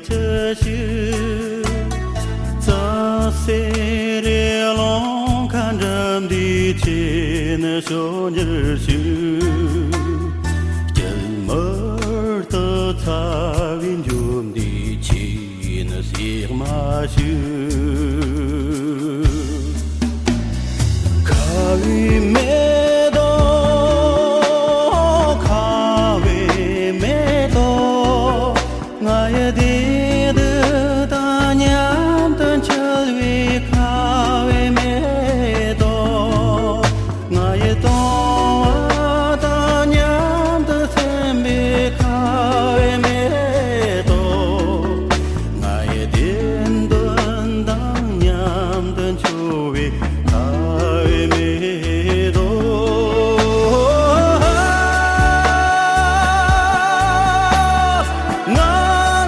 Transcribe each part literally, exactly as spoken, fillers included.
ཆུ་ཞིག་རྩྭ་སེར་རི་ལུང་ཁ་འགྲམ་འདིའི་ཆེ་ནི་ཤོ་འགྱུར་ཞིག་སྐྱིལ་མར་དུ་ཚ་བའི་འཇོམས་འདིའི་ཆེ་ནི་སྲེག་མ་ཞིག་ཁ་བའི་མེ་ཏོག་ཁ་བའི་མེ་ཏོག་ང་ཡི་བདེ་སྡུག་དང་མཉམ་དུ་འཁྱིལ་བའི་ཁ་བའི་མེ་ཏོག་ང་ཡི་དུང་བ་དང་མཉམ་དུ་འཚེམ་པའི་ཁ་བའི་མེ་ཏོག་ང་ཡི་བདེན་དོན་དང་མཉམ་དུ་འཁྱོལ་བའི་ཁ་བའི་མེ་ཏོག་ང་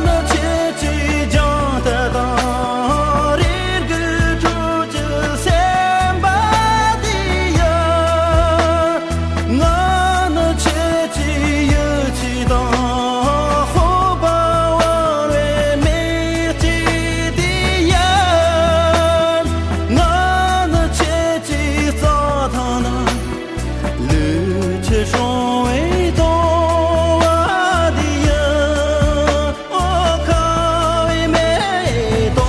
ནི་ཁྱེད་ཀྱི་རྒྱང་མཐིལ་དང་རེ་སྒུག་ཁྲོད་ཀྱི་སེམས་པ་དེ་ཡིན། ང་ནི་ཁྱེད་ཀྱི་ཡིད་ཆེས་དང་སྤོབས་པ་བར་བའི་མིག་ལྕེ་དེ་ཡིན། ང་ནི་ཁྱེད་ཀྱི་རྩྭ་ཐང་ན་ལུས་ཕྱིར་སྲུང་བའི་དུང་བ་དེ་ཡིན། ཨོ་ཁ་བའི་མེ་ཏོག་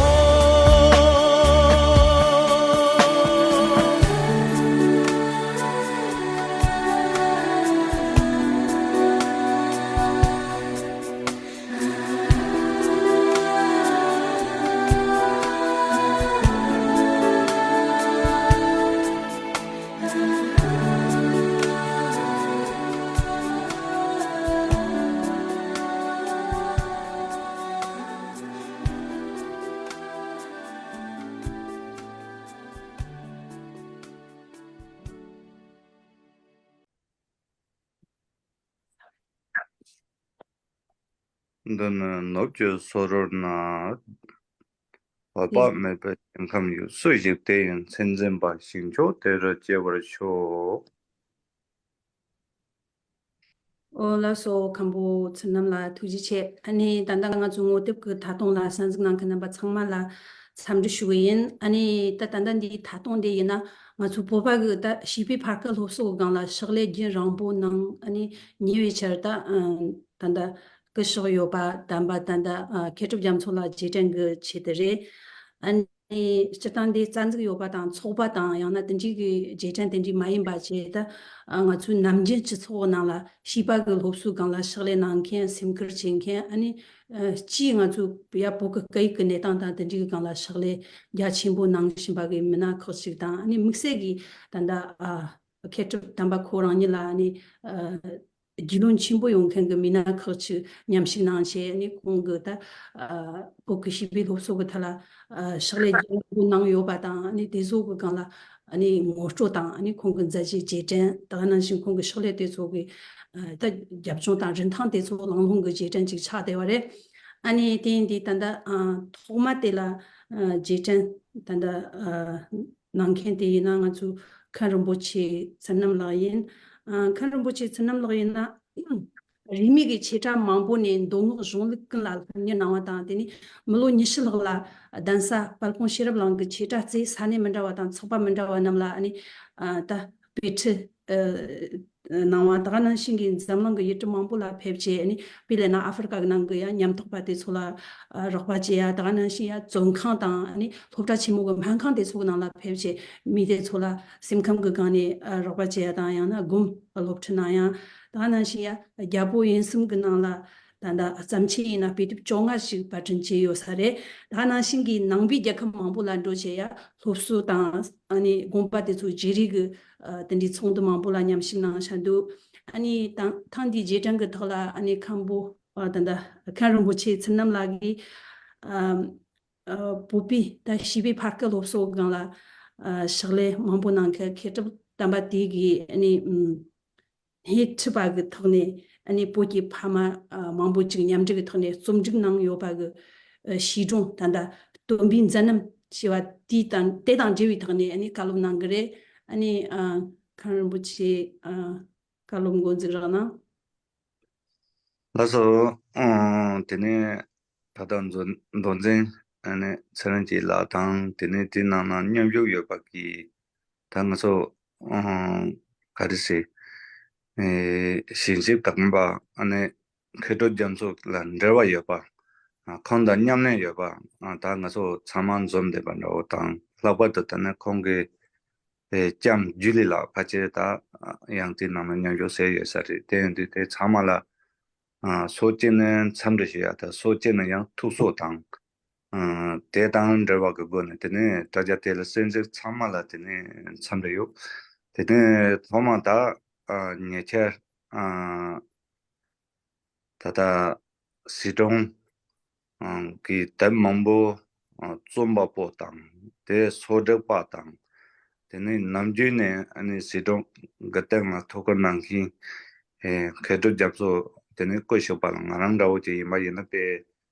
འདི་ནི་ནུབ་ཀྱི་སོ་རོལ་ན། འོད་དཔག་མེད་པའི་ཞིང་ཁམས་ཡོད། སུ་ཞིག་དེ་ཡི་མཚན་འཛིན་པ། ཞིང་མཆོག་དེ་རུ་སྐྱེ་བར་ཤོག་ཨོ་ལགས་སོ། མཁན་པོ་ཚུལ་རྣམ་ལགས་ཐུགས་རྗེ་ཆེ། ཨ་ནི་ད་ལྟ་ང་ཚོ་ངོ་དེབ་ཀྱི་ཐད་གཏོང་ལ་གསན་གཟིགས་གནང་མཁན་རྣམ་པ་ཚང་མ་ལ་འཚམས་འདྲི་ཞུ་གི་ཡིན། ཨ་ནི་ད་ད་ལྟ་འདིའི་ཐད་གཏོང་འདི་ཡིན་ན་ང་ཚོ་བོད་པ་གི་ད་བྱིས་པའི་ཕ་སྐད་སློབ་གསོ་གི་སྒང་ལ་ཕྱག་ལས་རྒྱུན་རིང་པོ་གནང་། ཨ་ནི་ཉེ་བའི་ཆར་ད་ད་ལྟ་སྐུ་གཤེགས་ཡོད་པ་དམ་པ་ད་ལྟ་མཁས་གྲུབ་རྒྱ་མཚོ་ལགས་རྗེས་དྲན་གྱི་ཆེད་དུ་རེད། ཨ་ནི་སྤྱིར་བཏང་འདི་རྩ་འཛུགས་ཡོད་པ་དང་ཚོགས་པ་དང་ཡང་ན་དེ་འདྲའི་གི་རྗེས་དྲན་དེ་འདྲའི་མ་ཡིན་པ་བྱས་ད། ང་ཚོའི་ནམ་རྒྱུན་སྤྱི་ཚོགས་ནང་ལ་བྱིས་པ་གི་སློབ་གསོའི་སྒང་ལ་ཕྱག་ལས་གནང་མཁན་སེམས་ཁུར་བྱེད་མཁན། ཨ་ནི་སྤྱིའི་ང་ཚོའི་ཡ་བོད་ཀྱི་སྐད་ཡིག་གི་གནས་སྟངས་དང་དེ་འདྲའི་གི་སྒང་ལ་ཕྱག་ལས་རྒྱ་ཆེན་པོ་གནང་བཞིན་པ་གི་མི་སྣ་ཁག་ཅིག་དང་། ཨ་ནི་དམིགས་བསལ་གྱིས་ད་ལྟ་མཁས་གྲུབ་དམ་པ་ཁོ་རང་ཉིད་ལ་ཨ་ནི། རྒྱུས་ལོན་ཆེན་པོ་ཡོང་མཁན་གྱི་མི་སྣ་ཁག་ཅིག་མཉམ་ཞུགས་གནང་བྱས། ཨ་ནི་ཁོང་གིས་ད་ཨ་བོད་ཀྱི་བྱིས་པའི་སློབ་གསོ་གི་ཐད་ལ་ཨ་ཕྱག་ལས་རྒྱ་ཆེན་པོ་གནང་ཡོད་པ་དང་། ཨ་ནི་དེ་ཚོ་གི་སྒང་ལ་ཨ་ནི་ངོ་སྤྲོད་དང་། ཨ་ནི་ཁོང་གི་མཛད་རྗེས་རྗེས་དྲན། ད་ག་ནང་བཞིན་ཁོང་གི་ཕྱག་ལས་དེ་ཚོ་གི་ཨ་ད་རྒྱབ་ལྗོངས་དང་རིན་ཐང་དེ་ཚོ་ལང་ལོང་གི་རྗེས་དྲན་ཅིག་ཆགས་བསྡད་པ་རེད། ཨ་ནི་དེ་ཡིན་དུས་ད་ལྟ་ཨ་ཐོག་མ་དེ་ལ་ཨ་རྗེས་དྲན་ད་ལྟ་ཨ་གནང་མཁན་དེ་ཡིན་ན་ང་ཚོའི་མཁན་རིན་པོ་ཆེ་ཚུལ་རྣམ་ལགས་ཡིན། ཨ་མཁན་རིན་པོ་ཆེ་ཚུལ་རྣམ་ལགས་ཡིན་ན་རིས་མེད་ཀྱི་ཆེ་ཕྲ་མང་པོ་ནས་མདོ་སྔགས་གཞུང་ལུགས་ཀུན་ལ་སློབ་གཉེར་གནང་བ་དང་། དེ་ནས་མི་ལོ་ཉི་ཤུ་ལྷག་ལ་གདན་ས་དཔལ་སྤུངས་ཤེས་རབ་གླིང་གི་ཆེ་ཕྲ་རྩེའི་ས་གནས་མི་འདྲ་བ་དང་ཚོགས་པ་མི་འདྲ་བ་རྣམས་ལ་ཨ་ནི་ཨ་ད་དཔེ་ཁྲིད་ཨ་གནང་བ། ད་ག་ནང་བཞིན་གྱི་འཛམ་གླིང་གི་ཡུལ་གྲུ་མང་པོ་ལ་ཕེབས་བྱས། ཨ་ནི་དཔེ་ལེན་ན་ཨ་ཧྥེ་རི་ཀ་གི་ནང་གི་ཡང་ཉམ་ཐག་པ་དེ་ཚོ་ལ་ཨ་རོགས་པ་བྱེད་ཡ། ད་ག་ནང་བཞིན་ཡང་བཙོན་ཁང་དང་། ཨ་ནི་སློབ་གྲྭ་ཆེན་མོ་གི་སྨན་ཁང་དེ་ཚོ་གི་ནང་ལ་ཕེབས་བྱས་མི་དེ་ཚོ་ལ་སེམས་ཁམས་ཀྱི་སྒང་ནས་ཨ་རོགས་པ་བྱེད་ཡ་དང་། ཡང་ན་སྒོམ་སློབ་ཁྲིད་གནང་ཡ། ད་ག་ནང་བཞིན་ཡང་རྒྱལ་པོ་དབེན་གསུམ་གྱི་ནང་ལ་ད་ལྟ་བརྩམས་ཆོས་ཡིན་ན་དཔེ་དེབ་བཅོ་ལྔ་ཞིག་པར་སྐྲུན་བྱས་ཡོད་ས་རེད། ད་ག་ནང་བཞིན་གྱི་ནང་པའི་རྒྱལ་ཁབ་མང་པོ་ལ་འགྲོ་བྱས་ཡ་སློབ་གསོ་དང་ཨ་ནི་དགོངས་པ་དེ་ཚོ་བརྗེ་རེས་ཀྱི་ཨ་དེ་འདྲའི་ཚོགས་འདུ་མང་པོ་ལ་མཉམ་ཞུགས་གནང་བཞག་འདུག་ཨ་ནི་ད་ཐེངས་འདིའི་རྗེས་དྲན་གྱི་ཐོག་ལ་ཨ་ནི་མཁན་པོ་ཨ་ད་ལྟ་མཁན་རིན་པོ་ཆེ་ཚུལ་རྣམ་ལགས་ཀྱིས་ཨ་ཨ་བོད་པའི་ད་བྱིས་པའི་ཕ་སྐད་སློབ་གསོ་སྒང་ལ་ཨ་ཕྱག་ལས་མང་པོ་གནང་མཁན་མཁས་གྲུབ་དམ་པ་དེ་གིས་ཨ་ནི་ཨམ་སྣེ་ཁྲིད་པ་གི་ཐོག་ནས་ཨ་ནི་བོད་ཀྱི་ཕ་མ་ཨ་མང་པོ་ཅིག་མཉམ་འབྲེལ་གྱི་ཐོག་ནས་རྩོམ་སྒྲིག་གནང་ཡོད་པ་གི་ཨ་བྱིས་སྒྲུང་ད་ལྟ་སྟོན་པའི་མཛད་རྣམ་ཞེས་པ་དེ་དང་དེ་དང་འབྲེལ་བའི་ཐོག་ནས་ཨ་ནི་བཀའ་སློབ་གནང་གི་རེད། ཨ་ནི་ཨ་མཁན་རིན་པོ་ཆེ་ཨ་བཀའ་སློབ་འགོ་འཛུགས་རོགས་གནང་། ལགས་སོ། ཨང་། དེ་ནས་ ད་ལྟ་མདོ་མདོ་འཛིན་ཨ་ནི་ཚེ་རིང་སྐྱིད་ལགས་དང་དེ་ནས་དེའི་ནང་ན་མཉམ་ཞུགས་ཡོད་པ་གི་ད་ང་ཚོ་ཨང་ག་རེ་ཟེར་ཨེ་ཞིང་གཤེགས་དམ་པ་ཨ་ནི་མཁས་གྲུབ་རྒྱ་མཚོ་ལ་འབྲེལ་བ་ཡོད་པ། ཨ་ཁོང་དང་མཉམ་གནས་ཡོད་པ། ཨ་ད་ང་ཚོ་ཚང་མ་འཛོམས་བསྡད་པ་འདྲ་བོ་དང་། ལྷག་པར་དུ་ད་ནི་ཁོང་གི་ཨེ་ལྕམ་ཇུ་ལི་ལགས་ཕལ་ཆེར་ད་ཡང་དེའི་ནང་ན་མཉམ་ཞུགས་བྱས་ཡོད་ས་རེད། དེ་ཡིན་དུས་དེ་ཚང་མ་ལ་ཨ་ཕྱོགས་གཅིག་ནས་འཚམས་འདྲི་ཞུ་ཡ་དང་། ཕྱོགས་གཅིག་ནས་ཡང་ཐུགས་གསོ་དང་། ཨ་དེ་དང་འབྲེལ་བ་གི་སྒོ་ནས་དེ་ནས་དྲ་རྒྱ་དེ་ལ་གསན་གཟིགས་ཚང་མ་ལ་དེ་ནས་འཚམས་འདྲི་ཡོད། དེ་ནས་ཐོག་མ་ད་ཨ་ཉེ་ཆར་ཨ་ད་ལྟ་ཟི་ཀྲོང་ཨ་གི་དེབ་མང་པོ་ཨ་རྩོམ་པ་པོ་དང་། དེ་གསོག་སྒྲིག་པ་དང་། དེ་ནས་ནམ་རྒྱུན་ནས་ཨ་ནི་ཟི་ཀྲོང་གི་སྟེང་ལ་ཐུགས་ཁུར་གནང་མཁན་ཨེ་མཁས་གྲུབ་རྒྱ་མཚོ། དེ་ནས་སྐུ་གཤེགས་པ་ལ་ང་རང་འདྲ་བོ་ཅིག་ཡིན་པ་ཡིན་ན་དཔེ་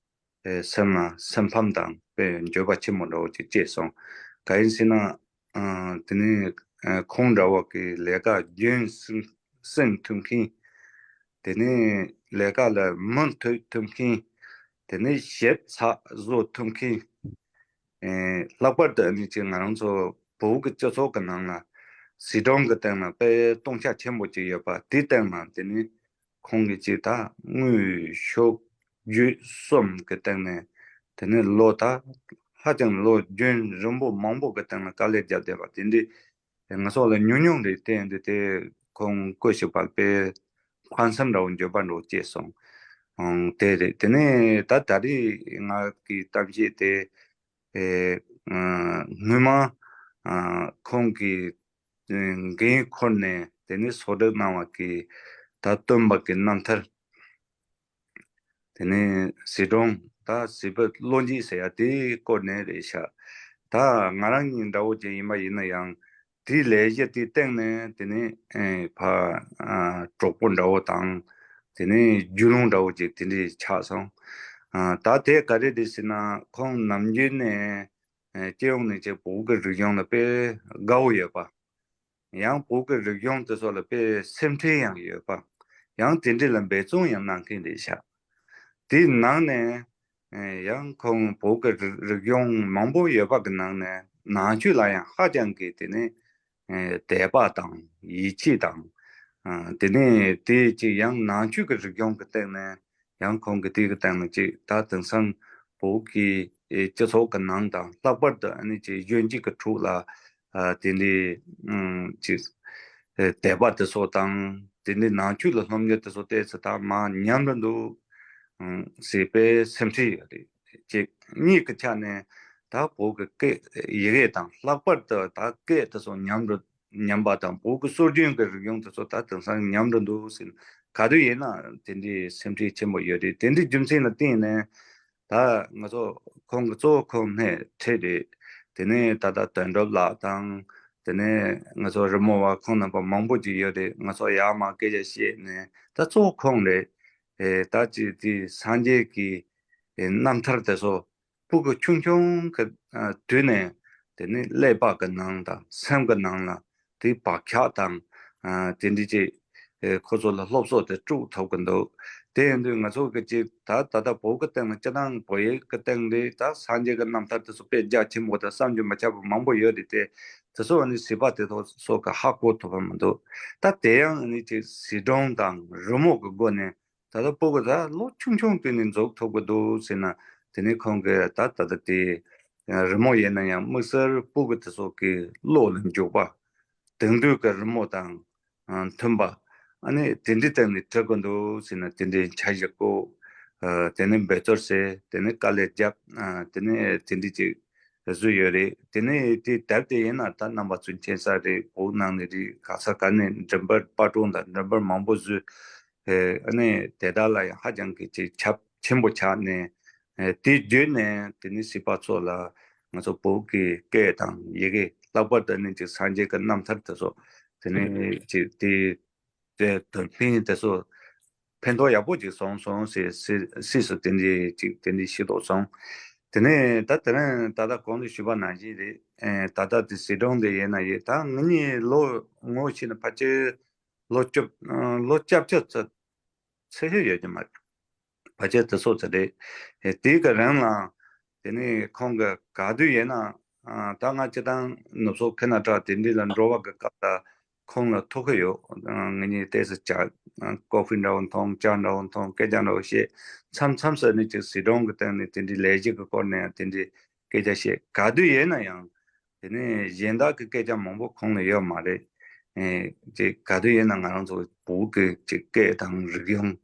ཨེ་སེམས་ལ་སེམས་ཕམ་དང་དཔེ་འགྱོད་པ་ཆེན་པོ་འདྲ་བོ་ཅིག་སྐྱེས་སོང་། གང་ཡིན་ཟེར་ན་ཨ་དེ་ནས་ཨ་ཁོང་འདྲ་བོ་གི་ལས་ཀ་རྒྱུན་བསྲིང་བསྲིང་ཐུབ་མཁན། དེ་ནས་ལས་ཀ་ལ་མུ་མཐུད་ཐུབ་མཁན། དེ་ནས་ཞིབ་ཚགས་བཟོ་ཐུབ་མཁན། ཨེ་ལྷག་པར་དུ་ཨ་ནི་ཅིག་ང་རང་ཚོ་བོད་ཀྱི་སྤྱི་ཚོགས་ཀྱི་ནང་ལ་ཟི་ཀྲོང་གི་སྟེང་ལ་དཔེ་སྟོང་ཆ་ཆེན་པོ་ཅིག་ཡོད་པ། དེའི་སྟེང་ལ་དེ་ནི་ཁོང་གིས་ཅིག་ད་དངོས་ཤུགས་བརྒྱུད་གསུམ་གྱི་སྟེང་ནས་དེ་ནི་ལོ་ད་ཧ་ཅང་ལོ་རྒྱུན་རིང་པོ་མང་པོ་གི་སྟེང་ལ་དཀའ་ལས་བརྒྱབ་བསྡད་པ་དེ་འདྲའི་ང་ཚོ་ལ་ཉུང་ཉུང་རེད། དེ་འདི་དེ་ཁོང་སྐུ་གཤེགས་པ་དཔེ་ཕངས་སེམས་འདྲ་བོ་འགྱོད་པ་འདྲ་བོ་སྐྱེས་སོང་། ཨང་དེ་རེད། དེ་ནས་ད་ད་རེས་ང་གི་གཏམ་བཤད་དེ་ཨེ་ཨ་སྔོན་མ་ཨ་ཁོང་གིས་འགན་འཁུར་ནས་དེ་ནས་གསོག་སྒྲིག་གནང་བ་གི་ད་སྟོན་པ་གི་རྣམ་ཐར། དེ་ནས་ཟི་ཀྲོང་ད་ཟི་པའི་བློ་འགྱེད་ཟེར་ཡ་དེའི་སྐོར་ནས་རེད་ཤག་ད་ང་རང་གཉིས་འདྲ་བོ་ཅིག་ཡིན་པ་ཡིན་ན་ཡང་དེའི་ལས་གཞི་དེའི་སྟེང་ནས་དེ་ནས་ཨེ་ཕ་ཨ་གྲོགས་པོ་འདྲ་བོ་དང་། དེ་ནས་རྒྱུས་ལོན་འདྲ་བོ་ཅིག་དེ་འདྲས་ཆགས་སོང་། ཨ་ད་དེ་ག་རེ་རེད་ཟེར་ན་ཁོང་ནམ་རྒྱུན་ནས་ཨེ་སྤྱི་ཡོངས་ནས་ཅིག་བོད་ཀྱི་རིག་གཞུང་ལ་དཔེ་དགའ་བོ་ཡོད་པ། ཡང་བོད་ཀྱི་རིག་གཞུང་དེ་ཚོ་ལ་དཔེ་སེམས་ཁྲལ་ཡང་ཡོད་པ། ཡང་དེ་འདྲ་ལ་འབད་བརྩོན་ཡང་གནང་མཁན་རེད་ཤག་དེའི་ནང་ནས་ཨེ་ཡང་ཁོང་བོད་ཀྱི་རིག་རིག་གཞུང་མང་པོ་ཡོད་པ་གི་ནང་ནས་ནང་ཆོས་ལ་ཡང་ཧ་ཅང་གི་དེ་ནས་ཨེ་དད་པ་དང་ཡིད་ཆེས་དང་། ཨ་དེ་ནས་དེ་ཅིག་ཡང་ནང་ཆོས་ཀྱི་རིག་གཞུང་གི་སྟེང་ནས་ཡང་ཁོང་གིས་དེ་གི་སྟེང་ནས་ཅིག་ད་དེང་སང་བོད་ཀྱི་ཨེ་སྤྱི་ཚོགས་ཀྱི་ནང་དང་། ལྷག་པར་དུ་ཨ་ནི་ཅིག་གཞོན་སྐྱེས་ཀྱི་ཁྲོད་ལ་ཨ་དེ་འདྲའི་ཨུམ་ཅིག་ཨེ་དད་པ་དེ་ཚོ་དང་། དེ་འདྲའི་ནང་ཆོས་ལ་སློབ་གཉེར་དེ་ཚོ་བལྟས་ཚེ་ད་མར་ཉམས་འགྲོ་འདུག་ཨུམ་ཟེར་བའི་སེམས་ཁྲལ་ཡོད་རེད། ཅིག་གཉིས་ཀྱི་ཆ་ནས་ད་བོད་ཀྱི་སྐད་ཡི་གེ་དང་། ལྷག་པར་དུ་ད་སྐད་དེ་ཚོ་ཉམས་འགྲོ་ཉམས་པ་དང་། བོད་ཀྱི་སྲོལ་རྒྱུན་གྱི་རིག་གཞུང་དེ་ཚོ་ད་དེང་སང་ཉམས་འགྲོ་འདུག་ཟེར་ནས་ག་དུས་ཡིན་ན་དེ་འདྲའི་སེམས་ཁྲལ་ཆེན་པོ་ཡོད་རེད། དེ་འདྲའི་རྒྱུ་མཚན་ལ་བརྟེན་ནས་ད་ང་ཚོ་ཁོང་གི་གཙོ་བོ་ཁོང་སྣེ་ཁྲིད་རེད། དེ་ནས་ད་ལྟ་དོན་གྲུབ་ལགས་དང་། དེ་ནས་ང་ཚོ་རི་མོ་བ་ཁོང་རྣམ་པ་མང་པོ་ཅིག་ཡོད་རེད། ང་ཚོ་ཡར་མར་སྐད་ཆ་བཤད་ནས་ད་གཙོ་བོ་ཁོང་རེད། ཨེ་ད་ཅི་དེ་སངས་རྒྱས་ཀྱི་ཨེ་རྣམ་ཐར་དེ་ཚོ་སྤུ་གུ་ཆུང་ཆུང་གི་ཨ་དུས་ནས་དེ་ནི་ཀླད་པ་གི་ནང་དང་སེམས་གི་ནང་ལ་དེ་བག་ཆགས་དང་ཨ་དེ་འདྲ་ཅིག་ཨེ་ཁོ་ཚོ་ལ་སློབ་གསོ་དེ་སྤྲོད་ཐུབ་གི་འདུག་དེ་ཡིན་དུས་ང་ཚོ་གི་ཅིག་ད་ད་ལྟ་བོད་གི་སྟེང་ལ་སྤྱིར་བཏང་བོད་ཡིག་གི་སྟེང་ལ་ད་སངས་རྒྱས་ཀྱི་རྣམ་ཐར་དེ་ཚོ་དཔེ་རྒྱ་ཆེན་པོ་དང་བསམ་གྱིས་མི་ཁྱབ་པ་མང་པོ་ཡོད་རེད་དེ། དེ་ཚོ་ནི་ཟི་པ་དེ་ཚོ་སོགས་ཀྱིས་ཧ་གོ་ཐུབ་པ་མི་འདུག་ད་དེ་ཡང་ནི་ཅིག་ཟི་ཀྲོང་དང་རི་མོ་གི་སྒོ་ནས་ད་ལྟ་སྤུ་གུ་ད་ལོ་ཆུང་ཆུང་དུས་ནས་འཛུགས་ཐུབ་ཀྱི་འདུག་ཟེར་ན། དེ་ནས་ཁོང་གིས་ད་ད་ལྟ་དེ་རི་མོ་ཡིན་ན་ཡང་དམིགས་བསལ་སྤུ་གུ་དེ་ཚོ་གི་བློ་ལ་འཇུག་པ། དེང་དུས་ཀྱི་རི་མོ་དང་མཐུན་པ། ཨ་ནི་དེ་འདྲའི་སྟེང་ནས་ཁྲིད་དགོས་འདུག་ཟེར་ན། དེ་འདྲའི་འཆར་གཞི་བཀོད། དེ་ནས་འབད་རྩོལ་བྱས། དེ་ནས་དཀའ་ལས་བརྒྱབ། དེ་ནས་དེ་འདྲའི་ཅིག་བཟོས་ཡོད་རེད། དེ་ནས་དེ་དེབ་དེ་ཡིན་ན་ད་རྣམ་པ་ཚོས་མཁྱེན་གསལ་རེད། བོད་ནང་ནས་རེད། ག་ས་ག་ནས་འགྲེམས་སྤེལ་པར་སྐྲུན་དང་འགྲེམས་སྤེལ་མང་པོ་བཟོས། ཨ་ནི་དེ་དག་ལ་ཡང་ཧ་ཅང་གི་ཅིག་ཁྱབ་ཆེན་པོ་ཆགས་ནས། དེ་བརྒྱུད་ནས་དེ་ནས་ཟི་པ་ཚོ་ལ་ང་ཚོ་བོད་ཀྱི་སྐད་དང་ཡི་གེ། ལྷག་པར་དུ་ནི་ཅིག་སངས་རྒྱས་ཀྱི་རྣམ་ཐར་དེ་ཚོ་དེ་ནས་ཅིག་དེ་དེ་དོན་ཕན་དེ་ཚོ་ཕན་ཐོགས་ཡག་པོ་ཅིག་སོང་སོང་ཟེར་ཟེར་ཟེར་སུ་དེ་འདྲའི་ཅིག་དེ་འདྲའི་ཤེས་རྟོགས་སོང་། དེ་ནས་ད་དེ་རིང་ད་ལྟ་གོང་དུ་ཞུས་པ་ནང་བཞིན་རེད། ཨེ་ད་ལྟ་དེ་ཟི་ཀྲོང་དེ་ཡིན་ན་ཡིན། ད་ང་གཉིས་ལོ་ངོ་ཤེས་ན་ཕལ་ཆེར་ལོ་བཅུ་ལོ་བཅུ་བཅུ་ཙམ་ཚད་ཡོད་ཀྱི་མ་རེད། བར་ཆད་དེ་ཚོ་ཚོ་རེད། དེའི་གི་རིང་ལ་དེ་ནས་ཁོང་གི་ག་དུས་ཡིན་ན་ད་ང་སྤྱི་བཏང་ནུབ་སོག་ཁེ་ན་ཌ་དེ་འདྲ་ལ་འགྲོ་བ་གི་སྐབས་ལ་ཁོང་ལ་ཐུག་གི་ཡོད། ང་གཉིས་ཏོག་ཙམ་ཇ་ཀོ་ཧྥི་འདྲ་བོ་འཐུང་། ཇ་འདྲ་བོ་འཐུང་། སྐད་ཆ་འདྲ་བོ་བཤད། མཚམས་མཚམས་སུ་ནི་ཅིག་སྲིད་གྲོང་གི་སྟེང་ནས་དེ་འདྲའི་ལས་གཞི་གི་སྐོར་ནས་དེ་འདྲའི་སྐད་ཆ་བཤད། ག་དུས་ཡིན་ན་ཡང་དེ་ནས་གཞན་དག་གི་སྐད་ཆ་མང་པོ་ཁོང་ལ་ཡོད་མ་རེད། ཨེ་ཅིག་ག་དུས་ཡིན་ན་ང་རང་ཚོ་བོད་ཀྱི་ཅིག་སྐད་དང་རིག་གཞུང་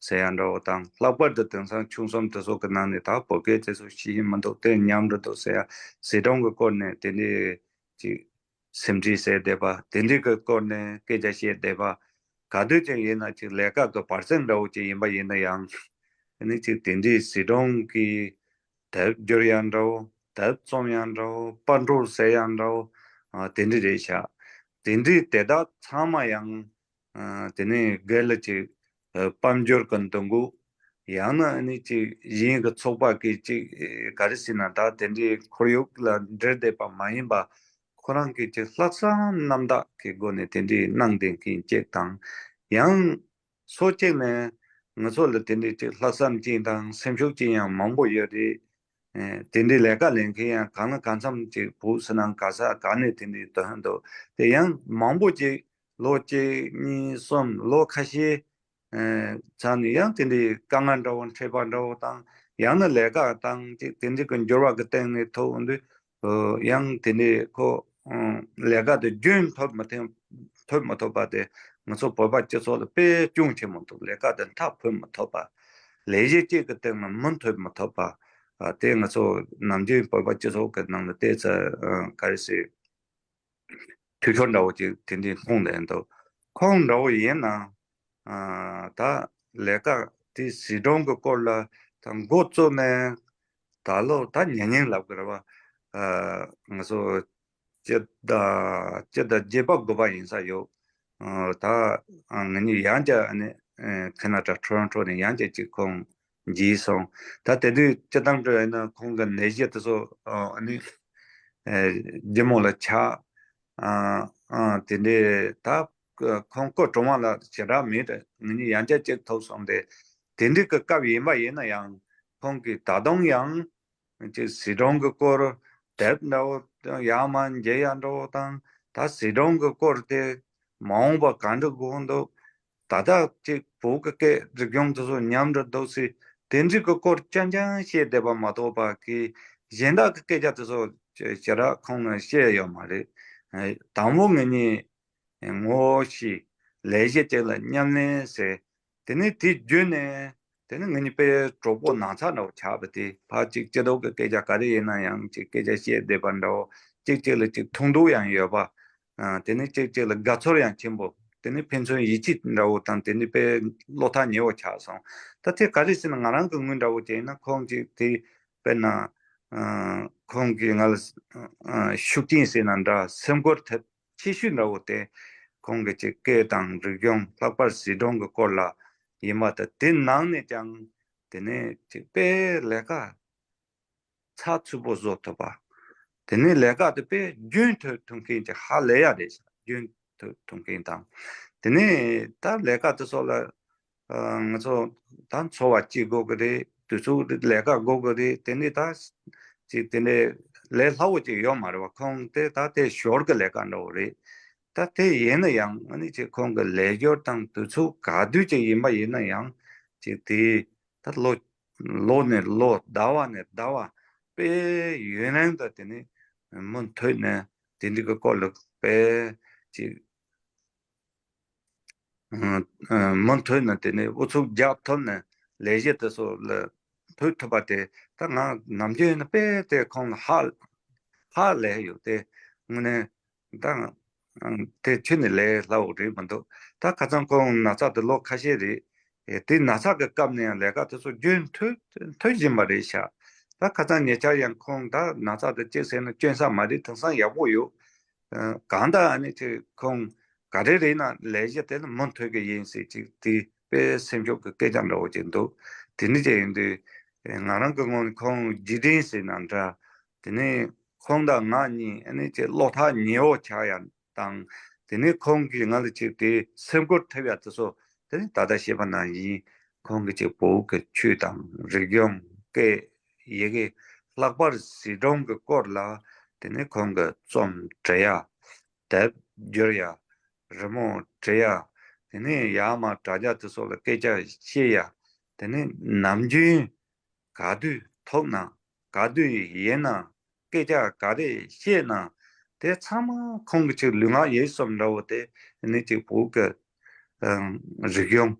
ཟེར་ཡ་འདྲ་བོ་དང་། ལྷག་པར་དུ་དེང་སང་ཆུང་གསུམ་དེ་ཚོ་གི་ནང་ནས་ད་བོད་སྐད་དེ་ཚོ་ཤེས་ཀྱི་མི་འདུག་དེ་ཉམས་འགྲོ་འདུག་ཟེར་ཡ། སྲིད་གྲོང་གི་སྐོར་ནས་དེ་འདྲའི་ཅིག་སེམས་ཁྲལ་བྱས་བསྡད་པ་དེ་འདྲའི་གི་སྐོར་ནས་སྐད་ཆ་བཤད་བསྡད་པ། ག་དུས་ཀྱང་ཡིན་ན་ཅིག་ལས་ཀ་གི་བར་སེང་འདྲ་བོ་ཅིག་ཡིན་པ་ཡིན་ན་ཡང་། ཨ་ནི་ཅིག་དེ་འདྲའི་སྲིད་གྲོང་གི་དེབ་སྒྱུར་ཡ་འདྲ་བོ། དེབ་རྩོམ་ཡ་འདྲ་བོ། པར་འབྲོག་ཟེར་ཡ་འདྲ་བོ། ཨ་དེ་འདྲ་རེད་ཤག་དེ་འདྲའི་དེ་དག་ཚང་མ་ཡང་ཨ་དེ་ནས་སྒེར་ལ་ཅིག་ཨ་དཔལ་འབྱོར་གྱི་འདུ་འགོད། ཡང་ན་ཨ་ནི་ཅིག་གཞན་གྱི་ཚོགས་པ་གིས་ཅིག་ཨ་ག་རེ་ཟེར་ན་ད་དེ་འདྲའི་ཁོར་ཡུག་ལ་འབྲེལ་བསྡད་པ་མ་ཡིན་པ། ཁོ་རང་གིས་ཅིག་ལྷག་བསམ་རྣམ་དག་གི་སྒོ་ནས་དེ་འདྲའི་གནང་བསྡད་མཁན་ཅིག་དང་། ཡང་སོ་གཅིག་ནས་ང་ཚོ་ལ་དེ་འདྲའི་ཅིག་ལྷག་བསམ་ཅན་དང་སེམས་ཤུགས་ཅན་ཡང་མང་པོ་ཡོད་རེད། ཨེ་དེ་འདྲའི་ལས་ཀ་ལས་མཁན་ཡང་གང་ལ་གང་འཚམ་ཅིག་བོད་ཕྱི་ནང་ག་ས་ག་ནས་དེ་འདྲའི་ཐོན་འདུག་དེ་ཡང་མང་པོ་ཅིག་ལོ་གཅིག་གཉིས་གསུམ་ལོ་ཁ་ཤས་ཨེ་ཚར་ནས་ཡང་དེ་འདྲའི་དཀའ་ངལ་འདྲ་བོ་འཕྲད་པ་འདྲ་བོ་དང་། ཡང་ན་ལས་ཀ་དང་ཅིག་དེ་འདྲའི་གི་འགྱུར་བ་གི་སྟེང་ནས་ཐུག་འོང་དུས། ཨོ་ཡང་དེ་ནས་ཁོ་ཨོ་ལས་ཀ་དེ་རྒྱུན་ཐོབ་མི་ཐེ་ཐོབ་མི་ཐུབ་པ་དེ་ང་ཚོ་བོད་པ་སྤྱི་ཚོགས་ལ་དཔེ་ཅུང་ཆེ་མི་འདུག་ལས་ཀ་དེ་མཐའ་ཕུད་མི་ཐུབ་པ། ལས་གཞི་གཅིག་གི་སྟེང་ལ་མུ་མཐུད་མི་ཐུབ་པ། ཨ་དེ་ང་ཚོ་ནམ་རྒྱུན་བོད་པ་སྤྱི་ཚོགས་ཀྱི་ནང་ལ་ཏོག་ཙམ་ཨ་ག་རེ་ཟེར། འཐུས་ཤོར་འདྲ་བོ་ཅིག་དེ་འདྲའི་མཐོང་བསྡད་འདུག་ཁོང་འདྲ་བོ་ཡིན་ན། ཨ་ད་ལས་ཀ་དེ་སྲིད་གྲོང་གི་སྐོར་ལ་ད་འགོ་བཙུགས་ནས་ད་ལོ་ད་ཉེ་ཉེ་ལབ་དགོས་རེད་བ། ཨ་ང་ཚོ་སྤྱི་ཟླ་སྤྱི་ཟླ་བརྒྱད་པ་དགུ་པ་ཡིན་ས་ཡོད། ཨ་ད་ཨ་ང་གཉིས་ཡང་བསྐྱར་ཨ་ནི་ཨ་ཁེ་ན་ཌ་ཊོ་རོན་ཊོ་ནས་ཡང་བསྐྱར་ཅིག་ཁོང་མཇལ་སོང་། ད་དེ་དུས་སྤྱི་བཏང་འགྲོ་ཡིན་ན་ཁོང་གི་ནད་གཞི་དེ་ཚོ་ཨ་ནི་ཨ་ལྗིད་མོ་ལ་ཆགས། ཨ་ཨ་དེ་འདྲའི་ད་ཁོང་སྐུ་གྲོངས་པ་ལ་ཞེ་དྲག་མེད་དེ། ང་གཉིས་ཡང་བསྐྱར་ཅིག་ཐུག་སོང་སྟེ། དེ་འདྲའི་གི་སྐབས་ཡིན་པ་ཡིན་ན་ཡང་ཁོང་གིས་ད་དུང་ཡང་ཅིག་སྲིད་གྲོང་གི་སྐོར་དེབ་འདྲ་བོ་ཡར་མར་མཇལ་ཡ་འདྲ་བོ་དང་། ད་སྲིད་གྲོང་གི་སྐོར་དེ་མ་འོངས་པ་ག་འདྲ་དགོས་འདུག་ད་ལྟ་ཅིག་བོད་ཀྱི་སྐད་རིག་གཞུང་དེ་ཚོ་ཉམས་འགྲོ་འདུག་ཟེར་དེ་འདྲའི་གི་སྐོར་རྐྱང་རྐྱང་བཤད་བསྡད་པ་མ་གཏོགས་པ་གི་གཞན་དག་གི་སྐད་ཆ་དེ་ཚོ་ཞེ་དྲག་ཁོང་ནས་བཤད་ཡོད་མ་རེད། དང་པོ་ང་གཉིས་ངོ་ཤེས། ལས་གཞི་གཅིག་ལ་མཉམ་ལེན་ཟེར། དེ་ནས་དེ་བརྒྱུད་ནས་དེ་ནས་ང་གཉིས་དཔེ་གྲོགས་པོ་ནང་ཚ་འདྲ་བོ་ཆགས་པ་དེ། ཕར་གཅིག་སྤྱི་ཚོགས་ཀྱི་སྐད་ཆ་ག་རེ་ཡིན་ན་ཡང་གཅིག་སྐད་ཆ་བཤད་བསྡད་པ་འདྲ་བོ། གཅིག་གཅིག་ལ་གཅིག་མཐུན་འདུག་ཡང་ཡོད་པ། ཨ་དེ་ནས་གཅིག་གཅིག་ལ་དགའ་ཚོར་ཡང་ཆེན་པོ། དེ་ནས་ཕན་ཚུན་ཡིད་ཆེས་འདྲ་བོ་དང་། དེ་ནས་དཔེ་བློ་ཐག་ཉེ་བོ་ཆགས་སོང་། ད་དེ་ག་རེ་ཟེར་ན་ང་རང་གི་ངོས་འདྲ་བོ་བྱས་ན་ཁོང་གཅིག་དེ་དཔེར་ན་ཨ་ཁོང་གིས་ང་ལ་ཨ་ཤུགས་རྐྱེན་ཟེར་ན་འདྲ། སེམས་འགུལ་ཐེབས་ཆེ་ཤོས་འདྲ་བོ་དེ་ཁོང་གི་ཅིག་སྐད་དང་རིག་གཞུང་། ལྷག་པར་སྲིད་གྲོང་གི་སྐོར་ལ་ཡིན་པ་དང་། དེ་ནང་ནས་ཀྱང་དེ་ནས་ཅིག་དཔེ་ལས་ཀ་ཚགས་ཚུད་པོ་བཟོ་ཐུབ་པ། དེ་ནས་ལས་ཀ་དེ་དཔེ་རྒྱུན་མཐུད་ཐུབ་མཁན་གྱི་ཧ་ལས་ཡ་རེད་ཤག་རྒྱུན་མཐུད་ཐུབ་མཁན་དང་། དེ་ནས་ད་ལས་ཀ་དེ་ཚོ་ལ་ཨ་ང་ཚོ་ད་འཚོ་བ་སྐྱེལ་དགོས་ཀྱི་རེད། དུས་ཚོད་ལས་ཀ་དགོས་ཀྱི་རེད། དེ་ནས་ད་ཅིག་དེ་ནས་ལས་སླ་བོ་ཅིག་ཡོད་མ་རེད་བ། ཁོང་དེ་ད་དེ་ཞོར་གྱི་ལས་ཀ་འདྲ་བོ་རེད། ད་དེ་ཡིན་ན་ཡང་ཨ་ནི་ཅིག་ཁོང་གི་ལས་སྦྱོར་དང་དུས་ཚོད་ག་དུས་ཅིག་ཡིན་པ་ཡིན་ན་ཡང་ཅིག་དེ་ད་ལོ་ལོ་ནས་ལོ། ཟླ་བ་ནས་ཟླ་བ། དཔེ་ཡུན་རིང་དུ་དེ་ནས་མུ་མཐུད་ནས་དེ་འདྲ་གི་སྐོར་ལ་དཔེ་ཅིག་ཨ་མུ་མཐུད་ནས་དེ་ནས་ཨུ་ཚུགས་རྒྱག་ཐུབ་ནས་ལས་གཞི་དེ་ཚོ་ལ་ཕུད་ཐུབ་པ་དེ། ད་ང་ནམ་རྒྱུན་ཡིན་ན་དཔེ་དེ་ཁོང་ལ་ཧ་ཧ་ལས་ཡོད་དེ། དངོས་གནས་ད་དེ་ཁྱོན་ནས་ལས་སླ་བོ་རེད་མི་འདུག་ད་ཁ་སང་ཁོང་ན་ཚ་དེ་ལོ་ཁ་ཤས་རེད། ཨེ་དེ་ན་ཚ་གི་སྐབས་ནས་ཡང་ལས་ཀ་དེ་ཚོ་རྒྱུན་མཐུད་མཐུད་བཞིན་པ་རེད་ཤག་ད་ཁ་སང་ཉེ་ཆར་ཡང་ཁོང་ད་ན་ཚ་དེ་གཅིག་བྱས་ན་སྐྱོན་ས་མ་རེད། དེང་སང་ཡག་པོ་ཡོད། ཨ་གང་ལྟར་ཨ་ནི་ཅིག་ཁོང་ག་རེ་རེད་ན་ལས་གཞི་དེ་ནི་མུ་མཐུད་ཀྱི་ཡིན་ཟེར་ཅིག་དེ་དཔེ་སེམས་ཤུགས་ཀྱི་སྐད་ཆ་འདྲ་བོ་ཅིག་འདུག་དེ་འདྲ་ཅིག་ཡིན་དུས་ང་རང་གི་ངོས་ནས་ཁོང་རྗེས་དྲན་ཟེར་ན་འདྲ། དེ་ནས་ཁོང་དང་ང་གཉིས་ཨ་ནི་ཅིག་བློ་ཐག་ཉེ་བོ་ཆགས་ཡ་དང་། དེ་ནས་ཁོང་གིས་ང་ལ་ཅིག་དེ་སེམས་ཁུར་ཐེབས་ཡ་དེ་ཚོ་དེ་ནི་ད་ལྟ་བཤད་པ་ནང་བཞིན་ ཁོང་གིས་ཅིག་བོད་ཀྱི་ཆོས་དང་རིག་གཞུང་སྐད་ཡི་གེ། ལྷག་པར་གཟིགས་སྒྲུང་གི་སྐོར་ལ་དེ་ནས་ཁོང་གིས་རྩོམ་འབྲི་ཡ། དེབ་བསྒྱུར་ཡ། རི་མོ་འབྲི་ཡ། དེ་ནས་ཡར་མར་དྲ་རྒྱ་དེ་སོགས་ལ་སྐད་ཆ་བཤད་ཡ། དེ་ནས་ནམ་རྒྱུན་ག་དུས་ཐུག་ན་ག་དུས་ཡིན་ན་སྐད་ཆ་ག་རེ་བཤད་ན་དེ་ཚང་མ་ཁོང་གི་ཅིག་ལུས་ངག་ཡིད་གསུམ་འདྲ་བོ་དེ་ནི་ཅིག་བོད་ཀྱི་ཨམ་རིག་གཞུང་།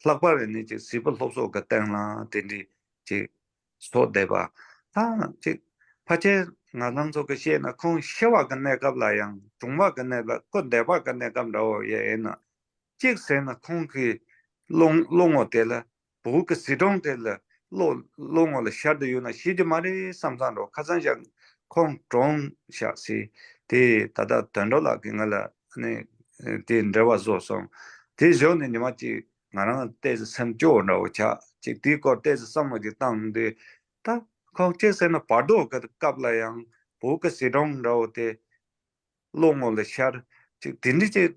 ལྷག་པར་ནི་ཅིག་གཟིགས་པ་སློབ་གསོ་གི་སྟེང་ལ་དེ་འདྲའི་ཅིག་ཚོགས་བསྡད་པ། ད་ཅིག་ཕལ་ཆེར་ང་རང་ཚོ་གི་བཤད་ན་ཁོང་ཤི་བ་གི་གནས་སྐབས་ལ་ཡང་གྲོངས་པ་གི་གནས་ལ་སྐུ་འདས་པ་གི་གནས་སྐབས་འདྲ་བོ་ཡང་ཡིན་ན། གཅིག་ཟེར་ན་ཁོང་གི་བློ་བློ་ངོ་དེ་ལ་བོད་ཀྱི་གཟིགས་སྒྲུང་དེ་ལ་བློ་བློ་ངོ་ལ་ཤར་དུ་ཡོད་ན་ཤེས་ཀྱི་མ་རེད་བསམ་བསམ་འགྲོ། ཁ་སང་ཞག་ཁོང་གྲོངས་ཤག་ཟེར་དེ་ད་ལྟ་དོན་གྲུབ་ལགས་ཀྱིས་ང་ལ་ནི་དེ་འབྲེལ་བ་བཟོ་སོང་། དེ་བཞག་ནས་ཉི་མ་གཅིག་ང་རང་ཏོག་ཙམ་སེམས་སྐྱོ་བོ་འདྲ་བོ་ཆགས། ཅིག་དེའི་སྐོར་ཏོག་ཙམ་བསམ་བློ་ཅིག་བཏང་དུས་ད་ཁོང་གཅིག་ཟེར་ན་བར་དོ་གི་སྐབས་ལ་ཡང་བོད་ཀྱི་གཟིགས་སྒྲུང་འདྲ་བོ་དེ་བློ་ངོ་ལ་ཤར། ཅིག་དེ་འདྲ་ཅིག་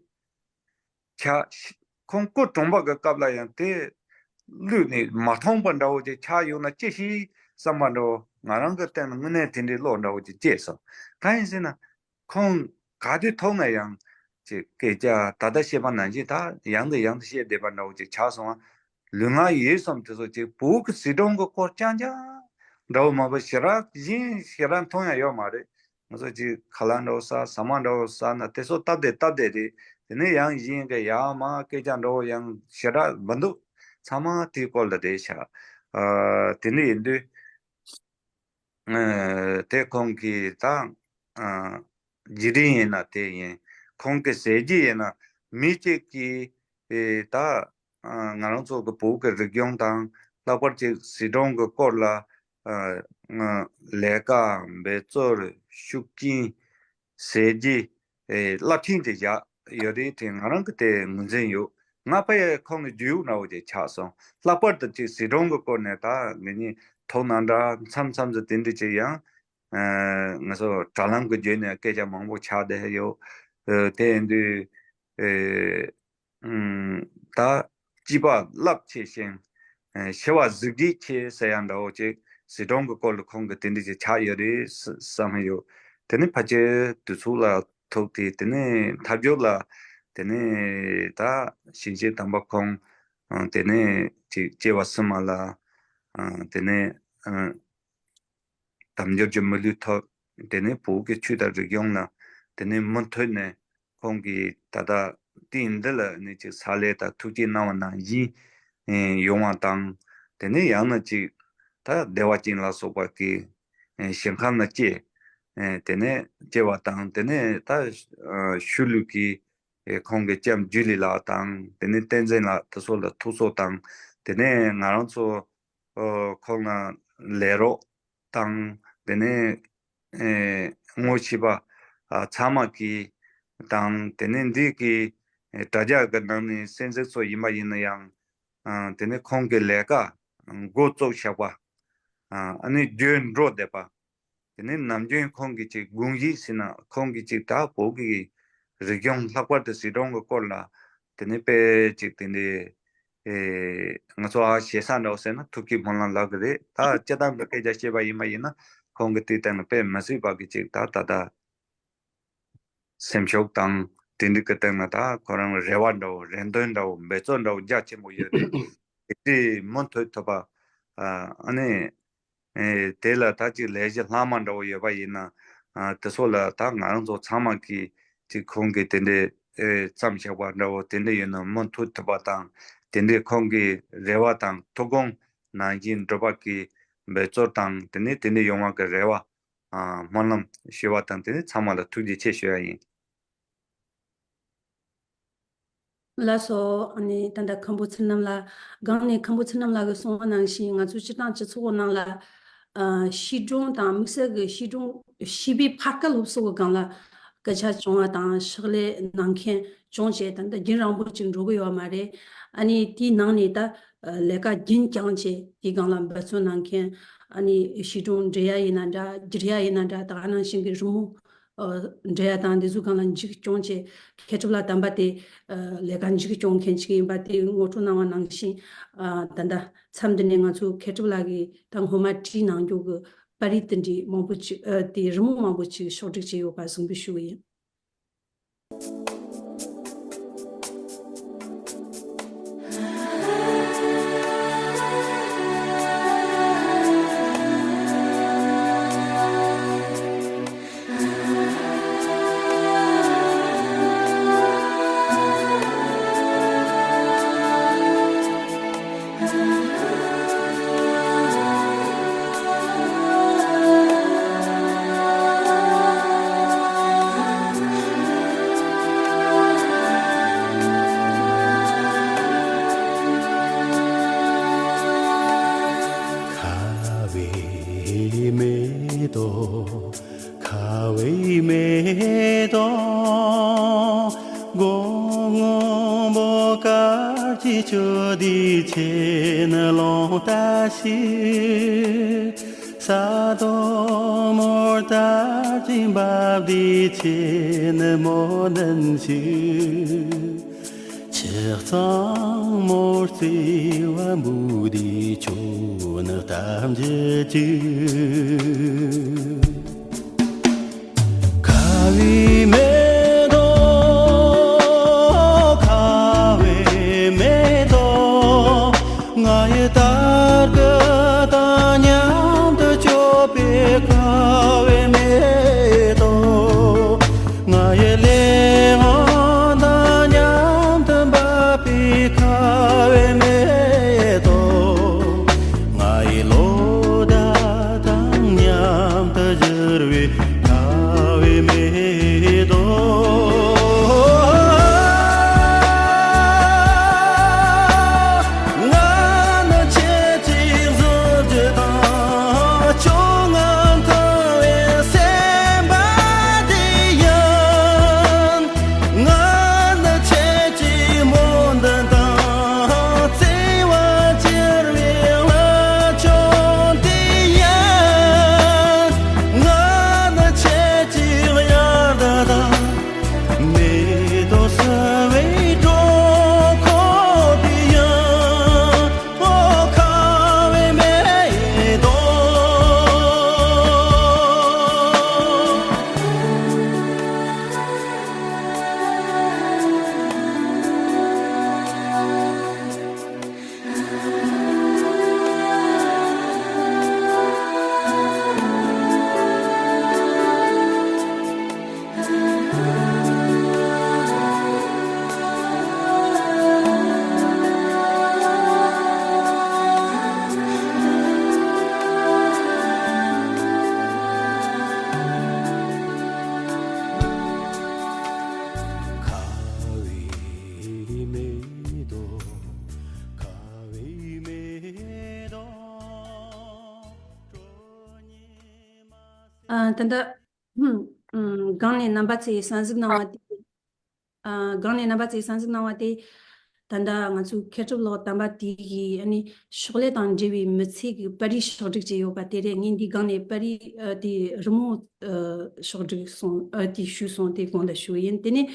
ཆགས། ཁོང་སྐུ་གྲོངས་པ་གི་སྐབས་ལ་ཡང་དེ་བླུས་ནས་མ་མཐོང་པ་འདྲ་བོ་ཅིག་ཆགས་ཡོང་ན་ཅི་ཤེས་བསམ་པ་འདྲ་བོ་ང་རང་གི་སྟེང་ལ་དངོས་གནས་དེ་འདྲའི་བློ་འདྲ་བོ་ཅིག་སྐྱེས་སོང་། གང་ཡིན་ཟེར་ན། ཁོང་ག་དུས་ཐུག་ན་ཡང་ཅིག་སྐད་ཆ་ད་ལྟ་བཤད་པ་ནང་བཞིན་ད་ཡང་དུ་ཡང་དུ་བཤད་བསྡད་པ་འདྲ་བོ་ཅིག་ཆགས་སོང་བ། ལུས་ངག་ཡིད་གསུམ་དེ་ཚོ་ཅིག་བོད་ཀྱི་གཟིགས་སྒྲུང་གི་སྐོར་རྐྱང་རྐྱང་འདྲ་བོ་མ་གཏོགས་ཞེ་དྲག་གཞན་ཞེ་དྲག་མཐོང་ཡ་ཡོད་མ་རེད། ང་ཚོ་ཅིག་ཁ་ལག་འདྲ་བོ་ཟ་ཟ་མ་འདྲ་བོ་ཟ་ན་དེ་ཚོ་སྟབས་བདེ་སྟབས་བདེ་རེད། དེ་ནས་ཡང་གཞན་གྱི་ཡར་མར་སྐད་ཆ་འདྲ་བོ་ཡང་ཞེ་དྲག་མི་འདུག་ཚང་མ་དེའི་སྐོར་ལ་རེད་ཤག་ཨ་དེ་འདྲ་ཡིན་དུས། ཨ་དེ་ཁོང་གིས་ད་ཨ་བརྒྱུད་རིམ་ཡིན་ན་དེ་ཡིན། ཁོང་གི་ཟས་བརྗིད་ཡིན་ན་མི་གཅིག་གིས་ཨེ་ད་ཨ་ང་རང་ཚོ་གི་བོད་ཀྱི་རིག་གཞུང་དང་ལྷག་པར་ཅིག་གཟིགས་སྒྲུང་གི་སྐོར་ལ་ཨ་ལས་ཀ་འབད་རྩོལ་ཤུགས་རྐྱེན་ཟས་བརྗིད་ཨེ་རླབས་ཆེན་ཅིག་བཞག་ཡོད་རེད། དེ་ང་རང་གི་དེ་ངོས་འཛིན་ཡོད། ང་ཕ་ཡས་ཁོང་གི་རྒྱུས་ཡོད་འདྲ་བོ་ཅིག་ཆགས་སོང་། ལྷག་པར་དུ་ཅིག་གཟིགས་སྒྲུང་གི་སྐོར་ནས་ད་ངེད་གཉིས་ཐུག་ན་འདྲ་མཚམས་མཚམས་སུ་དེ་འདྲ་ཅིག་ཡང་ཨ་ང་ཚོ་དྲ་ལམ་གྱི་བརྒྱུད་ནས་སྐད་ཆ་མང་པོ་ཆགས་བསྡད་ཡོད། ཨ་དེ་ཡིན་དུས་ཨེ་ཨུམ་ད་སྐྱེས་པ་རླབས་ཆེ་ཞིང་ཨེ་ཤི་བ་གཟི་བརྗིད་ཆེ་ཟེར་ཡ་འདྲ་བོ་ཅིག་གཟིགས་སྒྲུང་གི་སྐོར་ལ་ཁོང་གིས་དེ་འདྲ་ཅིག་ཆགས་ཡོད་རེད་བསམ་ཡོད། དེ་ནི་ཕལ་ཆེར་དུས་ཚོད་ལ་ཐུག་སྟེ་དེ་ནས་མཐའ་མཇུག་ལ་དེ་ནས་ད་ཞིང་གཤེགས་དམ་པ་ཁོང་ཨ་དེ་ནས་ཅིག་སྐྱེ་བ་གསུམ་མ་ལ་ཨ་དེ་ནས་ཨ་དལ་འབྱོར་གྱི་མི་ལུས་ཐོབ། དེ་ནས་བོད་ཀྱི་ཆོས་དང་རིག་གཞུང་ལ་དེ་ནས་མུ་མཐུད་ནས་ཁོང་གིས་ད་ལྟ་དེང་འདི་ལ་ནི་ཅིག་ཕྱག་ལས་དང་ཐུགས་བསྐྱེད་གནང་བ་ནང་བཞིན་ཨེ་ཡོང་བ་དང་། དེ་ནས་ཡང་ན་ཅིག་ད་བདེ་བ་ཅན་ལ་སོགས་པ་གི་ཨེ་ཞིང་ཁམས་ལ་སྐྱེ། ཨེ་དེ་ནས་སྐྱེ་བ་དང་། དེ་ནས་ད་ཨ་ཤུལ་ལུས་ཀྱི་ཨེ་ཁོང་གི་ལྕམ་ཇུ་ལི་ལགས་དང་། དེ་ནས་བསྟན་འཛིན་ལགས་དེ་ཚོ་ལ་ཐུགས་གསོ་དང་། དེ་ནས་ང་རང་ཚོ་ཨ་ཁོང་ལ་ལས་རོགས་དང་། དེ་ནས་ཨེ་ངོ་ཤེས་པ་ཨ་ཚང་མ་གིས་དང་། དེ་ནས་འདི་གི་ཨེ་དྲ་རྒྱ་གི་ནང་ནས་གསན་གཟིགས་ཚོ་ཡིན་པ་ཡིན་ན་ཡང་། ཨ་དེ་ནས་ཁོང་གི་ལས་ཀ་འགོ་བཙུགས་བཞག་པ། ཨ་ཨ་ནི་རྒྱུན་འགྲོ་བསྡད་པ། དེ་ནས་ནམ་རྒྱུན་ཁོང་གི་ཅིག་དགོངས་གཞི་ཟེར་ན་ཁོང་གི་ཅིག་ད་བོད་ཀྱི་རིག་གཞུང་ལྷག་པར་དུ་གཟིགས་སྒྲུང་གི་སྐོར་ལ་དེ་ནས་དཔེ་ཅིག་དེ་འདྲའི་ཨེ་ང་ཚོ་ཨ་ཞེ་ས་འདྲ་བོ་ཟེར་ན་ཐུགས་ཀྱི་སྨོན་ལམ་ལབ་གི་རེད། ད་སྤྱིར་བཏང་གི་སྐད་ཆ་བཤད་པ་ཡིན་པ་ཡིན་ན་ཁོང་གི་དེའི་སྟེང་ལ་དཔེ་མི་སྲིད་པ་གི་ཅིག་ད་ད་ད་སེམས་ཤུགས་དང་དེ་འདྲ་གི་སྟེང་ལ་ད་ཁོ་རང་རེ་བ་འདྲ་བོ་རེ་འདུན་འདྲ་བོ་འབད་རྩོལ་འདྲ་བོ་རྒྱ་ཆེན་པོ་ཡོད་རེད། དེ་འདྲའི་མུ་མཐུད་ཐུབ་པ་ཨ་ཨ་ནི། ཨེ་དེ་ལ་ད་ཅིག་ལས་གཞི་ལྷག་མ་འདྲ་བོ་ཡོད་པ་ཡིན་ན། ཨ་དེ་ཚོ་ལ་ད་ང་རང་ཚོ་ཚང་མ་གིས་ཅིག་ཁོང་གི་དེ་འདྲའི་ཨེ་བརྩམས་བཞག་པ་འདྲ་བོ་དེ་འདྲ་ཡོད་ན་མུ་མཐུད་ཐུབ་པ་དང་། དེ་འདྲའི་ཁོང་གི་རེ་བ་དང་ཐུགས་དགོངས་ནང་བཞིན་འགྲུབ་པ་གི་འབད་རྩོལ་དང་། དེ་ནས་དེ་འདྲ་ཡོང་བ་གི་རེ་བ་ཨ་སྨོན་ལམ་ཞུ་བ་དང་། དེ་ནས་ཚང་མ་ལ་ཐུགས་རྗེ་ཆེ་ཞུ་ཡ་ཡིན། ལགས་སོ། ཨ་ནི་ད་ལྟ་མཁན་པོ་ཚུལ་རྣམ་ལགས། སྒང་ནས་མཁན་པོ་ཚུལ་རྣམ་ལགས་ཀྱིས་གསུངས་པ་ནང་བཞིན་ང་ཚོའི་སྤྱིར་བཏང་སྤྱི་ཚོགས་ནང་ལ་ཨ་བཤད་སྒྲུང་དང་དམིགས་བསལ་གྱི་བཤད་སྒྲུང་བཤད་པའི་ཕར་སྐད་སློབ་གསོ་གི་སྒང་ལ་སྐད་ཆ་བྱུང་བ་དང་ཕྱག་ལས་གནང་མཁན་བྱུང་བྱས་ད་ལྟ་རྒྱུན་རིང་པོ་ཅིག་འགྲོ་གི་ཡོད་མ་རེད། ཨ་ནི་དེའི་ནང་ནས་ད་ལས་ཀ་རྒྱུན་བསྐྱངས་བྱས་དེའི་སྒང་ལ་འབད་བརྩོན་གནང་མཁན། ཨ་ནི་བཤད་སྒྲུང་འབྲི་ཡ་ཡིན་ན་འདྲ། སྒྱུར་ཡ་ཡིན་ན་འདྲ། ད་ག་ནང་བཞིན་གྱི་རི་མོ། འབྲེལ་ཡ་དང་འདི་ཚོའི་སྒང་ལ་མཇུག་སྐྱོང་བྱས། མཁས་གྲུབ་ལགས་དམ་པ་དེ་ལས་ཀ་མཇུག་སྐྱོང་མཁན་ཞིག་ཡིན་པ་དེ་ངོ་སྤྲོད་གནང་བ་ནང་བཞིན། ད་ལྟ་མཚམས་འདི་ནས་ང་ཚོ་མཁས་གྲུབ་ལགས་ཀྱིས་ད་སྔོན་མ་བྲིས་གནང་རྒྱུ་གི་པར་རིས་དེ་འདྲའི་མང་པོ་ཅིག་དེ་རི་མོ་མང་པོ་ཅིག་ཕྱོགས་སྒྲིག་བྱས་ཡོད་པ་གསུང་འབུལ་ཞུ་གི་ཡིན། ཁ་བའི་མེ་ཏོག་ཁ་བའི་མེ་ཏོག་སྒོ་སྔོན་པོ་དཀར་གྱི་ཆུ་དེའི་ཆེན་ལོང་ལྟ་ཞིག་ས་དོ་མོར་ལྟར་གྱི་འབབ་དེའི་ཆེན་མོ་ནན་ཞིག་ཆགས་གཙང་མོར་བརྩེ་བ་འབུལ་དེའི་ཆོ་ནག་གཏམ་རྒྱུད་ཅིག་ཁ་བའི་མེ་ཏོག་ཁ་བའི་མེ་ཏོག་ང་ཡི་དར་གི་དང་མཉམ་དུ་སྐྱོབ་པའི་ཁ་བའི་མེ་ཏོག་ང་ཡི་ལས་དབང་དང་མཉམ་དུ་འབབ་པའི་ཁ་བའི་མེ་ཏོག་ང་ཡི་ལོ་ཟླ་དང་མཉམ་དུ་བཞུར་བའི་ཁ་བའི་མེ་ཏོག་ང་ནི་ཁྱེད་ཀྱི་གཟི་བརྗིད་དང་བཅོ་ལྔ་མཐིང་བའི་སེམས་པ་དེ་ཡིན། ང་ནི་ཁྱེད་ཀྱི་སྨོན་འདུན་དང་བརྩེ་བ་གྱུར་བའི་ལྷ་ཆུང་དེ་ཡིན། ང་ནི་ཁྱེད་ཀྱི་དབྱར་ཟླ་དང་མེ་ཏོག་བསིལ་བའི་སྒྲོ་འཁོར་དེ་ཡིན། ཨོ་ཁ་བའི་མེ་ཏོག་ཨ། ད་ལྟ་ཨུམ། ཨུམ། སྒང་ནས་རྣམ་པ་ཚོས་གསན་གཟིགས་གནང་བ་དེ། ཨ། སྒང་ནས་རྣམ་པ་ཚོས་གསན་གཟིགས་གནང་བ་དེ། ད་ལྟ་ང་ཚོའི་མཁས་གྲུབ་ལགས་དམ་པ་དེ་གིས་ཨ་ནི་ཕྱག་ལས་དང་འབྲེལ་བའི་མི་ཚེ་གི་པར་རིས་ཕྱོགས་སྒྲིག་བྱས་ཡོད་པ་དེ་རེད། ངས་འདི་སྒང་ནས་པར་རིས་ཨ་དེ་རི་མོ་ཨ་ཕྱོགས་སྒྲིག་སོང་། ཨ་དེ་ཞུས་སོང་། དེ་གོང་ལ་ཞུ་ཡིན། དེ་ནས་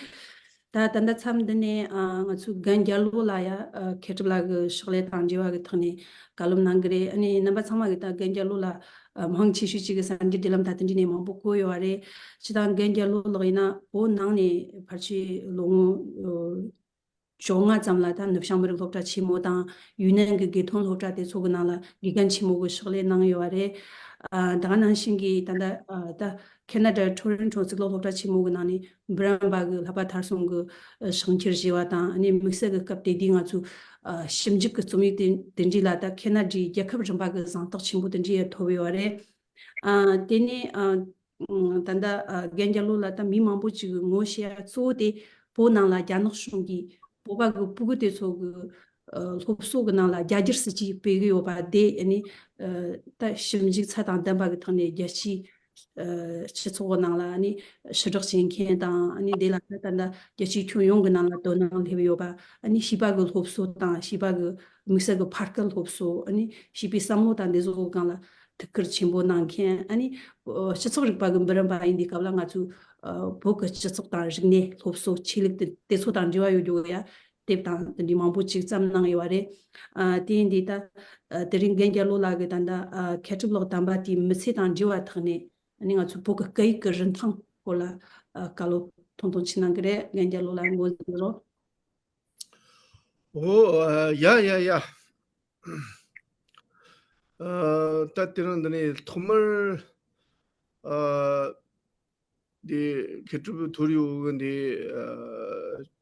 ད་ད་ལྟ་མཚམས་འདི་ནས་ཨ་ང་ཚོའི་རྒན་རྒྱལ་ལོ་ལགས་ཡ་ཨ་མཁས་གྲུབ་ལགས་ཀྱི་ཕྱག་ལས་དང་འབྲེལ་བ་གི་ཐོག་ནས་བཀའ་སློབ་གནང་གི་རེད། ཨ་ནི་རྣམ་པ་ཚང་མ་གིས་ད་རྒན་རྒྱལ་ལོ་ལགས་ཨ་མང་ཆེ་ཤོས་ཅིག་གིས་གསར་འགྱུར་བརྒྱུད་ལམ་ད་དེ་འདྲ་ནས་མང་པོ་གོ་ཡོད་པ་རེད། སྤྱིར་བཏང་རྒན་རྒྱལ་ལོ་ལགས་ཡིན་ན་བོད་ནང་ནས་ཕལ་ཆེར་ལོ་ངོ་ཨ་བཅོ་ལྔ་ཙམ་ལ་ད་ནུབ་བྱང་མི་རིགས་སློབ་གྲྭ་ཆེན་མོ་དང་ཡུན་ནན་གྱི་དགེ་ཐོན་སློབ་གྲྭ་དེ་ཚོ་གི་ནང་ལ་དགེ་རྒན་ཆེན་མོ་གི་ཕྱག་ལས་གནང་ཡོད་པ་རེད། ཨ་ད་ག་ནང་བཞིན་གྱི་ད་ལྟ་ཨ་ད་ཁེ་ན་ཌ་ཊོ་རོན་ཊོ་གཙུག་ལག་སློབ་གྲྭ་ཆེན་མོ་གི་ནང་ནས་འབུམ་རམས་པ་གི་བསླབ་པ་མཐར་སོན་གྱི་ཕྱག་འཁྱེར་བཞེས་པ་དང་། ཨ་ནི་དམིགས་བསལ་གྱི་སྐབས་དེ་དུས་ང་ཚོའི་ཨ་ཞིབ་འཇུག་གི་རྩོམ་ཡིག་དེ་དེ་འདྲ་ལ་ད་ཁེ་ན་ཌའི་རྒྱལ་ཁབ་རིམ་པ་གི་གཟེངས་རྟགས་ཆེན་པོ་དེ་འདྲ་ཡང་ཐོབ་ཡོད་པ་རེད། ཨ་དེ་ནས་ཨ་ད་ལྟ་ཨ་རྒན་རྒྱལ་ལོ་ལགས་ད་མི་མང་པོ་ཅིག་གིས་ངོ་ཤེས་ཡ་གཙོ་བོ་དེ་བོད་ནང་ལ་རྒྱ་ནག་གཞུང་གིས་བོད་པ་གི་སྤུ་གུ་དེ་ཚོ་གི་ཨ་སློབ་གསོ་གི་ནང་ལ་རྒྱ་སྒྱུར་སྲིད་ཇུས་སྤེལ་གི་ཡོད་པ་དེ། ཨ་ནི་ཨ་ད་ཞིབ་འཇུག་ཚད་དང་ལྡན་པ་གི་ཐོག་ནས་རྒྱལ་སྤྱིའི་ཨ་སྤྱི་ཚོགས་ནང་ལ་ཨ་ནི་ཕྱི་བསྒྲགས་བྱེད་མཁན་དང་། ཨ་ནི་དེ་ལ་ད་ད་ལྟ་རྒྱལ་སྤྱིའི་ཁྱོན་ཡོངས་ཀྱི་ནང་ལ་དོ་སྣང་སླེབས་ཡོད་པ། ཨ་ནི་བྱིས་པ་གི་སློབ་གསོ་དང་བྱིས་པ་གི་དམིགས་བསལ་གི་ཕ་སྐད་སློབ་གསོ། ཨ་ནི་བྱིས་པའི་བསམ་བློ་དང་འདི་ཚོ་གི་སྒང་ལ་ད་ ཐུགས་ཁུར་ཆེན་པོ་གནང་མཁན། ཨ་ནི་སྤྱི་ཚོགས་རིག་པ་གི་འབུམ་རམས་པ་ཡིན་དུས་སྐབས་ལ། ང་ཚོའི་བོད་ཀྱི་སྤྱི་ཚོགས་དང་རིག་གནས་སློབ་གསོ་ཆོས་ལུགས་དེ་དེ་ཚོ་དང་འབྲེལ་བ་ཡོད་རྒྱུ་ཡ་དེབ་དང་དེ་འདྲའི་མང་པོ་ཅིག་བརྩམས་གནང་ཡོད་པ་རེད། ཨ་དེ་ཡིན་དུས་ད་ཨ་དེ་རིང་རྒན་རྒྱལ་ལོ་ལགས་ཀྱིས་ད་ལྟ་ཨ་མཁས་གྲུབ་ལགས་དམ་པ་དེའི་མི་ཚེ་དང་འབྲེལ་བ་ཐོག་ནས། ཨ་ནི་ང་ཚོའི་བོད་ཀྱི་སྐད་ཡིག་གི་རིན་ཐང་སྐོར་ལ་ཨ་བཀའ་སློབ་ཐུང་ཐུང་ཅིག་གནང་གི་རེད། རྒན་རྒྱལ་ལོ་ལགས་འགོ་འཛུགས་རོགས། ཨོ། ཨ་ཡ་ཡ་ཡ། ཨ་ད་དེ་རིང་འདི་ནས་ཐོག་མར་ཨ་འདི་མཁས་གྲུབ་ཐོར་ཡུག་གི་འདི་ཨ་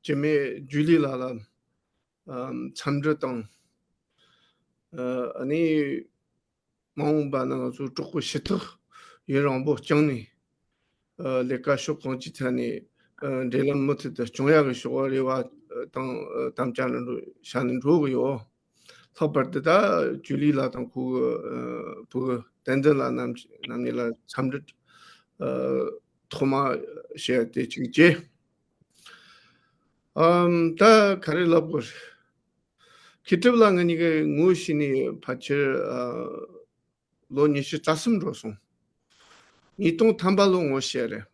སྐྱེ་དམན་ཇུ་ལི་ལགས་ལ་ཨ་འཚམས་འདྲི་དང་། ཨ་ནི་མ་འོངས་པ་ན་ང་ཚོ་གྲོགས་པོ་ཞུ་དག་ཡུན་རིང་པོ་བསྐྱངས་ནས། ཨ་ལས་ཀ་ཕྱོགས་གང་ཅིའི་ཐད་ནས་ཨ་འབྲེལ་ལམ་མུ་མཐུད་དུ་སྐྱོང་ཡག་གི་ཕྱོགས་རེ་བ་དང་ཨ་དམ་བཅའ་ནི་འགྲོ་བྱ་ནི་འགྲོ་གི་ཡོད། ལྷག་པར་དུ་ད་ཇུ་ལི་ལགས་དང་ཁོ་གི་ཨ་བུ་གི་བསྟན་འཛིན་ལགས་རྣམ་རྣམ་གཉིས་ལ་འཚམས་འདྲི་ཨ་ཐོག་མ་བྱས་ཏེ་གཅིག་བྱས། ཨམ་ད་ག་རེ་ལབ་དགོས་རེད། མཁས་གྲུབ་ལགས་ང་གཉིས་ཀྱིས་ངོ་ཤེས་ནས་ཕལ་ཆེར་ཨ་ལོ་ཉི་ཤུ་རྩ་གསུམ་འགྲོ་སོང་། ཉིས་སྟོང་ཐམ་པ་ལོ་ངོ་ཤེས་རེད།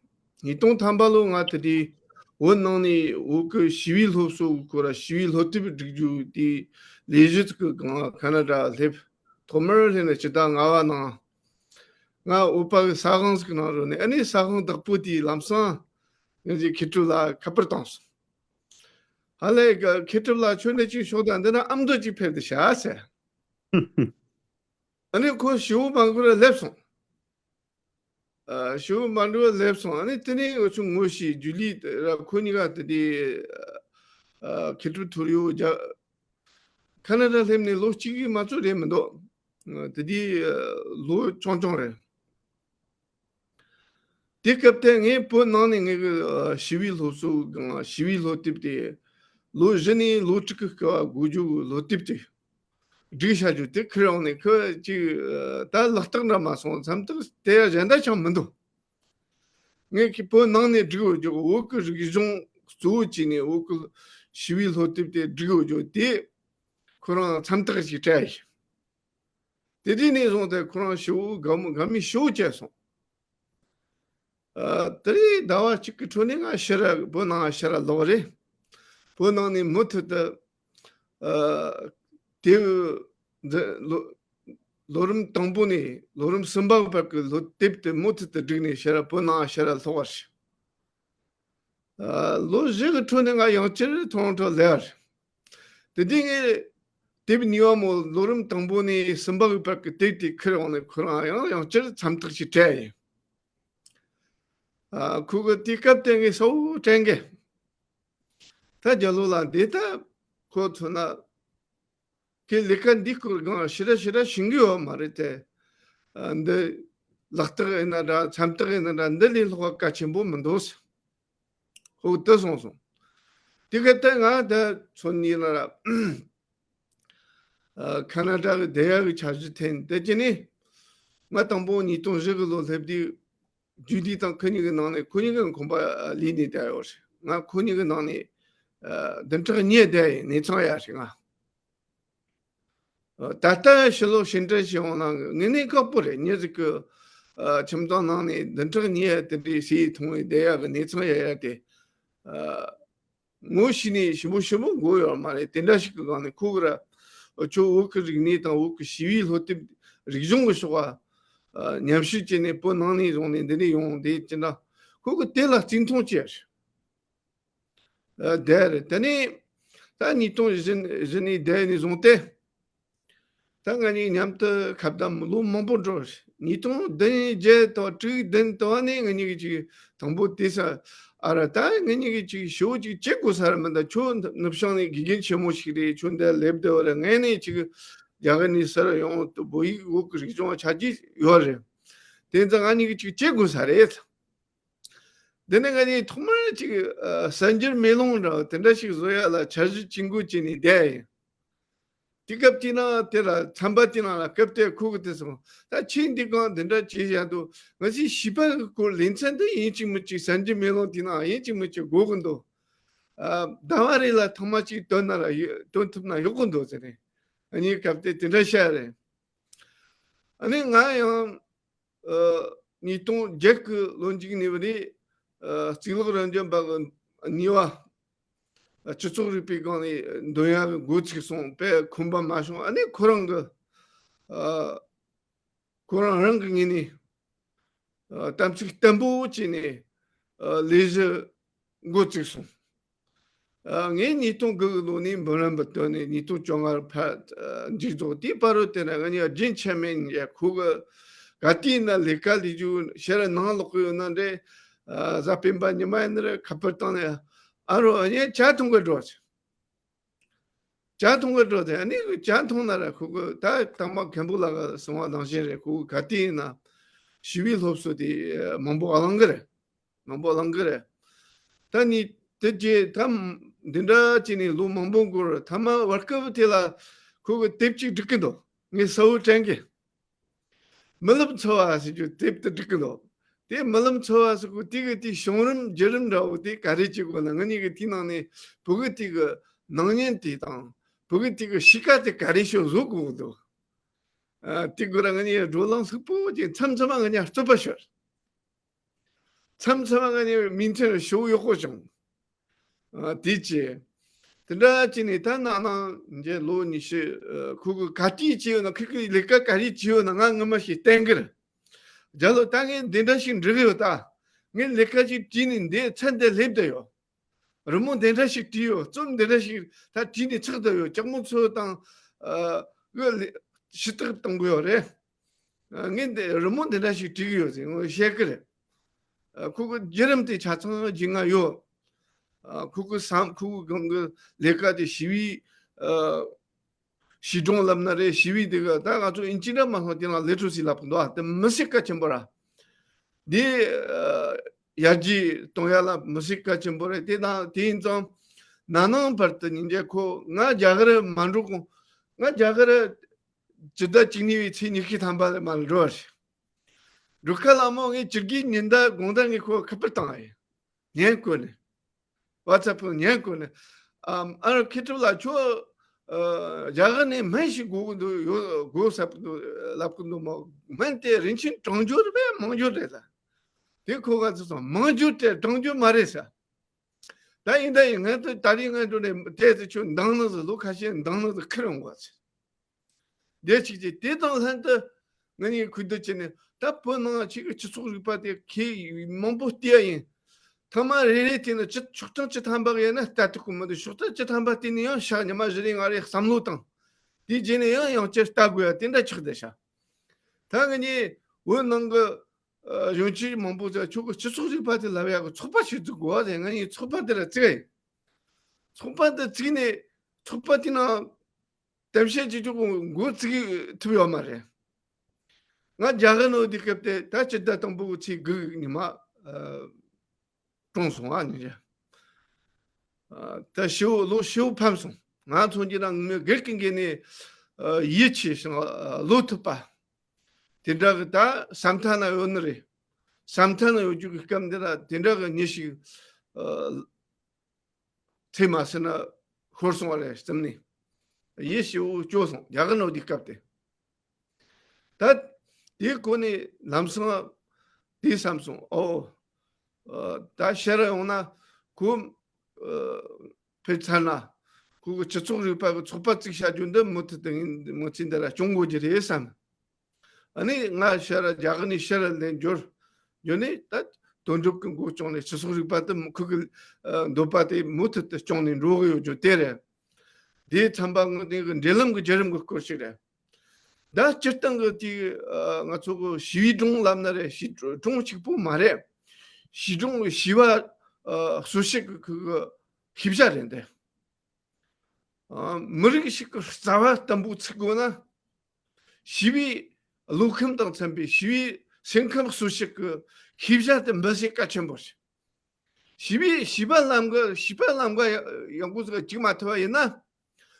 ཉིས་སྟོང་ཐམ་པ་ལོ་ང་དེ་དུས་བོད་ནང་ནས་བོད་ཀྱི་ཞི་བའི་སློབ་གསོ་གི་སྐོར་ཞི་བའི་སློབ་དེབ་སྒྲིག་རྒྱུ་དེ་ལས་གཞི་ཅིག་གི་སྒང་ཁ་ན་ཌ་སླེབས། ཐོག་མར་སླེབས་ནས་སྤྱི་ཟླ་ལྔ་པ་ནང་ང་བོད་པ་གི་ས་ཁང་ཞིག་ནང་འགྲོ་ནས། ཨ་ནི་ས་ཁང་བདག་པོ་དེས་ལམ་སང་ངེད་ཀྱི་མཁས་གྲུབ་ལགས་ཁ་པར་བཏང་སོང་། ཧ་ལས་ཀྱི་མཁས་གྲུབ་ལགས་ཁྱོད་འདི་ཅིག་ཤོག་དང་། འདི་ན་ཨ་མདོ་ཅིག་ཕེབས་ཏེ་བྱ་ཟེར། ཨ་ནི་ཁོ་ཞེ་པོ་མ་འགོར་བར་སླེབས་སོང་། ཨ་ཞེ་པོ་མ་འགོར་བར་སླེབས་སོང་། ཨ་ནི་དེ་ནས་ང་ཚོ་ངོ་ཤེས། ཇུ་ལི་ར་ཁོ་གཉིས་ཀ་དེ་དུས་ཨ་མཁས་གྲུབ་ཐོར་ཡུག་རྒྱ་ཁ་ན་ཌ་སླེབས་ནས་ལོ་གཅིག་གིས་མ་ཚོད་རེད་མི་འདུག་དེ་དུས་ལོ་ཆུང་ཆུང་རེད། དེ་སྐབས་དེ་ངས་བོད་ནང་ནས་ངེད་ཀྱི་ཨ་ཞི་བའི་སློབ་གསོ་སྒང་ཞི་བའི་སློབ་དེབ་དེ་ལོ་བཞི་ནས་ལོ་དྲུག་གི་སྐབས་འགོ་རྒྱུ་གི་སློབ་དེབ་དེ་སྒྲིག་བྱ་རྒྱུ་དེ་ཁུར་ཡོང་ནས། ཁོ་ཅིག་ཨ་ད་ལག་རྟགས་འདྲ་མ་སོང་། མཚམས་རྟགས་དེ་ཡང་གཞན་དག་ཅང་མི་འདུག་ངས་ཁྱེད་བོད་ནང་ནས་སྒྲིག་འོ་རྒྱུ། བོད་ཀྱི་རིག་གཞུང་གཙོ་བོ་བྱས་ནས་བོད་ཀྱི་ཞི་བའི་སློབ་དེབ་དེ་སྒྲིག་འོ་རྒྱུ་དེ་ཁོ་རང་མཚམས་རྟགས་ཤིག་སྤྲད་ཡིན། དེ་དུས་ནས་བཟུང་སྟེ་ཁོ་རང་ཞེ་པོ་དགའ་མོ་དགའ་མོས་ཞེ་པོ་བྱས་སོང་། ཨ་དེ་རིང་ཟླ་བ་གཅིག་གི་འཕྲོ་ནས་ང་ཕྱིར་ར་བོད་ནང་ཕྱིར་ར་ལོག་རེད། བོད་ནང་ནས་མུ་མཐུད་དུ་ཨ་དེབ་འདི་ལོ་ལོ་རིམ་དང་པོ་ནས་ལོ་རིམ་གསུམ་པ་བར་གྱི་སློབ་དེབ་དེ་མུ་མཐུད་དུ་བསྒྲིགས་ནས་ཕྱིར་ར་བོད་ནང་ཕྱིར་ར་ལོག་པ་རེད། ཨ་ལོ་བཞི་གི་འཕྲོ་ནས་ང་ཡང་བསྐྱར་ཐོ་རོན་ཊོ་སླེབས་པ་རེད། དེ་དུས་ངས་དེབ་གཉིས་པ་མོ་ལོ་རིམ་དང་པོ་ནས་གསུམ་པ་གི་བར་གྱི་དེབ་དེ་ཁུར་ཡོང་ནས་ཁོ་རང་ཡང་ཡང་བསྐྱར་མཚམས་རྟགས་ཤིག་སྤྲད་ཡིན། ཨ་ཁོ་གི་དེ་སྐབས་དེ་ངས་གསལ་པོ་དྲན་གི། ད་རྒྱལ་ལོ་ལགས་འདི་ལྟ་ཁོ་མཚོན་ན། ཁྱེད་ལས་ཀ་འདི་སྐོར་སྒང་ཞེ་དྲག་ཞེ་དྲག་ཤེས་ཀྱི་ཡོད་མ་རེད་དེ། ཨ་འདི་ལག་རྟགས་ཡིན་ན་འདྲ། མཚམས་རྟགས་ཡིན་ན་འདྲ། འདི་ལས་ལྷག་པ་གལ་ཆེན་པོ་མི་འདུག་ཁོ་དེ་གསུངས་སོང་། དེ་ག་ད་ང་ད་ཚོ་གཉིས་ལ་ཨ་ཁ་ན་ཌ་གི་བསྡད་ཡག་གི་འཆར་གཞི་འཐེན། དེ་རྗེས་ནས་ང་དང་པོ་ཉིས་སྟོང་བཞི་གི་ལོ་སླེབས་དུས་ཇུ་ལི་དང་ཁོ་གཉིས་ཀྱི་ནང་ནས་ཁོ་གཉིས་ཀྱི་ཁང་པ་ལས་ནས་བསྡད་ཡོད་རེད། ང་ཁོ་གཉིས་ཀྱི་ནང་ནས་ཨ་བདུན་ཕྲག་གཉིས་བསྡད་ཡིན། གནས་ཚང་ཡག་རེད། ང་ད་ལྟ་ཕྱི་ལོགས་ཕྱི་འབྲེལ་བྱེད་འོང་ན་དངོས་གནས་ཁག་པོ་རེད། མྱི་ཟིག་གི་ཨ་ཁྱིམ་ཚང་ནང་ནས་བདུན་ཕྲག་གཉིས་དེ་འདྲའི་ཟས་འཐུང་བའི་བསྡད་ཡག་གི་གནས་ཚང་ཡག་ཡག་དེ་ཨ་ངོ་ཤེས་ནས་ཞིབ་མོ་ཞིབ་མོ་དགོས་ཡོད་མ་རེད། དེ་འདྲ་ཞིག་གི་སྒང་ནས་ཁོ་གི་ར་ཁྱོད་བོད་ཀྱི་རིག་གནས་དང་བོད་ཀྱི་ཞི་བའི་སློབ་དེབ་རིག་གཞུང་གི་ཕྱོགས་ཨ་ཉམས་ཞིབ་བྱས་ནས་བོད་ནང་ནས་བཟུང་ནས་འདི་ནས་ཡོང་དེ་ཅི་འདྲ། ཁོ་གི་དེ་ལ་བརྩི་མཐོང་བྱས་རེད། ཨ་བསྡད་རེད། དེ་ནས་ད་ཉིས་སྟོང་བཞི་བཞི་ནས་བསྡད་ནས་བཟུང་སྟེ། ད་ང་གཉིས་མཉམ་དུ་ཁ་བརྡ་ལོ་མང་པོ་འགྲོ་རེད། ཉིས་སྟོང་བདུན་བརྒྱད་དང་དྲུག་བདུན་དུ་བ་ནས་ང་གཉིས་ཀྱི་ཅིག་དང་པོ་དེ་ས་ཨ་ར་ད་ང་གཉིས་ཀྱི་ཅིག་ཞེ་པོ་ཅིག་བྱེད་དགོས་ས་རེད་མི་འདུག་ཁྱོད་ནུབ་བྱང་ནས་དགེ་རྒན་ཆེན་མོ་ཞིག་རེད། ཁྱོད་འདིར་སླེབས་བསྡད་པ་རེད། ངས་ནས་ཅིག་རྒྱ་གར་ནས་ཟུར་ཡོང་དུ་བོད་ཡིག་བོད་ཀྱི་རིག་གཞུང་ཆ་རྒྱུས་ཡོད་རེད། དེ་ཙང་ང་གཉིས་ཀྱི་ཅིག་བྱེད་དགོས་ས་རེད། འདི་ནས་ང་གཉིས་ཐོག་མར་ཅིག་ཨ་གསར་འགྱུར་མེ་ལོང་འདྲ་བ་དེ་འདྲ་ཞིག་བཟོ་ཡ་ལ་འཆར་གཞི་ཅིག་འགོད་བྱས་ནས་བསྡད་ཡིན། དེ་སྐབས་དེ་ན་དེ་ལ་ཚན་པ་དེ་ནང་ལ་སྐབས་དེར་ཁོ་གིས་དེ་སོང་། ད་ཁྱེད་འདི་གང་འདི་འདྲ་བྱས་བཞག་འདུག་ང་ཚོའི་བྱིས་པ་གི་སྐོར་ལེ་ཚན་འདི་ཡིན་གཅིག་མིན་གཅིག་གསར་འགྱུར་མེ་ལོང་དེ་ནང་ཡིན་གཅིག་མིན་གཅིག་དགོས་གི་འདུག་ཨ་ཟླ་བ་རེ་ལ་ཐེངས་མ་གཅིག་བཏོན་ན་ལ་ཡོད་བཏོན་ཐུབ་ན་ཡག་གི་འདུག་ཟེར་ནས་ང་གཉིས་སྐབས་དེ་དེ་འདྲ་བཤད་རེད། ཨ་ནི་ང་ཡང་ཨ་ཉིས་སྟོང་བརྒྱད་ཀྱི་ལོ་མཇུག་ནས་བ་རེད། ཨ་གཙུག་ལག་རབ་འབྱམས་པ་གི་ནུས་པ། སྤྱི་ཚོགས་རིག་པའི་སྒང་ནས་འདོན་ཡག་གི་འགོ་ཚུགས་སོང་། དཔེ་ཁོམ་པ་མ་བྱུང་། ཨ་ནི་ཁོ་རང་གི་ཨ་ཁོ་རང་རང་གི་ངོས་ནས་ཨ་དམ་ཚིག་བརྟན་པོ་བྱས་ནས་ཨ་ལས་གཞི་འགོ་བཙུགས་སོང་། ཨ་ངས་ཉིས་སྟོང་དགུ་གི་ལོ་ནས་འབུམ་རམས་པ་ཐོན་ནས་ཉིས་སྟོང་བཅོ་ལྔ་ཕར་ཨ་མཇུག་རྫོགས། དེའི་བར་དུ་དེ་ན་ང་གཉིས་རྒྱུན་ཆད་མེད་ཡ། ཁོ་གི་ག་དུས་ཡིན་ན་ལས་ཀ་ལས་རྒྱུ་ཤེས་ར་ནང་ལོག་གི་ཡོད་ན་འདྲ། ཨ་གཟའ་སྤེན་པ་ཉི་མ་ཡིན་ན་ར་ཁ་པར་བཏང་ནས། ཨ་རོ་ཨ་ནི་ཇ་འཐུང་གི་འགྲོ་ཟེར། ཇ་འཐུང་གི་འགྲོ་དེ། ཨ་ནི་ཇ་འཐུང་ན་ར་ཁོ་གི་ད་དང་པ་མཁན་པོ་ལགས་གསུང་བ་ནང་བཞིན་རེད། ཁོ་གི་ག་དུས་ཡིན་ན་ཞི་བའི་སློབ་གསོ་དེ་མང་པོ་བླང་གི་རེད། མང་པོ་བླང་གི་རེད། ད་ནི་དེ་རྗེས་ད་འདི་འདྲ་བྱས་ནས་ལོ་མང་པོ་འགོར། ཐ་མ་བར་སྐབས་དེ་ལ་ཁོ་གི་དེབ་ཅིག་སྒྲིག་གི་འདུག་ངས་གསལ་བོ་དྲན་གི། རྨི་ལམ་འཚོལ་བ་ཟེར་རྒྱུ་དེབ་དེ་སྒྲིག་གི་འདུག་དེ་རྨི་ལམ་འཚོལ་བ་ཟེར་གོ་དེ་གི་དེའི་བྱུང་རིམ་བརྒྱུད་རིམ་འདྲ་བོ་དེ་ག་རེ་བྱེད་དགོས་ན། ང་གཉིས་ཀྱི་དེའི་ནང་ནས་བུ་གི་དེ་གི་སྣང་བརྙན་དེ་དང་བུ་གི་དེ་གི་གཤིས་ཀ་དེ་ག་རེ་ཤོད་བཟོ་དགོས་འདུག་ཨ་དེ་གོ་ར་ང་གཉིས་བགྲོ་གླེང་ལྷུག་པོ་བྱས། མཚམས་མཚམས་ང་གཉིས་རྩོད་པ་ཤོར། མཚམས་མཚམས་ང་གཉིས་མིང་ཐོན་ཞུ་ཡག་པོ་བྱུང་། ཨ་དེ་བྱས། དེ་འདྲ་བྱས་ནས་ད་ནང་ནང་མཇལ་ལོ་ཉི་ཤུ། ཨ་ཁོ་གི་ག་དུས་བྱས་ཡོད་ན། ཁོ་གི་ལས་ཀ་ག་རེ་བྱས་ཡོད་ན་ང་ངོ་མ་ཞིག་བསྟན་གི་རེད། རྒྱ་ལོ་ད་ངས་འདི་འདྲ་ཞིག་འབྲི་གི་ཡོད། ད་ངས་ལས་ཀ་ཞིག་བྲིས་ནས་འདི་ཚན་འདི་སླེབས་བསྡད་ཡོད། རི་མོ་འདི་འདྲ་ཞིག་བྲིས་ཡོད། རྩོམ་འདི་འདྲ་ཞིག་ད་བྲིས་ནས་ཚགས་བསྡད་ཡོད། ལྕགས་མོ་ཚོ་དང་ཨ་གི་ལས་ཞུ་དག་གཏོང་གི་ཡོད་རེད། ཨ་ངས་འདི་རི་མོ་འདི་འདྲ་ཞིག་བྲིས་གི་ཡོད་ཟེར་ངོ་བཤད་གི་རེད། ཨ་ཁོ་གི་བརྒྱུད་རིམ་དེ་ཆ་ཚང་རྒྱུས་མངའ་ཡོད། ཨ་ཁོ་གི་བསམ་ཁོ་གི་གང་གི་ལས་ཀ་དེ་ཞི་བའི་ཨ་བྱིས་སྒྲུང་ལབ་ན་རེད། ཞི་བའི་དེ་ག་ད་ང་ཚོ་ཨིན་ཇི་འདྲ་མ་སོང་དེ་ནང་ལེ་ཊི་རེ་སི་ལབ་གི་འདུག་ཨ་དེ་མི་སྲིད་གལ་ཆེན་པོ་ར། དེ་ཨ་ཡར་རྒྱས་གཏོང་ཡ་ལ་མི་སྲིད་གལ་ཆེན་པོ་རེད། དེ་དང་དེ་ཡིན་ཙང་ན་ནིང་བར་དུ་ཉིན་རྒྱལ་ཁོ་ང་རྒྱ་གར་མ་འགྲོ་གོང་ང་རྒྱ་གར་སྤྱི་ཟླ་བཅུ་གཉིས་པའི་ཚེས་ཉི་ཤུ་ཐམ་པ་ལ་མར་འགྲོ་བ་རེད། འགྲོ་ཁ་ལ་མོ་ངས་བཅུ་དགུའི་ཉིན་ཟླ་དགོང་དག་ངས་ཁོ་ཁ་པར་བཏང་བ་ཡིན། ཉན་དགོས་ནས། ཝ་ཚབ་ཕུ་ཉན་དགོས་ནས། ཨ་ཨ་རོ་མཁས་གྲུབ་ལགས་ཁྱོད་ཨ་རྒྱ་གར་ནས་སྨན་ཞིག་དགོས་ཀྱི་འདུག་ཡོད་དགོས་ཟེར་གི་འདུག་ལབ་གི་འདུག་མོ་སྨན་དེ་རིན་ཆེན་གྲངས་འབོར་རེད་པས་མང་འབོར་རེད་ལ། དེ་ཁོ་ག་ཚོད་སོང་། མང་འབོར་དེ་གྲངས་འབོར་མ་རེད་ཟེར། ད་ཡིན་ད་ཡིན་ང་ཚོ་ད་རེས་ང་ཚོ་ནས་དེ་ཚོ་ཁྱོད་འདང་ནང་ཟིག་ལོ་ཁ་ཤས་འདང་ནང་ཟིག་ཁུར་འོང་བ་ཟེར། དེ་གཅིག་བྱས། དེ་དང་ལྷན་དུ་ང་གཉིས་གུས་འདུད་བྱས་ནས། ད་བོད་ནང་ཆེ་གི་སྤྱི་ཚོགས་རིག་པ་དེ་ཁྱེད་མང་པོ་བལྟས་ཡ་ཡིན། ཐ་མ་རེ་རེ་དེ་ནི་ཅི་ཤོག་གྲངས་བཅུ་ཐམ་པ་ཡིན་ན་ལྟ་ཐུབ་ཀྱི་མི་འདུག་ཤོག་གྲངས་བཅུ་ཐམ་པ་དེ་ནི་ཡང་ཞག་ཉི་མ་བཞི་རེ་ལྔ་རེ་བསམ་བློ་བཏང་། དེ་རྗེས་ནས་ཡང་ཡང་བསྐྱར་ལྟ་དགོས་ཡ་དེ་འདྲ་ཆགས་བསྡད་ཤག་ད་ང་གཉིས་བོད་ནང་གི་ཨ་གཞོན་སྐྱེས་མང་པོ་ཚོས་ཁྱོད་ཀྱི་སྤྱི་ཚོགས་རིག་པ་དེ་ལབ་ཡ་གི་ཚོགས་པ་ཞིག་བཙུགས་དགོས་པ་དེ། ང་གཉིས་ཚོགས་པ་དེ་ལ་བཙུགས་ཡིན། ཚོགས་པ་དེ་བཙུགས་ནས་ཚོགས་པ་དེ་ནང་གཏམ་བཤད་བྱེད་ཆོག་གི་འགོ་བཙུགས་ཐུབ་ཡོད་མ་རེད། ང་རྒྱ་གར་ནང་དེ་སྐབས་དེ་ད་སྤྱི་ཟླ་དང་པོ་གི་ཚེས་དགུ་ཉི་མ་ཨ་གྲོངས་སོང་། ཨ་ནི་རེད། ཨ་ད་ཞེ་པོ་ལོ་ཞེ་པོ་ཕམ་སོང་། ང་མཚོན་གྱི་ན་ངའི་སྒེར་གྱི་འགན་ནས་ཨ་ཡིད་ཆེས་ཤིང་ཨ་བློ་ཐུབ་པ་དེ་འདྲ་གི་ད་ས་མཐའ་ན་ཡོད་ནི་རེད། ས་མཐའ་ན་ཡོད་རྒྱུ་གི་སྐབས་འདི་ལ་དེ་འདྲ་གི་མྱི་ཞིག་ཨ་ཚེ་མ་ཟིན་ན་ཤོར་སོང་བ་རེད་བསམ་ནས་ཡིད་ཞེ་པོ་སྐྱོ་སོང་། རྒྱ་གར་ནང་དེ་སྐབས་དེ། ད་དེའི་གོ་ནས་ལམ་སང་དེ་བསམ་སོང་། ཨོ། ཨ་ད་ཕྱིར་ཡོང་ན་ཁོ་ཨ་ཕེབས་ཚར་ན་ཁོ་གི་སྤྱི་ཚོགས་རིག་པ་གི་ཚོགས་པ་བཙུགས་བྱ་རྒྱུ་འདི་མུ་མཐུད་དུ་ངས་མི་ཚེ་འདི་ལ་སྐྱོང་དགོས་ཀྱི་རེད་བསམ། ཨ་ནི་ང་ཕྱིར་རྒྱ་གར་ནས་ཕྱིར་ལེན་འབྱོར་འབྱོར་ནས་ད་དོན་གྲུབ་ཀྱི་མགོ་བཅོམ་ནས་སྤྱི་ཚོགས་རིག་པ་དེ་ཁོ་གི་ཨ་འདོད་པ་དེ་མུ་མཐུད་དུ་སྐྱོང་ནས་འགྲོ་གི་ཡོད་རྒྱུ་དེ་རེད། དེའི་མཚམས་པ་ངོ་དེ་གི་འབྲེལ་ལམ་གྱི་བརྒྱུད་རིམ་གྱི་སྐོར་ཞིག་རེད། ད་སྤྱིར་བཏང་གི་དེ་ཨ་ང་ཚོ་གི་ཞི་བའི་སྒྲུང་ལབ་ན་རེད། ཞི་སྒྲུང་གཅིག་པུ་མ་རེད། ཞི་སྒྲུང་གི་ཞི་བ་ཨ་གསོལ་བྱེད་ཀྱི་ཁོ་གི་ཤེས་བྱ་རེད་འདི། ཨ་མི་རིགས་ཤིག་གི་རྩ་བ་བརྟན་པོ་ཚུགས་དགོས་ན། ཞི་བའི་བློ་ཁམས་དང་འཚམ་པའི་ཞི་བའི་སེམས་ཁམས་གསོ་བྱེད་ཀྱི་ཤེས་བྱ་དེ་འབད་སྲིད་གལ་ཆེན་པོ་རེད། ཞི་བའི་ཞི་བ་ལམ་ཀ་ཞི་བ་ལམ་ཀ་ཡག་པོ་ཟིག་བཅུག་མ་ཐུབ་པ་ཡིན་ན།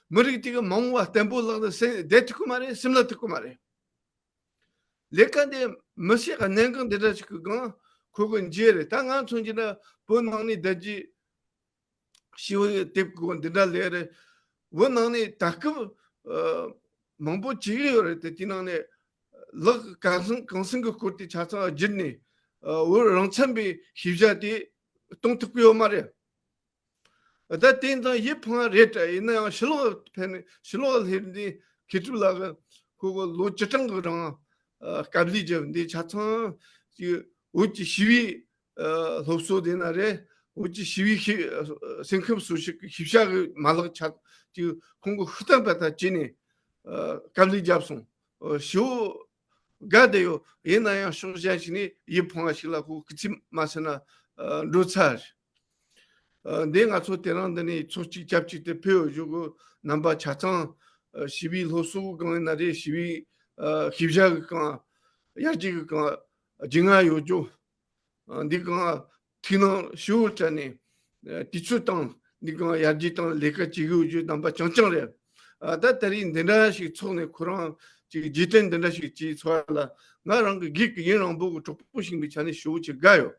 མི་རིགས་དེ་གི་མ་འོངས་པ་བརྟན་པོ་ལག་ཏུ་སེམས་བསྡད་ཐུབ་ཀྱི་མ་རེད། སེམས་ལ་ཐུབ་ཀྱི་མ་རེད། ལས་ཀ་འདི་མི་བྱེད་ག་གནད་འགག་འདི་འདྲ་ཞིག་གི་སྒང་ཁོ་གི་འཇལ་རེད། ད་ང་མཚོན་གྱི་ན་བོད་ནང་ནས་བསྡད་རྒྱུ། ཞི་བའི་དེབ་ཀྱི་འདི་འདྲ་ལས་རེད། བོད་ནང་ནས་ད་སྐབས་ཨ་མང་པོ་བྱེད་ཀྱི་ཡོད་རེད་དེ། དེ་ནང་ནས་ ལག་གང་སང་གང་སང་གི་སྐོར་དེ་ཆ་ཚང་བསྒྱུར་ནས་བོད་རང་འཚམ་པའི་ཤེས་བྱ་དེ་གཏོང་ཐུབ་ཀྱི་ཡོད་མ་རེད། ད་དེ་ཙང་ཡིད་ཕངས་རེད་དྲ། ཡིན་ན་ཡང་ཕྱི་ལོགས་ཕན་ཕྱི་ལོགས་སླེབས་ནས་མཁས་གྲུབ་ལགས་ཁོ་གི་ལོ་བཅུ་གྲངས་ཀྱི་རིང་དཀའ་ལས་བརྒྱབ། འདི་ཆ་ཚང་གི་བོད་ཀྱི་ཞི་བའི་སློབ་གསོ་དེ་ན་རེད། བོད་ཀྱི་ཞི་བའི་ཤེས་སེམས་ཁམས་གསོ་བྱེད་ཀྱི་ཤེས་བྱ་གི་མ་ལག་ཆ་གི་ཁོང་གི་ཧུར་ཐག་པ་ཐག་བྱས་ནས་དཀའ་ལས་བརྒྱབ་སོང་། ཞི་བོ་དགའ་བསྡད་ཡོད། ཡིན་ན་ཡང་ཕྱོགས་གཞན་ཞིག་ནས་ཡིད་ཕངས་པ་ཞིག་ལ་ཁོ་སྐུ་ཚེ་མ་ཟིན་ན་འགྲོ་ཚར། འདི་ང་ཚོ་དེ་རིང་འདི་ནས་ཚོགས་གཅིག་སྐྱབས་གཅིག་ཏུ་ཕེབས་ཡོད་རྒྱུ་གི་རྣམ་པ་ཆ་ཚང་ཞི་བའི་སློབ་གསོ་གི་སྒང་ཡིན་ན་རེད། ཞི་བའི་ཤེས་བྱ་གི་སྒང་ཡར་རྒྱས་ཀྱི་སྒང་རྒྱུས་མངའ་ཡོད་རྒྱུ། འདི་སྒང་ཐུགས་སྣང་ཞེ་པོ་བྱས་ནས་དུས་ཚོད་དང་འདི་སྒང་ཡར་རྒྱས་དང་ལས་ཀ་བྱེད་དགོས་རྒྱུ་རྣམ་པ་རྐྱང་རྐྱང་རེད། ད་ད་རེས་འདི་འདྲ་ཞིག་ཚོགས་ནས་ཁོ་རང་ཅིག་རྗེས་དྲན་འདི་འདྲ་ཞིག་བྱས་ཚོར་བ་ལ་ང་རང་གི་སྒེར་གྱི་ཡུན་རིང་པོ་གི་གྲོགས་པོ་ཞིག་ཡིན་པའི་ཆ་ནས་ཞེ་པོ་ཅིག་དགའ་ཡོད།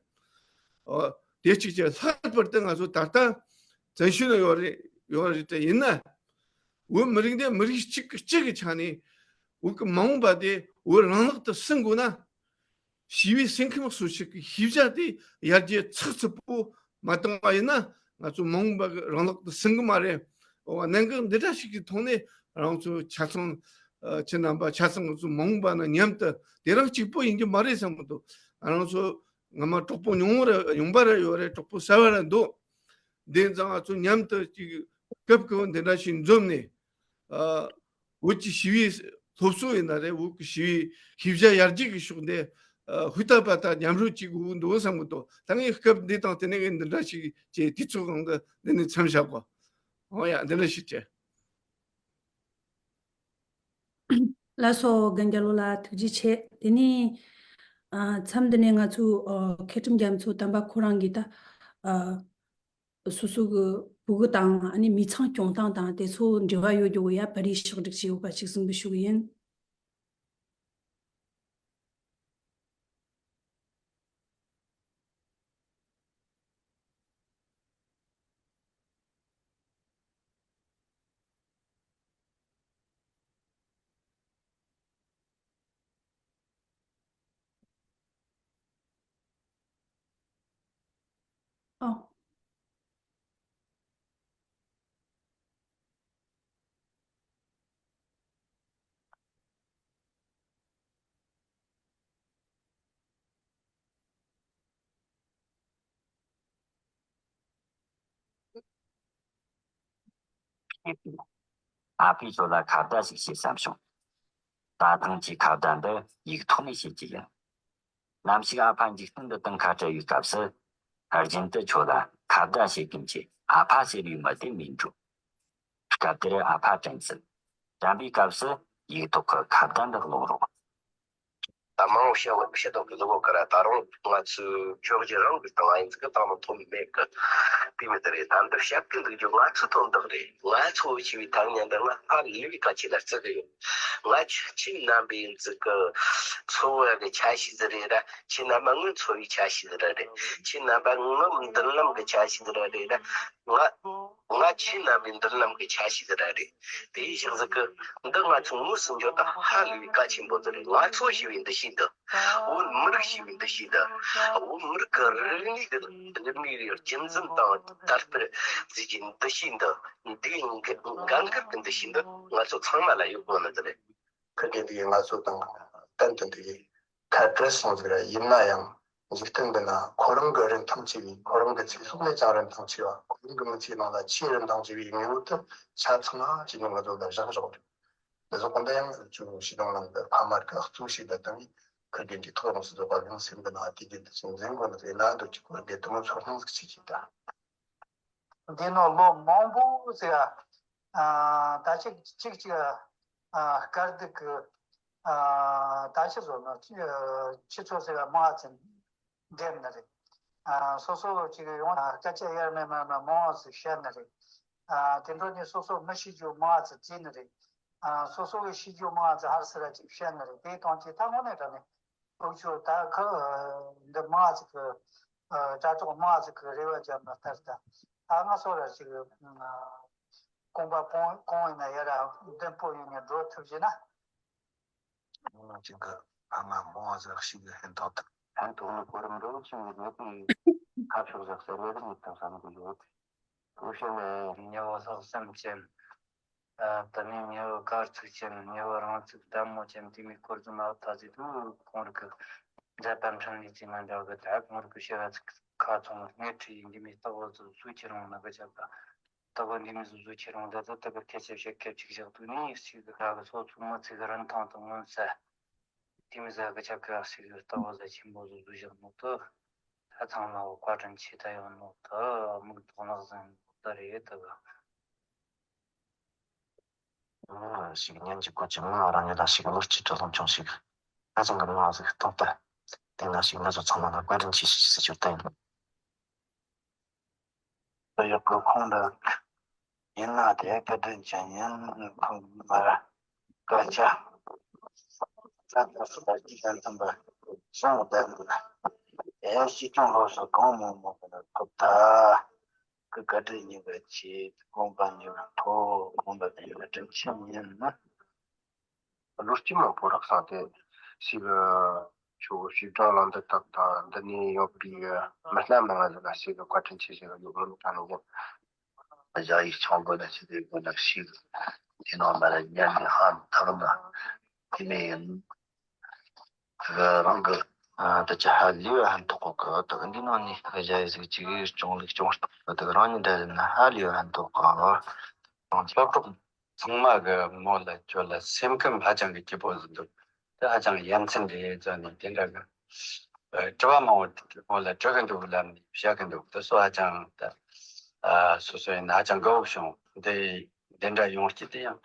ཨོ། དེ་གཅིག་བྱས། ལྷག་པར་དུ་ང་ཚོ་ད་ལྟ་བཙན་བྱོལ་ནང་ཡོད་རེད་ཡོད་རེད་དེ་ཡིན་ན། བོད་མི་རིགས་འདི་མི་རིགས་གཅིག་གཅིག་གི་ཆ་ནས་བོད་ཀྱི་མ་འོངས་པ་དེ་བོད་རང་བདག་ཏུ་ཟིན་དགོས་ན། ཞི་བའི་སེམས་ཁམས་གསོ་བྱེད་ཀྱི་ཤེས་བྱ་དེ་ཡར་རྒྱས་ཚགས་ཚུད་པོ་མ་བཏང་བ་ཡིན་ན་ང་ཚོ་མ་འོངས་པ་གི་རང་བདག་ཏུ་ཟིན་གི་མ་རེད། འོ་གནད་འགག་འདི་འདྲ་ཞིག་གི་ཐོག་ནས་རང་ཚོ་ཆ་ཚང་ཁྱེད་རྣམ་པ་ཆ་ཚང་ང་ཚོ་མ་འོངས་པ་ན་མཉམ་དུ་དེ་རང་གཅིག་པོ་ཡིན་གྱི་མ་རེད་བསམ་གི་འདུག་ང་རང་ཚོ་ངོ་མ་གྲོགས་པོ་ཉུང་ངུ་ར་ཉུང་པ་ར་ཡོད་རེད། གྲོགས་པོ་གསར་བ་ར་འདུག་འདི་ཙང་ང་ཚོ་མཉམ་དུ་ཅིག་སྐབས་ཀྱི་འདི་འདྲ་ཞིག་འཛོམས་ནས། ཨ། བོད་ཀྱི་ཞི་བའི་སློབ་གསོ་ཡིན་ན་རེད། བོད་ཀྱི་ཞི་བའི་ཤེས་བྱ་ཡར་རྒྱས་ཀྱི་ཕྱོགས་འདི་ཨ་ཧུར་ཐག་པ་ཐག་མཉམ་རུབ་ཅིག་དགོས་འདུག་བསམ་གི་འདུག་ད་ངས་སྐབས་འདི་དང་དེ་ནས་ངས་འདི་འདྲ་ཞིག་བྱས། དུས་ཚོད་གང་གི་འདི་ནས་མཚམས་བཞག་གོ། འོ་ཡ། འདི་འདྲ་ཞིག་བྱས། ལགས་སོ། རྒན་རྒྱལ་ལོ་ལགས་ཐུགས་རྗེ་ཆེ། དེ་ནས་ཨ་མཚམས་འདི་ནས་ང་ཚོའི་ཨ་མཁས་གྲུབ་རྒྱ་མཚོ་དམ་པ་ཁོ་རང་གིས་ད་ཨ་སོ་སོ་གི་བུ་གུ་དང་ཨ་ནི་མི་ཚང་སྐྱོང་སྟངས་དང་དེ་ཚོ་འབྲེལ་བ་ཡོད་རྒྱུ་ཡ་བར་རིས་ཕྱག་བསྒྲིགས་བྱས་ཡོད་པ་ཅིག་གསུང་གི་ཞུ་གི་ཡིན། ཨོ། ཨ་ཕས་ཁྱོད་ལ་ཁ་བརྡ་ཞིག་བྱེད་བསམ་བྱུང་། ད་ཐེངས་ཀྱི་ཁ་བརྡ་འདི་ཡིག་ཐོག་ནས་བྱེད་ཀྱི་ཡིན། ནམ་ཞིག་ཨ་ཕ་འཇིག་རྟེན་འདི་དང་ཁ་བྲལ་བའི་སྐབས་སུ། རྒྱུན་དུ་ཁྱོད་ལ་ཁ་བརྡ་བྱེད་མཁན་གྱི་ཨ་ཕ་ཟེར་བའི་མི་དེ་མིན་འགྲོ། སྐབས་དེར་ཨ་ཕ་དྲན་ཚུལ་དྲན་པའི་སྐབས་སུ་ཡིག་ཐོག་གི་ཁ་བརྡ་འདི་ཀློག་རོགས། ད་མང་བོ་བཤད་བཤད་ཐུབ་ཀྱི་འདུག་ག་ར། ད་རུང་ང་ཚོའི་ཕྱོགས་ཀྱི་རང་གི་སྟེང་ཨ་ཡིན་ཚིག་གི་སྟེང་ལ་ཐོན་མེད་གི། དེ་མི་དེ་རེད། ད་འདི་བཤད་ཀྱི་འདུག་རྒྱུ་ང་ཚོ་ཐོན་འདུག་རེད། ང་ཚོ་ཞེས་པའི་ཐ་སྙད་འདི་ང་ཧ་ལས་པའི་གལ་ཆེ་ལ་བརྩི་གི་ཡོད། ང་ཁྱེད་ཁྱེད་རྣམ་པའི་ཚིག་གི་འཚོ་བ་གི་ཆ་ཤས་ཟིག་རེད་ར། ཁྱེད་རྣམ་པ་ངའི་འཚོ་བའི་ཆ་ཤས་ཟིག་ར་རེད། ཁྱེད་རྣམ་པ་ངའི་མདུན་ལམ་གི་ཆ་ཤས་ཟིག་ར་རེད་ར། ང་ང་ཁྱེད་རྣམ་པའི་མདུན་ལམ་གྱི་ཆ་ཤས་ར་རེད། དེའི་ཕྱིར་ཟིག་གི་འདི་ང་ཚོ་དངོས་སུ་འཇོག་སྟངས་ཧ་ལས་པའི་གལ་ཆེན་པོ་ཟིག་རེད། ང་ཚོ་ཞེས་པའི་འདུ་ཤེས་འདི། བོད་མི་རིགས་ཞེས་པའི་འདུ་ཤེས་འདི། བོད་མི་རིགས་ཀྱི་རིག་གནས་ཀྱི་རིག་གནས་རྒྱུན་འཛིན་དང་དར་སྤེལ་བཅས་ཀྱི་འདུ་ཤེས་འདི། འདིའི་འགན་འགན་འཁུར་གྱི་འདུ་ཤེས་འདི་ང་ཚོ་ཚང་མ་ལ་ཡོད་དགོས་ནི་ཟིག་རེད། ཁུར་གེ་འདི་ང་ཚོ་དང་གཏན་དུ་འདི་ཁ་བྲལ་སོང་ཟིག་ར། ཡིན་ན་ཡང་འཇིག་རྟེན་འདི་ན་ཁོ་རང་གི་རིན་ཐང་ཆེ་བའི། ཁོ་རང་གི་ཚེ་སྲོག་ལས་ཀྱང་རིན་ཐང་ཆེ་བ། ཁོ་རང་གི་མི་ཚེའི་ནང་ལ་ཆེས་རིན་ཐང་ཆེ་བའི་དངོས་པོ་དེ་ཆ་ཚང་ང་ཅི་ནས་ང་ཚོ་ལ་བཞག་བཞག་རེད། འདི་ཚོ་གང་ལྟར་ཡང་ཅུང་ཞིག་དང་ལམ་གྱི་ཕ་མར་གྱི་གཙོ་ཞིག་ལ་བཏང་བའི་ཁུར་གེ་འདི་ཐོག་རང་སུ་ཚོ་བ་ཡང་སེམས་འདི་ན་དེ་གི་འདི་ཚོ་འཛིན་དགོས་ནི་རེད་ན་འདོད་ཀྱི། ཁུར་གེ་དེ་མོ་ཚོར་སྣང་ཟིག་ཆེ་ཆེ་ད། འདི་ནང་ལོ་མང་པོ་ཟེར་ཡ། ཨ། ད་ཅིག་ཅིག་ཅིག་ཨ། དཀའ་སྡུག་གི། ཨ། ད་ཅི་བཟོ་ན་ཅི་ཨ། ཅི་ཚོ་ཟེར་ཡ་མང་ཙམ་འདེམས་ནི་རེད། ཨ། སོ་སོ་ཅིག་ཡོང་ན་སྐད་ཆ་ཡར་མེད་མར་མ་མང་ཟིག་བཤད་ནི་རེད། ཨ། དེ་འཕྲོ་ནས་སོ་སོ་མི་ཤེས་རྒྱུ་མང་ཙམ་བརྩིས་ནི་རེད། ཨ། སོ་སོ་གི་ཤེས་རྒྱུ་མང་ཙམ་ཧར་སི་ར་ཅིག་བཤད་ནི་རེད། དེའི་སྟེང་གི་ད་དངོས་གནས་དྲང་གནས། ཨུ་ཆོ་ད་ཁ་འདི་མང་ཙིག་གི། དྲ་གྲོགས་མང་ཙིག་གི་རེ་བ་བརྒྱབ་ན་ལྟར་ད། ད་ང་སོ་ར་ཅིག་གོམ་པ་གང་གང་ཡིན་ན་ཡ་ར་མདུན་སྤོ་ཡིན་ནས་འགྲོ་ཐུབ་ཀྱི་ན། ང་ཅིག་གི་ཕ་མ་མོ་ཟིག་ཞིག་གི་ཧན་ཐོག་ཏུ། ཧན་ཐོག་ནི་གོ་རིམ་འགྲོ་ཆུང་གི་ནད་པའི་ཁ་ཕྱོགས་ཟག་ཟེར་ལས་རིམ་དང་བསམ་གི་ཡོད། ཀུ་ཤ་ནི་ཉེ་བ་ལྷག་བསམ་ཅན། ཨ་ད་ནི་ཉེ་བ་དཀར་ཚིག་ཅན། ཉེ་བ་རང་ཚིག་ལྟད་མོ་ཅན། དེ་མི་སྐོར་དུ་མ་ད་ཟིག་ཏུ་ཁོང་རིག་གི་མཛད་པ་འཕྲིན་ལས་ཅི་མ་འདྲ་གི་ད་ཁོང་རིག་གི་ཤེས་ར་ཚིག་ཁ་ཚོང་ངས་ཁྲི་ཡིན་འདི་མི་རྟག་བ་ཚོ་སུ་ཁྱེད་རང་ན་གི་ཆག་པ། ལྟ་བུ་འདི་མི་བཟོ་བཟོ་ཁྱེད་རང་ད་ལྟ་ལྟ་བུ་སྐད་ཆ་བཤད་སྐད་ཅིག་བཞག་དུས་ནི་ཞིག་གི་ཁ་གི་སོ་ཚོ་མི་ཚིག་གི་རིན་ཐང་དང་མངོན་གསལ། དེ་མི་ཟ་གི་ཆ་གི་ཞིག་གི་ལྟ་བུ་ཟ་ཆེན་པོ་བཟོ་བཟོ་བཞག་ནོ་དུ། ད་ཚང་མ་བོ་བཀའ་དྲིན་ཆེ། ད་ཡོང་ནོ་དུ་མིག་ཐོག་ནག་ཟིན་ནོ་ད་རེད་ད་གི། ཞིག་ཉན་གྱི་གོ་ཅི་མ་རང་ཉིད་ལ་ཞིག་ལོ་གཅིག་གྲོལ་ལོང་ཆུང་ཞིག་ཧ་ཅང་གི་མ་ཟིག་སྟོང་པ། དེ་ན་ཞིག་ང་ཚོ་ཚང་མ་ལ་བཀའ་དྲིན་ཆེ་ཞིག་ཟེར་ཆོག་ད་ཡིན། ཡག་གི་ཁོང་འདི་ཡིན་ན་དེ་བཀའ་དྲིན་ཅན་ཡིན། ཁོང་མར་སྐད་ཆ་ད་ལྟ་སུ་ད་ཅི་ཙམ་ཙམ་པ་སོང་བསྡད་འདུག་ན། དེ་སྲིད་སྐྱོང་ལོ་སུ་གང་མང་མང་གི་ཐོབ་ད་གི་བཀའ་དྲིན་ཉེ་བའི་ཆེད་དགོངས་པ་ཉེ་བའི་ཐོག་དགོངས་པ་ཉེ་བའི་དྲིན་ཆེན་ཡིན་ན། ལོ་གཅིག་མང་པོ་རག་ས་དེ་ཞིག་ཆུ་ཞིག་གྲང་ལ་འདི་དག་དང་འདི་ནས་ཡོད་པའི་མི་སྣ་མང་ང་ལ་ཞིག་བཀའ་དྲིན་ཆེ་ཞིག་ཡོད་མིན་དྲན་ཡོད། བཞག་ཡིག་ཆུང་པོ་ལ་ཞིག་དེ་དགོས་ན་ཞིག་དེ་ནང་མ་ལ་ཉན་ནས་ཧ་ཐག་ན་དེ་ནས་ཡིན། རང་གི་ད་ཅི་ཧ་ལས་ཧན་ཐོག་གི་ད་འདི་ནང་ནས་བཞག་ཡིག་ཅིག་སྐྱོང་ལུགས་སྐྱོང་ད་རང་ཉིད་འདྲ་ཡིན་ན་ཧ་ལས་ཧན་ཐོག་གི། སློབ་གྲོགས་ཚང་མ་གི་མོ་ལ་ཁྱོད་ལ་སེམས་ཁམས་ཧ་ཅང་གི་སྐྱིད་པོ་ཟིན་འདུག་དེ་ཧ་ཅང་ཡ་མཚན་རེད་ཙང་ནས་དེ་འདྲ་གི་དྲི་བ་མང་པོ་མོ་ལ་དྲི་གི་འདུག་ལབ་ནས་བཤད་གི་འདུག་དེ་སོ་ཧ་ཅང་ད་སོ་སོ་ཡིན་ན་ཧ་ཅང་དགའ་བོ་བྱུང་། དེ་དེ་འདྲ་ཡོང་སྐྱིད་དེ་ཡང་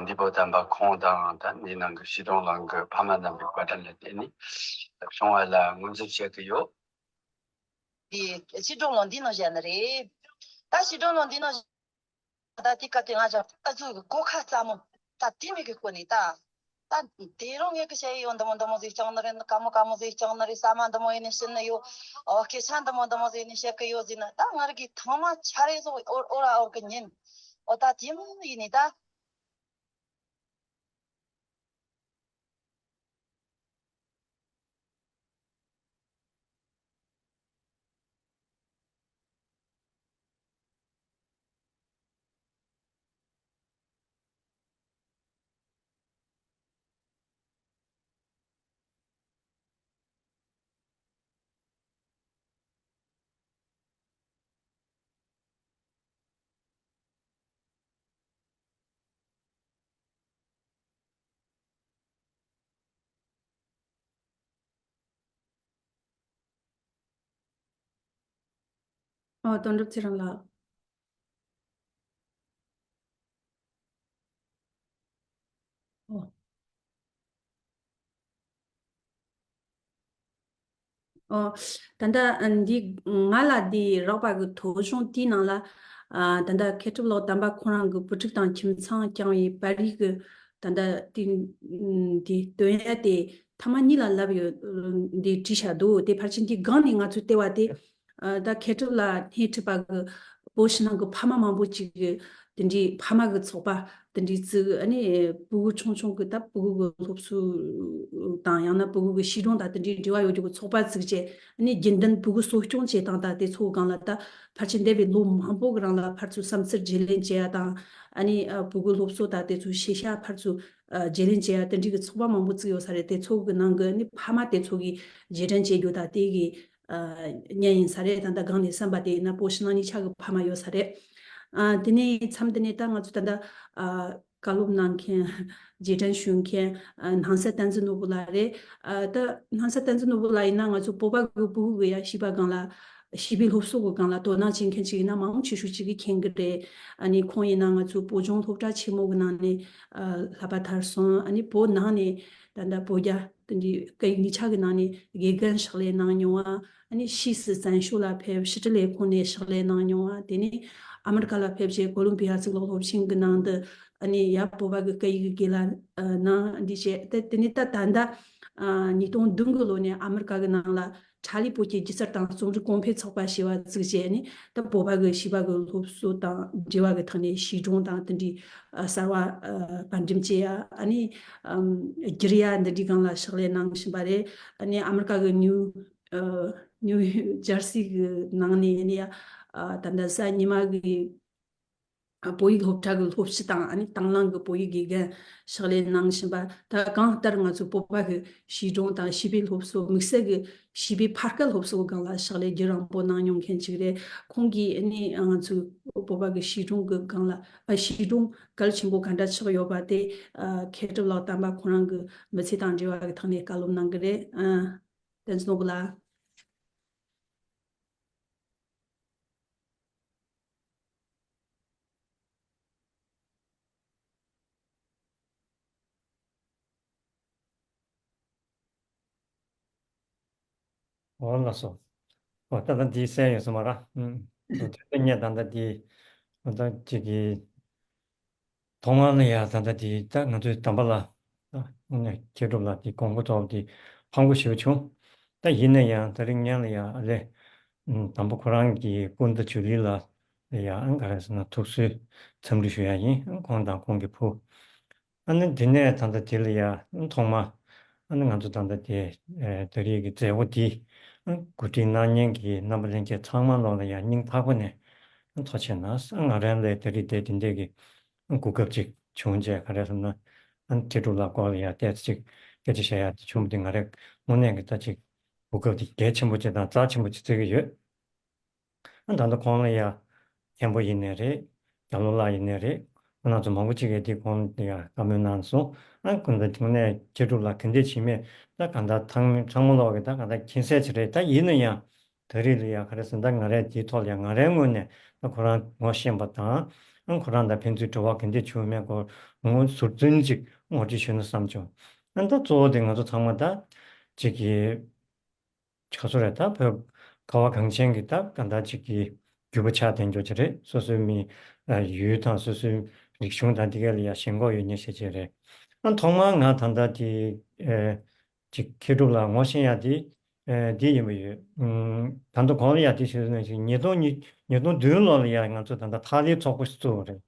འདི་པོ་དམ་པ་ཁོང་དང་ད་འདི་ནང་གི་ཤི་སྒྲོན་ལང་གི་ཕ་མ་རྣམ་པའི་བཀའ་དྲིན་ལ་བརྟེན་ནས་བྱུང་བ་ལ་ངོས་འཛིན་བྱེད་ཀྱི་ཡོད། དེ་ཤི་སྒྲོན་ལང་འདི་ནང་བཞག་ནི་རེད། ད་ཤི་སྒྲོན་ལང་འདི་ནང་ད་དེ་ག་དེ་ང་ཅག་ཨ་ཚོ་གི་གོ་ཁ་སླ་མོ། ད་དེ་མི་གི་སྐོར་ནས་ད། ད་དེ་རང་ངེད་ཀྱི་བཤད་ཡོད། འདི་མོ་འདི་མོ་ཟིག་བསྐྱངས་ནི་རེད། དཀའ་མོ་དཀའ་མོ་ཟིག་བསྐྱངས་ནི་རེད། ས་མ་འདི་མོ་ཡིན་ནི་ཤི་ནི་ཡོད། ཨོ་སྐད་ཆ་འདི་མོ་འདི་མོ་ཟིག་ནི་བཤད་གི་ཡོད་ཟིག་ན། ད་ང་ར་གི་ཐང་མ་ཆ་རེ་ཟོ་ཨོ་ཨོ་ར་ཨོ་གི་ཉིན། ཨོ་ད་དེ་མོ་ཡིན་ནི་ད། ཨོ་དོན་གྲུབ་ཚེ་རིང་ལགས། ཨོ། ཨོ། ད་ལྟ་འདི་ང་ལ་འདི་རག་པ་གི་ཐོ་གཞུང་དེའི་ནང་ལ། ཨ་ད་ལྟ་མཁས་གྲུབ་ལགས་དམ་པ་ཁོང་རང་གི་བུ་ཕྲུག་དང་ཁྱིམ་ཚང་བསྐྱངས་པའི་པར་རིས་ཀྱི་ད་ལྟ་དེ་འདི་སྟོན་ཡ་དེ་ཐ་མ་གཉིས་ལ་ལབ་ཡོད། འདི་བྲིས་བཞག་འདུག་དེ་ཕལ་ཆེར་འདི་སྒང་ནས་ང་ཚོས་བལྟས་པ་དེ། ཨ་ད་མཁས་གྲུབ་ལགས་སྣེ་ཁྲིད་པ་གི་བོད་ཕྱི་ནང་གི་ཕ་མ་མང་པོ་ཅིག་གི་དེ་འདྲའི་ཕ་མ་གི་ཚོགས་པ་དེ་འདྲའི་བཙུགས། ཨ་ནི་ཕྲུ་གུ་ཆུང་ཆུང་གི་ད་ཕྲུ་གུ་གི་སློབ་གསོ་དང་ཡང་ན་ཕྲུ་གུ་གི་ཤི་སྒྲོན་དང་དེ་འདྲའི་འབྲེལ་བ་ཡོད་རྒྱུ་གི་ཚོགས་པ་བཙུགས་བྱས། ཨ་ནི་རྒྱུན་ལྡན་ཕྲུ་གུ་གསོ་སྐྱོང་བྱེད་སྟངས་དང་དེ་ཚོ་གི་སྒང་ལ་ད་ཕལ་ཆེར་འདས་པའི་ལོ་མང་པོ་གི་རིང་ལ་ཕར་ཚུར་བསམ་ཚུལ་བརྗེ་ལེན་བྱེད་ཡ་དང་། ཨ་ནི་ཕྲུ་གུ་སློབ་གསོ་དང་དེ་ཚོའི་ཤེས་བྱ་ཕར་ཚུར་བརྗེ་ལེན་བྱེད་ཡ་དེ་འདྲའི་གི་ཚོགས་པ་མང་པོ་བཙུགས་ཡོད་ས་རེད། དེ་ཚོ་གི་ནང་གི་ཨ་ནི་ཕ་མ་དེ་ཚོ་གིས་རྗེས་དྲན་བྱེད་རྒྱུ་དང་དེ་གི་ཨ་བརྙན་ཡིན་ས་རེད། ད་ལྟ་སྒང་ནས་བསམ་པ་དེ་ཡིན་ན་བོད་ཕྱི་ནང་གཉིས་ཆ་གི་ཕ་མ་ཡོད་ས་རེད། ཨ་དེ་ནས་མཚམས་དེ་ནས་ད་ང་ཚོ་ད་ལྟ་ཨ་བཀའ་སློབ་གནང་མཁན་རྗེས་དྲན་ཞུ་མཁན་ཨ་སྣང་ས་བསྟན་འཛིན་ནོར་བུ་ལགས་རེད། ཨ་ད་སྣང་ས་བསྟན་འཛིན་ནོར་བུ་ལགས་ཡིན་ན་ང་ཚོ་བོད་པ་གི་ཕྲུ་གུ་གི་ཡ་བྱིས་པ་སྒང་ལ་བྱིས་པའི་སློབ་གསོ་གི་སྒང་ལ་དོ་སྣང་བྱེད་མཁན་ཅིག་ཡིན་ན་མང་ཆེ་ཤོས་ཅིག་གིས་མཁྱེན་གི་རེད། ཨ་ནི་ཁོང་ཡིན་ན་ང་ཚོ་བོད་ལྗོངས་སློབ་གྲྭ་ཆེན་མོ་གི་ནང་ནས་ཨ་བསླབ་པ་མཐར་སོན། ཨ་ནི་བོད་ནང་ནས་ད་ལྟ་བོད་རྒྱ་དེ་འདྲའི་སྐད་ཡིག་གཉིས་ཆ་གི་ནང་ནས་དགེ་རྒན་ཕྱག་ལས་གནང་མྱོང་བ། ཨ་ནི་ཕྱིས་སུ་བཙན་བྱོལ་ལ་ཕེབས་ཕྱི་དྲིལ་ལས་ཁུངས་ནས་ཕྱག་ལས་གནང་མྱོང་བ། དེ་ནས་ཨ་མི་རི་ཀ་ལ་ཕེབས་རྗེས་ཀོ་ལོམ་བི་ཡ་གཙུག་ལག་སློབ་ཆེན་གྱི་ནང་དུ་ཨ་ནི་ཡབ་བོད་པ་གི་སྐད་ཡིག་གི་དགེ་ལགས་གནང་འདི་བྱས། དེ་དེ་ནས་ད་ད་ལྟ་ ཨ། ཉིས་སྟོང་བདུན་གྱི་ལོ་ནས་ཨ་མི་རི་ཀ་གི་ནང་ལ་ཁྲ་ལི་བོད་ཀྱི་སྒྱུ་རྩལ་དང་རྩོམ་རིག་གོང་འཕེལ་ཚོགས་པ་ཞེས་པ་བཙུགས་བྱས་ནས། ད་བོད་པ་གི་བྱིས་པ་གི་སློབ་གསོ་དང་འབྲེལ་བ་གི་ཐོག་ནས་བྱིས་སྒྲུང་དང་དེ་འདྲའི་ཨ་གསར་བ་ཨ་པར་འགྲེམས་བྱེད་ཡ། ཨ་ནི་ཨམ་བསྒྱུར་ཡ་འདི་འདྲའི་སྒང་ལ་ཕྱག་ལས་གནང་བཞིན་པ་རེད། ཨ་ནི་ཨ་མི་རི་ཀ་གི་ནིའུ་ཨ་ནིའུ་ཇར་སི་གི་ནང་ནས་ཡིན་ཡ། ཨ་ད་ལྟ་གཟའ་ཉི་མ་གི་བོད་ཡིག་སློབ་གྲྭ་གི་སློབ་སྤྱི་དང་། ཨ་ནི་དང་བླངས་ཀྱི་བོད་ཡིག་དགེ་རྒན་ཕྱག་ལས་གནང་བཞིན་པ། ད་གང་ལྟར་ང་ཚོའི་བོད་པ་གི་བྱིས་སྒྲུང་དང་བྱིས་པའི་སློབ་གསོ། དམིགས་བསལ་གྱི་བྱིས་པའི་ཕ་སྐད་སློབ་གསོ་སྒང་ལ་ཕྱག་ལས་རྒྱུན་རིང་པོ་གནང་མྱོང་མཁན་ཅིག་རེད། ཁོང་གིས་ཨ་ནི་ང་ཚོའི་བོད་པ་གི་བྱིས་སྒྲུང་གི་སྒང་ལ། ཨ། བྱིས་སྒྲུང་གལ་ཆེན་པོ་ག་འདྲ་ཆགས་ཡོད་པ་དེ། ཨ། མཁས་གྲུབ་ལགས་དམ་པ་ཁོ་རང་གི་མི་ཚེ་དང་འབྲེལ་བ་གི་ཐོག་ནས་བཀའ་སློབ་གནང་གི་རེད། ཨ། བསྟན་འཛིན་ནོར་བུ་ལགས། འོ་ལགས་སོ། འོ་ད་ལྟ་འདི་གསན་ཡོད་སོང་མ་ར། ཨུམ། འོ་དེ་ཚོ་ངས་ད་ལྟ་འདི། འོ་ད་ཅིག་གི་ཐོག་མར་ལ་ཡ་ད་ལྟ་འདི་ད་ང་ཚོའི་དམ་པ་ལ། ཨ་ནི་མཁས་གྲུབ་ལགས་འདི་དགོངས་པ་རྫོགས་འདི་ཕངས་པོ་ཞེ་པོ་བྱུང་། ད་ཡིན་ན་ཡང་དེ་རིང་ངས་ལ་ཡ་ཨ་ལས། ཨུམ། དམ་པ་ཁོ་རང་གི་སྐུ་ཟླ་ཇུ་ལི་ལགས་ལ་ཡ་ཨང་ག་རེ་ཟེར་ན་ཐུགས་གསོའི་འཚམས་འདྲི་ཞུ་ཡ་ཡིན། ཁོང་དང་ཁོང་གི་བུ། ཨ་ནི་དེ་ནས་ད་ལྟ་དེ་ལ་ཡ་ཐོག་མ། ཨ་ནི་ང་ཚོ་ད་ལྟ་དེ་ཨེ་ད་རེས་ཀྱི་མཛད་སྒོ་འདི་ཨ་གོ་སྒྲིག་གནང་མཁན་གྱི་རྣམ་པ་ལྷན་རྒྱས་ཚང་མ་ལོག་ལ་ཡ་སྙིང་ཐག་པ་ནས་ཨ་ཐུགས་རྗེ་གནང་། ཨ་ང་རང་ལ་ད་རེས་དེ་དེ་འདྲས་ཀྱི་ཨ་གོ་སྐབས་ཅིག་བྱུང་རྗེས། ག་རེ་ཟེར་ན་ཨ་མཁས་གྲུབ་ལགས་སྐོར་ལ་ཡ་ཏོག་ཙམ་ཅིག་སྐད་ཆ་བཤད་ཡ་དེ་བྱུང་བ་དེ་ང་རང་དངོས་གནས་ཀྱི་ད་ཅིག་གོ་སྐབས་དེ་གལ་ཆེན་པོ་ཅིག་དང་རྩ་ཆེན་པོ་ཅིག་བརྩི་གི་ཡོད། ཨ་ད་ལྟ་ཁོང་ལ་ཡ་མཁན་པོ་ཡིན་ནའི་རེད། རྒྱ་ལོ་ལགས་ཡིན་ནའི་རེད། ཁོང་རྣམ་ཚོ་མང་པོ་ཅིག་གིས་དེ་ཁོང་ལ་ཡ་བཀའ་མོལ་གནང་སོང་། ཨ་ཁོང་ཚོ་དེ་ནས་མཁས་གྲུབ་ལགས་ག་འདྲས་བྱེད་མེད་ད་གང་ལྟར་ཚང་ཚང་མ་ལོག་གི་ད་གང་ལྟར་མཁྱེན་གསལ་ཅིག་རེད། ད་ཡིན་ན་ཡང་ད་རེས་ལ་ཡ་ག་རེ་ཟེར་ན་ད་ང་རས་དེའི་ཐོག་ལ་ཡ་ང་རའི་ངོས་ནས་ད་ཁོ་རང་ངོ་ཤེས་པ་དང་། ཨ་ཁོ་རང་དང་ཕན་ཚུན་འབྲེལ་བ་ག་འདྲས་བྱུང་མེད་སྐོར་ངོ་ཟུར་འཛིན་ཅིག་ངོ་སྤྲོད་ཞུས་ན་བསམ་བྱུང་། ཨ་ད་གཙོ་བོ་དེ་ང་ཚོ་ཚང་མ་ད་ཅིག་གི་ཆ་སོ་རེད། ད་བོད་ཁ་བ་གངས་ཅན་གྱི་ད་གང་ལྟར་ཅིག་གི་རྒྱུད་པ་ཆགས་བསྡད་རྒྱུ་ཅིག་རེད། སོ་སོའི་མི་ཡུལ་དང་སོ་སོའི་རིག་གཞུང་དང་དེ་ག་ལ་ཡ་ཞེན་ཁོག་ཡོད་མཁན་ཞིག་ཅིག་རེད། ཨ་ཐོག་མར་ང་ད་ལྟ་དེ་ཅིག་མཁས་གྲུབ་ལགས་ངོ་ཤེས་ཡ་དེ་འདི་ཡིན་པ་ཡོད། ད་ལྟ་གོང་ལ་ཡ་དེ་ཞུས་ནས་ཅིག་ཉིས་སྟོང་ཉིས་ཉིས་སྟོང་བདུན་ལོ་ལ་ཡ་ང་ཚོ་ད་ལྟ་ཐག་ལེའི་ཚོགས་པ་ཞིག་བཙུགས་པ་རེད།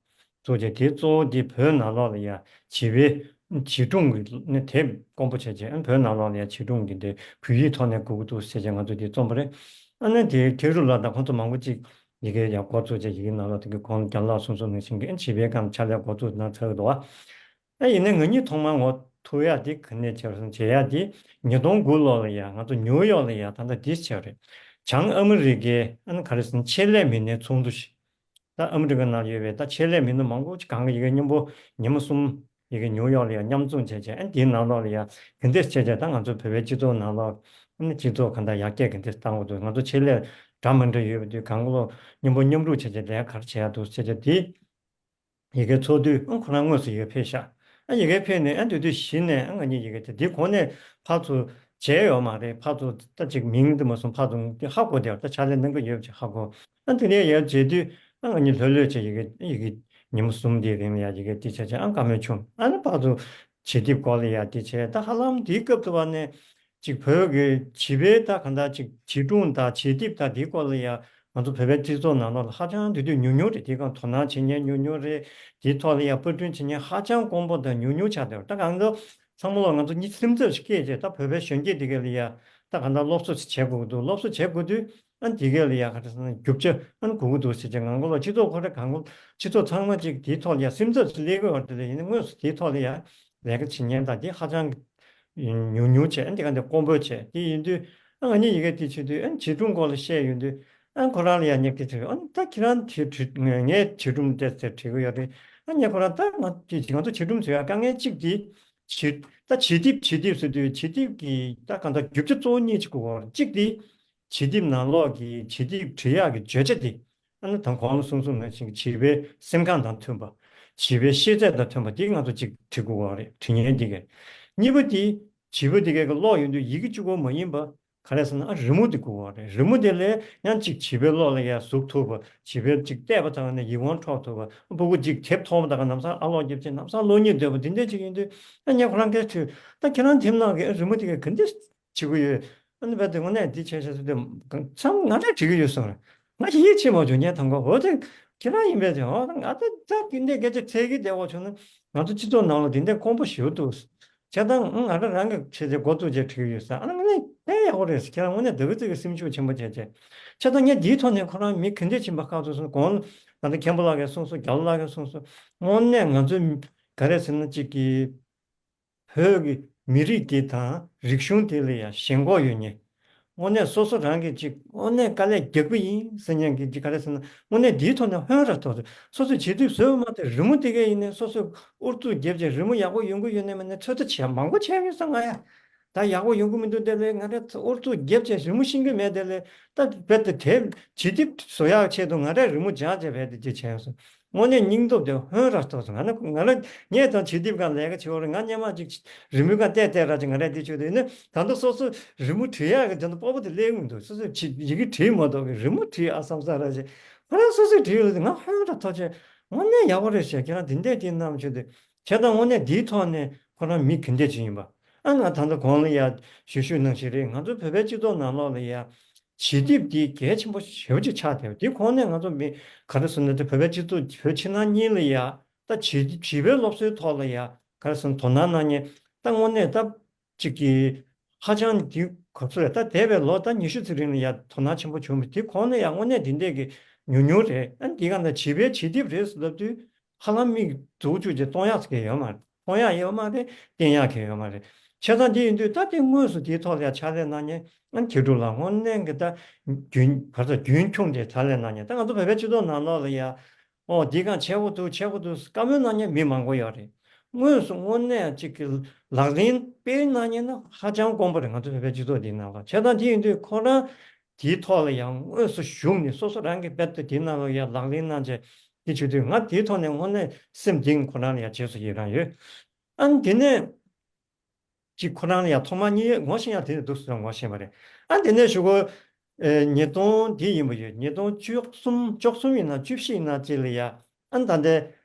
གཙོ་ཆེ་དེ་གཙོ་བོ་དེ་བོད་ནང་ལོགས་ལ་ཡ་བྱིས་པའི་བྱིས་སྒྲུང་གི་ནི་དེབ་དཀོན་པོ་བྱས་རྗེས། ཨ་བོད་ནང་ལོགས་ལ་ཡ་བྱིས་སྒྲུང་གི་འདི་བོད་ཡིག་ཐོག་ནས་དགོས་ཀྱི་འདུག་ཟེར་རྗེས་ང་ཚོ་དེ་རྩོམ་པ་རེད། ཨ་ནི་དེ་མཁས་གྲུབ་ལགས་དང་ཁོང་ཚོ་མང་པོ་ཅིག་ཡི་གེ་ཡ་འགོ་བཙུགས་རྗེས་ཡི་གེ་ནང་ལོགས་དེ་གི་གོང་རྒན་ལགས་གསུངས་སོང་ནང་བཞིན་གྱི་ཨ་བྱིས་པའི་སྒང་ཕྱག་ལས་འགོ་བཙུགས་གནང་ཚར་གི་འདུག་བ། ཨ་ཡིན་ནའི་ང་གཉིས་ཐོག་མར་ངོ་ཐུག་ཡ་དེ་ག་ནས་བྱས་སོང་བྱས་ཡ་དེ་ཉིས་སྟོང་དགུ་ལོ་ལ་ཡ་ང་ཚོ་ནིའུ་ཡོག་ལ་ཡ་ད་ལྟ་དེ་བྱས་རེད། བྱང་ཨ་མི་རི་ཀའི་ཨ་ནི་ག་རེ་ཟེར་ན་ཆེད་ལས་མི་སྣའི་ཚོགས་འདུ་ཞིག་ད་ཨ་མི་རི་ཀ་ནང་ཡོད་པའི་ད་ཆེད་ལས་མི་སྣ་མང་པོ་ཅིག་གང་ག་ཡི་གེ་མཉམ་པོ་ཉི་མ་གསུམ་ཡི་གེ་ནིའུ་ཡོག་ལ་ཡང་མཉམ་འཛོམས་བྱས་བྱས། ཨ་འདིའི་ནང་ལོགས་ལ་ཡང་ག་འདྲས་བྱས་བྱས་ད་ང་ཚོ་བོད་པའི་སྤྱི་ཚོགས་ནང་ལོགས་ཨ་ནི་སྤྱི་ཚོགས་གང་ལྟར་ཡར་རྒྱས་ག་འདྲས་བཏང་དགོས་འདུག་ང་ཚོ་ཆེད་ལས་འདྲ་མི་འདྲ་ཡོད་པ་དུས་གང་ག་ལོ་མཉམ་པོ་མཉམ་རུབ་བྱས་བྱས་ལས་ཀ་ག་རེ་བྱས་ཡག་འདུག་བྱས་བྱས་དེ་ཡི་གེ་ཚོགས་དུས་ཨ་ཁོ་རང་དངོས་སུ་ཡི་གེ་ཕེབས་ཤག་ཨ་ཡི་གེ་ཕེབས་ནས་ཨ་དེ་དུས་གཞི་ནས་ཨ་ང་གཉིས་ཡི་གེ་དེ་འདི་གོང་ནས་ཕར་ཚུར་མཇལ་ཡོད་མ་རེད། ཕར་ཚུར་ད་ཅིག་མིང་དུ་མ་སོང་ཕར་ཚུར་དེ་ཧ་གོ་བསྡད་པ། ད་ཕྱག་ལས་གནང་གི་ཡོད་པ་ཅིག་ཧ་གོ། ཨ་དེ་ནས་ཡར་མཇལ་དུས་ཨ་ང་གཉིས་ལྷོད་ལྷོད་བྱས་ཡི་གེ་ཡི་གེ་ཉིན་མོ་གསུམ་དེའི་རིང་ལ་ཡ་ཡི་གེ་དེ་བྱས་བྱས་ཨ་བཀའ་མོལ་བྱུང་། ཨ་ནི་ཕར་ཚུར་བྱིས་དེབ་སྐོར་ལ་ཡ་དེ་བྱས། ད་ཧ་ལམ་དེའི་སྐབས་དུ་བ་ནས་ཅིག་བོད་ཀྱི་བྱིས་པའི་ད་གང་ལྟར་ཅིག་བྱིས་སྒྲུང་དང་བྱིས་དེབ་དང་དེའི་སྐོར་ལ་ཡ་ང་ཚོ་བོད་པའི་སྤྱི་ཚོགས་ནང་ལོགས་ལ་ཧ་ཅང་དེ་དུས་ཉུང་ཉུང་རེད། དེའི་སྒང་དོ་སྣང་བྱེད་མཁན་ཉུང་ཉུང་རེད། དེའི་ཐོག་ལ་ཡ་པར་སྐྲུན་བྱེད་མཁན་ཧ་ཅང་དཀོན་པོ་དང་ཉུང་ཉུང་ཆགས་བསྡད་པ། ད་གང་ལྟར་ཚང་མ་ལོག་ང་ཚོ་གཉིས་སེམས་འཚབ་ཞིག་སྐྱེས་རྗེས་ད་བོད་པའི་གཞོན་སྐྱེས་དེ་ག་ལ་ཡ་ད་གང་ལྟར་སློབ་གསོ་ཞིག་བྱེད་དགོས་ཀྱི་འདུག་སློབ་གསོ་བྱེད་དགོས་དུས་ཨ་ནི་དེ་ག་ལ་ཡ་ག་རེ་ཟེར་ན་རྒྱུ་ཆ་ཨ་ནི་དགོས་ཀྱི་འདུག་ཟེར་བྱས་ང་ཚོ་ལ་སྤྱི་ཚོགས་ཁོ་རེ་གང་ག་སྤྱི་ཚོགས་ཚང་མ་ཅིག་དེའི་ཐོག་ལ་ཡ་སེམས་འཚབ་ཞིག་སླེབས་ཀྱི་ཡོད་རེད། དེ་ལས་ཡིན་ན་དངོས་སུ་དེའི་ཐོག་ལ་ཡ་ལས་ཀ་བྱེད་མཁན་དང་དེ་ཧ་ཅང་ཉུང་ཉུང་བྱས། ཨ་འདི་ག་འདི་དཀོན་པོ་བྱས། དེ་ཡིན་དུས་ཨ་ང་གཉིས་ཡི་གེ་དེ་བྱེད་དུས་ཨ་བྱིས་སྒྲུང་སྐོར་ལ་བཤད་ཡོང་དུས་ཨ་ཁོ་རང་ལ་ཡང་ངས་དེ་བྱེད། ཨ་ད་ཁྱེད་རང་དེ་བྲིས་ངས་བྱིས་སྒྲུང་དེ་ཟེར་བྲིས་གི་ཡོད་རེད། ཨ་ངས་ཁོ་རང་ད་ང་དེ་ང་ཚོ་བྱིས་སྒྲུང་བཟོ་ཡ་དཀའ་ངལ་གཅིག་དེ་བྱིས་ད་བྱིས་དེབ་བྱིས་དེབ་ཟེར་དུས་བྱིས་དེབ་ཀྱི་ད་གང་ལྟར་རྒྱུ་ཆ་གཙོ་བོ་གཉིས་ཅིག་དགོས་པ་རེད། གཅིག་དེ་བྱིས་དེབ་ནང་ལོགས་ཀྱི་བྱིས་དེབ་འབྲི་ཡག་གི་བརྗོད་བྱ་དེ། ཨ་ནི་ད་གོང་ལ་གསུངས་གསུངས་ནང་བཞིན་བྱིས་པའི་སེམས་ཁམས་དང་མཐུན་པ། བྱིས་པའི་ཤེས་ཚད་དང་མཐུན་པ་དེ་ང་ཚོ་གཅིག་བྲི་དགོས་པ་རེད། བྲི་མཁན་དེ་གས། གཉིས་པ་དེ་བྱིས་པ་དེ་གས་ཀྱི་ཀློག་ཡོང་དུས་ཡི་གེ་གཅིག་པོ་མ་ཡིན་པ། ག་རེ་ཟེར་ན། ཨ། རི་མོ་དེ་དགོས་པ་རེད། རི་མོ་དེ་ལས་ཡང་ཅིག་བྱིས་པའི་བློ་ལ་ཡང་ཟུག་ཐུབ་པ། བྱིས་པས་ཅིག་བལྟས་པ་ཙམ་ནས་ཡིད་དབང་འཕྲོག་ཐུབ་པ། སྤུ་གུ་ཅིག་དེབ་མཐོང་བ་དང་ལམ་སང་ཨ་ལོག་རྒྱབ་བྱས་ལམ་སང་གློག་བརྙན་བསྡད་པ་དེ་འདྲ་ཅིག་ཡིན་དུས། ཨ། ངས་ཁོ་རང་སྐད་དྲིས། ད་ཁྱེད་རང་དེབ་ནང་གི་རི་མོ་དེ་ག་ག་འདྲ་བྱེད་ཀྱི་ཡོད། ཨ་ནི་རྦད་དེ་དངོས་གནས་འདི་བྱས་བྱས་ཟེར་དུས་མཚམས་ང་འདྲ་བྲིས་ཀྱི་ཡོད་གསུངས་རེད། ང་ཡིད་ཆེས་མ་བྱུང་། ངས་ཐང་ག་འོ་དེ་ཁྱེད་རང་ཡིན་པས་དེ། འོ་ང་ད་ད་དེ་འདྲའི་སྐད་ཆ་འཚལ་གྱི་བསྡད་པ་བྱུང་ན། ང་ཚོ་སྤྱི་ཚོགས་ནང་ལ་དེ་འདྲའི་དཀོན་པོ་ཞེ་པོ་འདུག། བྱས་ཙང་ང་རང་རང་གི་བྱས་བྱས་འགོ་བཙུགས་བྱས་བྲིས་ཀྱི་ཡོད་ས། ཨ་ནི་ང་ནི་དཔེ་ཡག་པོ་རེད་ཟེར། ཁྱེད་རང་དངོས་གནས་དེ་ག་ཙིག་གི་སེམས་ཤུགས་ཆེན་པོ་བྱས་བྱས། བྱས་ཙང་ངས་འདིའི་ཐོག་ནས་ཁོ་རང་མི་ག་འདྲས་ཕྱིན་པ་ཁག་ཐུག་སོང་། གོང་ད་ལྟ་མཁན་པོ་ལགས་ཀྱིས་གསུངས་སོང་། རྒྱ་ལོ་ལགས་ཀྱིས་གསུངས་སོང་། དངོས་གནས་ང་ཚོའི་ག་རེ་ཟེར་ན། གཅིག་གི་བོད་ཀྱི་མི་རིགས་དེ་དང་རིག་གཞུང་དེ་ལ་ཡང་ཞེན་ཁོག་ཡོད་མཁན། དངོས་གནས་སོ་སོ་རང་གིས་ཅིག་དངོས་གནས་དཀའ་ལས་རྒྱག་གི་ཡིན་ཟེར་མཁན་གྱི་ཅིག་ག་རེ་ཟེར་ན། དངོས་གནས་འདིའི་ཐོག་ནས་ཧོན་ར་ཐོག་ཏུ་སོ་སོས་བྱེད་དུས་བཟོས་པ་མ་གཏོགས། རི་མོ་དེ་གས་ཡིན་ནའི་སོ་སོས་ཨུ་ཚུགས་བརྒྱབ་བྱས་རི་མོ་ཡག་པོ་ཡོང་གི་ཡོད་ནའི་མེད་ནའི་ཚོད་ལྟ་བྱས་མང་པོ་བྱས་ཡོད་ས། ང་ཡ་ད་ཡག་པོ་ཡོང་གི་མི་འདུག། དེ་ལས་ང་རས་ཨུ་ཚུགས་བརྒྱབ་བྱས་རི་མོ་ཤེས་ཀྱི་མེད། དེ་ལས་ད་རྦད་དེ་དེབ་བྱིས་དེབ་བཟོ་ཡག་ཆེད་དུ་ང་རས་རི་མོ་སྦྱངས་བྱས་རྦད་དེ་ཅིག་བྱས་ཡོང་ས། དངོས་གནས་སྙིང་སྟོབས་དེ་ཧོན་ར་ཐོག་སོང་། ང་ནི་ང་རང་ངས་ད་བྱིས་དེབ་སྒང་ལས་ཀ་བྱེད་པ་རེད། ང་སྔོན་མ་ཅིག་རི་མོའི་སྒང་བལྟས་བལྟས་ར་ཅིག་ང་རས་འདི་བྱོས་དུས་ནི། ད་ལྟ་སོ་སོ་རི་མོ་བྲིས་ཡག་གི་དོན་དུ་སྤོབས་པ་དེ་སླེབས་མི་འདུག། སོ་སོས་བྱིས་ཡི་གེ་བྲིས་མ་གཏོགས་གི་རི་མོ་བྲིས་ཨ་བསམ་ས་ར་ཅིག། ཁོ་རང་སོ་སོས་བྲིས་ཡོད་དུས་ང་ཧོན་ར་ཐོག་བྱས། དངོས་གནས་ཡག་པོ་རེད་ཟེར། ཁྱེད་རང་དེ་འདྲས་དེ་གནང་བྱོས་དུས། བྱས་ཙང་དངོས་གནས་འདིའི་ཐོག་ནས་ཁོ་རང་མི་ག་འདྲས་ཅིག་ཡིན་པ། ཨ། ང་ད་ལྟ་གོང་ལ་ཡ་ཞུ་ཞུས་ནང་བཞིན་རེད། ང་ཚོ་བོད་པའི་སྤྱི་ཚོགས་ནང་ལོགས་ལ་ཡ་བྱིས་དེབ་འདི་གལ་ཆེན་པོ་ཞེ་པོ་ཅིག་ཆགས་བསྡད་པ་འདི་གོང་ནས་ང་ཚོ་མི་ག་རེ་ཟེར་ན། དེ་བོད་པའི་སྤྱི་ཚོགས་བོད་ཕྱི་ནང་གཉིས་ལ་ཡ་ད་བྱིས་བྱིས་པའི་སློབ་གསོའི་ཐོག་ལ་ཡ་ག་རེ་ཟེར་ན་དོ་སྣང་གནང་མཁན། ད་དངོས་གནས་ད་ཅིག་གི་ཧ་ཅང་འདི་ག་ཚོད་རེད། ད་འདས་པའི་ལོ་ད་ཉི་ཤུ་ཙམ་རིང་ལ་ཡ་དོ་སྣང་ཆེན་པོ་བྱུང་བ་འདི་གོང་ནས་ཡ་དངོས་གནས་འདི་འདྲས་ཀྱི་ཉུང་ཉུང་རེད། ཨ། འདི་ག་ན་བྱིས་པའི་བྱིས་དེབ་རེད་ཟེར་ལབ་དུས། ཧ་ལམ་མིག་འཛུགས་བཅུག་ཅིག་གཏོང་ཡག་ཟེར་མཁན་ཡོད་མ་རེད། མཐོང་ཡག་ཡོད་མ་རེད། བསྟན་ཡག་གི་ཡོད་མ་རེད། བྱས་ཙང་འདི་ཡིན་དུས་ད་དེ་དངོས་སུ་དེའི་ཐོག་ལ་ཡང་ཕྱག་ལས་གནང་མཁན་ཨ་མཁས་གྲུབ་ལགས་དངོས་གནས་ཀྱི་ད་རྒྱུན་བར་དུ་རྒྱུན་འཁྱོངས་ཏེ་ཕྱག་ལས་གནང་མཁན། ད་ང་ཚོ་བོད་པའི་སྤྱི་ཚོགས་ནང་ལོགས་ལ་ཡ། ཨོ་འདི་གང་བྱེད་དགོས་འདུག། བྱེད་དགོས་འདུག་བཀའ་མོལ་གནང་མཁན་མི་མང་པོ་ཡོད་རེད། དངོས་སུ་དངོས་གནས་ཅིག་གི་ལག་ལེན་སྤེལ་གནང་མཁན་ནི་ཧ་ཅང་དཀོན་པོ་རེད། ང་ཚོ་བོད་པའི་སྤྱི་ཚོགས་འདིའི་ནང་ལ། བྱས་ཙང་འདི་ཡིན་དུས་ཁོ་རང་དེའི་ཐོག་ལ་ཡང་དངོས་སུ་ཞུགས་ནས་སོ་སོ་རང་གིས་རྦད་དེ་དེའི་ནང་ལ་ཡང་ལག་ལེན་གནང་བྱས། དེ་བྱེད་དུས་ང་དེའི་ཐོག་ནས་དངོས་གནས་སེམས་གཏིང་ཁོ་རང་ལ་ཡང་རྗེས་སུ་ཡི་རང་ཡོད། ཨ་ནི་དེ་ནས་ཅིག་ཁོ་རང་ལ་ཡང་ཐོག་མར་གཉིད་ངོ་ཤེས་ཡང་དེ་ནས་འདུག་སེ་ངོ་ཤེས་པ་རེད། ཨ་ནི་དེ་ནས་གཞུག་གུ་ཨེ་ཉིས་སྟོང་དེ་ཡིན་པ་ཡོད། ཉིས་སྟོང་བཅུ་གསུམ་བཅུ་གསུམ་ཡིན་ན་བཅུ་བཞི་ཡིན་ན་ཅིག་ལ་ཡ། ཨ་ནི་ད་ལྟའི་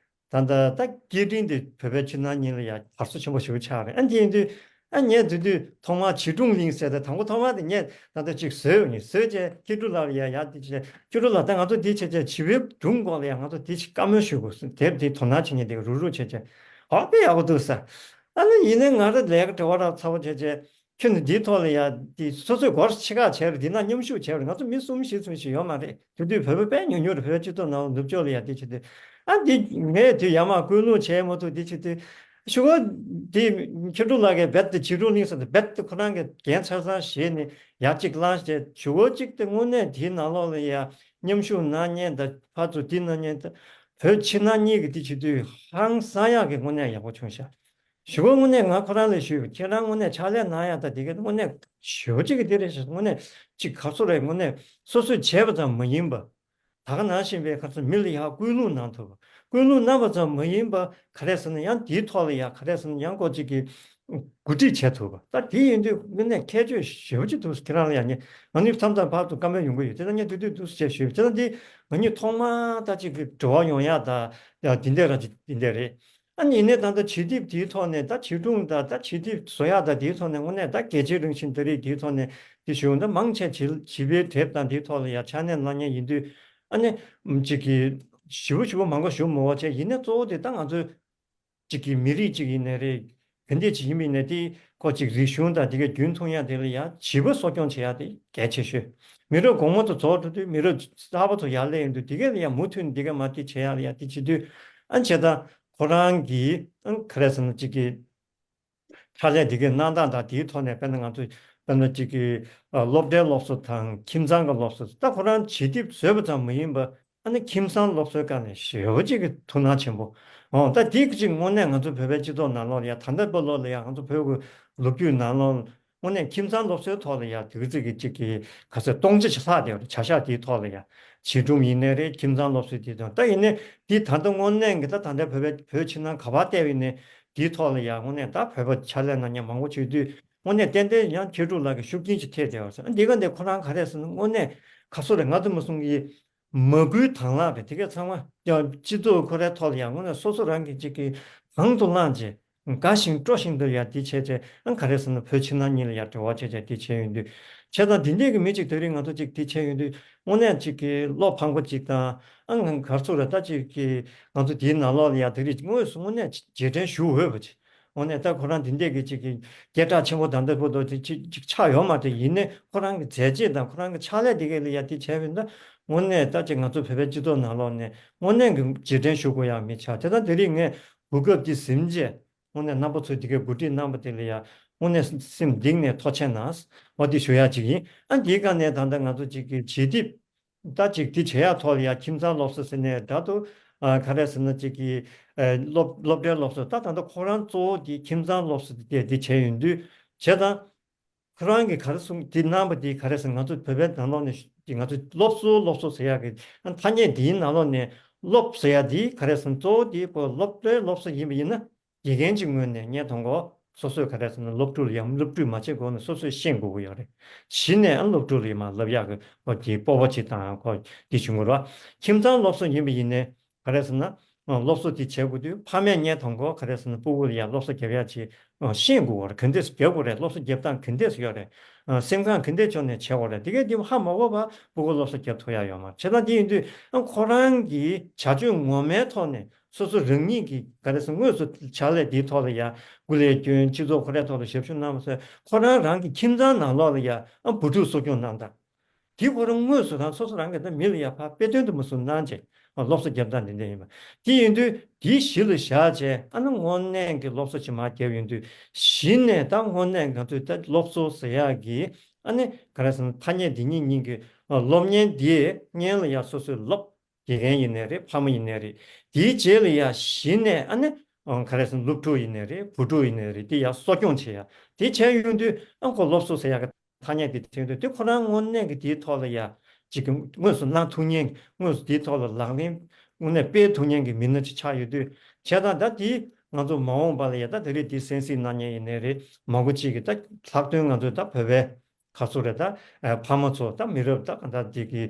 ད་ལྟ་ད་སྐད་འཕྲིན་དེ་བོད་པའི་ཕྱི་ནང་གཉིས་ལ་ཡ་དར་སྲོལ་ཆེན་པོ་ཞེ་པོ་ཆགས་རེད། ཨ་ནི་དེ་ཡིན་དུས། ཨ་ངས་དེ་དུས་ཐོག་མར་བྱིས་སྒྲུང་གླེང་ཟེར་ཏེ་དང་པོ་ཐོག་མར་དེ་ངས་ད་ལྟ་ཅིག་བཟོས་ཡོད་ནི། བཟོས་བྱས་མཁས་གྲུབ་ལགས་ལ་ཡ་ཡ་དེ་བྱས། མཁས་གྲུབ་ལགས་ད་ང་ཚོ་འདི་བྱས་བྱས་བྱིས་པའི་སྒྲུང་སྐོར་ལ་ཡ་ང་ཚོ་འདི་ཅིག་བཀའ་མོལ་ཞུ་དགོས་ཟེར། དེབ་འདི་དོ་སྣང་བྱེད་མཁན་དེ་རུག་རུག་བྱས་བྱས། ཨོ་དཔེ་ཡག་པོ་འདུག་ཟེར། ཨ་ནི་ཡིན་ནའི་ང་རང་ལས་ཀ་བྲེལ་བ་རག་ཚ་པོ་བྱས་བྱས། ཁྱོད་ནི་འདིའི་ཐོག་ལ་ཡ་འདི་སོ་སོས་སྒོར་ཕྱེད་ཀ་བྱས་རེད། འདི་ན་མཉམ་ཞུགས་བྱས་རེད། ང་ཚོ་མི་གསུམ་བཞི་ཙམ་ཞིག་ཡོད་མ་རེད། དེ་དུས་བོད་པ་དཔེ་ཉུང་ཉུང་རེད། བོད་སྤྱི་ཚོགས་ནང་ལ་ནུབ་ཕྱོགས་ལ་ཡ་འདི་བྱེད་དུས། ཨ་འདི་ངས་དེ་ཡར་མར་སྐུལ་སློང་བྱས་མ་ཐུབ། འདི་བྱེད་དུས་གཞུག་གུ་འདི་མཁས་གྲུབ་ལགས་ཀྱིས་རྦད་དེ་བྱིས་སྒྲུང་གླེང་ཟེར་ཏེ་རྦད་དེ་ཁོ་རང་གིས་འགན་ཆ་ཚང་བཞེས་ནས་ཡར་གཅིག་བླངས་བྱས། གཞུག་གུ་གཅིག་དེ་དངོས་གནས་དེའི་ནང་ལོགས་ལ་ཡ་མཉམ་ཞུགས་གནང་མཁན་དང་ཕར་ཚུར་འདི་གནང་མཁན་དང་། བོད་ཕྱི་ནང་གཉིས་ཀྱི་འདི་བྱེད་དུས་ཧང་སང་ཡག་གི་དངོས་གནས་ཡག་པོ་བྱུང་ཤག། གཞུག་གུ་དངོས་གནས་ང་ཁོ་རང་ལ་ཞུས་པ། ཁྱེད་རང་དངོས་གནས་ཕྱག་ལས་གནང་ཡག་དང་དེ་གའི་དངོས་གནས་ཞེ་པོ་ཅིག་གི་དེ་རེད་ཤག། དངོས་གནས་ཅིག་ག་ཚོད་རེད། དངོས་གནས་སོ་སོས་བྱས་པ་ཙམ་མ་ཡིན་པ། ད་ག་ནང་བཞིན་པའི་ཁ་སང་མི་ལ་ཡང་སྐུལ་སློང་གནང་ཐུབ་པ། སྐུལ་སློང་གནང་བ་ཙམ་མ་ཡིན་པ། ག་རེ་ཟེར་ན་ཡང་དེའི་ཐོག་ལ་ཡང་ག་རེ་ཟེར་ན་ཡང་ཀོ་ཅིག་གི་གོ་སྒྲིག་བྱེད་ཐུབ་པ། ད་དེ་ཡིན་དུས་དངོས་གནས་ཁྱད་ཆོས་ཞེ་པོ་ཅིག་འདུག། ཁྱེད་རང་ལ་ཡང་ངས་ང་གཉིས་མཚམས་མཚམས་ཕར་ཚུར་བཀའ་མོལ་ཡོང་གི་ཡོད། དེ་ལ་ངས་དེ་དུས་འདུག་སེ་བྱས་ཞུས། དེ་ལ་འདི་ང་གཉིས་ཐོག་མ་ད་ཅིག་གི་འབྲེལ་བ་ཡོང་ཡག་ད་ཡང་དེ་འདྲ་ར་ཅིག་དེ་འདྲ་རེད། ཨ་ནི་ཡིན་ནའི་ད་ལྟ་བྱིས་དེབ་དེའི་ཐོག་ནས། ད་བྱིས་སྒྲུང་དང་ད་བྱིས་དེབ་བཟོ་ཡག་དང་དེའི་ཐོག་ནས་དངོས་གནས་ད་རྒྱལ་གཅེས་རིང་བཞིན་ད་རེས་དེའི་ཐོག་ནས་དེ་ཞུ། ད་མང་ཆེ་བྱིས་བྱིས་པའི་དེབ་དང་དེའི་ཐོག་ལ་ཡ་ཕྱག་ལས་གནང་མཁན་ཡིན་དུས། ཨ་ནི་ཅིག་གི་ཞེ་པོ་ཞེ་པོ་མང་པོ་ཞུ་མི་དགོས་བྱས། ཡིན་ནའི་གཙོ་བོ་དེ་ད་ང་ཚོའི་ཅིག་གི་མི་རིགས་ཅིག་ཡིན་ནའི་རེད། ག་འདྲས་ཅིག་ཡིན་པ་ཡིན་ནའི་དེ་ཁོ་ཅིག་རིག་གཞུང་དང་དེ་གའི་རྒྱུན་མཐུན་ཡག་དེ་ལ་ཡ་བྱིས་པ་གསོ་སྐྱོང་བྱེད་ཡག་དེ་གལ་ཆེ་ཤོས། མི་རབས་གོང་མ་དང་རྫོགས་འགྲོ་དུས་མི་རབས་གསར་པ་ཚོ་ཡར་སླེབས་ཡོང་དུས་དེ་གའི་ལ་ཡ་མུ་མཐུད་ནས་དེ་གའི་མར་དེ་བྱེད་ཡག་ལ་ཡ་དེ་བྱེད་དུས། ཨ་ནི་བྱས་ཙང་ཁོ་རང་གིས་ཨ་ནི་ག་རེ་ཟེར་ན་ཅིག་གི་ཕྱག་ལས་དེ་གའི་གནང་སྟངས་དང་དེའི་ཐོག་ནས། དཔེར་ན་ང་ཚོ་དཔེར་ན་ཅིག་གི་ཨ་སློབ་གྲྭའི་སློབ་གསོ་དང་ཁྱིམ་ཚང་གི་སློབ་གསོ། ད་ཁོ་རང་བྱིས་དེབ་བཟོས་པ་ཙམ་མ་ཡིན་པ། ཨ་ནི་ཁྱིམ་ཚང་སློབ་གསོའི་སྐོར་ནས་ཞེ་པོ་ཅིག་གི་ཐུགས་སྣང་ཆེན་པོ། འོ་ད་དེ་ཅིག་དངོས་གནས་ང་ཚོ་བོད་པའི་སྤྱི་ཚོགས་ནང་ལོགས་ལ་ཡ། ད་ལྟ་བར་ལོགས་ལ་ཡ་ང་ཚོ་བོད་ཀྱི་ལོ་རྒྱུས་ནང་ལོགས་དངོས་གནས་ཁྱིམ་ཚང་སློབ་གསོའི་ཐོག་ལ་ཡ་དེ་ག་ཙིག་གི་ཅིག་གི་ག་ཚོད་སྟོང་ཆ་ཅིག་ལྷག་བསྡད་པ་རེད། བྱ་གཞག་དེའི་ཐོག་ལ་ཡ་བྱིས་སྒྲུང་ཡིན་ནའི་རེད། ཁྱིམ་ཚང་སློབ་གསོའི་དེ་དང་། ད་ཡིན་ནའི་དེ་ད་ལྟ་དངོས་གནས་ཀྱི་ད་ད་ལྟ་བོད་པའི་བོད་ཕྱི་ནང་ག་པར་བལྟས་པ་ཡིན་ནའི་དེའི་ཐོག་ལ་ཡ་དངོས་གནས་ད་བོད་པ་ཕྱག་ལས་གནང་མཁན་མང་པོ་བྱེད་དུས། དངོས་གནས་ཏན་ཏན་ཡང་མཁས་གྲུབ་ལགས་ཀྱི་ཤུགས་རྐྱེན་ཅིག་ཐེབས་བསྡད་པ་རེད། འདི་ག་འདི་ཁོ་རང་ག་རེ་ཟེར་ན་དངོས་གནས་ག་སོ་རེད། ང་ཚོ་མ་གསུང་གི་མ་བསྐུལ་དང་བླངས་རེད། དེ་གས་ཚང་མ་ཡང་སྤྱི་ཚོགས་ཁོ་རའི་ཐོག་ལ་ཡང་དངོས་གནས་སོ་སོ་རང་གི་ཅིག་གི་དང་དུ་བླངས་བྱས་དགའ་ཞིང་སྤྲོ་ཞིང་དུ་ཡང་འདི་བྱས་བྱས་ཨང་ག་རེ་ཟེར་ན་བོད་ཕྱི་ནང་གཉིས་ལ་ཡང་འབྲེལ་བ་བྱས་བྱས་འདི་བྱས་ཡོང་དུས་བྱས་ཙང་འདི་འདྲས་ཀྱི་མི་ཅིག་དེ་རིང་ང་ཚོ་ཅིག་འདི་བྱས་ཡོང་དུས་དངོས་གནས་ཅིག་གི་བློ་ཕངས་པོ་ཅིག་དང་ཨང་ག་རེ་ཟེར་རེད། ད་ཅིག་གི་ང་ཚོ་འདིའི་ནང་ལོགས་ལ་ཡང་དེ་རིང་དངོས་སུ་དངོས་གནས་རྗེས་དྲན་ཞུ་འོས་པ་ཅིག་དངོས་གནས་ད་ཁོ་རང་འདི་འདྲས་ཀྱི་ཅིག་གི་སྐད་གྲགས་ཆེན་པོ་ད་ལྟ་བར་དུ་དེ་ཅིག་ཅིག་ཆགས་ཡོད་མ་རེད། ཡིན་ནའི་ཁོ་རང་གི་མཛད་རྗེས་དང་ཁོ་རང་གི་ཕྱག་ལས་དེ་གས་ལ་ཡ་དེ་བྱས་པ་ཡིན་ན་དངོས་གནས་ད་ཅིག་ང་ཚོ་བོད་པའི་སྤྱི་ཚོགས་ནང་ལོགས་ནས་དངོས་གནས་ཀྱི་རྗེས་དྲན་ཞུ་དགོས་ཡག་མི་ཆགས། དེ་དང་དེ་རིང་ངས་གོ་སྐབས་འདི་ཟིན་རྗེས་དངོས་གནས་རྣམ་པ་ཚོས་དེ་གས་གོ་སྒྲིག་གནང་པ་དེ་ལ་ཡ་དངོས་གནས་སེམས་གཏིང་ནས་ཐུགས་རྗེ་གནང་། འོ་དེ་ཞུ་ཡག་ཅིག་ཡིན། ཨ་འདིའི་སྒང་ནས་ད་ལྟ་ང་ཚོ་ཅིག་གི་བྱེད་ཐབས། ད་ཅིག་དེ་བྱེད་ཡག་ཐོག་ལ་ཡ་ཁྱིམ་ཚང་སློབ་གསོ་ཟེར་ནས་འདྲ་འདུག་ཨ་ག་རེ་ཟེར་ན་ཅིག་གི་ཨ་སློབ་སློབ་གྲྭའི་སློབ་གསོ། ད་ད་ལྟ་ཁོ་རང་གཙོ་བོ་དེ་ཁྱིམ་ཚང་སློབ་གསོ་དེ་དེ་བྱས་ཡོང་དུས་བྱས་ཙང་ཁོ་རང་གིས་ག་རེ་གསུངས་དེ་གནང་པ་དེ་ག་རེ་ཟེར། ང་ཚོ་བོད་པའི་ནང་ལོགས་ནས་ང་ཚོ་སློབ་གསོ་སློབ་གསོ་ཟེར་ཡག་གི་ཐ་སྙད་དེའི་ནང་ལོགས་ནས་སློབ་ཟེར་ཡག་དེ་ག་རེ་ཟེར། གཙོ་བོ་དེ་ཁོ་སློབ་གྲྭའི་སློབ་གསོ་ཡིན་པ་ཡིན་ན། དགེ་རྒན་གྱི་ངོས་ནས་ངས་མཐོང་གོ་སོ་སོས་ག་རེ་ཟེར་ན་སློབ་ཕྲུག་ལ་ཡང་སློབ་ཁྲིད་མ་བྱེད་གོང་ནས་སོ་སོས་ཤེས་དགོས་ཀྱི་ཡོད་རེད། གཞི་ནས་ཨ་སློབ་ཕྲུག་ལ་ཡང་མ་བསླབ་ཡག་གི་ཨོ་དེ་སྤོབས་པ་ཅིག་དང་ཁོ་དེ་བྱུང་དགོས་རེད། ཁྱིམ་ཚང་སློབ་གསོ་ཡིན་པ་ཡིན་ནའི་ག་རེ་ཟེར་ན་ཨ་སློབ་གསོ་དེ་བྱེད་དགོས་དུས་ཕ་མས་ངས་མཐོང་གོ་ག་རེ་ཟེར་ན་སྤུ་གུ་ལ་ཡང་སློབ་གསོ་རྒྱབ་ཡག་ཅིག་ཨ་ཤེས་དགོས་པ་རེད། ག་འདྲས་རྒྱབ་དགོས་རེད། སློབ་གསོ་རྒྱབ་སྟངས་ག་འདྲས་ཡོད་རེད། ཨ་སེམས་ཁམས་ག་འདྲས་ཕྱོགས་ནས་བྱེད་དགོས་རེད། དེ་གས་དེ་ཧ་མ་གོ་བར་སྤུ་གུ་སློབ་གསོ་རྒྱབ་ཐུབ་ཡག་ཡོད་མ་རེད། བྱས་ཙང་དེ་ཡིན་དུས་ཨ་ཁོ་རང་གི་བྱ་སྤྱོད་ངོ་མའི་ཐོག་ནས། སོ་སོ་རང་ཉིད་ཀྱིས་ག་རེ་ཟེར་དངོས་སུ་ཕྱག་ལས་དེའི་ཐོག་ལ་ཡང་སྐུ་ལས་བསྐྱོན། སྤྱི་ཚོགས་ཁོ་རའི་ཐོག་ལ་ཞབས་ཞུ་གནང་བ་སོགས་ཁོ་རང་རང་གི་ཁྱིམ་ཚང་ནང་ལོགས་ལ་ཡང་ཨ་བུ་ཕྲུག་གསོ་སྐྱོང་གནང་སྟངས་དེ་ཁོ་རང་དངོས་སུ་རང་སོ་སོ་རང་གིས་ད་མི་ལ་ཡང་ཕར་དཔེ་སྟོན་དུ་མ་སོང་གནང་བྱས་ཨ་སློབ་གསོ་རྒྱབ་སྟངས་འདི་འདྲ་ཡིན་པ་དེ་ཡིན་དུས་དེའི་གཞི་ལ་བཞག་བྱས་ཨ་ནི་དངོས་གནས་ཀྱི་སློབ་གསོ་ཅིག་མར་བརྒྱབ་ཡོང་དུས་གཞི་ནས་ད་དངོས་གནས་ང་ཚོས་ད་སློབ་གསོ་ཟེར་ཡག་གི་ཨ་ནི་ག་རེ་ཟེར་ན་ཐ་སྙད་འདི་ཉིད་ཉིད་ཀྱི་ཨ་སློབ་གཉེར་འདིའི་སྔོན་ལ་ཡང་སོ་སོའི་སློབ། དགེ་རྒན་ཡིན་ནའི་རེད། ཕ་མ་ཡིན་ནའི་རེད། དེའི་རྗེས་ལ་ཡ་གཞི་ནས་ཨ་ནི་ཨང་ག་རེ་ཟེར་ན་སློབ་ཕྲུག་ཡིན་ནའི་རེད། བུ་ཕྲུག་ཡིན་ནའི་རེད། དེ་ཡ་གསོ་སྐྱོང་བྱེད་ཡ་དེ་བྱས་ཡོང་དུས་ཨང་ཁོ་སློབ་གསོ་ཟེར་ཡ་གི་ཐ་སྙད་དེ་ཐོན་དུས་དེ་ཁོ་རང་དངོས་གནས་ཀྱི་དེའི་ཐོག་ལ་ཡ་ཅིག་གི་དངོས་སུ་གནང་ཐུབ་མཁན་དངོས་སུ་དེའི་ཐོག་ལ་ལག་ལེན་དངོས་གནས་སྤེལ་ཐུབ་མཁན་གྱི་མི་སྣ་ཅིག་ཆགས་ཡོད་དུས་བྱས་ཙང་ད་དེ་ང་ཚོ་མ་འོངས་པ་ལ་ཡ་ད་དེ་རིང་དེ་གསན་གཟིགས་གནང་མཁན་ཡིན་ནའི་རེད། མང་པོ་ཅིག་གིས་ད་ལྷག་དོན་ང་ཚོའི་ད་བོད་པའི། ག་ཚོད་རེད་ད། ཨ་ཕ་མ་ཚོ་ད་མི་རབས་ད་ག་འདྲ་དེ་གི་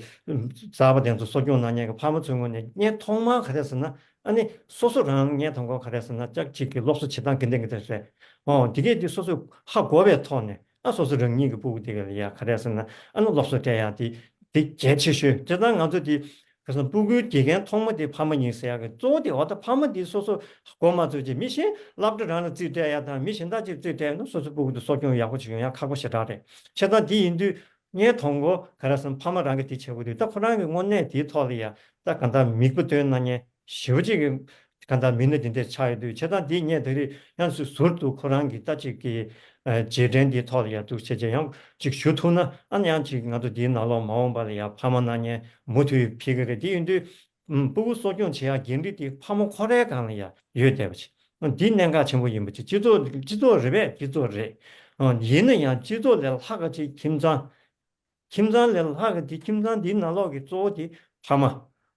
གསར་པ་དེ་ཚོ་གསོ་སྐྱོང་གནང་མཁན་གྱི་ཕ་མ་ཚོའི་ངོས་ནས་ངས་ཐོག་མར་ག་རེ་ཟེར་ན་ཨ་ནི་སོ་སོ་རང་ངས་མཐོང་གོ་ག་རེ་ཟེར་ན་ཅག་ཅིག་གི་སློབ་གསོ་བྱེད་སྟངས་ག་འདྲ་ག་འདྲ་རེད། ཨོ་དེ་གས་དེ་སོ་སོས་ཧ་གོ་བའི་ཐོག་ནས་ཨ་སོ་སོ་རང་ཉིད་ཀྱི་སྤུ་གུ་དེ་ག་ལ་ཡ་ག་རེ་ཟེར་ན་ཨ་ནི་སློབ་གསོ་སྤྲད་ཡ་དེ་དེ་གལ་ཆེ་ཤོས་དེ་ལྟར་ང་ཚོ་དེ། ཁ་སང་སྤུ་གུའི་དགེ་རྒན་ཐོག་མ་དེ་ཕ་མ་ཡིན་ཟེར་ཡག་གི་གཙོ་བོ་དེ་འོ་ད་ཕ་མ་དེ་སོ་སོ་མགོ་མ་ཚོས་ཀྱི་མི་གཞན་སློབ་གྲྭ་རང་ལ་རྩིས་སྤྲད་ཡག་དང་མི་གཞན་དག་ཅིག་རྩིས་སྤྲད་ན་སོ་སོའི་སྤུ་གུ་དེ་གསོ་སྐྱོང་ཡག་པོ་ཅིག་ཡོང་ཡག་ཁག་པོ་ཞེ་དྲག་རེད། བྱས་ཙང་དེ་ཡིན་དུས་ངས་མཐོང་གོ་ག་རེ་ཟེར་ན་ཕ་མ་རང་གི་དེ་བྱེད་དགོས་དུས་ད་ཁོ་རང་གི་དངོས་གནས་དེའི་ཐོག་ལ་ཡ་ད་ག་འདྲ་མིག་དཔེ་སྟོན་གནང་མཁན་ཞེ་པོ་ཅིག་གི་ག་འདྲ་མི་སྣ་དེ་འདྲ་ཆགས་ཡོད་དུས་བྱས་ཙང་དེ་ངས་དེ་རིང་ཡང་ཟུར་དུ་ཁོ་རང་གི་ད་ཅིག་གི་རྗེས་དྲན་དེའི་ཐོག་ལ་ཡ་འདུག་བྱས་བྱས་ཡང་ཅིག་ཞུ་ཐུབ་ན་ཨ་ནི་ཡང་ཅིག་ང་ཚོ་དེའི་ནང་ལོགས་མ་འོངས་པ་ལ་ཡ་ཕ་མ་གནང་མཁན། མུ་མཐུད་ཕེབས་ཀྱི་རེད། དེ་ཡིན་དུས་ཨམ་སྤུ་གུ་གསོ་སྐྱོང་བྱེད་ཡག་འགན་འཁྲི་དེ་ཕ་མ་ཁོ་རའི་སྒང་ལ་ཡ་ཡོད་བསྡད་པ་ཅིག་འདི་གནད་འགག་ཆེན་པོ་ཡིན་པ་ཅིག་སྤྱི་ཚོགས་སྤྱི་ཚོགས་རེད་པས་སྤྱི་ཚོགས་རེད། ཨ་ཡིན་ན་ཡང་སྤྱི་ཚོགས་ལས་ལྷག་ག་ཅིག་ཁྱིམ་ཚང་། ཁྱིམ་ཚང་ལས་ལྷག་ག་དེ་ཁྱིམ་ཚང་འདིའི་ནང་ལོགས་ཀྱི་གཙོ་བོ་དེ་ཕ་མ།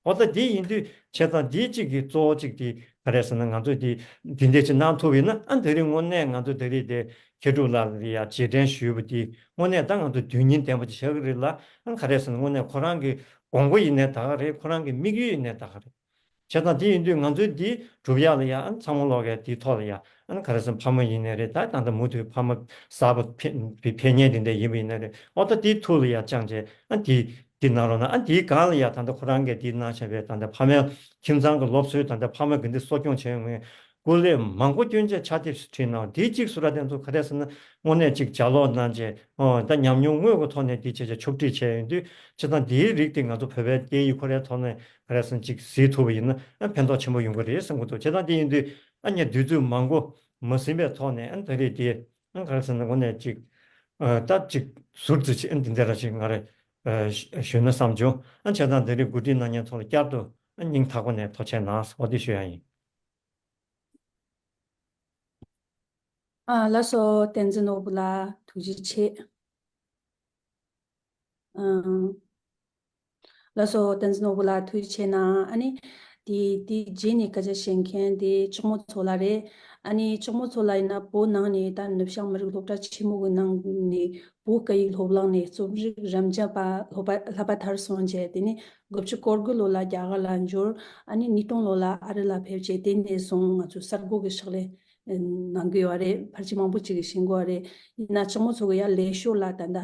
འོ་ད་དེ་ཡིན་དུས་བྱས་ཙང་འདི་གཅིག་གི་གཙོ་བོ་གཅིག་དེ་ག་རེ་ཟེར་ན་ང་ཚོས་དེ་འདི་འདྲས་ཅིག་གནང་ཐུབ་ཡིན་ན་ཨ་དེ་རིང་དངོས་གནས་ང་ཚོ་དེ་རིང་དེ་མཁས་གྲུབ་ལགས་ལ་ཡ་རྗེས་དྲན་ཞུས་པ་དེ་དངོས་གནས་ད་ང་ཚོ་དོན་སྙིང་ལྡན་པ་ཅིག་ཆགས་ཀྱི་རེད་ལ། ཨ་ག་རེ་ཟེར་ན་དངོས་གནས་ཁོ་རང་གི་དགོངས་པ་ཡིན་ནའི་ད་ག་རེད། ཁོ་རང་གི་དམིགས་ཡུལ་ཡིན་ནའི་ད་ག་རེད། བྱས་ཙང་དེ་ཡིན་དུས་ང་ཚོའི་འདི་སྒྲུབ་ཡག་ལ་ཡ་ཨ་ཚང་མ་ལོག་གའི་དེའི་ཐོག་ལ་ཡ་ཨ་ག་རེ་ཟེར་ཕ་མ་ཡིན་ནའི་རེད། ད་ད་ལྟ་མུ་མཐུད་ཕ་མ་གསར་པ་ཕེ་ཕེ་ཕེབས་མཁན་དེ་འདྲ་ཡིན་པ་ཡིན་ནའི་རེད། ཨོ་ད་དེའི་ཐུགས་ལ་ཡ་བཅངས་བྱས་ཨ་དེ་དེ་གནང་རོགས་གནང་། ཨ་དེའི་སྒང་ལ་ཡ་ད་ལྟ་ཁོ་རང་གིས་དེ་གནང་བྱས་པའི་ད་ལྟ་ཕ་མའི་ཁྱིམ་ཚང་གི་སློབ་གསོའི་ད་ལྟ་ཕ་མ་གི་འདི་གསོ་སྐྱོང་བྱས་ཡོང་བའི་སྐུ་ལས་མང་པོ་བསྐྱོན་བྱས་ཕྱག་དེབ་སུ་བྲིས་གནང་། དེའི་གཅིག་སུ་ར་དེ་ཚོ་ག་རེ་ཟེར་ན་དངོས་གནས་གཅིག་ལྗགས་ཀློག་གནང་བྱས་ཨོ་ད་ཉམས་མྱོང་དངོས་ཀྱི་ཐོག་ནས་དེ་བྱས་བྱས་ཕྱོགས་སྒྲིག་བྱས་ཡོང་དུས་བྱས་ཙང་དེའི་རིགས་དེ་ང་ཚོ་བོད་པའི་སྐད་ཡིག་ཁོ་རའི་ཐོག་ནས་ག་རེ་ཟེར་ཅིག་གཟིགས་ཐུབ་པ་ཡིན་ན་ཨ་ཕན་ཐོགས་ཆེན་པོ་ཡོང་གི་རེད་བསམ་གྱི་འདུག་བྱས་ཙང་དེ་ཡིན་དུས་ཨ་ངས་དུས་ཚོད་མང་པོ་མ་ཟིན་པའི་ཐོག་ནས་ཨ་ད་རེས་དེ་ཨ་ག་རེ་ཟེར་ན་དངོས་གནས་ཅིག་ཨ་ད་ཅིག་ཟུར་ཙམ་ཅིག་ཨ་འདི་འདྲ་ར་ཅིག་ང་རེ་ཨ་ཞུ་ན་བསམ་བྱུང་། ཨ་བྱས་ཙང་དེ་རིང་གོ་སྒྲིག་གནང་མཁན་ཚོ་ལ་བསྐྱར་དུ་ཨ་སྙིང་ཐག་པ་ནས་ཐུགས་རྗེ་གནང་། འོ་དེ་ཞུ་ཡ་ཡིན། ཨ་ལགས་སོ། བསྟན་འཛིན་ནོར་བུ་ལགས་ཐུགས་རྗེ་ཆེ། ཨང་། ལགས་སོ། བསྟན་འཛིན་ནོར་བུ་ལགས་ཐུགས་རྗེ་ཆེ་གནང་། ཨ་ནི། དེ་དེ་རྗེས་ནས་སྐད་ཆ་བཤད་མཁན་དེ་ལྕགས་མོ་མཚོ་ལགས་རེད། ཨ་ནི་ལྕགས་མོ་མཚོ་ལགས་ཡིན་ན་བོད་ནང་ནས་ད་ནུབ་བྱང་མི་རིགས་སློབ་གྲྭ་ཆེན་མོ་གི་ནང་ནས་བོད་སྐད་ཡིག་སློབ་གླིང་ནས་རྩོམ་རིག་རབ་འབྱམས་པ་སློབ་པ་བསླབ་པ་མཐར་སོན་བྱས། དེ་ནས་དགུ་བཅུ་གོ་དགུ་ལོ་ལ་རྒྱ་གར་ལ་འབྱོར། ཨ་ནི་ཉིས་སྟོང་ལོ་ལ་ཨ་རི་ལ་ཕེབས་བྱས། དེ་ནས་བཟུང་ང་ཚོ་གསར་འགོད་ཀྱི་ཕྱག་ལས་ཨ་གནང་གི་ཡོད་རེད། ཕལ་ཆེར་མང་པོ་ཅིག་གིས་ཤེས་ཀྱི་ཡོད་རེད། ཡིན་ན་ལྕགས་མོ་མཚོ་གི་ཡ་ལས་ཤོར་ལ་ད་ལྟ་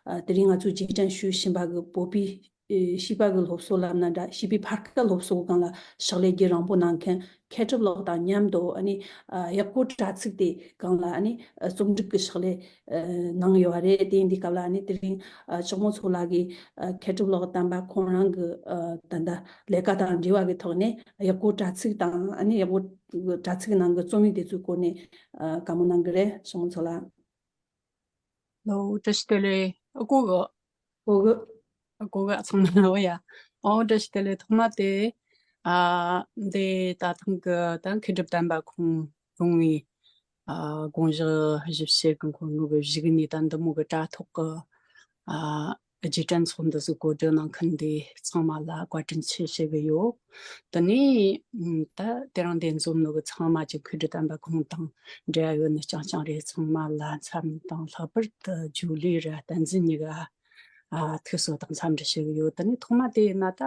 ཨ་དེ་རིང་ང་ཚོས་རྗེས་དྲན་ཞུ་བཞིན་པ་གི་བོད་པའི་ཨེ་བྱིས་པ་གི་སློབ་གསོ་ལབ་ན་འདྲ། བྱིས་པའི་བར་སྐབས་སློབ་གསོ་སྒང་ལ་ཕྱག་ལས་རྒྱུན་རིང་པོ་གནང་མཁན་མཁས་གྲུབ་ལགས་དང་མཉམ་དུ་ཨ་ནི་ཨ་གཡག་སྒོ་དྲ་ཚིགས་དེ་སྒང་ལ་ཨ་ནི་ཨ་རྩོམ་སྒྲིག་གི་ཕྱག་ལས་ཨ་གནང་ཡོད་རེད། དེ་ཡིན་དུས་སྐབས་ལ་ཨ་ནི་དེ་རིང་ཨ་ལྕགས་མོ་མཚོ་ལགས་ཀྱིས་ཨ་མཁས་གྲུབ་ལགས་བསྟན་པ་ཁོང་རང་གི་ཨ་ད་ལྟ་ལས་ཀ་དང་འབྲེལ་བ་གི་ཐོག་ནས་གཡག་སྒོ་དྲ་ཚིགས་དང་ཨ་ནི་གཡག་སྒོ་དྲ་ཚིགས་ནང་གི་རྩོམ་ཡིག་དེ་ཚོའི་སྐོར་ནས་ཨ་བཀའ་མོལ་གནང་གི་རེད། ལྕགས་མོ་མཚོ་ལགས། ལོ། བཀྲ་ཤིས་བདེ་ལེགས། ཨ་གོ་གི། གོ་གི། ཨ་གོ་གི། ཚང་མ་ལ་འོ་ཡ། ཨོ་བཀྲ་ཤིས་བདེ་ལེགས། ཐོག་མ་དེ། ཨ་འདི་ད་ཐེངས་གི་ད་མཁས་གྲུབ་བསྟན་པ་ཁོང་རུང་བའི་ཨ་དགོངས་ཞག་བཞི་བཤད་གི་འཁོར་ངོ་གི་གཞུག་ནས་ད་འདི་མོ་གི་དྲ་ཐོག་གི་ཨ་རྗེས་དྲན་ཚོགས་འདུ་ཟིག་གོ་སྒྲིག་གནང་མཁན་འདི་ཚང་མ་ལ་བཀའ་དྲིན་ཆེ་ཞུ་གི་ཡོད། དེ་ནས་ཨ་ད་དེ་རིང་འདི་འཛོམས་ནོ་གི་ཚང་མ་ཅིག་མཁས་གྲུབ་བསྟན་པ་ཁོང་དང་འབྲེལ་ཡོད་ནི་རྐྱང་རྐྱང་རེད། ཚང་མ་ལ་འཚམས་དང་ལྷག་པར་དུ་ཇུ་ལི་ར་བསྟན་འཛིན་གཉིས་ཀ་ཨ་ཐུགས་གསོ་དང་འཚམས་འདྲི་ཞུ་གི་ཡོད། དེ་ནས་ཐོག་མ་དེ་ཡིན་ན་ད་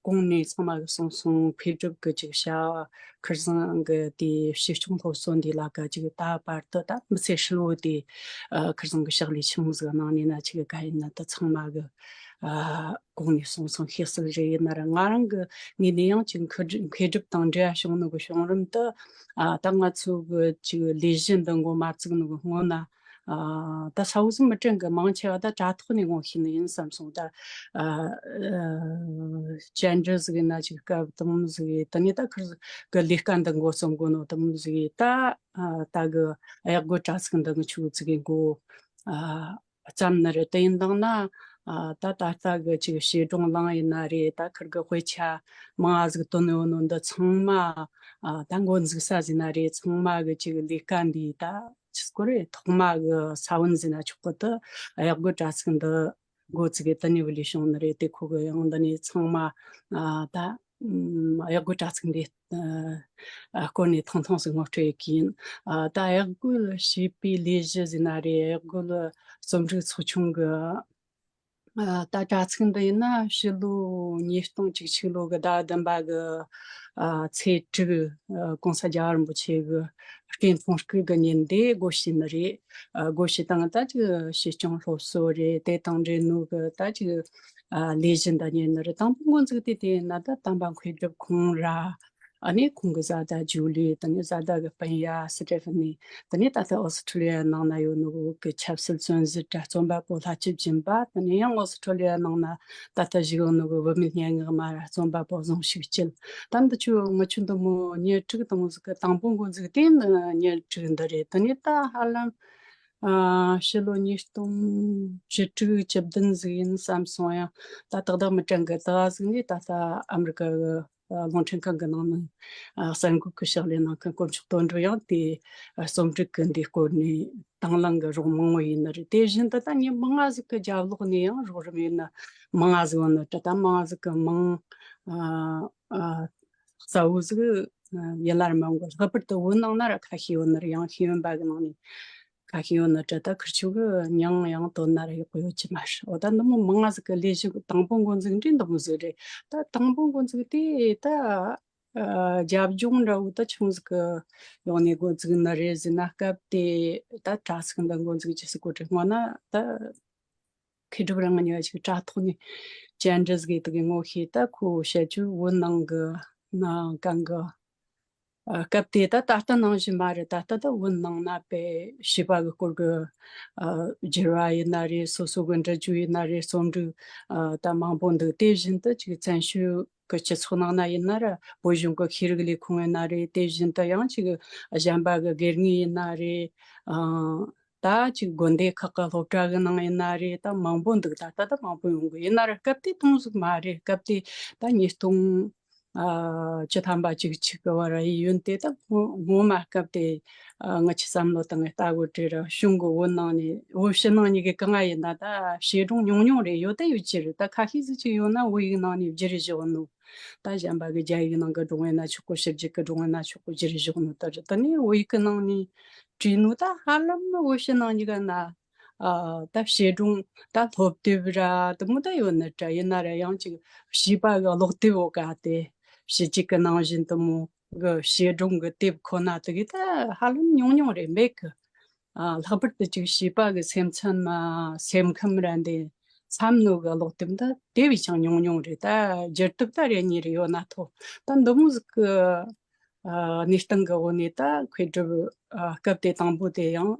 གོང་ནས་ཚང་མ་གི་གསུངས་སོང་། མཁས་གྲུབ་གི་ཅིག་བྱ་བ་ཁིར་ཚང་གི་དེ་ཕྱི་སྐྱོང་སློབ་གསོ་འདི་ལ་ཀ་ཅིག་ད་བར་དུ་ད་མི་ཚེ་ཧྲིལ་བོ་དེ་ཨ་ཁིར་ཚང་གི་ཕྱག་ལས་ཆེན་མོ་ཟིག་གནང་ནས་ན་ཅིག་ག་ཡིན་ན་ད་ཚང་མ་གི་ཨ་གོང་ནས་གསུངས་སོང་། ཤེས་གསལ་རེད། ཡིན་ན་ར་ང་རང་གི་ངོས་ནས་ཡང་ཅིག་མཁས་གྲུབ་མཁས་གྲུབ་དང་འབྲེལ་བ་བྱུང་ནོ་གི་བྱུང་རིམ་དུ་ཨ་ད་ང་ཚོ་གི་ཅིག་ལས་གཞི་འདི་འགོ་མ་བཙུགས་ནོ་གི་སྔོན་ན་ཨ་ད་ས་འོག་སུ་མི་དྲན་གི་མང་ཆེ་བ་ད་དྲ་ཐོག་ནས་ངོ་ཤེས་ནི་ཡིན་བསམ་སོང་། ད་ཨ་ཅན་འདྲི་ཟིག་ཡིན་ན་ཅིག་སྐབས་དུམ་ཟིག་ཡིན། ད་ནི་ད་ཁིར་གི་ལས་ཀ་འདི་འགོ་རྩོམ་དགོ་ནོ་དུམ་ཟིག་ཡིན། ད་ཨ་ད་གི་གཡག་སྒོ་དྲ་ཚིགས་འདི་ངི་ཆུ་ཚིག་གི་འགོ་ཨ་བརྩམས་ནི་རེད། དེ་ཡིན་དང་ན་ཨ་ད་ད་ལྟ་གི་ཅིག་བྱིས་སྒྲུང་གླེང་ཡིན་ན་རེད། ད་ཁིར་གི་དཔེ་ཆ་མང་ང་ཟིག་བཏོན་ཡོད་ནོ་འདི་ཚང་མ་ཨ་ད་འགོ་འཛུགས་ས་ཟིན་ན་རེད། ཚང་མ་གི་ཅིག་ལས་ཀ་འདི་ད་ཅི་སྐོར་རེད། ཐོག་མ་གི་ས་བོན་ཟིན་ན་ཆོག་གི། ད་གཡག་སྒོ་དྲ་ཚིགས་འདི་འགོ་ཚུགས་གི་དེ་ནས་བུ་ལས་བྱུང་ནི་རེད། དེ་ཁོ་གི་ཡང་འདི་ནས་ཚང་མ་ཨ་ད་ཨམ་གཡག་སྒོ་དྲ་ཚིགས་འདི་ཨ་སྐོར་ནས་ཐུང་ཐུང་ཞིག་ངོ་སྤྲོད་ཡེད་གི་ཡིན། ཨ་ད་གཡག་སྒོ་ལ་བྱིས་པའི་ལས་གཞི་ཟེར་ན་རེད། གཡག་སྒོ་ལ་རྩོམ་རིག་ཚོགས་ཆུང་གི་ཨ་ད་དྲ་ཚིགས་འདི་ཡིན་ན་ཕྱི་ལོ་ཉིས་སྟོང་བཅུ་གཅིག་ལོ་གི་ཟླ་བདུན་པ་གི་ཨ་ཚེས་དྲུག་ཨ་གོང་ས་རྒྱལ་བ་རིན་པོ་ཆེ་གི་སྐུ་འཕོ་སྐུ་གི་ཉིན་དེ་སྒོ་ཕྱེ་ནི་རེད། ཨ་སྒོ་ཕྱེ་སྟངས་ད་ཅིག་ཕྱི་སྐྱོང་སློབ་གསོ་རེད། དེ་དང་འབྲེལ་ནོ་གི་ད་ཅིག་ཨ་ལས་གཞི་འདི་གཉེར་ནི་རེད། དང་པོ་འགོ་འཛུགས་དེ་དེ་ཡིན་ན་ད་དམ་པ་མཁས་གྲུབ་ཁོང་ར། ཨ་ནི་ཁོང་གི་བཟའ་ཟླ་ཇུ་ལི། དེ་ནས་བཟའ་ཟླ་གི་སྤུན་ཡ་སི་ཏེ་ཧྥི་ནི། དེ་ནས་ད་ལྟ་ཨོ་སི་ཁྲུ་ལི་ཡ་ནང་ན་ཡོད་ནོ་གི་ཆབ་སྲིད་བཙོན་ཟུར་ར་རྩོམ་པ་པོ་ལྷ་སྐྱིད་སྦྱིན་པ། དེ་ནས་ཡང་ཨོ་སི་ཁྲུ་ལི་ཡ་ནང་ན་ད་ལྟ་བཞུགས་ཡོད་ནོ་གི་བུད་མེད་སྙན་ངག་མ་ར་རྩོམ་པ་པོ་ཟུང་ཞིག་སྐྱིད། ད་འདི་ཆོ་ངི་ཆོ་འདི་མོ་གཉེར་སྒྲིག་དང་ཟིག་གི་དང་པོ་འགོ་འཛུགས་དེ་ནི་གཉེར་སྒྲིག་འདི་རེད། དེ་ནས་ད་ཧ་ལམ་ཨ་ཕྱི་ལོ་ཉིས་སྟོང་བཅུ་དྲུག་བཅུ་བདུན་ཟིག་ཡིན་བསམ་སོང་ཡང་། ད་ཏག་ཏག་མི་དྲན་གི། ད་ཟིག་ནས་ད་ལྟ་ཨ་མི་རི་ཀ་གི་རླུང་འཕྲིན་ཁང་གི་ནང་ནས་གསར་འགོད་ཀྱི་ཕྱག་ལས་གནང་མཁན་དཀོན་མཆོག་དོན་གྲུབ་ཡང་དེ་རྩོམ་སྒྲིག་གི་འདིའི་སྐོར་ནས་དང་བླངས་ཀྱི་རོགས་མང་བོ་ཡིན་ནི་རེད། དེ་བཞིན་དུ་ད་མི་མང་ང་ཟིག་གི་རྒྱབ་ལོགས་ནས་ཡང་རོགས་རམ་ཡིན་ནི་མང་ང་ཟིག་ཡོད་ནི་རེད། ད་མང་ང་ཟིག་གི་མིང་ཨ་ཨ་གསལ་བོ་ཟིག་ཡིད་ལ་ར་མ་འགོ། ལྷག་པར་དུ་བོད་ནང་ན་ར་ཁ་ཤས་ཡོད་ནི་རེད། ཡང་ཤེས་ཡོན་པ་གི་ནང་ནས་ཁ་ཤས་ཡོད་ནི་རེད། ད་ཁིར་ཆོ་གི་མིང་ཡང་བཏོན་ན་ར་ཡག་པོ་ཡོད་ཀྱི་མ་རེད། འོ་ད་འདི་མོ་མང་ང་ཟིག་གི་ལས་གཞི་དང་པོ་འགོ་འཛུགས་འདི་འདི་མོ་ཟིག་རེད། ད་དང་པོ་འགོ་འཛུགས་དེ་ད་ཨ་རྒྱབ་ལྗོངས་འདྲ་བོ་ད་ཆུང་ཟིག་གི་ཡོང་ནས་འགོ་འཛུགས་ནི་རེད་ཟེར་ན། སྐབས་དེ་ད་དྲ་ཚིགས་འདི་འགོ་འཛུགས་ཀྱི་སི་གོ་དྲི་སྔོན་ན་ད་མཁས་གྲུབ་རང་ཉིད་ཅིག་དྲ་ཐོག་ནས་ཅན་འདྲི་ཟིག་དེ་གི་ངོ་ཤེས། ད་ཁོ་བཤད་རྒྱུ་བོད་ནང་གི་ནང་གང་གི་ཨ་སྐབས་དེ་ད་ད་ལྟ་ནང་བཞིན་མ་རེད། ད་ལྟ་ད་བོད་ནང་ན་དཔེ་བྱིས་པ་གི་སྐོར་གི་ཨ་བསྒྱུར་བ་ཡིན་ན་རེད། སོ་སོ་གི་འབྲི་རྒྱུ་ཡིན་ན་རེད། རྩོམ་སྒྲིག་ཨ་ད་མང་པོ་འདུག་དེ་བཞིན་དུ་ཅིག་བཙན་བྱོལ་གི་སྤྱི་ཚོགས་ནང་ན་ཡིན་ན་ར་བོད་གཞུང་གི་ཤེས་རིག་ལས་ཁུངས་ཡིན་ན་རེད། དེ་བཞིན་དུ་ཡང་ཅིག་གཞན་པ་གི་སྒེར་ངོས་ཡིན་ན་རེད། ཨ་ད་ཅིག་དགོན་སྡེ་ཁག་གི་སློབ་གྲྭ་གི་ནང་ཡིན་ན་རེད། ད་མང་པོ་འདུག་ད་ལྟ་ད་མང་པོ་ཡོང་གི། ཡིན་ན་ར་སྐབས་དེ་དུང་ཟིག་མ་རེད། སྐབས་དེ་ད་ཉིས་སྟོང་ ཨ་བཅུ་ཐམ་པ་བཅུ་གཅིག་གི་བར་ཡི་ཡོན་ཏན་ད་སྔོན་སྔོན་མ་སྐབས་དེ་ཨ་ང་ཆི་བསམ་བློ་བཏང་ངས་ལྟ་གོ་དྲི་ར་གཞུང་གི་བོད་ནང་ནས་བོད་ཕྱི་ནང་གཉིས་ཀའི་གང་ང་ཡིན་ན་ད་བྱིས་སྒྲུང་ཉུང་ཉུང་རེད། ཡོད་ད་ཡོད་ཀྱི་རེད། ད་ཁ་ཤས་ཟིག་ཅིག་ཡོད་ན་བོད་ཡིག་ནང་ནས་བསྒྱུར་བཞག་ནོ། ད་གཞན་པ་གི་རྒྱ་ཡིག་ནང་གི་སྒྲུང་ཡིན་ན་ཆོག་གོ། ཕྱི་རྒྱལ་གི་སྒྲུང་ཡིན་ན་ཆོག་གོ། བསྒྱུར་བཞག་ནོ་ད་རེད། ད་ནི་བོད་ཡིག་གི་ནང་ནས་བྲིས་ནོ་ད་ཧ་ལམ་ནི་བོད་ཕྱི་ནང་གཉིས་ཀ་ན། ཨ་ད་བྱིས་སྒྲུང་ད་སློབ་དེབ་ར་དེ་མོ་ད་ཡོད་ནི་འདྲ། ཡིན་ན་ར་ཡང་ཅིག་བྱིས་པ་གི་ཀློག་དེབ་འོ་ག་དེ་ཕྱི་རྒྱལ་གི་ནང་བཞིན་དེ་མོ་གི་བྱིས་སྒྲུང་གི་དེབ་ཁོ་ན་དེ་གི་ད་ཧ་ལམ་ཉུང་ཉུང་རེད་མེད་གི། ཨ་ལྷག་པར་དུ་ཅིག་བྱིས་པ་གི་སེམས་ཚན་མ་སེམས་ཁམས་ར་འདི་འཚམ་ནོ་གི་ཀློག་དེབ་འདི་དེ་བས་ཀྱང་ཉུང་ཉུང་རེད། ད་བསྒྱུར་དེབ་ད་རེ་གཉིས་རེ་ཡོད་ན་ཐོག་ད་འདི་མོ་ཟིག་གི་ཨ་གནས་སྟངས་གི་འོག་ནས་ད་མཁས་གྲུབ་ཨ་སྐབས་དེ་དང་པོ་དེ་ཡང་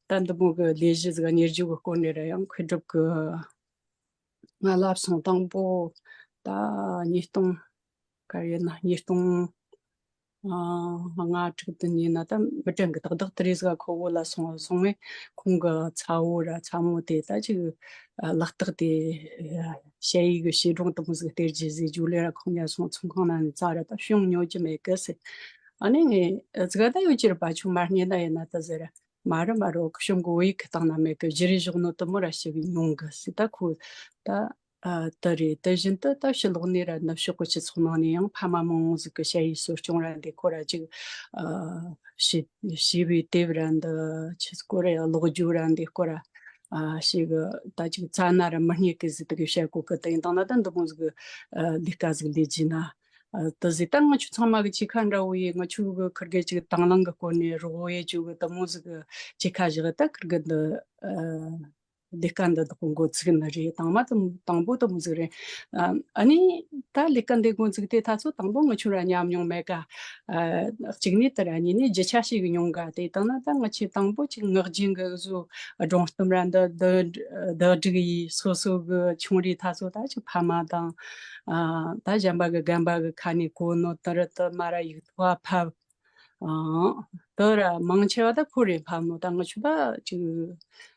ད་འདི་མོ་གི་ལས་གཞི་ཟིག་གཉེར་རྒྱུ་གི་སྐོར་ནས་ར་ཡང་མཁས་གྲུབ་གི་ང་བསླབ་སོང་། དང་པོ་ད་ཉིས་སྟོང་ག་རེ་ཡིན་ན་ཉིས་སྟོང་ཨ་ལྔ་དྲུག་དེ་ཉིན་ན་ད་མི་དྲན་གི་ཏག་ཏག་དེ་རེས་ག་ཁོ་བོད་ལ་སོང་སོང་བས་ཁོང་གི་ཚ་བོ་ར་ཚ་མོ་དེ་ད་ཅིག་ཨ་ལག་རྟགས་དེ་ཨ་ཞ་ཡི་གི་བྱིས་སྒྲུང་དེ་མོ་ཟིག་སྟེར་རྒྱུ་ཟིག་རྒྱུ་ལས་ར་ཁོང་ཉ་སོང་ཚོང་ཁང་ན་ནི་རྩ་ར་ད་བྱུང་ཉོ་རྒྱུ་མེད་གི་ཟེར། ཨ་ནི་ངས་ཨ་ཙི་ག་ད་ཡོད་ཀྱི་རེད་པ། ཆུང་མ་སྙེ་ད་ཡིན་ན་ད་ཟེར་ར། མ་རེད་མ་རེད། ཁུ་བྱུང་གི་བོད་ཡིག་གི་སྟེང་ན་མེད་གི། བསྒྱུར་བཞག་ནོ་དེ་མོ་ར་ཞིག་ཉུང་གི་ཟེར། ད་ཁོ་ད་ཨ་དེ་རེད། དེ་བཞིན་དུ་ད་ཕྱི་ལོགས་ནས་ར་ནུབ་ཕྱོགས་གི་སྤྱི་ཚོགས་ནང་ནས་ཡང་ཕ་མ་མང་བོ་ཟིག་གི་ཞ་ཡི་གསོ་སྐྱོང་ར་འདི་སྐོར་ར་ཅིག་ཨ་བྱིས་བྱིས་པའི་དེབ་ར་འདི་ཆི་སྐོར་ར་ཡང་ཀློག་རྒྱུ་ར་འདི་སྐོར་ར་ཨ་ཞིག་ད་ཅིག་རྩ་ན་ར་མི་རྙེད་གི་ཟིག་དེ་གི་བཤད་གོ་གི། དེ་ཡིན་དང་ན་ད་འདི་མོ་ཟིག་གི་ཨ་ལས་ཀ་ཟིག་ལས་རྒྱུ་ན། ཨ་དེ་ཟིག་ད་ང་ཆུ་ཚང་མ་གི་ཅིག་ཁ་འདྲ་བོ་ཡི་ང་ཆུ་གི་ཁུར་གི་ཅིག་དང་བླངས་གི་སྐོར་ནས་རོགས་བོ་ཡི་ཅུ་གི་དེ་མོ་ཟིག་གི་ཅིག་ཁ་བཞག་ད་ཁུར་གི་འདི་ཨ་ལས་ཀ་འདི་དག་འགོ་ཚུགས་ནི་རེད། དང་མ་དང་དང་པོ་དེ་མོ་ཟིག་རེད། ཨ་ཨ་ནི་ད་ལས་ཀ་འདི་འགོ་ཚུགས་དེ་ད་ཚོ་དང་པོ་ང་ཆུ་ར་ཉམས་མྱོང་མེད་ག། ཨ་གཅིག་ནས་དེ་ར་གཉིས་ནས་རྒྱུ་ཆ་ཞིག་མྱོང་ག། དེ་དང་ན་ད་ང་ཆེ་དང་པོ་ཅིག་ངག་རྒྱུན་གི་བཟོ་སྒྲུང་གཏམ་ར་འདི་འདི་འདི་སྒྲིག་ཡིས་སོ་སོ་གི་ཆུང་རིགས་ད་ཚོ་ད་ཅིག་ཕ་མ་དང་ཨ་ད་གཞན་པ་གི་རྒན་པ་གི་ཁ་ནས་གོ་ནོ་དེ་ར་དེ་མ་ར་ཡིག་ཐོག་ཕབ། ཨང་། དེ་ར་མང་ཆེ་བ་ད་ཁོ་རེ་ཕབ་ནོ། ད་ང་ཆུ་ད་ཅིག་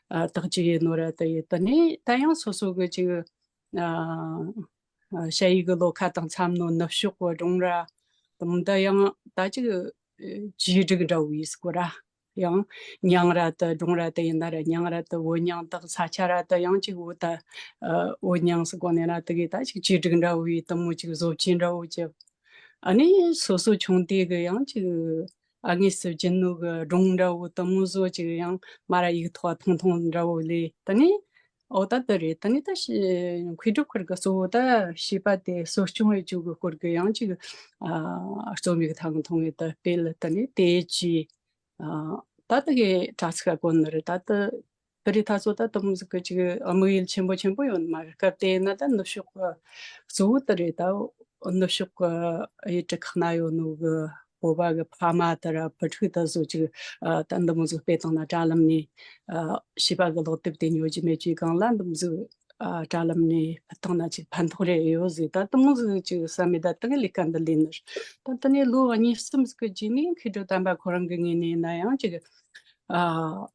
ཨ་དག་ཅིག་ཡིན་ནོ་ར་དེ་ཡིན། དེ་ནས་ད་ཡང་སོ་སོ་གི་ཅིག་ཨ་ཨ་ཞ་ཡི་གི་ལོ་ཁ་དང་འཚམ་ནོ་ནུབ་ཕྱོགས་གི་སྒྲུང་ར་དེ་མོ་ད་ཡང་ད་ཅིག་བཅོས་སྒྲིག་འདྲ་བོ་ཡིས་སྐོར་ར། ཡང་མྱང་ར་དེ་སྒྲུང་ར་དེ་ཡིན་ན་ར་མྱང་ར་དེ་བོད་མྱང་དག་ས་ཆ་ར་དེ་ཡང་ཅིག་བོད་ད་ཨ་བོད་མྱང་སི་གོ་ནས་ར་དེ་གི་ད་ཅིག་བཅོས་སྒྲིག་འདྲ་བོ་ཡིས་དེ་མོ་ཅིག་བཟོ་བཅོས་འདྲ་བོ་ཅིག། ཨ་ནི་སོ་སོ་ཆུང་དུས་གི་ཡང་ཅིག་ཨ་དངོས་སུ་བྱིན་ནོ་གི་སྒྲུང་འདྲ་བོ་དེ་མོ་བཟོ་ཅིག་ཡང་མ་ར་ཡིག་ཐོག་ཐུང་ཐུང་འདྲ་བོ་ལས་དེ་ནི་ཨོ་ད་དེ་རེད། དེ་ནི་ད་ཤི་མཁས་གྲུབ་ཁུར་གི་གཙོ་བོ་ད་བྱིས་པ་དེ་གསོ་སྐྱོང་བྱེད་རྒྱུ་གི་སྐོར་གི་ཡང་ཅིག་ཨ་རྩོམ་ཡིག་ཐང་ཐུང་ངེ་ད་སྤེལ། དེ་ནི་དེ་ཅི་ཨ་ད་དེ་གི་དྲ་ཚིགས་གོ་ནི་རེད། ད་དེ་དེ་རིང་ད་ཚོ་ད་དེ་མོ་ཟིག་གི་ཅིག་དམིགས་ཡུལ་ཆེན་པོ་ཆེན་པོ་ཡོད་མ་རེད། སྐབས་དེ་ཡིན་ན་ད་ནུབ་ཕྱོགས་གི་གཙོ་བོ་དེ་རེད། ད་ནུབ་ཕྱོགས་གི་ཡུལ་གྲུ་ཁག་ན་ཡོད་ནོ་གི་བོད་པ་གི་ཕ་མ་དེ་ར་བུ་ཕྲུག་དེ་ཚོ་ཅིག་ཨ་ད་འདི་མོ་ཟིག་སྤེལ་བཏང་ན་དྲ་ལམ་ནས་ཨ་བྱིས་པ་གི་ཀློག་དེབ་དེ་ཉོ་རྒྱུ་མེད་རྒྱུའི་སྒང་ལ་འདི་མོ་ཟིག་ཨ་དྲ་ལམ་ནས་ཕུལ་བཏང་ན་ཅིག་ཕན་ཐོགས་རེ་ཡོད་ཟིག། ད་དེ་མོ་ཟིག་ཅིག་བསམ་མེད་ད་དེ་ལས་ཀ་འདི་ལས་ནི་རེད། ད་དེ་ནས་ལོ་གཉིས་གསུམ་ཟིག་གི་རྗེས་ནས་མཁས་གྲུབ་དམ་པ་ཁོ་རང་གི་ངོས་ནས་ཡིན་ན་ཡང་ཅིག་ཨ།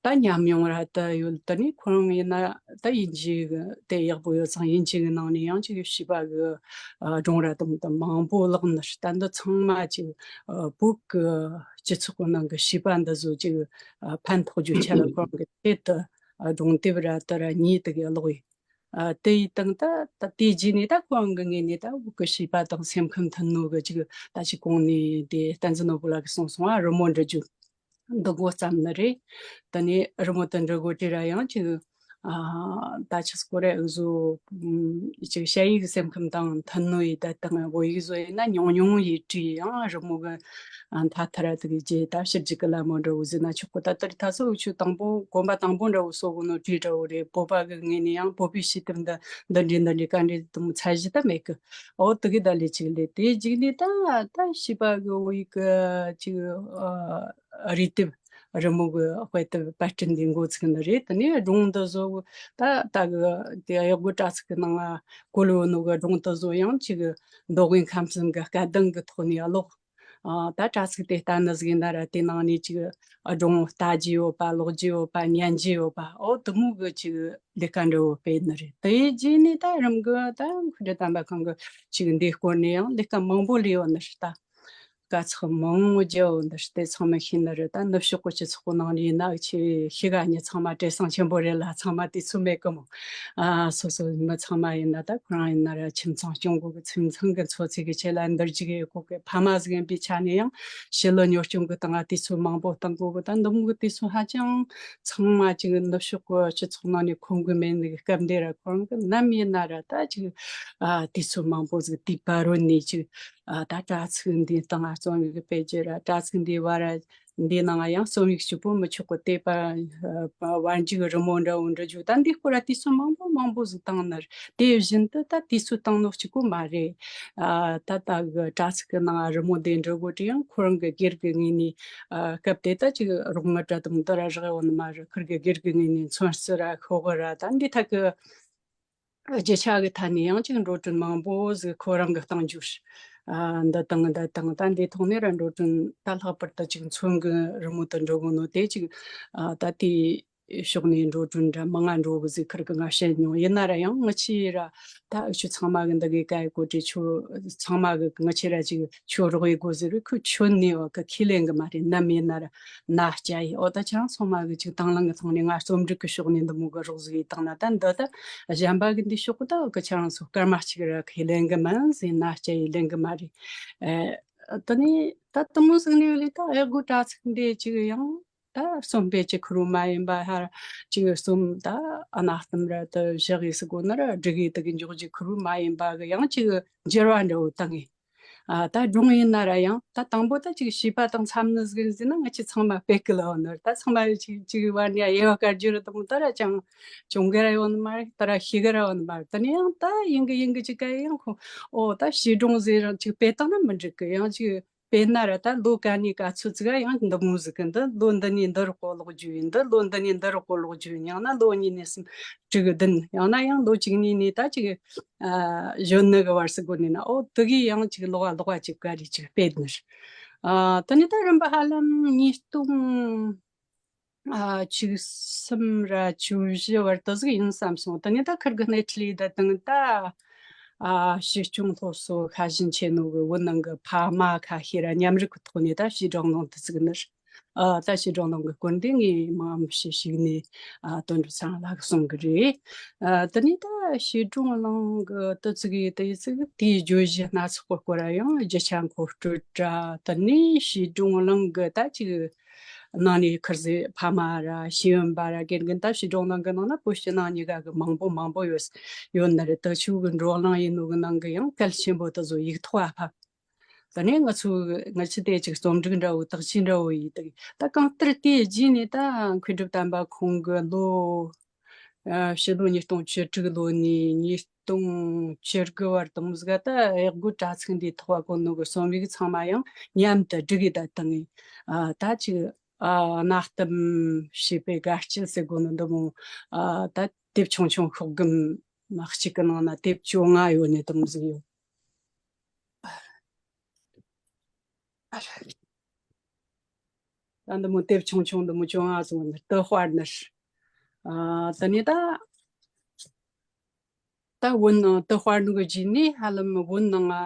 ད་ཉམས་མྱོང་ར་ད་ཡོད། ད་ནི་ཁོ་རང་ཡིན་ན་ད་དབྱིན་ཇི་གི་དེ་ཡག་པོ་ཡོད་ཙང་དབྱིན་ཇི་གི་ནང་ནས་ཡང་ཅིག་བྱིས་པ་གི་ཨ་སྒྲུང་ར་དེ་མོ་ད་མང་པོ་བཀླགས་ནི་རེད། ད་འདི་ཚང་མ་ཅིག་ཨ་བོད་གི་སྤྱི་ཚོགས་གི་ནང་གི་བྱིས་པ་འདི་ཚོ་ཅིག་ཨ་ཕན་ཐོགས་རྒྱུ་ཆེད་ལ་ཁོ་རང་གི་ཆེད་དུ་ཨ་སྒྲུང་དེབ་ར་དེ་ར་ཉིད་དེ་གི་ཀློག་ཡིན། ཨ་དེ་ཡི་སྟེང་ད་ད་དེ་རྗེས་ནས་ད་ཁོ་རང་གི་ངོས་ནས་ད་བོད་གི་བྱིས་པ་དང་སེམས་ཁམས་མཐུན་ནོ་གི་ཅིག་ད་ཅིག་གོང་ནས་དེ་བསྟན་འཛིན་ནོར་བུ་ལགས་ཀྱིས་གསུངས་སོང་ཨ་རི་མོ་འབྲི་རྒྱུ། འདི་འགོ་བརྩམས་ནི་རེད། དེ་ནས་རི་མོ་དེ་འབྲི་དགོས་དུས་ར་ཡང་ཅིག་ཨ་ད་ཆི་སྐོར་རེ་འུ་ཟོ་ཨམ་ཅིག་ཞ་ཡིག་སེམས་ཁམས་དང་མཐུན་ནོ་ཡི་ད་དང་བོད་ཡིག་བཟོ་ཡིན་ན་ཉུང་ཉུང་ཡིས་བྲིས་ཡང་རི་མོ་གི་ཨ་མཐའ་མཐའ་ར་དེ་གི་རྗེས་ད་ཕྱི་རྒྱལ་གི་ལ་མོ་འདྲ་བོ་ཟིན་ན་ཆོག་གི། ད་ལྟར་ད་སོ་འུ་ཆོ་དང་པོ་གོམ་པ་དང་པོ་འདྲ་བོ་སོ་གོ་ནོ་བྲིས་འདྲ་བོ་རེད། བོད་པ་གི་ངོས་ནས་ཡང་བོད་པའི་ཤེས་ལྡན་འདི་འདི་འདྲའི་འདི་འདྲའི་བཀའ་འདྲི་དུ་མོ་ཚད་གཞི་ད་མེད་གི། ཨོ་དེ་གི་ད་ལས་ཅིག་ལས་དེ་རྗེས་ནས་ད་ད་བྱིས་པ་གི་བོད་ཡིག་གི་ཅིག་ཨ་རིགས་དེབ་རི་མོ་གི་དཔེ་དེབ་པར་སྐྲུན་འདི་འགོ་ཚུགས་ནི་རེད། དེ་ནས་སྒྲུང་འདི་བཟོ་ད་ད་གི་དེ་གཡག་སྒོ་དྲ་ཚིགས་གི་ནང་ང་བཀོད་ཡོད་ནོ་གི་སྒྲུང་དེ་བཟོ་ཡང་ཅིག་མདོ་དབུས་ཁམས་གསུམ་གི་སྐད་གདངས་གི་ཐོག་ནས་ཀློག་ཨ་ད་དྲ་ཚིགས་དེ་ལྟ་ནི་ཟིག་ཡིན་ན་ར་དེ་ནང་ནས་ཅིག་སྒྲུང་ལྟ་རྒྱུ་ཡོད་པ། ཀློག་རྒྱུ་ཡོད་པ། ཉན་རྒྱུ་ཡོད་པ། འོ་དེ་མོ་གི་ཅིག་ལས་ཀ་འདྲ་བོ་སྤེལ་ནི་རེད། དེའི་རྗེས་ནས་ད་རིམ་གི་ད་མཁས་གྲུབ་དམ་པ་ཁོང་གི་ཅིག་འདིའི་སྐོར་ནས་ཡང་ལས་ཀ་མང་པོ་ལས་ཡོད་ནི་རེད་ད། དཀའ་ཚེགས་མང་པོ་བརྒྱབ་ཡོད་ནི་རེད། དེ་ཚང་མ་ཤེས་ནི་རེད། ད་ནུབ་ཕྱོགས་གི་སྤྱི་ཚོགས་ནང་ནས་ཡིན་ན་ཆེ་ཤི་ག་ཉི་ཚང་མ་བྲེལ་ཟིང་ཆེན་པོ་རེད་ལ། ཚང་མ་དུས་ཚོད་མེད་གི་མོ། ཨ་སོ་སོ་མི་ཚང་མ་ཡིན་ན་ད་ཁོ་རང་ཡིན་ན་ར་ཁྱིམ་ཚང་སྐྱོང་དགོས་གི། ཁྱིམ་ཚང་གི་འཚོ་ཚིས་གི་ཆེད་ལ་འདིར་འཇུག་ཡོད་གོ་གི། ཕ་མ་ཟིག་ཡིན་པའི་ཆ་ནས་ཡང་ཕྱི་ལོ་ཉོ་སྐྱོང་གི་སྟེང་ང་དུས་ཚོད་མང་པོ་གཏང་དགོས་གི། ད་འདི་མོ་གི་དུས་ཚོད་ཧ་ཅང་ཚང་མ་ཅིག་ནུབ་ཕྱོགས་གི་སྤྱི་ཚོགས་ནང་ནས་ཁོམ་གི་མེད་ནི་གི་སྐབས་འདི་ར་ཁོ་རང་གི་ནམ་ཡིན་ན་ར་ད་ཅིག་ཨ་དུས་ཚོད་མང་པོ་ཟིག་དེའི་བར་རོལ་ནས་ཅིག་ཨ་ད་དྲ་ཚིགས་འདིའི་སྟེང་ང་རྩོམ་ཡིག་སྤེལ་རྒྱུ་ར། དྲ་ཚིགས་འདིའི་བར་འདིའི་ནང་ང་ཡང་རྩོམ་ཡིག་གཅིག་པོ་མི་ཆོག་གི། དེ་བར་བར་འཇུག་རི་མོ་འདྲ་བོ་འབྲི་རྒྱུ། ད་འདིའི་སྐོར་ལ་དུས་ཚོད་མང་པོ་མང་པོ་ཟིག་བཏང་ནི་རེད། དེ་བཞིན་དུ་ད་དུས་ཚོད་བཏང་ནོ་གཅིག་པོ་མ་རེད། ཨ་ད་ལྟ་གི་དྲ་ཚིགས་ཀྱི་ནང་རི་མོ་འདི་འབྲི་དགོས་དུས་ཡང་ཁོ་རང་གི་སྒེར་གྱི་ངོས་ནས་ཨ་སྐབས་དེ་ད་ཅིག་རོགས་དངུལ་འདྲ་དང་འདི་ར་རག་ཡོད་ནི་མ་རེད། ཁིར་གི་སྒེར་གྱི་ངོས་ནས་མཚོན་བསྡུར་ར་ཤོག་གུ་ར་ད་འདི་ཐད་ཀྱི་རྒྱུ་ཆ་གི་ཐད་ནས་ཡང་ཅིག་འགྲོ་གྲོན་མང་པོ་ཟིག་ཁོ་རང་གི་གཏང་རྒྱུ་རེད། ཨ་འདི་དང་འདི་དང་ད་འདི་ཐོག་ནས་ར་འགྲོ་གྲོན་ད་ལྷག་པར་དུ་ཅིག་མཚོན་གི་རི་མོ་དེ་འབྲི་དགོས་ནོ་དེ་ཅིག་ཨ་ད་དེ་ཕྱོགས་ནས་འགྲོ་གྲོན་འདྲ་མང་ང་འགྲོ་གི་ཟིག་ཁིར་གི་ང་བཤད་མྱོང་། ཡིན་ན་ར་ཡང་ང་ཆི་ར་ད་འུ་ཆོ་ཚང་མ་གི་འདི་གི་ག་ཡི་གོ་དྲི་ཆོ་ཚང་མ་གི་ང་ཆི་ར་ཅིག་ཆོ་རོགས་ཡི་གོ་ཟིག་རི་ཁོ་ཆོ་ནི་བ་གི་ཁས་ལེན་གི་མ་རེད། ནམ་ཡིན་ན་ར་ན་སྐྱ་ཡི། འོ་ད་ཁྱེད་རང་ཚང་མ་གི་ཅིག་དང་བླངས་གི་ཐོག་ནས་ང་རྩོམ་སྒྲིག་གི་ཕྱོགས་ནས་འདི་མོ་གི་རོགས་ཟིག་ཡི་བཏང་ན། ད་འདི་ད་གཞན་པ་གི་འདི་ཕྱོགས་གི་ད་གི་ཁྱེད་རང་ཚོ་སྐར་མ་གཅིག་ར་ཁས་ལེན་གི་མིན་ཟེར། ན་སྐྱ་ཡི་ལེན་གི་མ་རེད། ཨ་དེ་ནས་ད་དེ་མོ་ཟིག་ནས་ལས་ད་ཨེ་གོ་དྲ་ཚིགས་འདི་ཅིག་ཡང་ད་རྩོམ་སྤེལ་གྱི་ཁུར་བོ་མ་ཡིན་པ། ཧར་ཅིག་རྩོམ་ད་ཨ་གནའ་གཏམ་ར་ད་བཞག་ཡི་ཟེར་དགོས་ན་ར་སྒྲིག་ཡི་དེ་གི་འཇོག་རྒྱུ་ཁུར་བོ་མ་ཡིན་པ་གི་ཡང་ཅིག་འགྱུར་བ་འདྲ་བོ་བཏང་ངེ། ཨ་ད་སྒྲུང་ཡིན་ན་ར་ཡང་ད་དང་པོ་ད་ཅིག་བྱིས་པ་དང་འཚམ་ནི་ཟིག་ཟིན་ན་ང་ཆི་ཚང་མ་སྤེལ་གི་ལ་འོ་ནོར། ད་ཚང་མ་ཅིག་ཅིག་བར་ནས་དབྱེ་བ་དཀར་རྒྱུ་ར་དང་ད་ར་ཅང་བྱུང་གི་ར་ཡོད་ནི་མ་རེད། ད་ར་ཤེས་གི་ར་ཡོད་ནི་མ་རེད། ད་ནི་ཡང་ད་ཡིན་གི་ཡིན་གི་ཅིག་ག་ཡང་ཁོ་ཨོ་ད་བྱིས་སྒྲུང་ཟེར་རང་ཅིག་སྤེལ་བཏང་ན་མི་འགྲིག་གི། ཡང་ཅིག་དཔེར་ན་ར་ད་ལོ་ག་ནས་ག་ཚོད་ཅིག་ཡང་འདི་མོ་ཟིག་གི། འདི་ལོ་འདི་ནས་འདི་རུ་གོ་ལོག་རྒྱུ་ཡིན། འདི་ལོ་འདི་ནས་འདི་རུ་གོ་ལོག་རྒྱུ་ཡིན། ཡང་ན་ལོ་གཉིས་ནས་གསུམ་དྲུག་བདུན། ཡང་ན་ཡང་ལོ་གཅིག་གཉིས་ནས་ད་ཅིག་ཨ་གཞོན་ནུ་གི་བར་སི་གོ་ནས་ན། ཨོ་དེ་གི་ཡང་ཅིག་ལོག་ག་ལོག་ག་ཅིག་ག་རེ་ཅིག་སྤེལ་ནི་རེད། ཨ་དེ་ནས་ད་རིམ་པ་ཧ་ལམ་ཉིས་སྟོང་ཨ་བཅུ་གསུམ་ར་བཅུ་བཞི་བར་དུ་ཟིག་ཡིན་བསམ་སོང་། དེ་ནས་ད་ཁིར་གི་སྣེ་ཁྲིད་ད་དང་ད་ཨ་བྱིས་སྐྱོང་སློབ་གསོ་ཤ་ཞེན་ཆེ་ནོ་གི་བོད་ནང་གི་ཕ་མ་ཁ་ཤས་ར་མཉམ་རུབ་གི་ཐོག་ནས་ད་བྱིས་སྒྲུང་ནང་དུ་བཙུགས་ནི་རེད། ཨ་ད་བྱིས་སྒྲུང་ནང་གི་སྐོར་འདི་ངས་མང་མི་ཞིག་ཞིག་ནས་ཨ་དོན་གྲུབ་ཚང་ལགས་གསུང་གི་རེད། ཨ་དེ་ནས་ད་བྱིས་སྒྲུང་ནང་གི་དུ་བཙུགས་ཡི་དུ་ཡི་ཚིག་དེའི་བརྗོད་གཞི་སྣ་ཚོགས་པ་སྐོར་ར་ཡང་རྒྱུ་ཆ་མཁོ་སྤྲོད་ར། དེ་ནས་བྱིས་སྒྲུང་ནང་གི་ད་ཅིག་ནང་ནས་ཁིར་ཟི་ཕ་མ་ར་ཤེས་ཡོན་པ་ར་དགེ་རྒན་ད་བྱིས་སྒྲུང་ནང་གི་ནང་ན་བུ་ཕྱི་ནང་གཉིས་ཀ་གི་མང་པོ་མང་པོ་ཡོད་ཡོད་ནི་རེད། དུ་ཆུ་གི་འགྲོ་གླེང་ཡིན་ནོ་གི་ནང་གི་ཡང་གལ་ཆེན་པོ་དུ་བཟོ་ཡིག་ཐོག་ཨ་ཕབ། ད་ནས་ང་ཚོ་ང་ཚོ་དེ་ཅིག་རྩོམ་སྒྲིག་འདྲ་བོ་དག་ཆས་འདྲ་བོ་ཡིན་དུས། ད་གང་ལྟར་དེའི་རྗེས་ནས་ད་མཁས་གྲུབ་དམ་པ་ཁོང་གི་ལོ་ཕྱི་ལོ་ཉིས་སྟོང་བཅུ་དྲུག་ལོ་ནས་ཉིས་སྟོང་བཅུ་དགུ་བར་དུ་མོ་ཟིག་ད་གཡག་རྒོད་དྲ་ཚིགས་འདིའི་ཐོག་བཀོད་ནོ་གི་རྩོམ་ཡིག་ཚང་མ་ཡང་མཉམ་དུ་སྒྲིག་གི་ད་བཏང་ངས། ད་ཅིག་གནའ་གཏམ་བྱིས་པའི་དགའ་སྐྱིད་ཟེར་དགོས་ནོ་འདི་མོ་ད་དེབ་ཆུང་ཆུང་ཤོག་སྒམ་གཅིག་གི་ནང་ན་དེབ་བཅོ་ལྔ་ཡོད་ནི་དེ་མོ་ཟིག་ཡོད། ད་འདི་མོ་དེབ་ཆུང་ཆུང་འདི་མོ་བཅོ་ལྔ་བཟོ་ནི་དུ་དཔར་ནི། ཨ་དེ་ནས་ད་ད་བོད་ནང་དུ་དཔར་ནི་གི་རྗེས་ནས་ཧ་ལམ་བོད་ནང་ང་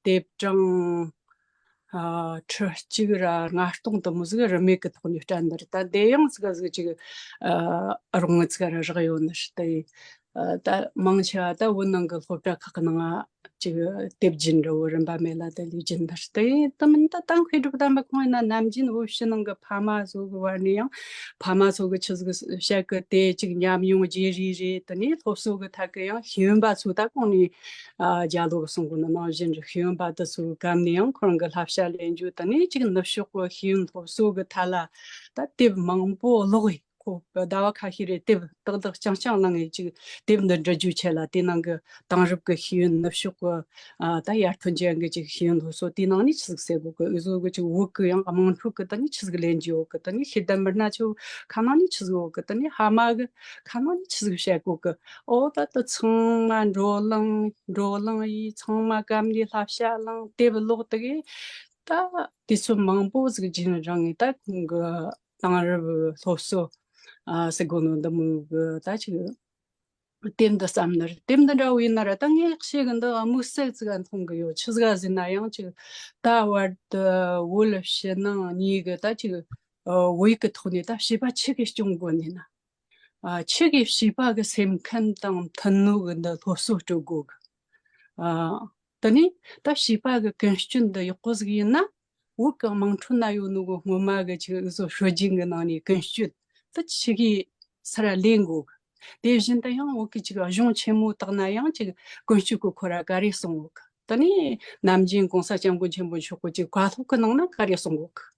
དེབ་གྲངས་ཨ་ཁྲི་གཅིག་ར་ལྔ་སྟོང་དུ་མོ་ཟིག་རིན་མེད་གི་ཐོག་ནས་སྤྲད་ནི་རེད། ད་དེ་ཡང་ཟིག་ཟིག་ཅིག་ཨ་རོགས་ངི་ཚིག་ར་རག་ཡོད་ནི་རེད། དེ་ད་མང་ཆེ་བ་ད་བོད་ནང་གི་སློབ་གྲྭ་ཁག་གི་ནང་ང་ཅིག་དེབ་སྦྱིན་འདྲ་བོ་རིན་པ་མེད་ལ་དེ་ལས་སྦྱིན་པ་རེད། དེ་ད་མིན་ད་ད་མཁས་གྲུབ་དམ་པ་ཁོང་ཡིན་ན་ནམ་རྒྱུན་བོད་ཕྱི་ནང་གི་ཕ་མ་ཚོ་གི་བར་ནས་ཡང་ཕ་མ་ཚོ་གི་ཆི་ཟིག་བཤད་གི་དེ་ཅིག་ཉམས་མྱོང་བརྗེ་རེས་རེད། དེ་ནས་སློབ་གསོ་གི་ཐད་གི་ཡང་ཤེས་ཡོན་པ་ཚོ་ད་གོང་ནས་ཨ་རྒྱ་ལོ་གི་གསུང་གོ་ནི་ནང་བཞིན་རེད། ཤེས་ཡོན་པ་དེ་ཚོ་གི་གམ་ནས་ཡང་ཁོ་རང་གི་བསླབ་བྱ་ལེན་རྒྱུ། དེ་ནས་ཅིག་ནུབ་ཕྱོགས་གི་ཤེས་ཡོན་སློབ་གསོ་གི་ཐད་ལ་ད་དེབ་མང་པོ་ཀློག་ཡིན། ཁོ་ཟླ་བ་ཁ་ཤས་རེ་དེབ་ཏག་ཏག་རྐྱང་རྐྱང་བླངས་ངེ་ཅིག་དེབ་འདི་འབྲི་རྒྱུའི་ཆེད་ལ་དེ་ནང་གི་དེང་རབས་ཀྱི་ཤེས་ཡོན་ནུབ་ཕྱོགས་ཀྱི་ཨ་ད་ཡར་ཐོན་ཅན་གྱི་ཅིག་ཤེས་ཡོན་སློབ་གསོ་དེའི་ནང་ནས་ཆི་ཟིག་གསལ་གོ་གི། འུ་ཚོ་གི་ཅིག་བོད་ཀྱི་ཡང་དམངས་ཁྲོད་ཀྱི་དེ་ནས་ཆི་ཟིག་ལེན་རྒྱུ་ཡོད་གི། དེ་ནས་ཤེས་ལྡན་མི་སྣ་ཚོ་ཁ་ནང་ནས་ཆི་ཟིག་ཡོད་གི། དེ་ནས་ཕ་མ་གི་ཁ་ནང་ནས་ཆི་ཟིག་བཤད་གོ་གི། ཨོ་ད་དེ་ཚང་མ་བགྲོ་གླེང་བགྲོ་གླེང་ཡིས་ཚང་མ་གམ་ནས་བསླབ་བྱ་བླངས་དེབ་ཀློག་དེ་གི། ད་དུས་ཚོད་མང་པོ་ཟིག་རྗེས་ནས་རང་ངས་ད་ཁོང་གི་དེང་རབས་སློབ་གསོ་ཨ་ཟེར་གོ་ནོ་འདི་མོ་གི་ད་ཅིག་དེབ་འདི་བརྩམས་ནི་རེད། དེབ་འདི་འདྲ་བོ་ཡིན་ན་ར་ད་ངས་བཤད་གི་འདི་དམིགས་བསལ་ཟིག་ག་མཐོང་གི་ཡོད། ཆི་ཟིག་ག་ཟེར་ན་ཡང་ཅིག་ད་བར་དུ་བོད་ཕྱི་ནང་གཉིས་གི་ད་ཅིག་ཨ་བོད་ཡིག་གི་ཐོག་ནས་ད་བྱིས་པ་ཆི་གི་སྐྱོང་དགོ་ནས་ན། ཨ་ཆི་གི་བྱིས་པ་གི་སེམས་ཁམས་དང་མཐུན་ནོ་གི་འདི་སློབ་གསོ་སྤྲོད་དགོ་གི། ཨ་དེ་ནས་ད་བྱིས་པ་གི་ཀུན་སྤྱོད་འདི་ཡག་པོ་ཟིག་ཡིན་ན། བོད་གི་དམངས་ཁྲོད་ན་ཡོད་ནོ་གི་སྔོན་མ་གི་ཅིག་འུ་ཚོ་སྲོལ་རྒྱུན་གི་ནང་ནས་ཀུན་སྤྱོད་དེ་ཆི་གི་སར་ལེན་དགོ་གི། དེ་བཞིན་དུ་ཡང་བོད་གི་ཅིག་གཞུང་ཆེན་མོ་དག་ན་ཡང་ཅིག་ཀུན་སྤྱོད་གི་ཁོ་ར་ག་རེ་གསུང་གོ་གི། དེ་ནས་ནམ་རྒྱུན་༸གོང་ས་༸སྐྱབས་མགོན་ཆེན་པོ་མཆོག་གི་ཅིག་བཀའ་སློབ་གི་ནང་ན་ག་རེ་གསུང་གོ་གི།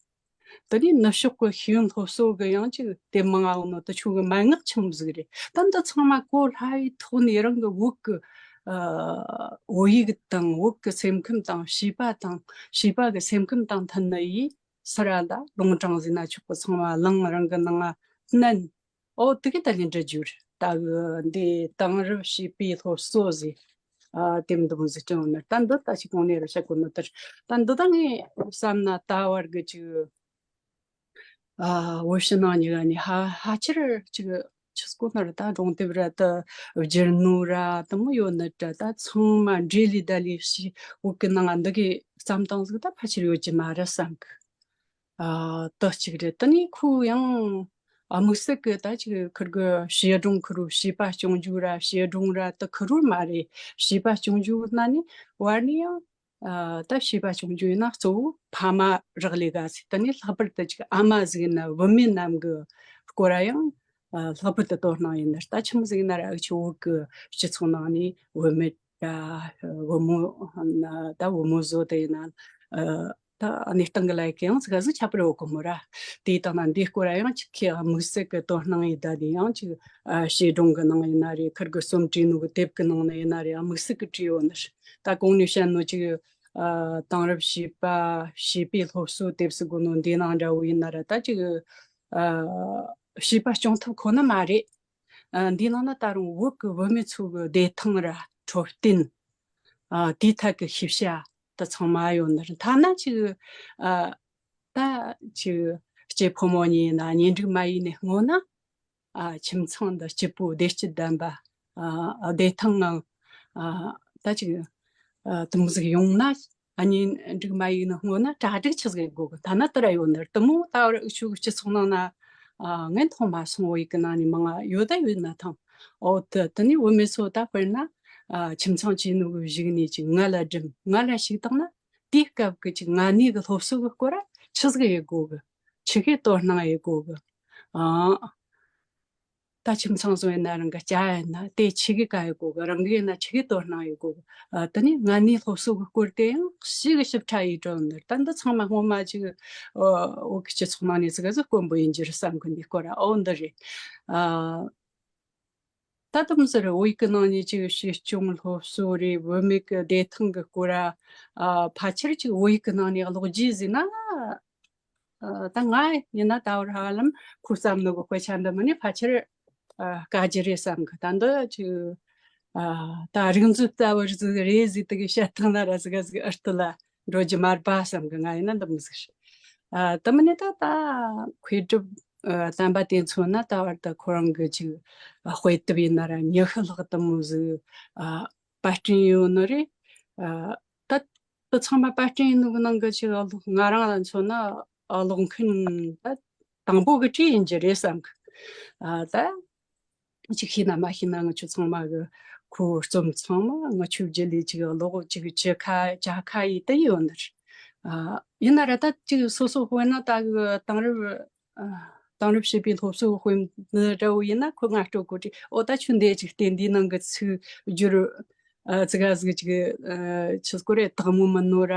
དེ་ནས་ནུབ་ཕྱོགས་ཀྱི་ཤེས་ཡོན་སློབ་གསོ་གི་ཡང་ཅིག་དེབ་མང་ང་ཡོད་ནོ་དེ་ཆོ་གི་མན་ངག་ཆེན་མོ་ཟིག་རེད། ད་འདི་ཚང་མ་གོ་སླ་བའི་ཐོག་ནས་རང་གི་བོད་གི་ཨ་བོད་ཡིག་དང་བོད་གི་སེམས་ཁམས་དང་བྱིས་པ་དང་བྱིས་པ་གི་སེམས་ཁམས་དང་མཐུན་ནི་ཡིས་སི་ར་ད་ལུང་དྲངས་ཟིན་ན་ཆོག་གི། ཚང་མ་བླངས་རང་གི་ནང་ང་མནན། ཨོ་དེ་གི་ད་ལན་འདྲི་རྒྱུ་རེད། ད་གི་འདི་དེང་རབས་བྱིས་པའི་སློབ་གསོ་ཟེར། ཨ་དེ་འདི་མོ་ཟིག་དྲངས་ནི། ད་འདི་ད་ཅིག་གོང་ནས་ར་བཤད་གོ་ནི་དེར། ད་འདི་ད་ངས་བསམ་ན་ད་བར་གི་ཅིག་ཨ་བོད་ཕྱི་ནང་གཉིས་ཀ་ནས་ཧ་ཧ་ཅིར་ཅིག་ཆི་སྐོར་ན་ར་ད་སྒྲུང་དེབ་ར་ད་བསྒྱུར་ནོ་ར་དེ་མོ་ཡོད་ནི་འདྲ། ད་ཚང་མ་འབྲེལ་ལི་ད་ལི་ཤི་བོད་གི་ནང་ང་འདི་གི་བརྩམས་སྟངས་ཟིག་ད་ཕལ་ཆེར་ཡོད་ཀྱི་མ་རེད་བསམ་གི། ཨ་དེ་གཅིག་རེད། དེ་ནས་ཁོ་ཡང་ཨ་དམིགས་བསལ་གི་ད་ཅིག་ཁུར་གི་བྱིས་སྒྲུང་ཁུར་བོ་བྱིས་པ་སྐྱོང་རྒྱུ་ར་བྱིས་སྒྲུང་ར་དེ་ཁུར་བོ་མ་རེད། བྱིས་པ་སྐྱོང་རྒྱུ་ན་ནི་བར་ནས་ཡང་ཨ་ད་བྱིས་པ་སྐྱོང་རྒྱུ་ཡིན་ན་གཙོ་བོ་ཕ་མ་རག་ལས་ཀ་ཟིག་དེ་ནས་ལྷག་པར་དུ་ཅིག་ཨ་མ་ཟིག་ཡིན་ན་བུད་མེད་རྣམས་གི་སྐོར་ར་ཡང་ཨ་ལྷག་པར་དུ་དོ་སྣང་ཡིན་ནི། ད་ཆི་མོ་ཟིག་ཡིན་ན་ར་འུ་ཆོ་བོད་གི་སྤྱི་ཚོགས་ནང་ནས་བུད་མེད་ད་བུ་མོ་ད་བུ་མོ་བཟོ་དེ་ཡིན་ན་ཨ་ད་གནས་སྟངས་ཀྱི་ལ་ཡི་གེ་ཡང་ཟིག་ག་ཟིག་ཁྱད་པར་ཡོད་གི་མོ་ར། དེའི་སྟེང་ན་འདིའི་སྐོར་ཡང་ཅིག་ཁྱེད་དམིགས་བསལ་གྱི་དོ་སྣང་ཡིན་ད་དེ་ཡང་ཅིག་ཨ་བྱིས་སྒྲུང་གི་ནང་ཡིན་ན་རེད། ཁུར་གི་རྩོམ་བྲིས་ནོ་གི་དེབ་ཀྱི་ནང་ན་ཡིན་ན་རེད། དམིགས་བསལ་གྱི་བྲིས་ཡོད་ནི་རེད། ད་གོང་ནས་བཤད་ནོ་ཅིག་ཨ་དེང་རབས་བྱིས་པ་བྱིས་པའི་སློབ་གསོའི་དེབ་ཟེར་གོ་ནོ་འདི་ནང་འདྲ་བོ་ཡིན་ན་ར་ད་ཅིག་ཨ་བྱིས་པ་སྐྱོང་ཐབས་ཁོ་ན་མ་རེད། ཨ་འདི་ནང་ན་ད་རུང་བོད་ཀྱི་བུད་མེད་ཚོ་གི་བདེ་ཐང་ར་འཕྲོད་བསྟེན། ཨ་དེའི་ཐད་ཀྱི་ཤེས་བྱ་དེ་ཚང་མ་ཡོད་ནི་རེད། ཐ་ན་ཅིག་ཨ་ད་ཅིག་སྐྱེས་ཕོ་མོ་གཉིས་ཡིན་ན་གཉེན་སྒྲིག་མ་ཡས་ནས་སྔོན་ན་ཨ་ཁྱིམ་ཚང་འདི་སྐྱིད་པོ་བདེ་སྐྱིད་ལྡན་པ་ཨ་བདེ་ཐང་ངང་ཨ་ད་ཅིག་ཨ་དེ་མོ་ཟིག་ཡོང་ན། ཨ་གཉེན་སྒྲིག་མ་ཡས་ནས་སྔོན་ན་གྲ་སྒྲིག་ཆི་ཟིག་དགོ་གི། ཐ་ན་དེ་ར་ཡོད་ནི་རེད། དེ་མོ་ད་བར་འུ་ཆོ་གི་སྤྱི་ཚོགས་ནང་ན་ཨ་ངས་མཐོང་མ་སོང་། བོད་ཡིག་གི་ནང་ནས་མང་ང་ཡོད་ད་ཡོད་ན་ཐང་། ཨོ་དེ་དེ་ནས་བུད་མེད་ཚོ་ད་དཔེར་ན་ཨ་ཁྱིམ་ཚང་བྱས་ནོ་གི་གཞུག་ནས་ཅིག་མངལ་ལ་སྦྲུམ་མངལ་ལ་ཞིག་བཏང་ན་དེའི་སྐབས་ཀྱི་ཅིག་མངལ་གནས་གི་སློབ་གསོ་གི་སྐོར་ར་ཆི་ཟིག་ཡེད་དགོ་གི། ཆི་གི་དོ་སྣང་ཡེད་དགོ་གི། ཨ། ད་ཁྱིམ་ཚང་བཟོ་ཡིན་ན་རང་གི་བྱ་ཡིན་ན་དེ་ཆི་གི་ག་ཡེད་དགོ་གི། རང་གི་ཡིན་ན་ཆི་གི་དོ་སྣང་ཡེད་དགོ་གི། ཨ་དེ་ནས་མངལ་གནས་སློབ་གསོ་གི་སྐོར་དེ་ཡང་ཞིག་གི་ཞིབ་ཕྲ་ཡེད་འགྲོ་ནི་རེད། ད་འདི་ཚང་མ་སྔོན་མ་ཅིག་ཨ་བོད་གི་སྤྱི་ཚོགས་ནང་ནས་ཟིག་ག་ཟིག་དཀོན་པོ་ཡིན་རྒྱུ་རེད་བསམ་གི། འདི་སྐོར་ར་ཨོ་འདི་རེད། ཨ་ད་དུམ་ཟེར་བོད་ཡིག་གི་ནང་ནས་ཅིག་བྱིས་སྐྱོང་སློབ་གསོ་རེད། བུད་མེད་ཀྱི་བདེ་ཐང་གི་སྐོར་ར་ཨ་ཕལ་ཆེར་ཅིག་བོད་ཡིག་གི་ནང་ནས་ཀློག་རྒྱུ་ཟེར་ན། ཨ་ད་ང་ཡིན་ན་ད་བར་ཧ་ལམ་ཁོ་བརྩམས་ནོ་གི་དཔེ་ཆ་འདི་མིན་ནས་ཕལ་ཆེར་ཨ་དཀའ་རྒྱུ་རེད་བསམ་གི། ད་འདི་ཅིག་ཨ་ད་རིག་མཛོད་ལྟ་བུ་ཟིག་རེད་ཟེར་དེ་གི་བཤད་སྟངས་ན་ར་ཟིག་ག་ཟིག་ཨུར་ཏི་ལ་འགྲོ་རྒྱུ་མ་རེད་པ་བསམ་གི། ང་ཡིན་ན་འདི་མོ་ཟིག་རེད། ཨ་དེ་མིན་ནས་ད་ད་མཁས་གྲུབ་ཨ་བསྟན་པ་དེ་མཚོན་ན་ད་བར་ད་ཁོ་རང་གི་ཅིག་ཨ་དཔེ་དེབ་ཡིན་ན་ར་ཉི་ཤུ་ལྷག་དེ་མོ་ཟིག་ཨ་པར་སྐྲུན་ཡོད་ནི་རེད། ཨ་ད་དེ་ཚང་མ་པར་སྐྲུན་ཡིན་ནོ་གི་ནང་གི་ཅིག་ང་རང་ལ་མཚོན་ན་ཀློག་མཁན་ད་དང་པོ་གི་གྲས་ཡིན་རྒྱུ་རེད་བསམ་གི། ཨ་ད་ཅིག་ཤེས་ན་མ་ཤེས་ན་ང་ཆོ་ཚང་མ་གི་ཁོའི་རྩོམ་ཚང་མ་ང་ཆོའི་རྒྱུད་ལས་ཅིག་ཀློག་ཅིག་བྱེད་ཁ་བྱ་ཁ་ཡེད་དེ་ཡོད་ནི་རེད། ཨ་ཡིན་ན་ར་ད་ཅིག་སོ་སོ་དཔེར་ན་ད་གི་དེང་རབས་ཨ་དེང་རབས་བྱིས་པའི་སློབ་གསོ་དཔེ་མི་འདྲ་བོ་ཡིན་ན་ཁོ་ང་སྤྲོད་གོ་དྲི། ཨོ་ད་ཁྱོད་འདི་ཅིག་བལྟས། འདིའི་ནང་གི་ཚིག་སྦྱོར་ཨ་ཙི་ག་ཟིག་ཅིག་ཨ་ཆི་སྐོར་རེ་དག་མོ་མིན་ནོ་ར།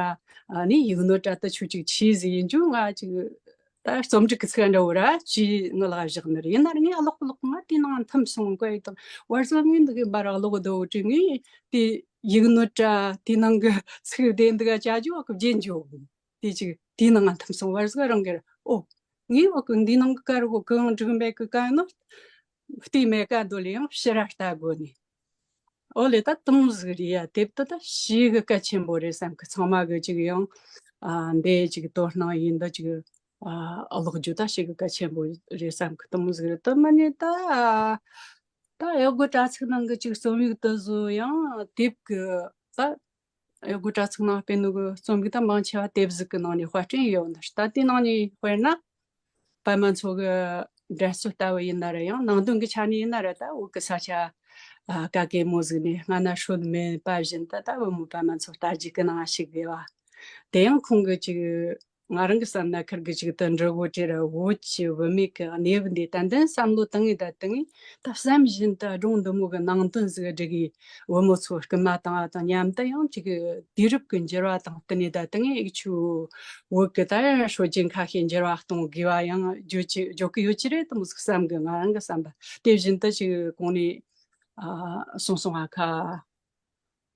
ཨ་ནི་ཡིག་ནོར་འདྲ་ད་ཆོ་ཅིག་ཆི་ཟིག་ཡིན་རྒྱུ། ང་ཅིག་ད་རྩོམ་སྒྲིག་གི་ཚིག་འདྲ་བོ་ར་ཅི་ངི་ལ་བཞག་ནི་རེད། ཡིན་ན་ར་ངས་ཀློག་ཀློག་ང་དེའི་ནང་འཐིམ་སོང་གི། ཡིན་དང་བར་ཟོ་ངས་འདི་གི་འབར་ཀློག་དོ་དྲི། ངས་དེ་ཡིག་ནོར་འདྲ་དེའི་ནང་གི་ཚིག་དེ་འདི་ག་བྱ་རྒྱུ་བ་གི་བརྗེད་འགྱོ། དེ་ཅིག་དེའི་ནང་ང་འཐིམ་སོང་། བར་ཟོ་རང་གི་ར་ཨོ་ངས་བ་གི་འདིའི་ནང་གི་ཀ་རུ་གོ་གང་འགྲིག་མེད་གི་གང་ནོ་བལྟས་མེད་ག་འདོད་ལས་ཡང་ཕྱི་ར་ལྟ་དགོ་ནི། ཨོ་ལེ་ད་དེ་མོ་ཟིག་རེད་ཡ། དེབ་དེ་ད་ཞེ་གི་གལ་ཆེན་པོ་རེད་བསམ་གི། ཚང་མ་གི་ཅིག་ཡང་ ཨ་འདི་ཅིག་དོ་སྣང་ཡིན་འདི་ཅིག་ཨ་ཀློག་རྒྱུ་ད་ཞེ་གི་གལ་ཆེན་པོ་རེད་བསམ་གི། དེ་མོ་ཟིག་རེད། དེ་མིན་ནི་ད་ད་གཡོ་སྒོ་དྲ་ཚིགས་ནང་གི་ཅིག་རྩོམ་ཡིག་དེ་ཚོ་ཡང་དེབ་གི་ད་གཡོ་སྒོ་དྲ་ཚིགས་ནང་སྤེལ་ནོ་གི་རྩོམ་ཡིག་ད་མང་ཆེ་བ་དེབ་ཟིག་གི་ནང་ནས་དཔར་སྐྲུན་ཡོད་ནི། ད་དེ་ནང་ནས་དཔེར་ན། པད་མ་མཚོ་གི་འགྲན་རྩོད་ལྟ་བུ་ཡིན་ན་ར་ཡང་ནང་དོན་གྱི་ཆ་ནས་ཡིན་ན་ར་ད་བོད་ཀྱི་ས་ཆ་ཨ་ག་གེ་མོ་ཟིག་ནས་སྔ་ན་སྲོལ་མེད་པ་བཞིན་ད་ད་བུ་མོ་པད་མ་མཚོ་ལྟ་རྒྱུ་གི་ནང་ཞུགས་དགོས་པ། དེ་ཡང་ཁོང་གི་ཅིག་ང་རང་གི་བསམ་ན་ཁིར་གི་ཅིག་ད་འབྲི་གོ་དེ་ར་བོད་ཀྱི་བུད་མེད་ཀྱི་གནས་བབ་འདི་ཏན་ཏན་བསམ་བློ་བཏང་ངེས་ད་བཏང་ངེས་ད་བསམ་བཞིན་དུ་སྒྲུང་འདི་མོ་གི་ནང་དོན་ཟིག་སྒྲིག་གི་བུ་མོ་ཚོ་སྐུལ་མ་བཏང་བ་དང་མཉམ་དུ་ཡང་ཅིག་དུས་རབས་ཀྱི་འགྱུར་བ་དང་བསྟུན་ནས་ད་དེ་ངས་ཨིག་ཆུ་བོད་ཀྱི་ད་ཡང་སྲོལ་རྒྱུན་ཁ་ཤས་འགྱུར་བ་གཏོང་དགོས་པ་ཡང་བརྗོད་ཀྱི་བརྗོད་ཀྱི་ཡོད་ཀྱི་རེད་དམ་ཟིག་བསམ་གི། ང་རང་གི་བསམ་པ་དེ་བཞིན་དུ་ཅིག་གོང་ནས་ཨ་གསུངས་སོང་བ་ཁ།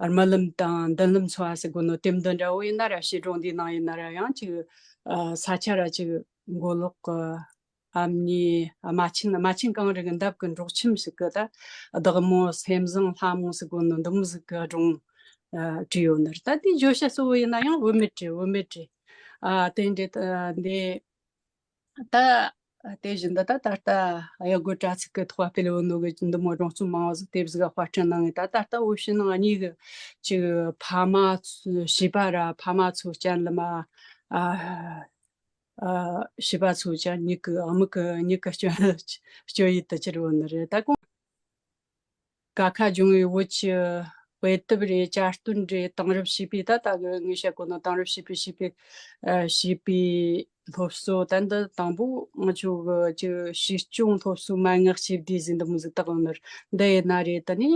རྨི་ལམ་དང་མདུན་ལམ་འཚོ་བ་ཟེར་དགོས་ནོ་དེབ་འདི་འདྲ་བོ་ཡིན་ན་ར་བྱིས་སྒྲུང་འདིའི་ནང་ཡིན་ན་ར་ཡང་ཅིག་ཨ་ས་ཆ་ར་ཅིག་མགོ་ལོག་གི་ཨ་མྱེས་རྨ་ཆེན། རྨ་ཆེན་གངས་རི་གི་འདབས་ཀྱི་འབྲོག་ཁྱིམ་ཞིག་གི་ད་བདག་མོ་སེམས་བཟང་ལྷ་མོ་ཟེར་དགོས་ནོ་འདི་མོ་ཟིག་གི་སྒྲུང་ཨ་བྲིས་ཡོད་ནི་རེད། ད་དེའི་བརྗོད་བྱ་གཙོ་བོ་ཡིན་ན་ཡང་བུད་མེད་རེད། བུད་མེད་རེད། ཨ་དེ་འདྲ་ད་འདི་ད་དེ་བཞིན་དུ་ད་ད་ལྟ་གཡོ་སྒོ་དྲ་ཚིགས་ཀྱི་ཐོག་སྤེལ་ཡོད་ནོ་གི་འདི་མོ་སྒྲུང་རྩོམ་མང་བོ་ཟིག་དེབ་ཟིག་དཔར་སྐྲུན་གནང་ངས། ད་ད་ལྟ་བོད་ཕྱི་ནང་གཉིས་ཀྱི་ཅིག་ཕ་མ་ཚོ་བྱིས་པ་ར་ཕ་མ་ཚོ་སྤྱན་ལམ་ཨ་ཨ་བྱིས་པ་ཚོ་ཅག་མྱིག་གི་ཨ་མིག་གི་མྱིག་གི་སྤྱོད་སྤྱོད་ཡུལ་དུ་གྱུར་ཡོད་ནི་རེད། ད་གོང་ཀ་ཁ་སྦྱོང་བའི་བོད་ཀྱི་དཔེ་དེབ་རེད། གྱ་སྟོན་རེད། དེང་རབས་བྱིས་པའི་ད་ལྟ་གི་ངས་བཤད་གོ་ནོ་དེང་རབས་བྱིས་པའི་བྱིས་པའི་ཨ་བྱིས་པའི་སློབ་གསོ། ད་འདི་དང་པོ་ང་ཚོ་གི་ཅིག་གཞིས་སྐྱོང་སློབ་གསོའི་མན་ངག་ཞེ་བདུན་ཟེར་འདི་མོ་ཟིག་བཏགས་ཡོད་ནི་རེད། འདི་ཡིན་ན་རེད། ད་ནི་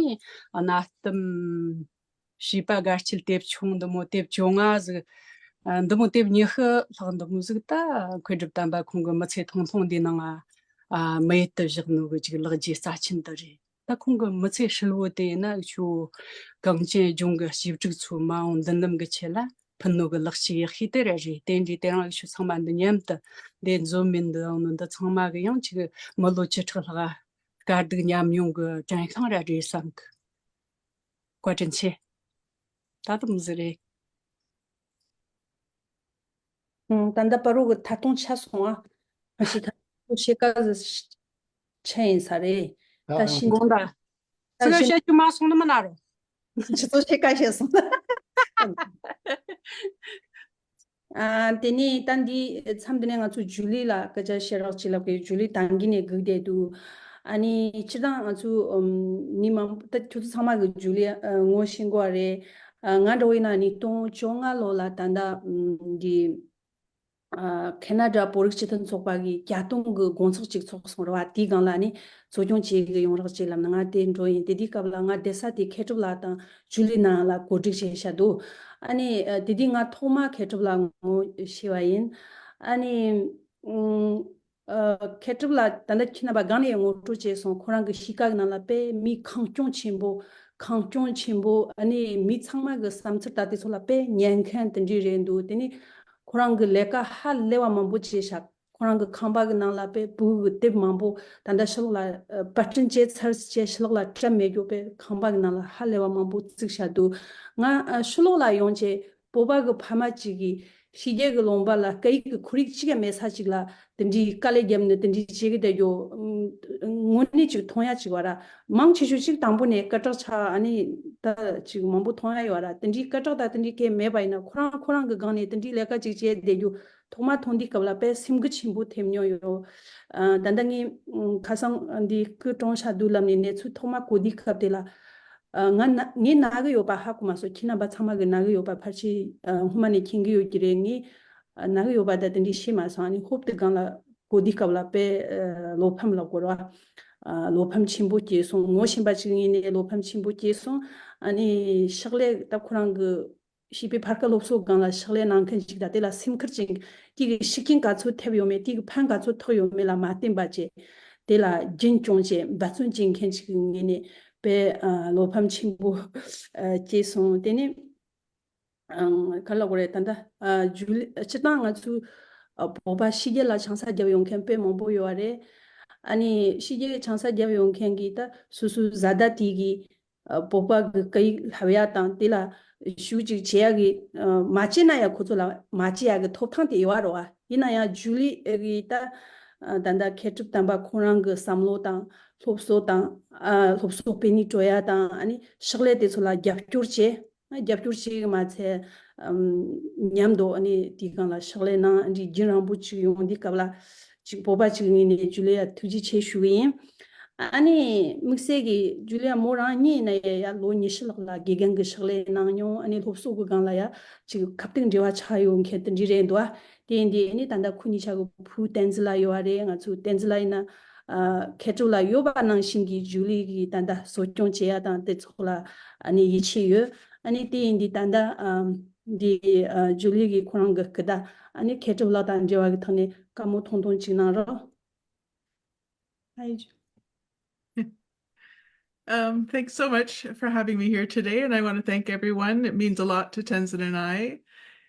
གནའ་གཏམ་བྱིས་པ་དགའ་སྐྱིད་དེབ་ཆུང་འདི་མོ་དེབ་བཅོ་ལྔ་ཟིག་ཨ་འདི་མོ་དེབ་ཉི་ཤུ་ལྷག་འདི་མོ་ཟིག་ད་མཁས་གྲུབ་དམ་པ་ཁོང་གི་མི་ཚེ་ཐུང་ཐུང་འདི་ནང་ཨ་མི་ཡུལ་དུ་བཞག་ནོ་གི་ཅིག་ལེགས་སྐྱེས་རྩ་ཆེན་འདི་རེད། ད་ཁོང་གི་མི་ཚེ་ཧྲིལ་བོ་དེ་ཡིན་ན་ཁྱོད་གངས་ཅན་ལྗོངས་ཀྱི་གཅེས་ཕྲུག་ཚོའི་མ་འོངས་མདུན་ལམ་གྱི་ཆེད་ལ་ཕུལ་ནོ་གི་ལེགས་སྐྱེས་ཡག་ཤོས་དེ་ར་རེད། དེ་འདྲའི་དེ་རིང་ཁྱོད་ཚང་མ་འདི་མཉམ་དུ་འདི་འཛོམས་མིན་འདི་ཡོང་ནོ་འདི་ཚང་མ་གི་ཡང་ཅིག་མི་ལོ་བཅུ་ཕྲག་ལྷག་དཀའ་སྡུག་མཉམ་མྱོང་གི་དྲན་ཤིང་ར་རེད་བསམ་གི། བཀའ་དྲིན་ཆེ། ད་དུང་ཟེར་རེད། ཨང་། ད་ལྟ་པ་རོ་གི་ཐད་གཏོང་ཆད་སོང་ཨ། མ་གཞི་ཐད་གཏོང་བྱེད་དཀའ་ཟིག་ཆད་ཡིན་ས་རེད། ད་ཨ་ཤིན་དགོངས་དག་ཚིག་ཤིན་བཤད་རྒྱུ་མ་སོང་ནི་མིན་ན་རོ། ཁྱེད་ཚོ་བཤད་དཀའ་བཤད་སོང་། ཨ་དེ་ནས་ད་འདི་མཚམས་འདི་ནས་ང་ཚོ་ཇུ་ལི་ལ་སྐད་ཆ་བཤད་རོགས་གྱིས་ལབ་གི། ཇུ་ལི་ད་གིན་ནས་སྒུག་བསྡད་འདུག་ཨ་ནི་སྤྱིར་བཏང་ང་ཚོ་ཨམ་མི་མང་པོ་ད་ཁྱོད་ཚོ་ཚང་མ་གི་ཇུ་ལི་ཨ་ངོ་ཤེས་གོ་བ་རེད། ཨ་ང་འདྲ་བོ་ཡིན་ན་ཉིས་སྟོང་བཅོ་ལྔ་ལོ་ལ་ད་ལྟ་ཨམ་འདི་ཨ་ཁེ་ན་ཌ་བོད་རིགས་སྤྱི་མཐུན་ཚོགས་པ་གི་བརྒྱད་སྟོང་གི་དགོང་ཚོགས་ཅིག་ཚོགས་སོང་ར་བ། དེའི་སྒང་ལ་ནི་གཙོ་སྐྱོང་བྱེད་གི་ཡོང་རོགས་ཅིག་ལབ་ནས་ང་དེ་འགྲོ་ཡིན། དེ་དུས་སྐབས་ལ་ང་བསྡད་ས་དེ་མཁས་གྲུབ་ལགས་དང་ཇུ་ལི་ནང་ལ་གོ་སྒྲིག་བྱས་བཞག་འདུག་ཨ་ནི་ཨ་དེ་དུས་ང་ཐོག་མ་མཁས་གྲུབ་ལགས་ངོ་ཤེས་པ་ཡིན། ཨ་ནི་ཨ་མཁས་གྲུབ་ལགས་ད་ལྟ་ཁྱེད་རྣམ་པ་སྒང་ནས་ངོ་སྤྲོད་བྱས་སོང་། ཁོ་རང་གི་གཤིས་ཀ་གི་ནང་ལ་དཔེ་མི་ཁེངས་སྐྱུང་ཆེན་པོ། ཁེངས་སྐྱུང་ཆེན་པོ། ཨ་ནི་མི་ཚང་མ་གི་བསམ་ཚུལ་ད་དེ་ཚོ་ལ་དཔེ་ཉན་མཁན་དེ་འདྲ་རེད་འདུག་དེ་ནི་ཁོ་རང་གི་ལས་ཀ་ཧ་ལས་པ་མང་པོ་བྱས་ཤག་ཁོ་རང་གི་ཁང་པ་གི་ནང་ལ་དཔེ་བོད་ཀྱི་དེབ་མང་པོ་ད་ལྟ་ཕྱི་ལོགས་ལ་ཨ་པར་སྐྲུན་བྱས་ཚར་བྱས་ཕྱི་ལོགས་ལ་བཀྲམ་མེད་རྒྱུ། དཔེ་ཁང་པ་གི་ནང་ལ་ཧ་ལས་པ་མང་པོ་བརྩིགས་བཞག་འདུག་ང་ཨ་ཕྱི་ལོགས་ལ་ཡོང་བྱས་བོད་པ་གི་ཕ་མ་གཅིག་གིས་ཕྱི་རྒྱལ་གི་ལུང་པ་ལ་སྐད་ཡིག་གི་ཁོར་ཡུག་གཅིག་ཀྱང་མེད་ས་གཅིག་ལ་དེ་འདྲའི་དཀའ་ལས་བརྒྱབ་ནས་དེ་འདྲའི་བྱེད་ཀྱི་བསྡད་རྒྱུ་ཨམ་དངོས་གནས་ཅིག་མཐོང་ཡ་ཅིག་བ་ར། མང་ཆེ་ཤོས་ཅིག་དང་པོ་ནས་སྐད་གྲགས་ཆགས། ཨ་ནི་ད་ཅིག་མང་པོ་མཐོང་ཡ་ཡོད་ར། དེ་འདྲའི་སྐད་གྲགས་དང་དེ་འདྲའི་སྐད་མེད་པ་ཡིན་ན་ཁོ་རང་ཁོ་རང་གི་སྒང་ནས་དེ་འདྲའི་ལས་ཀ་ཅིག་བྱས་བསྡད་རྒྱུ་ཐོག་མ་མཐོང་དུས་སྐབས་ལ་དཔེ་སེམས་འགུལ་ཆེན་པོ་ཐེབས་མྱོང་ཡོད། ཨ་ད་ལྟ་ངས་ཨམ་ཁ་སང་འདི་སྐུ་གྲོངས་ཤག་འདུག་ལབ་ནས་གནས་ཚུལ་ཐོག་མ་གོ་དུས་སྐབས་དེ་ལ་ཨ་ང་ན་ངས་ན་གི་ཡོད་པ་ཧ་གོ་མ་སོང་། ཁྱེད་རྣམ་པ་ཚང་མ་གི་ན་གི་ཡོད་པ་ཕལ་ཆེར་ཨ་སྔོན་མ་ནས་མཁྱེན་གི་ཡོད་ཀྱི་རེད། ངས་ཨ་ན་གི་ཡོད་པ་ད་དེ་འདྲའི་ཤེས་མ་སོང་། ཨ་ནི་ཧོབ་ཏེ་སྒང་ལ་གོ་དུས་སྐབས་ལ་དཔེ་ཨ་བློ་ཕམ་ལ་གོ་ར། ཨ་བློ་ཕམ་ཆེན་པོ་སྐྱེས་སོང་། ངོ་ཤེས་པ་ཅིག་ཡིན་ནའི་བློ་ཕམ་ཆེན་པོ་སྐྱེས་སོང་། ཨ་ནི་ཕྱག་ལས་ད་ཁོ་རང་གི་བྱིས་པའི་ཕར་ཁ་སློབ་གསོ་སྒང་ལ་ཕྱག་ལས་གནང་མཁན་ཅིག་དང་དེ་ལ་སེམས་ཁུར་ཅན་དེ་གི་ཤུགས་རྐྱེན་ག་ཚོད་ཐེབས་ཡོད་མེད་དེ་གི་ཕན་ག་ཚོད་ཐོགས་ཡོད་མེད་ལ་མ་བརྟེན་པ་བྱས་དེ་ལ་རྒྱུན་སྐྱོང་བྱས་འབད་བརྩོན་བྱེད་མཁན་ཅིག་གི་ངོས་ནས་དཔེ་ཨ་བློ་ཕམ་ཆེན་པོ་ཨ་སྐྱེས་སོང་། དེ་ནས་ཨང་ག་ལ་གོ་རེད། ད་ལྟ་ཨ་ཇུ་ལི་སྤྱིར་བཏང་ང་ཚོ་ཨ་བོད་པ་ཕྱི་རྒྱལ་ལ་ཆང་ས་བརྒྱབ་ཡོང་མཁན་དཔེ་མང་པོ་ཡོད་པ་རེད། ཨ་ནི་ཕྱི་རྒྱལ་ཆང་ས་བརྒྱབ་ཡོང་མཁན་གྱི་ད་སོ་སོའི་བཟའ་ཟླ་དེ་གི་ ཨ་བོད་པ་གི་སྐད་ཡིག་བསླབ་ཡ་དང་དེ་ལ་ཞུགས་ཅིག་བྱེད་ཡ་གི་ཨ་མ་བྱས་ན་ཡང་ཁོ་ཚོ་ལ་མ་བྱེད་ཡ་གི་ཐོབ་ཐང་དེ་ཡོད་རེད་བ། ཡིན་ན་ཡང་ཇུ་ལི་གི་ད་ཨ་ད་ལྟ་མཁས་གྲུབ་དམ་པ་ཁོང་རང་གི་བསམ་བློ་དང་སློབ་གསོ་དང་ཨ་སློབ་གསོ་སྤེལ་ནས་སྤྲོད་ཡ་དང་ཨ་ནི་ཕྱག་ལས་དེ་ཚོ་ལ་རྒྱབ་སྐྱོར་བྱེད། རྒྱབ་སྐྱོར་བྱེད་ཀྱི་མ་ཚད་ཨམ་མཉམ་དུ་ཨ་ནི་དེའི་སྒང་ལ་ཕྱག་ལས་གནང་འདི་རྒྱུན་རིང་པོ་ཅིག་ཡོང་དུས་སྐབས་ལ་ཅིག་བོད་པ་ཅིག་ངོས་ནས་ཇུ་ལི་ཡ་ཐུགས་རྗེ་ཆེ་ཞུ་གི་ཡིན། ཨ་ནི་དམིགས་བསལ་གྱི་ཇུ་ལི་ཡ་མོ་རང་ཉིད་ཡིན་ན་ཡ་ཡ་ལོ་ཉི་ཤུ་ལྷག་ལ་དགེ་རྒན་གྱི་ཕྱག་ལས་གནང་མྱོང་། ཨ་ནི་སློབ་གསོ་གི་སྒང་ལ་ཡ་ཅིག་ཁ་གཏད་འབྲེལ་བ་ཆགས་ཡོད་མཁན་དེ་འདྲ་རེད་འདུག་ཨ། དེ་ཡིན་དུས་ཨ་ནི་ད་ལྟ་ཁོ་གཉིས་ཆ་གི་བུ་བསྟན་འཛིན་ལགས་ཡོད་པ་རེད། ང་ཚོ་བསྟན་འཛིན་ལགས་ཡིན་ན་ཨ་མཁས་གྲུབ་ལགས་ཡོད་པ་ནང་བཞིན་གྱི་ཇུ་ལི་གི་ད་ལྟ་གསོ་སྐྱོང་བྱེད་ཡ་དང་དེ་ཚོ་ལ་ཨ་ནི་ཡིད་ཆེས་ཡོད། ཨ་ནི་དེ་ཡིན་དུས་ད་ལྟ་ཨ་འདི་ཨ་ཇུ་ལི་གི་ཁོ་རང་གི་སྐུ་ཟླ་ཨ་ནི་མཁས་གྲུབ་ལགས་དང་འབྲེལ་བ་གི་ཐོག་ནས་བཀའ་མོལ་ཐུང་ཐུང་ཅིག་གནང་རོགས། Hi, Ju- Um, thanks so much for having me here today, and I want to thank everyone. It means a lot to Tenzin and I,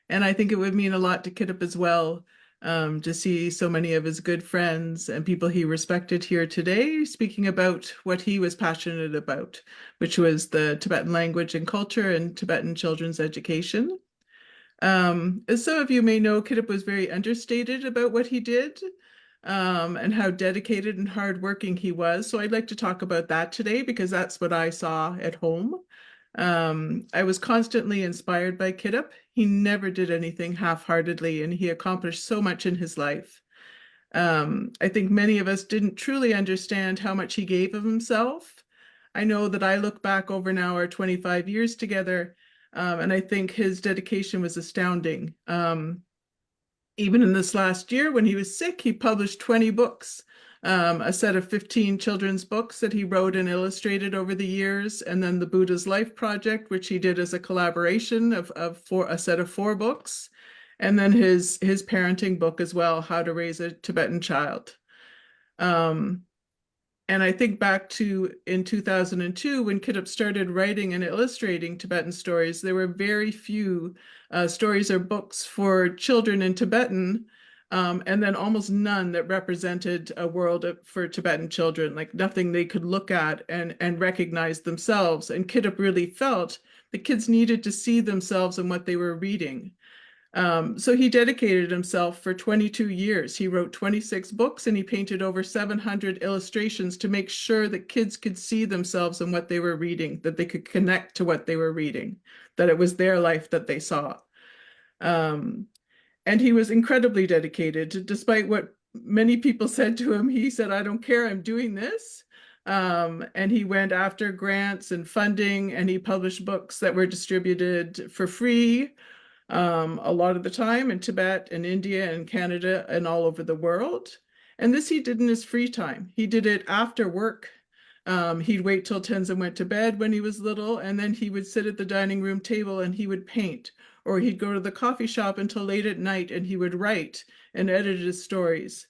and I think it would mean a lot to Kidap as well, um, to see so many of his good friends and people he respected here today, speaking about what he was passionate about, which was the Tibetan language and culture and Tibetan children's education. Um, as some of you may know, Kidap was very understated about what he did, um, and how dedicated and hardworking he was. So I'd like to talk about that today because that's what I saw at home. Um, I was constantly inspired by Kidap. He never did anything half-heartedly, and he accomplished so much in his life. Um, I think many of us didn't truly understand how much he gave of himself. I know that I look back over now our twenty-five years together, um, and I think his dedication was astounding. Um, even in this last year, when he was sick, he published twenty books, um, a set of fifteen children's books that he wrote and illustrated over the years, and then the Buddha's Life Project, which he did as a collaboration of, of four, a set of four books, and then his, his parenting book as well, How to Raise a Tibetan Child. Um, and I think back to in two thousand two, when Kidap started writing and illustrating Tibetan stories, there were very few uh, stories or books for children in Tibetan, um, and then almost none that represented a world of, for Tibetan children, like nothing they could look at and, and recognize themselves. And Kidap really felt the kids needed to see themselves in what they were reading. Um, so he dedicated himself for twenty-two years. He wrote twenty-six books and he painted over seven hundred illustrations to make sure that kids could see themselves in what they were reading, that they could connect to what they were reading, that it was their life that they saw. Um, and he was incredibly dedicated, despite what many people said to him. He said, "I don't care, I'm doing this." Um, and he went after grants and funding, and he published books that were distributed for free, um, a lot of the time in Tibet and India and Canada and all over the world. And this he did in his free time. He did it after work. Um, he'd wait till Tenzin went to bed when he was little, and then he would sit at the dining room table and he would paint, or he'd go to the coffee shop until late at night and he would write and edit his stories.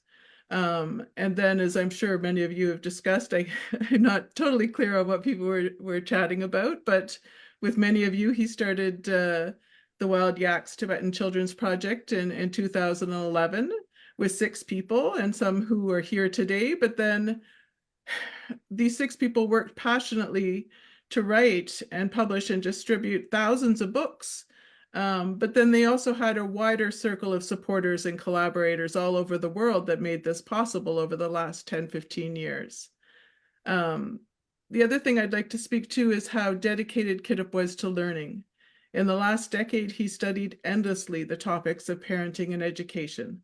Um, and then, as I'm sure many of you have discussed, I, I'm not totally clear on what people were, were chatting about, but with many of you, he started uh, the Wild Yaks Tibetan Children's Project in, in two thousand eleven with six people, and some who are here today. But then these six people worked passionately to write and publish and distribute thousands of books. Um, but then they also had a wider circle of supporters and collaborators all over the world that made this possible over the last ten, fifteen years. Um, the other thing I'd like to speak to is how dedicated Kidap was to learning. In the last decade, he studied endlessly the topics of parenting and education,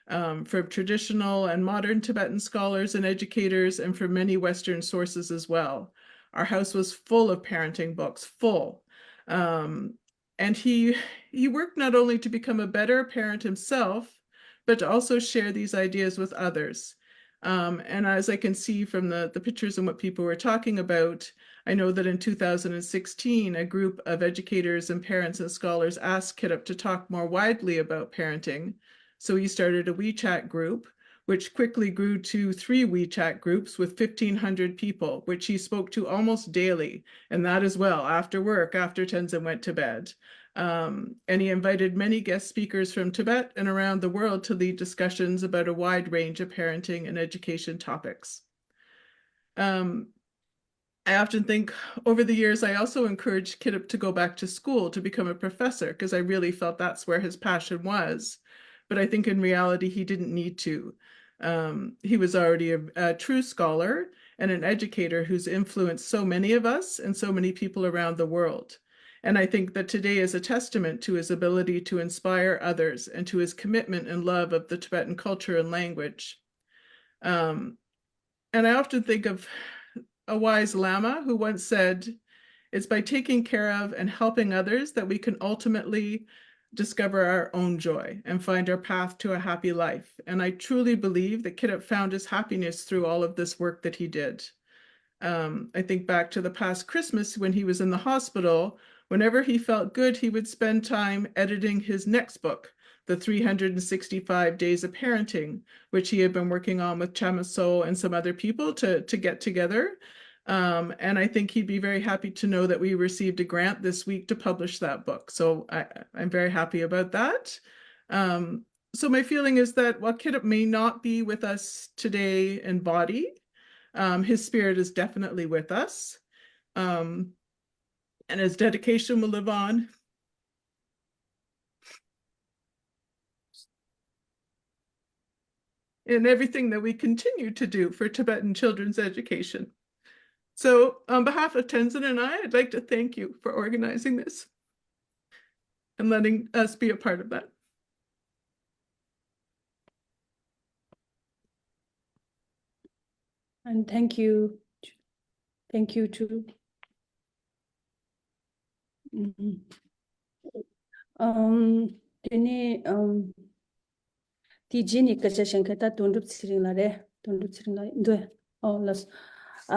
um, from traditional and modern Tibetan scholars and educators, and from many Western sources as well. Our house was full of parenting books, full. Um, and he he worked not only to become a better parent himself, but to also share these ideas with others. Um, and as I can see from the, the pictures and what people were talking about, I know that in two thousand sixteen, a group of educators and parents and scholars asked Kidap to talk more widely about parenting. So he started a WeChat group, which quickly grew to three WeChat groups with fifteen hundred people, which he spoke to almost daily, and that as well after work, after Tenzin went to bed. Um, and he invited many guest speakers from Tibet and around the world to lead discussions about a wide range of parenting and education topics. Um, I often think over the years, I also encouraged Kiddup to go back to school to become a professor because I really felt that's where his passion was. But I think in reality, he didn't need to. Um, he was already a, a true scholar and an educator who's influenced so many of us and so many people around the world. And I think that today is a testament to his ability to inspire others and to his commitment and love of the Tibetan culture and language. Um, and I often think of a wise Lama who once said, "It's by taking care of and helping others that we can ultimately discover our own joy and find our path to a happy life." And I truly believe that Kiddup found his happiness through all of this work that he did. Um, I think back to the past Christmas when he was in the hospital. Whenever he felt good, he would spend time editing his next book, The three hundred sixty-five Days of Parenting, which he had been working on with Chamaso and some other people to, to get together. Um, and I think he'd be very happy to know that we received a grant this week to publish that book. So I, I'm very happy about that. Um, so my feeling is that while Kiddup may not be with us today in body, um, his spirit is definitely with us. Um, and his dedication will live on. In everything that we continue to do for Tibetan children's education. So, on behalf of Tenzin and I, I'd like to thank you for organizing this and letting us be a part of that. And thank you. Thank you too. ཨུམ། ཨམ། དེ་ནས་ཨམ། དེ་རྗེས་ནས་སྐད་ཆ་བཤད་མཁན་ད་དོན་གྲུབ་ཚེ་རིང་ལགས་རེད། དོན་གྲུབ་ཚེ་རིང་ལགས་འདུག་ཨོ་ལགས།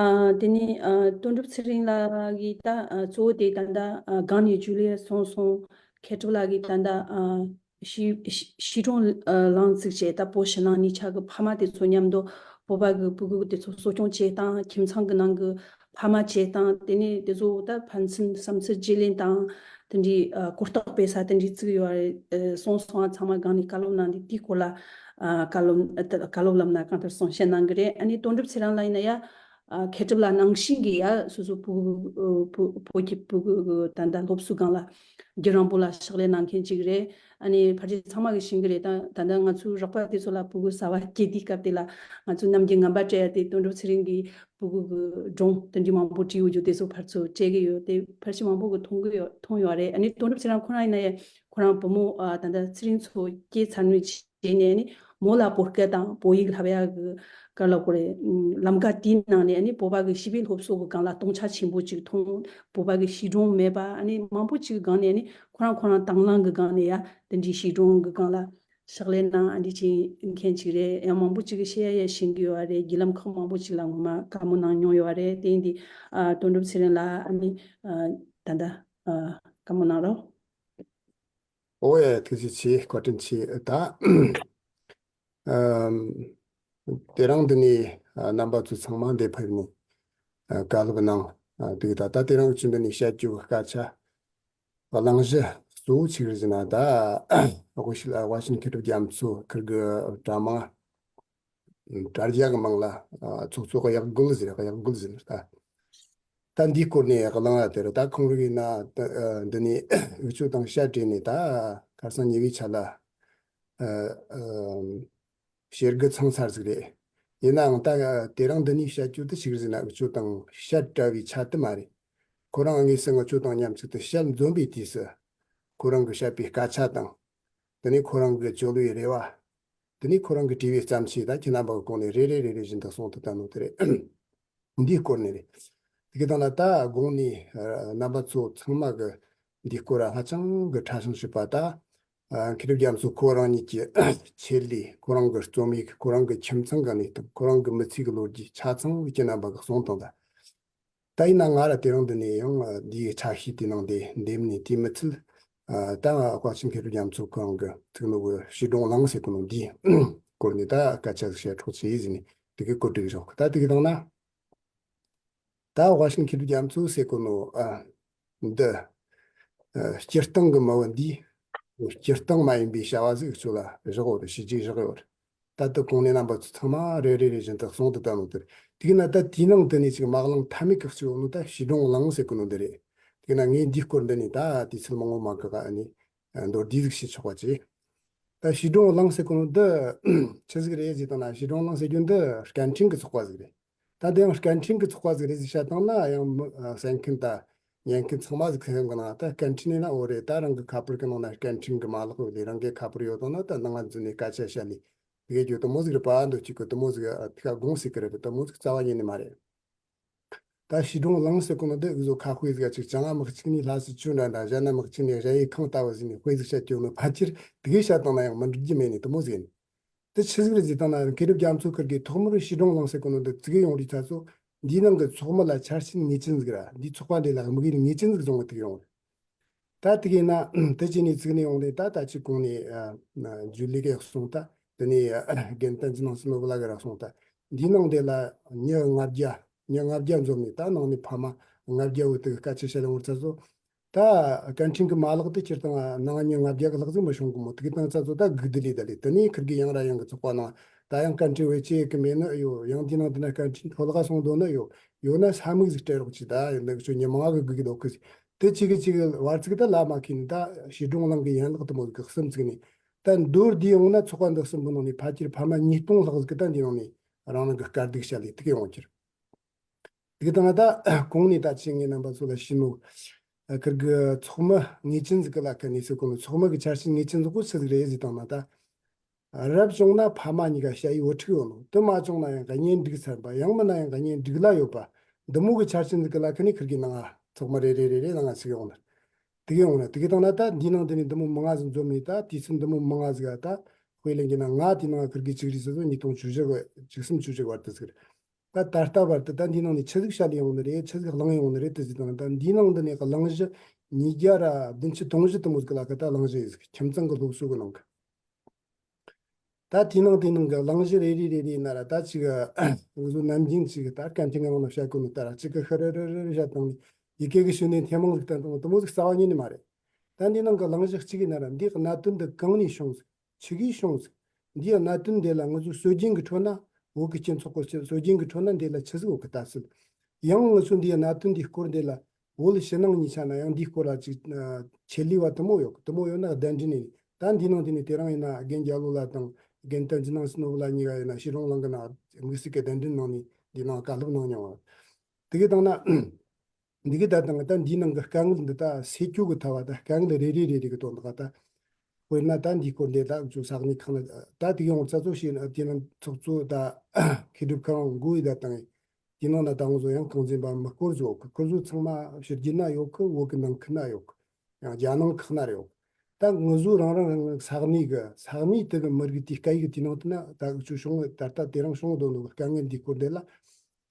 ཨ། དེ་ནས་ཨ། དོན་གྲུབ་ཚེ་རིང་ལགས་ཀྱིས་ད་ཨ། གཙོ་བོ་དེ་ད་ལྟ་ཨ། སྒང་ནས་ཇུ་ལི་ཡ་གསུངས་སོང་། མཁས་གྲུབ་ལགས་ཀྱིས་ད་ལྟ་ཨ། བྱིས་བྱིས་སྒྲུང་ཨ། ལངས་ཚིག་བྱས་ད་བོད་ཕྱི་ནང་གཉིས་ཆ་གི་ཕ་མ་དེ་ཚོ་མཉམ་དུ་བོད་པ་གི་ཕྲུ་གུ་དེ་ཚོ་གསོ་སྐྱོང་བྱེད་སྟངས། ཁྱིམ་ཚང་གི་ནང་གི་ཕ་མ་བྱེད་སྟངས། དེ་ནས་དེ་ཚོ་ད་ཕན་ཚུན་བསམ་ཚུལ་བརྗེ་ལེན་དང་། དེ་འདྲའི་ཨ། གོ་རྟོགས་སྤེལ་ས་དེ་འདྲའི་བཙུགས་ཡོད་རེད། ཨ། གསུངས་སོང་། ཨ། ཚང་མ་སྒང་ནས་བཀའ་སློབ་གནང་དུས་དེའི་སྐོར་ལ་ཨ། བཀའ་སློབ་ཨ། བཀའ་སློབ་ལབ་ན་གང་ལྟར་གསུང་བཤད་གནང་གི་རེད། ཨ་ནི་དོན་གྲུབ་ཚེ་རིང་ལགས་ཡིན་ན་ཡ། ཨ། མཁས་གྲུབ་ལགས་ནང་བཞིན་གྱི་ཡ་སོ་སོ་ཕྲུ་གུ་ཨ། བོད་བོད་ཀྱི་ཕྲུ་གུ་གི་ད་ལྟ་སློབ་གསོའི་སྒང་ལ་རྒྱུན་རིང་པོ་ལ་ཕྱག་ལས་གནང་མཁན་ཅིག་རེད། ཨ་ནི་ཕལ་ཆེར་ཚང་མ་གིས་ཤེས་ཀྱི་རེད། ད་ད་ལྟ་ང་ཚོའི་རོགས་པ་དེ་ཚོ་ལ་ཕྲུ་གུ་གསར་པ་སྐྱེས་དུས་སྐབས་དེ་ལ་ང་ཚོ་རྣམ་རྒྱལ་ངན་པ་སྤྲད་ཡ་དེ་དོན་གྲུབ་ཚེ་རིང་གི་ཕྲུ་གུ་གི་སྒྲུང་དེ་འདྲའི་མང་པོ་བྲིས་ཡོད་རྒྱུ་དེ་ཚོ་ཕར་ཚུར་སྤྲད་ཀྱི་ཡོད། དེ་ཕལ་ཆེར་མང་པོ་གིས་མཐོང་གི་ཡོད། མཐོང་ཡོད་རེད། ཨ་ནི་དོན་གྲུབ་ཚེ་རིང་ཁོ་རང་ཡིན་ན་ཡ་ཁོ་རང་བུ་མོ་ཨ། ད་ལྟ་ཚེ་རིང་མཚོ་སྐྱེས་ཚར་ནས་བྱས་ནས་ནི་མོ་ལ་བོད་སྐད་དང་བོད་ཡིག་བསླབ་ཡག་གི་ག་ལབ་དགོས་རེད། ལམ་ཀ་དེའི་ནང་ནས་ནི་བོད་པ་གི་བྱིས་པའི་སློབ་གསོ་གི་སྒང་ལ་སྟོང་ཆ་ཆེན་པོ་ཅིག་མཐོང་། བོད་པ་གི་བྱིས་སྒྲུང་མེད་པ། ཨ་ནི་མང་པོ་ཅིག་གི་སྒང་ནས་ནི་ཁོ་རང་ཁོ་རང་དང་བླངས་གི་སྒང་ནས་ཡ་དེ་འདྲའི་བྱིས་སྒྲུང་གི་སྒང་ལ་ཕྱག་ལས་གནང་། ཨ་འདྲ་བྱེད་མཁན་ཅིག་རེད། ཡང་མང་པོ་ཅིག་གིས་བཤད་ཡ་ཡ་ཤེས་ཀྱི་ཡོད་རེད། བརྒྱུད་ལམ་ཁག་མང་པོ་ཅིག་ལ་ངོ་མ་བཀའ་མོལ་གནང་མྱོང་ཡོད་རེད། དེ་ཡིན་དུས་ཨ། དོན་གྲུབ་ཚེ་རིང་ལགས། ཨ་ནི་ཨ། ད་ལྟ་ཨ། བཀའ་མོལ་གནང་རོགས། ཨོ་ཡ། ཐུགས་རྗེ་ཆེ། བཀའ་དྲིན་ཆེ། ད་ཨམ། དེ་རིང་འདི་ནས་ཨ། རྣམ་པ་ཚོ་ཚང་མ་འདིར་ཕེབས་ནས་ཨ། བཀའ་སློབ་གནང་། ཨ། འདུག་ད་ད་དེ་རིང་ཚོ་འདི་ནས་བཤད་རྒྱུ་གི་སྐད་ཆ་གླེང་གཞི་གཙོ་བོ་ཆི་ཟིག་རེད་ཟེར་ན། ད་དབུ་ཤེས་ལགས། དབུ་ཤེས་མཁས་གྲུབ་རྒྱ་མཚོ་ཁིར་གི་དྲ་མ། དྲ་རྒྱ་གི་མིང་ལ་ཨ། ཚོགས་གཙོ་གཡག་རྒོད་ཟེར། གཡག་རྒོད་ཟེར། ད་ད་འདིའི་སྐོར་ནས་གླེང་ཡ་དེ་རེད། ད་ཁོང་རང་ཡིན་ན་ད་ཨ། འདི་ནས་འུ་ཆོ་དང་བཤད་བྲལ་ནས་ད་ཁ་སང་ཉེ་བའི་ཆ་ལ་ཨ། ཨ། ཞེ་དགུ་ཚང་ཚར་ཟིག་རེད། ཡིན་ནའང་ད་དེ་རིང་འདི་ནས་བཤད་རྒྱུ་དེ་ཆི་ཟིག་རེད་ཟེར་ན། འུ་ཆོ་དང་བཤད་བྲལ་བའི་ཆ་དེ་མ་རེད། ཁོ་རང་དངོས་སུ་འུ་ཆོ་དང་མཉམ་གཅིག་ཏུ་བཤད་འཛོམས་པའི་དུས་སུ་ཁོ་རང་གིས་བཤད་པའི་སྐད་ཆ་དང་། དེ་ནས་ཁོ་རང་གིས་བཅོལ་བའི་རེ་བ། དེ་ནས་ཁོ་རང་གིས་དྲིས་པའི་བརྩམས་ཆོས་ད་ཁྱེད་རྣམ་པ་གི་གོང་ནས་རེ་རེ་རེ་རེ་བཞིན་དུ་གསུང་དུ་བཏང་ནོ་དེ་རེད། འདིའི་སྐོར་ནས་རེད། དེ་གི་དང་ལ་ད་དགོང་ནས་ཨ། རྣམ་པ་ཚོ་ཚང་མ་གིས་འདིའི་སྐོར་ཧ་ཅང་གི་ཕྲ་ཞིང་ཞིབ་པ། ད་ཨ། མཁས་གྲུབ་རྒྱ་མཚོ་ཁོ་རང་ཉིད་ཀྱི་ཆེད་ལས། ཁོ་རང་གི་རྩོམ་ཡིག་ཁོ་རང་གི་ཁྱིམ་ཚང་གི་གནས་སྟངས། ཁོ་རང་གི་མི་ཚེ་གི་ལོ་རྒྱུས་ཆ་ཚང་ཁྱེད་རྣམ་པ་གིས་གསུངས་བཏང་ད། ད་ཡིན་ན་ང་ར་དེ་རིང་འདི་ནས་ཡང་འདིའི་ཕྲ་ཤོས་དེ་ནང་དེ་འདེམས་ནས། དེ་མི་ཚད་ཨ། ད་དབུ་ཤེས་མཁས་གྲུབ་རྒྱ་མཚོ་ཁོ་རང་གིས་བཙུགས་ནོ་གི་བྱིས་སྒྲུང་གླེང་ཟེར་གོ་ནོ་འདིའི་སྐོར་ནས་ད་སྐད་ཆ་ཞིག་བཤད་ཆོག་ཅེས་ཟེར་ནས་དེ་གི་གོ་སྒྲིག་རོགས། ད་དེ་གི་དང་ན་ད་དབུ་ཤེས་མཁས་གྲུབ་རྒྱ་མཚོ་ཟེར་གོ་ནོ་ཨ། འདི་ཨ། སྤྱིར་བཏང་གི་མི་བུ་འདིས་སྤྱིར་བཏང་མ་ཡིན་པའི་བྱ་བ་ཟིག་ཁྱོད་ལ་བཞག་ཡོད་རེད། བྱས་རྗེས་བཞག་ཡོད་རེད། ད་ལྟ་གོང་ནས་རྣམ་པ་ཚོ་ཚང་མ་རེ་རེ་རེ་བཞིན་དུ་གསུངས་དུ་བཏང་ནོ་དེར། དེ་ན་ད་དེའི་ནང་དུ་ནས་ཅིག་མ་གླེང་ཐབས་མེད་ཁག་ཅིག་ཡོད་ནོ་ད་བྱིས་སྒྲུང་གླེང་ཟེར་གོ་ནོ་འདི་རེད། དེ་ན་ངས་འདིའི་སྐོར་འདི་ནས་ད་དུས་ཚོད་མང་པོ་མ་འགོར་ག་ཨ་ནི་མདོར་བསྡུས་ཟིག་བྱེད་ཆོག་པ་ཅིག་ད་བྱིས་སྒྲུང་གླེང་ཟེར་གོ་ནོ་འདི་ཆི་ཟིག་རེད་ཟེར་དང་ན། བྱིས་སྒྲུང་གླེང་ཟེར་རྒྱུ་འདི་སྐད་འཕྲིན་གྱི་ཚོགས་པ་ཟིག་རེད། ད་དེ་ཡང་སྐད་འཕྲིན་གྱི་ཚོགས་པ་ཟིག་རེད་ཟེར་བཤད་བཏང་ན་ཡང་མི་ཨ་གསན་མཁན་ད་ཉན་མཁན་ཚང་མ་ཟིག་ཁ་ཡོང་གི་ན། ད་སྐད་འཕྲིན་ཡིན་ན་འོ་རེད། ད་རང་གི་ཁ་པར་གི་ནང་ན་སྐད་འཕྲིན་གྱི་མ་ལག་ཡོད་ལས་རང་གི་ཁ་པར་ཡོད་དང་ན་ད་ནང་ང་འཛུལ་ནས་སྐད་ཆ་བཤད་ལས་དེ་གའི་རྒྱུ་དེ་མོ་ཟིག་རེད་པ། འདོད་ཅིག་གི་དེ་མོ་ཟིག་ཨ་ཐི་ཁ་དགོངས་སྲིད་གི་རེད། དེ་མོ་ཟིག་རྩ་བ་ཉིད་ནས་མ་རེད། ད་བྱིས་སྒྲུང་གླེང་ཟེར་གོ་ནོ་འདི་འུ་ཟོ་ཁ་དཔེ་ཟིག་ཅིག་ཅང་ཨ་མི་གཅིག་ནས་ལྷ་སའི་ཆུ་འདྲ་འདྲ་གཞན་ན་མི་གཅིག་ནས་གཞན་ཡི་ཁང་ལྟ་བུ་ཟིག་ནས་དཔེ་ཟིག་བཤད་ཀྱི་ཡོད་ནོ་ཕལ་ཆེར་དེ་གའི་བཤད་བཏང་ན་ཡང་མི་འགྲིག་རྒྱུ་མེད་ནས་དེ་མོ་ཟིག་ཡིན། དེ་ཆི་ཟིག་རེད་ཟེར་བཏང་ན་མཁས་གྲུབ་རྒྱ་མཚོ་ཁུར་གིས་ཐོག་མར་བྱིས་སྒྲུང་གླེང་ཟེར་གོ་ནོ་འདི་བཙུགས་ཡོང་རིགས་ཚ་ཚོ་འདིའི་ནང་གི་ཚོགས་མི་ལ་ཆ་རྐྱེན་ངེས་ཅན་ཟིག་ར། འདིའི་ཚོགས་པ་འདི་ལ་དམིགས་ཡུལ་ངེས་ཅན་ཟིག་བཟུང་བ་ཐུག་ཡོང་རེད། ད་དེ་གས་ན་དེ་ཅི་ནས་བཙུགས་ནས་ཡོང་རེད། ད་ད་ཅི་གོང་ནས་ཨ་ན་ཇུ་ལི་གས་གསུངས། ད་དེ་ནས་རྒན་བསྟན་འཛིན་ནང་སྲིད་མི་བུ་ལ་ག་ར་གསུངས། ད་འདིའི་ནང་དེ་ལ་མྱི་ལྔ་བརྒྱ་མྱི་ལྔ་བརྒྱ་འཛོམས་ནས་ད་ནང་ནས་ཕ་མ་ལྔ་བརྒྱ་བོ་དེ་གི་སྐད་ཆ་བཤད་ལ་ཡོང་རིགས་ཚ་ཚོ། ད་སྐད་འཕྲིན་གྱི་མ་ལག་དེ་སྤྱིར་བཏང་ནང་མྱི་ལྔ་བརྒྱ་གི་ལྷག་ཙམ་མི་ཤོང་གི་མོ། དེ་གི་སྟེང་ཚ་ཚོ་ད་སྒུག་བསྡད་ལས་ད་ལས། དེ་ནས་ཁུར་གི་ཡང་ར་ཡང་གི་ཚོགས་པ་ནང་ད་ཡང་སྐད་འཕྲིན་བེད་སྤྱོད་གི་མེད་ནི་ཡོད། ཡང་དེའི་ནང་དེ་ན་སྐད་འཕྲིན་འཕྲོ་བརླག་སོང་འདུག་ནི་ཡོད། ཡོད་ན་ས་མིག་ཟིག་སྤྲད་རོགས་གྱིས། ད་ཡང་འདི་ཚོ་ཉི་མ་གི་སྒུག་གི་འདུག་གི། དེ་གཅིག་གི་གཅིག་གི་བར་ཚིག་ད་ལ་མ་ཁེལ་ནས་ད་བྱིས་སྒྲུང་གླེང་གི་ཡན་ལག་དེ་མོ་གི་གསུམ་བཙུགས་ནས་ད་མདོར་བསྡུས་ཡོང་ན་ཚོགས་པ་འདི་གསུམ་པོ་ནང་ནས་ཕལ་ཆེར་ཕ་མ་ཉིས་སྟོང་ལྷག་ཟིག་གི་ད་འདི་ནང་ནས་རང་རང་གི་དཀའ་སྡུག་བཤད་ལས་ཐུག་གི་ཡོང་གི་རེད། དེ་དང་ད་གོང་ནས་ད་ཅི་ངས་རྣམ་པ་ཚོ་ལ་ཞུས་ནོ། ཁིར་གི་ཚོགས་མི་ངེས་ཅན་ཟིག་གི་ལ་ཁ་ནས་ཟེར་གོ་ནོ། ཚོགས་མི་གི་ཆ་རྐྱེན་ངེས་ཅན་ཟིག་གོ་ཆི་ཟིག་རེད་ཟེར་དང་ན། ད་རབ་བྱུང་ན་ཕ་མ་གཉིས་ཀ་ཞ་ཡི་བུ་ཕྲུག་ཡོད་ནོ། དེ་མ་བྱུང་ན་ཡང་ག་གཉེན་སྒྲིག་ཚར་བ། ཡང་མིན་ན་ཡང་ག་གཉེན་སྒྲིག་ལ་ཡོད་པ། འདི་མོ་གི་ཆ་རྐྱེན་ཟིག་གི་ལ་ཁ་ནས་ཁིར་གི་ནང་ང་ཚོགས་མི་རེ་རེ་རེ་རེ་ནང་ང་ཟིག་ཡོང་ན། དེ་གི་ཡོང་ན་དེ་གི་དང་ན་ད་འདི་ནང་དེ་ནས་འདི་མོ་མང་ང་ཟིག་འཛོམས་ནས། ད་དུས་ཚོད་འདི་མོ་མང་ང་ཟིག་ག་ད་དཔེ་ལེན་གི་ན་ང་དེ་ནང་ཁིར་གི་ཅིག་རིགས་ཟེར་ཚོ་ཉིས་སྟོང་བཅུ་བཞི་གི་བཅུ་གསུམ་བཅུ་བཞི་བར་དུ་ཟིག་རེད། ད་ད་ལྟ་བར་དུ་ད་འདིའི་ནང་ནས་ཆི་ཟིག་བཤད་ལས་ཡོང་ནི་རེད། ཆི་ཟིག་གླེང་ཡོང་ནི་རེད་དེ་ཟིག་དང་། ད་འདིའི་ནང་འདི་ནས་གླེང་གཞི་ཉིས་བརྒྱ་ར་བདུན་ཅུ་དོན་བཞི་དེ་མོ་ཟིག་ལ་ཁ་ད་གླེང་གཞི་ཡིན་ཟིག་ཁྱིམ་ཚང་གི་སློབ་གསོ་གི་ནང་གི། ད་དེའི་ནང་དེའི་ནང་གི་གླེང་གཞི་རེ་རེ་རེ་རེ་ཡིན་ན་ར། ད་ཅིག་འུ་ཚོ་ནམ་རྒྱུན་ཅིག་ད་སྐད་འཕྲིན་གི་ནང་ན་བཤད་གོ་ནི་ལྟར་ཅིག་གི་ཧི་རི་རི་རི་རི་བཤད་བཏང་ནས་ཡི་གེ་གི་ཤུལ་ནས་ཐེངས་མང་ཟིག་བསྟན་བཏང་ནི་དེ་མོ་ཟིག་རྩ་བ་ཉིད་ནས་མ་རེད། ད་འདིའི་ནང་གི་གླེང་གཞི་གཅིག་ཡིན་ན་ར། འདིའི་གནད་དོན་འདི་གང་ནས་བྱུང་ཟིག་ཆི་གིས་བྱུང་ཟིག་འདིའི་གནད་དོན་འདི་ལ་ང་ཚོའི་སྲོལ་རྒྱུན་གྱི་ཁྲོད་ན། བོད་ཀྱི་སྤྱི་ཚོགས་ཀྱི་སྲོལ་རྒྱུན་གྱི་ཁྲོད་ན་འདི་ལ་ཆི་ཟིག་ཡོད་གི་ལྟ་ཚུལ། ཡང་ང་ཚོ་འདིའི་གནད་དོན་འདིའི་སྐོར་འདི་ལ་བོད་ཕྱི་ནང་གཉིས་ཆ་ན་ཡང་འདིའི་སྐོར་ལ་ཅིག་ཆེད་ལས་པ་དེ་མོ་ཡོད་གི། དེ་མོ་ཡོད་ན་གདན་འདྲེན་ཡིན། ད་འདིའི་ནང་དེ་ནས་དེ་རིང་ཡིན་ན་རྒན་རྒྱ་ལོ་ལགས་དང་རྒན་བསྟན་འཛིན་ནང་སྲིད་ནོར་བུ་ལགས་གཉིས་ཀ་ཡིན་ན་བྱིས་སྒྲུང་གླེང་གི་ན་དམིགས་བསལ་གྱི་གདན་འདྲེན་གནང་ནས་འདིའི་ནང་བཀའ་སློབ་གནང་མྱོང་བ། དེ་གི་དང་ན། འདི་གི་ད་དང་ད་འདིའི་ནང་གི་དཀའ་ངལ་འདི་ད་སེལ་རྒྱུ་གི་ཐབས་བ། ད་དཀའ་ངལ་རེ་རེ་རེ་རེ་གི་དོན་དག་ད། དཔེར་ན་ད་འདིའི་སྐོར་འདི་ད་ཚོ་ས་གནས་ཁག་ན་ད་དེ་གི་ཡོང་ཚ་ཚོ་ཞིག་དེ་ནང་ཚོགས་གཙོ་ད་མཁས་གྲུབ་ཁང་འགོ་ཡི་ད་དང་དེ་ནང་ན་ད་ང་ཚོ་ཡང་གང་འཛིན་པ་མི་སྐོར་ཚོ་གི་སྐོར་ཚོ་ཚང་མ་ཕྱི་རྒྱལ་ན་ཡོད་གི། བོད་གི་ནང་ཁུལ་ན་ཡོད་གི། ཡང་རྒྱ་ནང་ཁག་ན་ཡོད་གི། ད་ང་ཚོ་རང་རང་རང་ས་གནས་གི་ས་གནས་དེ་གི་མི་རིགས་དེ་སྐད་ཡིག་དེ་ནང་དུ་ན་ད་ཚོ་བྱུང་ད་ལྟ་དེ་རིང་བྱུང་དོན་དུ་གི་དཀའ་ངལ་འདིའི་སྐོར་འདི་ལ།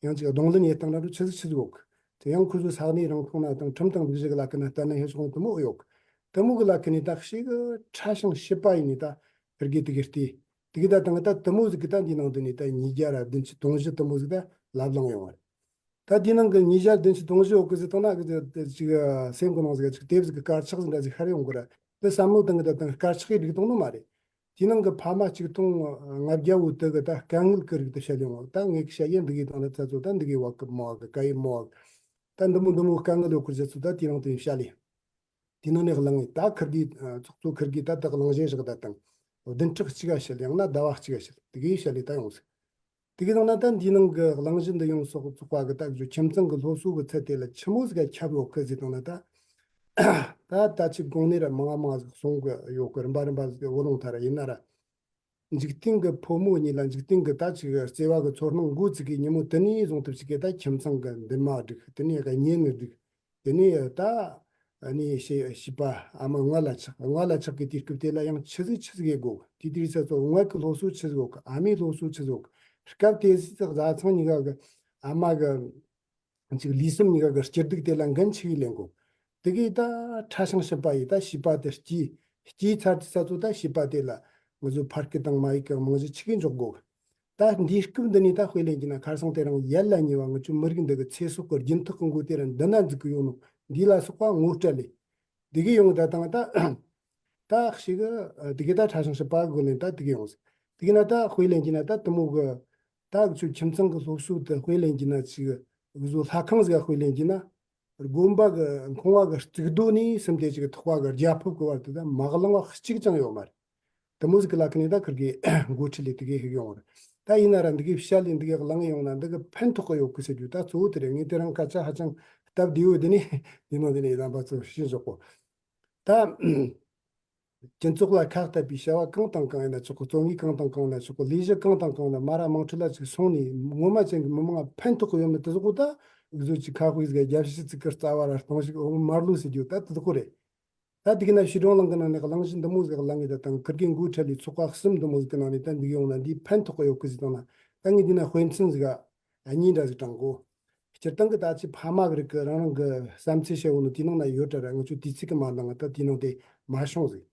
ཡང་ཅིག་གདོང་ལེན་ཡེད་སྟངས་འདྲ་འདྲ་ཆི་ཟིག་ཆི་ཟིག་ཡོད་གི། དེ་ཡང་ཁོ་ཚོའི་ས་གནས་རང་ཁོངས་ན་དང་ཁྲིམས་དང་སྒྲིག་གཞི་གི་ལ་ཁ་ན་ལྟ་ན་ཧེ་སོང་དེ་མོ་ཡོད་གི། དེ་མོ་གི་ལ་ཁ་ནས་ད་ཤི་གི་ཕྲ་ཞིང་ཞིབ་པ་ཡིན་ནི་ད་ཕིར་གི་དེ་གི་ལྟས། དེ་གི་ད་དང་ད་དེ་མོ་ཟིག་གི་ད་འདི་ནང་དུ་ནས་ད་ཉིས་བརྒྱ་ར་བདུན་ཅུ་དོན་བཞི་དེ་མོ་ཟིག་ད་ལབ་ལང་ཡོང་བ་རེད། ད་འདི་ནང་གི་ཉིས་བརྒྱ་བདུན་ཅུ་དོན་བཞི་ཡོད་གི་ཟེར་དང་ན་གི་ཅིག་སེམས་གི་ནང་ཟིག་ཅིག་དེབ་ཟིག་གི་དཀར་ཆག་ཟིག་འདྲ་ཟིག་ཤར་ཡོང་གི་ར། དེ་བསམ་བློ་བཏང་གི་ད་དང་དཀར་ཆག་གི་སྒྲིག་བཏང་ནོ་མ་རེད། དེའི་ནང་གི་ཕ་མ་གཅིག་སྟོང་ལྔ་བརྒྱ་བོ་དེ་གི་ད་དཀའ་ངལ་གི་རིགས་དེ་བཤད་ཡོང་བ། ད་ངས་བཤད་ཡིན་འདི་གི་དང་ད་ཚ་ཚོ་ད་འདི་གི་བ་གི་མོ་བ་གི་ཀ་ཡི་མོ་བ་གི་ད་འདི་མོ་འདི་མོ་དཀའ་ངལ་ཡོད་གི་ཟེར་ཚོ་ད་དེའི་ནང་དུ་བཤད་ལེ། དེའི་ནང་ནས་གླེང་ངེ་ད་ཁིར་གི་ཚོགས་གཙོ་ཁིར་གི་ད་ད་གླེང་གཞས་བཞག་ད་དང་བདུན་ཕྲག་གཅིག་ག་བཤད། ཡང་ན་ཟླ་བ་གཅིག་ག་བཤད། དེ་གི་བཤད་ལེ་ད་ཡོང་ཟིག་དེ་གི་དང་ན་ད་འདིའི་ནང་གི་གླེང་གཞི་འདི་ཡོངས་སུ་རྫོགས་པ་གི་ད་གི་ཁྱིམ་ཚང་གི་སློབ་གསོ་གི་ཚད་དེ་ལ་ཆི་མོ་ཟིག་ག་ཁྱབ་ཡོད་གི་ཟེར་དང་ན་ད། ད་ད་ཅིག་གོང་ནས་ར་མང་ང་མང་ང་ཟིག་གསུང་གི་ཡོད་གི། རིམ་པ་རིམ་པ་ཟིག་བུ་ལོང་ཐ་ར་ཡིན་ན་ར། འཇིག་རྟེན་གི་ཕོ་མོ་གཉིས་ལ་འཇིག་རྟེན་གི་ད་ཅིག་བརྩེ་བ་གི་ཚོར་སྣང་འགོ་བཙུགས་གི་ཉིན་མོ་དེ་ནས་བཟུང་ཐུབ་ཅིག་གི་ད་ཁྱིམ་ཚང་གི་འདུན་མ་སྒྲིག་དེ་ནས་གཉེན་ནི་སྒྲིག་དེ་ནས་ད་ནི་བྱས་བྱིས་པ་ཨ་མ་མངལ་ལ་ཆགས། མངལ་ལ་ཆགས་གི་དུས་སྐབས་དེ་ལ་ཡང་ཆི་ཟིག་ཆི་ཟིག་ཡེད་དགོ་གི། དེ་དུས་ཚོད་ཚོ་མངལ་གི་སློབ་གསོ་ཆི་ཟིག་ཡོད་གི། ཨ་མའི་སློབ་གསོ་ཆི་ཟིག་ཡོད་གི། སྐབས་དེ་ཟིག་བཟའ་ཚང་གཉིས་ཀ་གི་ཨ་མ་གི་ཅིག་ལུས་སེམས་གཉིས་ཀ་གི་སྐྱིད་སྡུག་དེ་ལ་འགན་ཆི་གི་ལེན་དགོ། དེ་གི་ད་ཕྲ་ཞིང་ཞིབ་པ་ཡི་ད་བྱིས་པ་དེ་སྐྱེས། སྐྱེས་ཚར་དུས་ཚ་ཚོ་ད་བྱིས་པ་དེ་ལ་ང་ཚོའི་ཕ་སྐད་དང་མ་ཡིག་གི་རྨང་གཞི་ཆི་གི་འཇོག་དགོ། ད་འདིའི་སྐབས་འདི་ནས་ད་དཔེ་ལེན་གྱི་ན་ཁ་སང་དེ་རིང་ཡར་ལ་ཉེ་བ་ང་ཚོའི་མི་རིགས་འདི་གི་ཚེ་སྲོག་གི་རྒྱུན་ཐག་གི་མགོ་དེ་ར་འདི་ན་འཛུགས་གི་ཡོད་ནོ། འདི་ལ་སོགས་པ་ངོ་སྤྲད་ལེ། དེ་གི་ཡོང་ད་དང་ད། ད་ཞིག་གི་དེ་གི་ད་ཕྲ་ཞིང་ཞིབ་པ་གི་ལེན་ད་དེ་གི་ཡོང་ཟིག་དེ་གི་ན་ད་དཔེ་ལེན་གྱི་ན་ད་དེ་མོ་གི་ད་འུ་ཚོ་ཁྱིམ་ཚང་གི་སློབ་གསོ་དེ་དཔེ་ལེན་གྱི་ན་ཅིག་འུ་ཚོ་ལྷ་ཁང་ཟིག་དཔེ་ལེན་གྱི་ན། དགོན་པ་གི་ཁང་བ་གི་གཙུག་རྡོ་ནས་སུམ་སྟེ་ཅིག་ཐོག་བ་གི་རྒྱལ་ཕབ་གི་བར་དུ་ད་མ་གླེང་བ་གཅིག་ཀྱང་ཡོད་མ་རེད། དེ་མོ་ཟིག་གི་ལ་ཁ་ནས་ད་ཁིར་གི་འགོ་ཁྲིད་ལས་དེ་གི་ཧིག་ཡོང་བ་རེད། ད་ཡིན་ན་ར་འདི་གི་བཤད་ལས་འདི་གི་གླེང་ཡོང་ན་འདི་གི་ཕན་ཐོགས་གི་ཡོད་གི་ཟེར་རྒྱུ་ད་གཙོ་བོ་དེ་རེད། ངས་དེ་རིང་སྐད་ཆ་ཧ་ཅང་སྟབས་བདེ་བོ་དེ་ནས་འདི་ནང་དེ་ནས་ཡི་དམ་པ་ཚོ་ཤེས་ཞོག་གོ། ད། སྤྱི་ཚོགས་ལ་ཁག་བཏབ་པའི་བྱ་བ་གང་དང་གང་ཡིན་ན་ཆོག་གི། བཙོན་དངུལ་གང་དང་གང་ཡིན་ན་ཆོག་གི། ལས་གཞི་གང་དང་གང་ཡིན་ན་མ་ར་དམངས་ཁྲོད་ལ་ཅིག་སོང་ནས་ངོ་མ་ཅན་གྱི་མི་མང་ལ་ཕན་ཐོགས་གི་ཡོད་མེད་དེ་ཟོག་གོ། ད་འུ་ཚོ་ཅིག་ཁ་དཔེ་ཟིག་རྒྱབ་བཤིག་ཅིག་གི་རྩ་བ་ར་གཏོང་ཞིག་འོང་མར་ལུག་ཟེར་རྒྱུ་ད་དེ་ཟོག་གོ་རེད། ད་དེ་གི་ན་བྱིས་སྒྲུང་གླིང་གི་ནང་ནས་གླེང་གཞི་འདི་མོ་ཟིག་གླེང་ངེས་ད་དང་ཁིར་གི་འགོ་ཁྲིད་ལས་ཚོགས་པ་གསུམ་འདི་མོ་ཟིག་གི་ནང་ནས་ད་འདི་གི་ཡོང་ན་འདི་ཕན་ཐོགས་གི་ཡོད་གི་ཟིག་དང་ན་ད་ངས་འདི་ན་དཔེ་མཚོན་ཟིག་ག་གཉིས་འདྲ་ཟིག་དྲངས་གོ། སྤྱིར་བཏང་གི་ད་ཅི་ཕ་མ་གི་རིགས་ཀྱི་རང་རང་གི་བསམ་ཚུལ་བཤད་འོ་ནོ་དེའི་ནང་ན་ཡོད་དྲ་ར་ང་ཚོ་དུས་ཚིགས་ཀྱི་མ་འདང་ད་དེའི་ནང་དེ་མ་བྱུང་ཟིག་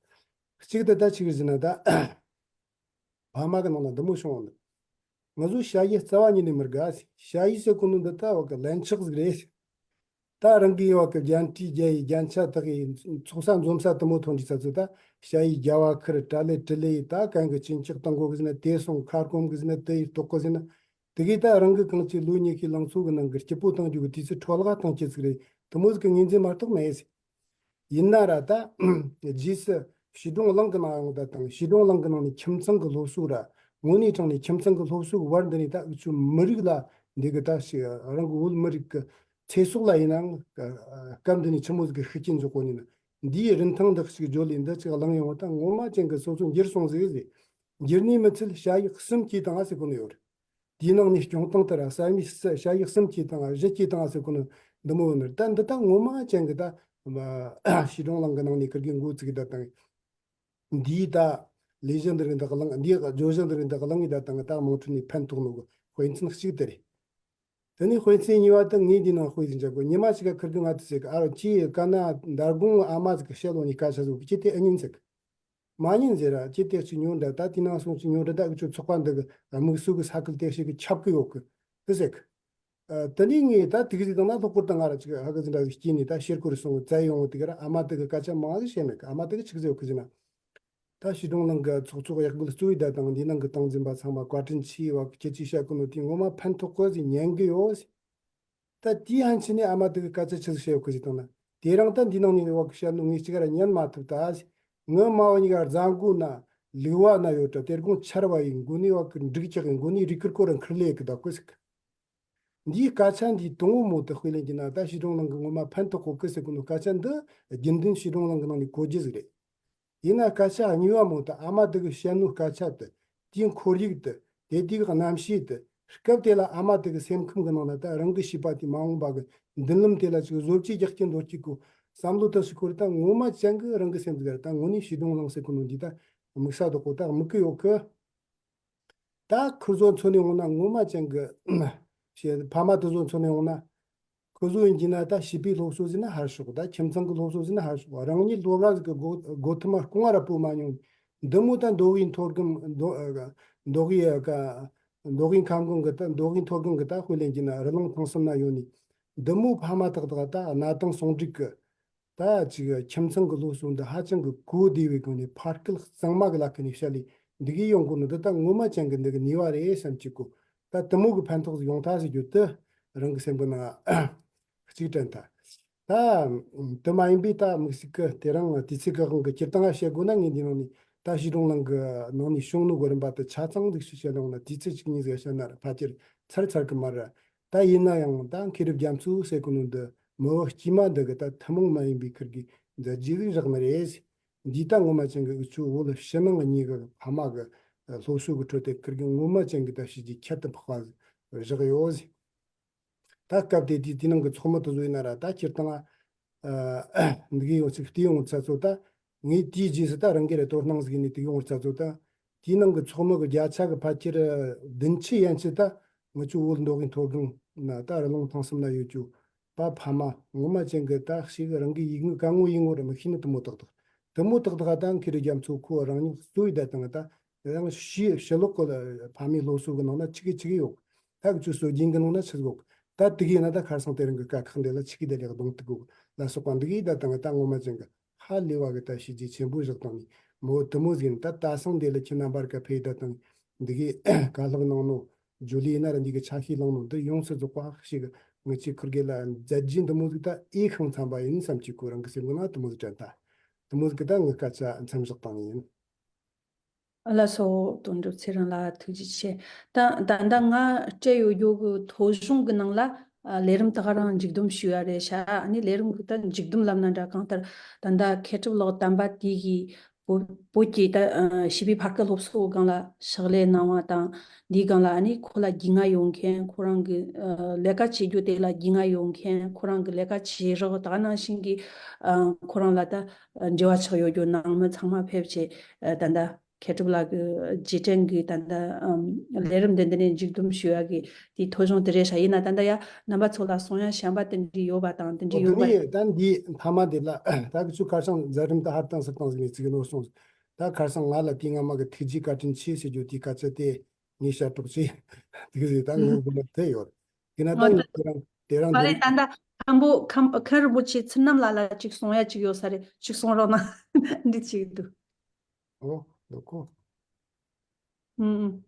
གཅིག་ཏུ་ད་ཆི་གི་ཟིན་ན་ད་ཕ་མ་གི་ནང་ན་འདི་མོ་བྱུང་འོ་ནོ། ང་ཚོ་ཞ་ཡི་རྩ་བ་ཉིད་ནས་མི་དགའ་ཟིག་ཞ་ཡི་ཟེར་གོ་ནོ་འདི་ད་བ་གི་ལན་ཆགས་ཟིག་རེད། ད་རང་གི་ཡོད་གི་རྒྱན་ཁྲིད་རྒྱ་ཡི་རྒྱན་ཆ་དག་ཡི་ཚོགས་ས་འཛོམས་ས་དུ་མོ་ཐོན་དུས་ས་ཚོ་ད་ཞ་ཡི་རྒྱ་བ་ཁུར་དྲ་ལེ་དྲི་ལེ་ཡི་ད་གན་གི་ཅིན་ཅག་དང་གོ་གི་ཟིན་ན་དེ་སོང་ཁ་སྐོམ་གི་ཟིན་ན་དེ་ཡི་ལྟོགས་གི་ཟིན་ན་དེ་གི་ད་རང་གི་གང་ཅི་ལུས་ཉེ་ཁའི་ལང་ཚོ་གི་ནང་གི་སྐྱིད་པོ་བཏང་རྒྱུ་གི་དུས་ཚོད་འཕྲོ་བརླག་བཏང་ཅི་ཟིག་རེད། དུ་མོ་ཟིག་གི་ངོས་འཛིན་མ་གཏོགས་མེད་ཟིག་ཡིན་ན་ར་ད་རྗེས་སུ་བྱིས་སྒྲུང་གླིང་གི་ནང་ཡོང་ད་དང་བྱིས་སྒྲུང་གླིང་གི་ནང་ནས་ཁྱིམ་ཚང་གི་སློབ་གསོ་ར་དངོས་གནས་དྲང་ནས་ཁྱིམ་ཚང་གི་སློབ་གསོ་གི་བར་འདི་ནས་ད་འུ་ཚོའི་མི་རིགས་ལ་འདི་གི་ད་ཞིག་རང་གི་བོད་མི་རིགས་ཀྱི་ཚེ་སྲོག་ལ་ཡིན་ནའང་སྐབས་འདི་ནས་ཆི་མོ་ཟིག་གི་ཤུགས་རྐྱེན་འཇོག་གོ་ནི་ན་འདིའི་རིན་ཐང་འདི་ཞིག་བརྗོད་ལས་འདི་ཅིག་གླེང་ཡོང་བ་ད་ངོ་མ་ཅན་གི་སོ་སོ་འགྱུར་སོང་ཟིག་ཟིག་འགྱུར་ནས་མི་ཚད་ཞ་ཡི་གསུམ་གྱིས་དང་ཨ་ཟེར་གོ་ནི་ཡོད་རེད། དེའི་ནང་ནས་སྐྱོང་སྟངས་ལྟར་བསམ་ཡས་བྱ་ཡས་གསུམ་གྱིས་དང་བཞི་གྱིས་དང་ཟེར་གོ་ནོ་འདི་མོ་ཡོད་ནི་ད་འདི་ད་ངོ་མ་ཅན་གི་ད་བྱིས་སྒྲུང་གླིང་གི་ནང་ནས་ཁིར་གི་འགོ་བཙུགས་ད་དང་འདིའི་ད་ལས་གཞི་འདི་རིགས་འདི་གླིང་འདིའི་བརྗོད་གཞི་འདི་རིགས་འདི་གླིང་གི་ད་དང་ད་དམངས་ཁྲོད་ནས་ཕན་ཐོགས་ནོ་གི་དཔེ་མཚོན་གཅིག་དེ་རེད། དེ་ནས་དཔེ་མཚོན་གཉིས་པ་ད་ངས་འདིའི་ནང་དཔེ་ཟིན་འཇག་གོ་ཉི་མ་ཞིག་ག་ཁིར་གི་ང་དུ་ཟེར་གི་ཨ་རོ་ཁྱེད་ཀ་ན་མདང་དགོང་ཨ་མ་ཟིག་གི་ཞལ་ལོ་ནས་སྐད་ཆ་ཟིག་གི་ཁྱེད་དེ་ཨེ་ཉན་ཟེར་གི་མ་ཉན་ཟེར་ར་ཁྱེད་དེ་ཅིག་ཉོ་འདྲ་ད་དེ་ནང་སོང་ཅིག་ཉོ་འདྲ་ད་འུ་ཚོ་ཚོགས་པ་འདི་གི་དམིགས་སུ་གི་ས་ཁུལ་དེ་ཞིག་གི་ཁྱབ་གི་ཡོད་གི་དེ་ཟེར་གི་ཨ། དེ་ནས་ངས་ད་དེ་གི་ཟིག་དང་ན་ལྷག་པར་དུ་ང་ར་ཅིག་ཧ་གི་ཟིག་འདྲ་ཟིག་སྐྱེས་ནས་ད་ཤེར་ཁུར་སོང་བཙལ་ཡོང་དེ་ག་ར་ཨ་མ་དེ་གི་སྐད་ཆ་མང་ཟིག་བཤད་མེད་གི་ཨ་མ་དེ་གི་ཆི་གི་ཟིག་ཡོད་གི་ཟིག་ན། ད་བྱིས་སྒྲུང་གླིང་གི་ཚོགས་གཙོ་གཡག་འགུལ་གཙོ་བོའི་ད་དང་འདི་ནང་གི་སྟངས་འཛིན་པ་ཚང་མ་བཀའ་དྲིན་ཆེ་བ་གི་ཁྱེད་ཀྱིས་བཤད་གི་ནོ་དེ་ངོ་མ་ཕན་ཐོགས་གི་ཟིག་ཉན་གི་ཡོད་ཟིག་ད་དེའི་ཕན་ཆད་ནས་ཨ་མ་དེ་གི་སྐད་ཆ་ཆི་ཟིག་བཤད་ཡོད་གི་ཟིག་དང་ན། དེ་རིང་ད་འདི་ནང་ནས་བ་གི་བཤད་ནོ་ངས་གཅིག་ར་ཉན་མ་ཐུབ་ད་ཟིག་ངའི་མ་བུ་གཉིས་ཀ་རྫ་མགོ་ན་ལུག་བ་ན་ཡོད་ད་དེ་དགོང་ཆར་བ་ཡིན་མགོ་ནས་བ་གི་འབྲུག་ལྕག་ཡིན་མགོ་ནས་རི་ཁུར་ཀོ་ར་འཁུར་ལེ་གི་ད་གོ་ཟིག་འདིའི་སྐད་ཆ་འདིའི་དང་པོ་མོ་དེ་དཔེ་ལེན་གྱི་ན་ད་བྱིས་སྒྲུང་གླིང་གི་ངོ་མ་ཕན་ཐོགས་གོ་གི་ཟེར་གོ་ནོ་སྐད་ཆ་འདི་རྒྱུན་ལྡན་བྱིས་སྒྲུང་གླིང་གི་ནང་ནས་གོ་རྒྱུ་ཟིག་རེད། ཡིན་ན་སྐད་ཆ་གཉིས་པ་མོ་དེ་ཨ་མ་དེ་གི་བཤད་ནོ་སྐད་ཆ་དེ་དེའི་ཁོར་ཡུག་དེ་དེ་དུས་ཀྱི་རྣམ་ཤེས་དེ་སྐབས་དེ་ལ་ཨ་མ་དེ་གི་སེམས་ཁམས་གི་ནང་ན་ད་རང་གི་བྱིས་པ་དེ་མ་འོངས་པ་གི་མདུན་ལམ་དེ་ལ་ཅིག་བཟོ་བཅོས་རྒྱག་རྐྱེན་འདོད་ཀྱི་གོ་བསམ་བློ་དེ་ཞིག་འཁོར་ད་ངོ་མ་ཅན་གི་རང་གི་སེམས་དེ་ག་ར་ད་དངོས་གནས་བྱིས་སྒྲུང་གླིང་ཟེར་གོ་ནོ་འདི་ད་དམིགས་ས་དེ་གོ་ད་དམིགས་གི་ཡོད་གི་ད་ཁོ་ཚོ་མཚོན་ནས་འོང་ན་ངོ་མ་ཅན་གི་ཞེས་ཕ་མ་དེ་ཚོ་མཚོན་ནས་འོང་ན། ཁོ་ཚོ་ཡིན་གྱི་ན་ད་བྱིས་པའི་སློབ་གསོ་ཟིན་ན་ཧར་ཤོག་ད་ཁྱིམ་ཚང་གི་སློབ་གསོ་ཟིན་ན་ཧར་ཤོག་རང་ཉིད་སློབ་ར་ཟིག་གི་སྒོ་སྒོ་ཐུ་མ་སྐོང་བ་ར་སྤོ་མ་མྱོང་། འདི་མོ་ད་མདོ་དབུས་མཐོ་སྒང་མདོ་མདོ་དབུས་ཀ་མདོ་དབུས་ཁམས་གོང་གི་ད་མདོ་དབུས་མཐོ་སྒང་གི་ད་དཔེ་ལེན་གྱི་ན་རི་ལུང་ཐང་གསུམ་ན་ཡོད་ནི། འདི་མོ་ཕ་མ་དག་དག་ད་གནའ་དེང་ཟུང་འབྲེལ་གི་ད་ཅིག་ཁྱིམ་ཚང་གི་སློབ་གསོ་འདི་ཧ་ཅང་གི་གོ་བདེ་བའི་སྒང་ནས་ཕ་སྐད་གཙང་མ་གི་ལ་ཁ་ནས་བཤད་ལས་འདི་གའི་ཡོང་གོ་ནི་འདི་ད་ངོ་མ་ཅན་གི་འདི་གི་ནུས་པ་རེད་བསམ་གྱི་གོ་ད་དེ་མོ་གི་ཕན་ཐོགས་ཡོང་ཐག་ཟེར་རྒྱུ་དེ་རང་གི་སེམས་གི་ནང་གཅིག་དྲན་ཐལ། ད་དེ་མ་ཡིན་པའི་ད་དམིགས་བསལ་གི་དེ་རིང་དུས་ཚོད་གི་དབང་གི་སྤྱིར་བཏང་ང་བཤད་དགོས་ན་ངས་འདི་ནང་ནས་ད་བྱིས་སྒྲུང་གླིང་གི་ནང་ནས་བྱུང་ནོ་གི་རིམ་པ་དེ་ཆ་ཚང་ཟིག་ཞིག་བཤད་ཡོང་ན་དུས་ཚོད་གཅིག་གཉིས་ཟིག་བཤད་ན་ར་ཕལ་ཆེར་ཚར་ཚར་གི་མ་རེད། ད་ཡིན་ན་ཡང་ད་མཁས་གྲུབ་རྒྱ་མཚོ་ཟེར་གོ་ནོ་འདི་མི་བུ་དཀྱུས་མ་འདི་གི་ད་ཐུན་མོང་མ་ཡིན་པའི་ཁུར་གི་མཛད་རྗེས་ཟིག་བཞག་ནི་རེད། འདི་ད་ངོ་མ་ཅན་གི་འུ་ཆོ་བོད་ཕྱི་ནང་གཉིས་གི་ཕ་མ་གི་སློབ་གསོ་གི་ཁྲོད་དེ་ཁུར་གི་ངོ་མ་ཅན་གི་ད་བྱས་རྗེས་ཁྱད་དུ་འཕགས་པ་བཞག་ཡོད། ད་སྐབས་དེ་དུས་དེའི་ནང་གི་ཚོགས་མི་དེ་ཚོ་ཡིན་ན་ར་ད་སྤྱིར་བཏང་ཨ་འདི་གི་ཡོང་ཚིག་དེ་ཡོང་ཚ་ཚོ་ད་ངས་དེའི་རྗེས་སུ་ད་རང་གི་རེ་དོ་སྣང་ཟིག་ནས་དེ་ཡོང་ཚ་ཚོ་ད་དེའི་ནང་གི་ཚོགས་མི་གི་བརྒྱ་ཆ་གི་ཕལ་ཆེར་བདུན་ཅུ་ཡན་ཆད་ད་ང་ཚོ་བོད་མདོ་དབུས་མཐོ་སྒང་ན་ད་རི་ལུང་ཐང་གསུམ་ན་ཡོད་རྒྱུ་པ་ཕ་མ་ངོ་མ་ཅན་གི་ད་ཞིག་རང་གི་ཡིག་ངོ་ག་ངོ་ཡིན་ངོ་ར་མི་ཤེས་ནི་དེ་མོ་ཏག་ཏག་དེ་མོ་ཏག་ཏག་ད་མཁས་གྲུབ་རྒྱ་མཚོ་ཁོ་རང་ཉིད་གཙོ་བོའི་ད་དང་ད་རང་ཕྱི་ཕྱི་ལོགས་གི་ཕ་མའི་སློབ་གསོ་གི་ནང་ན་ཆི་གི་ཆི་གི་ཡོད། ད་ཁྱོད་སྲོལ་རྒྱུན་གི་ནང་ན་ཆི་ཟིག་ཡོད། ད་དེ་གི་ཡིན་ན་ད་ཁར་སང་དེ་རིང་གི་དཀའ་ཁག་འདི་ལ་ཆི་གི་དེ་ལས་གདོང་གཏུག་གོ་ལ་སོགས་པ་འདི་གི་ད་དང་ད་ངོ་མ་ཅན་གི་ཧ་ལས་བ་གི་ད་བྱས་རྗེས་ཆེན་པོ་བཞག་བཏང་ནི་མོ་དེ་མོ་ཟིག་ཡིན། ད་ད་སང་འདི་ལ་ཁྱེད་རྣམ་པར་ག་ཕེ་ད་དང་ འདི་གའི་ཀ་ལག་གནང་ནོ། ཇོ་ལི་ཡིན་ན་ར་འདི་གི་ཆ་ཤས་བླངས་ནོ། འདི་ཡོངས་སུ་རྫོགས་པ་ཧ་ཤིག་ངི་ཆོ་ཁུར་གེ་ལ་མཛད་རྗེས་འདི་མོ་ཟིག་ད་ཨེ་ཁང་ཚན་པ་ཡིན་བསམ་གྱི། ཁོ་རང་གི་སེམས་ནང་ན་དེ་མོ་ཟིག་དྲན་ད། དེ་མོ་ཟིག་གི་ད་ངི་སྐད་ཆ་མཚམས་བཞག་བཏང་ཡིན། ལགས་སོ། དོན་གྲུབ་ཚེ་རིང་ལགས་ཐུགས་རྗེ་ཆེ། ད་ད་ལྟ་ང་སྤྲད་ཡོད་རྒྱུ་གི་ཐོ་གཞུང་གི་ནང་ལ་ཨ་ལས་རིམ་ད་ག་རང་མཇུག་བསྡོམས་ཞུ་ཡ་རེད་ཤག་ཨ་ནི་ལས་རིམ་གི་ད་མཇུག་བསྡོམས་ལབ་ན་འདྲ། གང་ལྟར་ད་ལྟ་མཁས་གྲུབ་ལགས་དམ་པ་དེ་གིས་བོད་བོད་ཀྱི་ད་ཨ་བྱིས་པའི་ཕ་སྐད་སློབ་གསོའི་སྒང་ལ་ཕྱག་ལས་གནང་བ་དང་། འདིའི་སྒང་ལ་ཨ་ནི་ཁོ་ལ་རྒྱུས་མངའ་ཡོད་མཁན། ཁོ་རང་གི་ཨ་ལས་ཀ་བྱེད་རྒྱུ་དེ་ལ་རྒྱུས་མངའ་ཡོད་མཁན། ཁོ་རང་གི་ལས་ཀ་བྱེད་རོགས་ད་ག་ནང་བཞིན་གྱི་ཨ་ཁོ་རང་ལ་ད་འབྲེལ་བ་ཆགས་ཡོད་རྒྱུ་ནང་མི་ཚང་མ་ཕེབས་བྱས། ཨ་ད་ལྟ་མཁས་གྲུབ་ལགས་ཀྱི་རྗེས་དྲན་གྱི་ད་ལྟ་ཨམ་ལས་རིམ་འདི་འདི་ནས་མཇུག་བསྡོམས་ཞུ་ཡ་གི་དེའི་ཐོ་གཞུང་དེ་རེད་ཤག་ཡིན་ན་ད་ལྟ་ཡ་རྣམ་པ་ཚོ་ལ་གསུང་ཡ་གཞན་པ་དེ་འདྲ་ཡོད་པ་དང་དེ་འདྲ་ཨོ་དེ་ཡོད་པ་ནས་ད་འདི་མཐའ་མ་དེ་ལ་ད་གི་ཚུལ་ཁ་སང་མཛད་རིམ་ད་ཧར་བཏང་ཚུར་བཏང་ཟིག་ནས་ཚིག་གི་ནོར་སོང་ཟིག་ད་ཁ་སང་ང་ལ་དེ་སྔ་མ་གི་ཐུགས་རྗེ་བཀའ་དྲིན་ཆེ་ཟེར་རྒྱུ་དེའི་སྐད་ཆ་དེ་ངས་ཤ་སྒྲོག་ཅིག་དེ་གི་ཟིག་ད་ངའི་མགོ་ལ་དེ་ཡོད། དེ་ན་ད་ཨོ་ངས་དེ་རང་དེ་རང་མ་དེ་རེད། ད་ལྟ་མཁན་པོ་མཁན་མཁན་རིན་པོ་ཆེ་ཚུལ་རྣམ་ལགས་ལ་ཅིག་གསུང་ཡ་ཅིག་ཡོད་ས་རེད། ཅིག་གསུང་རོགས་གནང་། འདི་ཅིག་འདུག་ཨོ་ལོ་ཁོ། ཨུམ།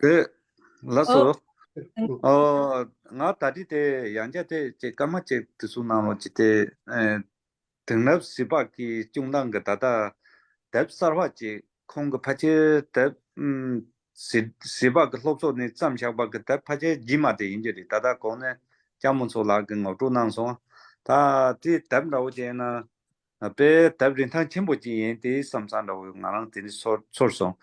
དེ་ལགས་སོ། ཨོ། ཨོ། ང་ད་ལྟའི་དེ་ཡང་བསྐྱར་དེ་ཅིག་སྐར་མ་གཅིག་དེ་ཚོ་གནང་རོགས་ཅིག་དེ་ཨེ། དེང་རབས་གཟིགས་པ་གི་སྐྱོང་སྟངས་ཀྱི་ད་ལྟ་དེབ་གསར་བ་ཅིག་ཁོང་གི་ཕལ་ཆེར་དེབ་ཨུམ་གཟིགས་གཟིགས་པ་གི་སློབ་ཚོགས་ནས་བརྩམས་བཞག་པ་གི་དེབ་ཕལ་ཆེར་རྗེས་མ་དེ་ཡིན་གྱི་རེད། ད་ལྟ་གོང་ནས་ལྕམ་མོ་མཚོ་ལགས་ཀྱིས་ངོ་སྤྲོད་གནང་སོང་། ད་དེ་དེབ་འདྲ་བོ་ཅིག་ཡིན་ན། དཔེ་དེབ་རིན་ཐང་ཆེན་པོ་ཅིག་ཡིན་དེ་བསམ་བསམ་འདྲ་བོ་ང་རང་དེ་ནས་ཚོར་ཚོར་སོང་།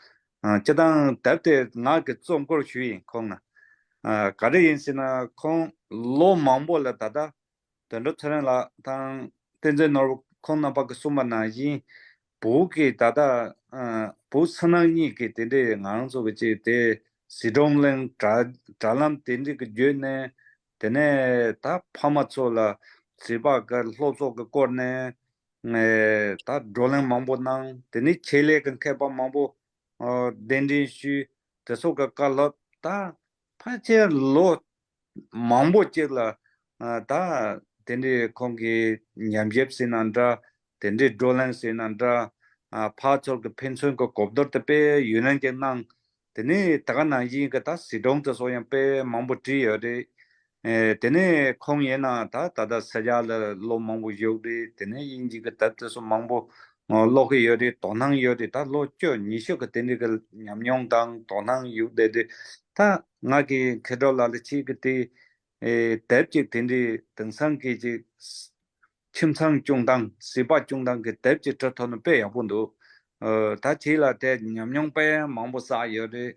ཨ། སྤྱིར་བཏང་དེབ་དེ་ང་གི་གཙོ་སྐོར་ཞུ་ཡིན་ཁོང་ལ། ཨ། ག་རེ་ཡིན་ཟེར་ན་ཁོང་ལོ་མང་པོ་ལ་ད་ལྟ་དོན་གྲུབ་ཚེ་རིང་ལགས་དང་བསྟན་འཛིན་ནོར་བུ་ཁོང་རྣམ་པ་གིས་གསུངས་པ་ནང་བཞིན་བོད་ཀྱི་ད་ལྟ་ཨ། བོད་ཕྱི་ནང་གཉིས་ཀྱི་དེ་འདྲའི་ང་རང་ཚོ་གི་ཅིག་དེ་གཟིགས་སྐྱོང་གླེང་དྲ་དྲ་ལམ་དེ་འདྲའི་གི་བརྒྱུད་ནས། དེ་ནས་ད་ཕ་མ་ཚོ་ལ་གཟིགས་པ་གི་སློབ་གསོ་གི་སྐོར་ནས་ཨེ་ད་བགྲོ་གླེང་མང་པོ་གནང་། དེ་ནས་ཆེད་ལས་ཀྱི་མཁས་པ་མང་པོ་ཨ་གདན་འདྲེན་ཞུས། དེ་ཚོ་གི་བཀའ་སློབ་ད་ཕལ་ཆེར་ལོ་མང་པོ་ཅིག་ལ་ཨ་ད་དེ་འདྲའི་ཁོང་གི་ཉམས་ཞིབ་ཟེར་ན་འདྲ། དེ་འདྲའི་བགྲོ་གླེང་ཟེར་ན་འདྲ། ཨ་ཕར་ཚུར་གྱི་ཕན་ཚུན་གྱི་གོ་བསྡུར་དེ་དཔེ་ཡུན་རིང་ཅིག་གནང་། དེ་ནས་ད་ག་ནང་བཞིན་གྱི་ད་གཟིགས་སྐྱོང་དེ་ཚོ་ཡང་དཔེ་མང་པོ་བྲིས་ཡོད་རེད། ཨེ་དེ་ནས་ཁོང་ཡིན་ན་ད་ད་ལྟ་ཕྱི་རྒྱལ་ལ་ལོ་མང་པོ་བཞུགས་རེད། དེ་ནས་དབྱིན་ཇི་གི་དེབ་དེ་ཚོ་མང་པོ་ཀློག་གི་ཡོད་རེད། དོ་སྣང་ཡོད་རེད། ད་ལོ་བཅུ་ཉི་ཤུ་གི་དེ་འདྲའི་གི་ཉམས་མྱོང་དང་དོ་སྣང་ཡོད་བསྡད་རེད། ད་ང་གི་མཁས་གྲུབ་ལགས་ལ་ཅིག་གི་དེ་ཨེ་དེབ་ཅིག་དེ་འདྲའི་དེང་སང་གི་ཅིག་ཁྱིམ་ཚང་སྐྱོང་སྟངས། གཟིགས་པ་སྐྱོང་སྟངས་ཀྱི་དེབ་ཅིག་འབྲི་ཐུབ་ན་དཔེ་ཡག་པོ་འདུག་ཨ་ད་ཁྱེད་ལ་དེ་ཉམས་མྱོང་དཔེ་མང་པོ་བསགས་ཡོད་རེད།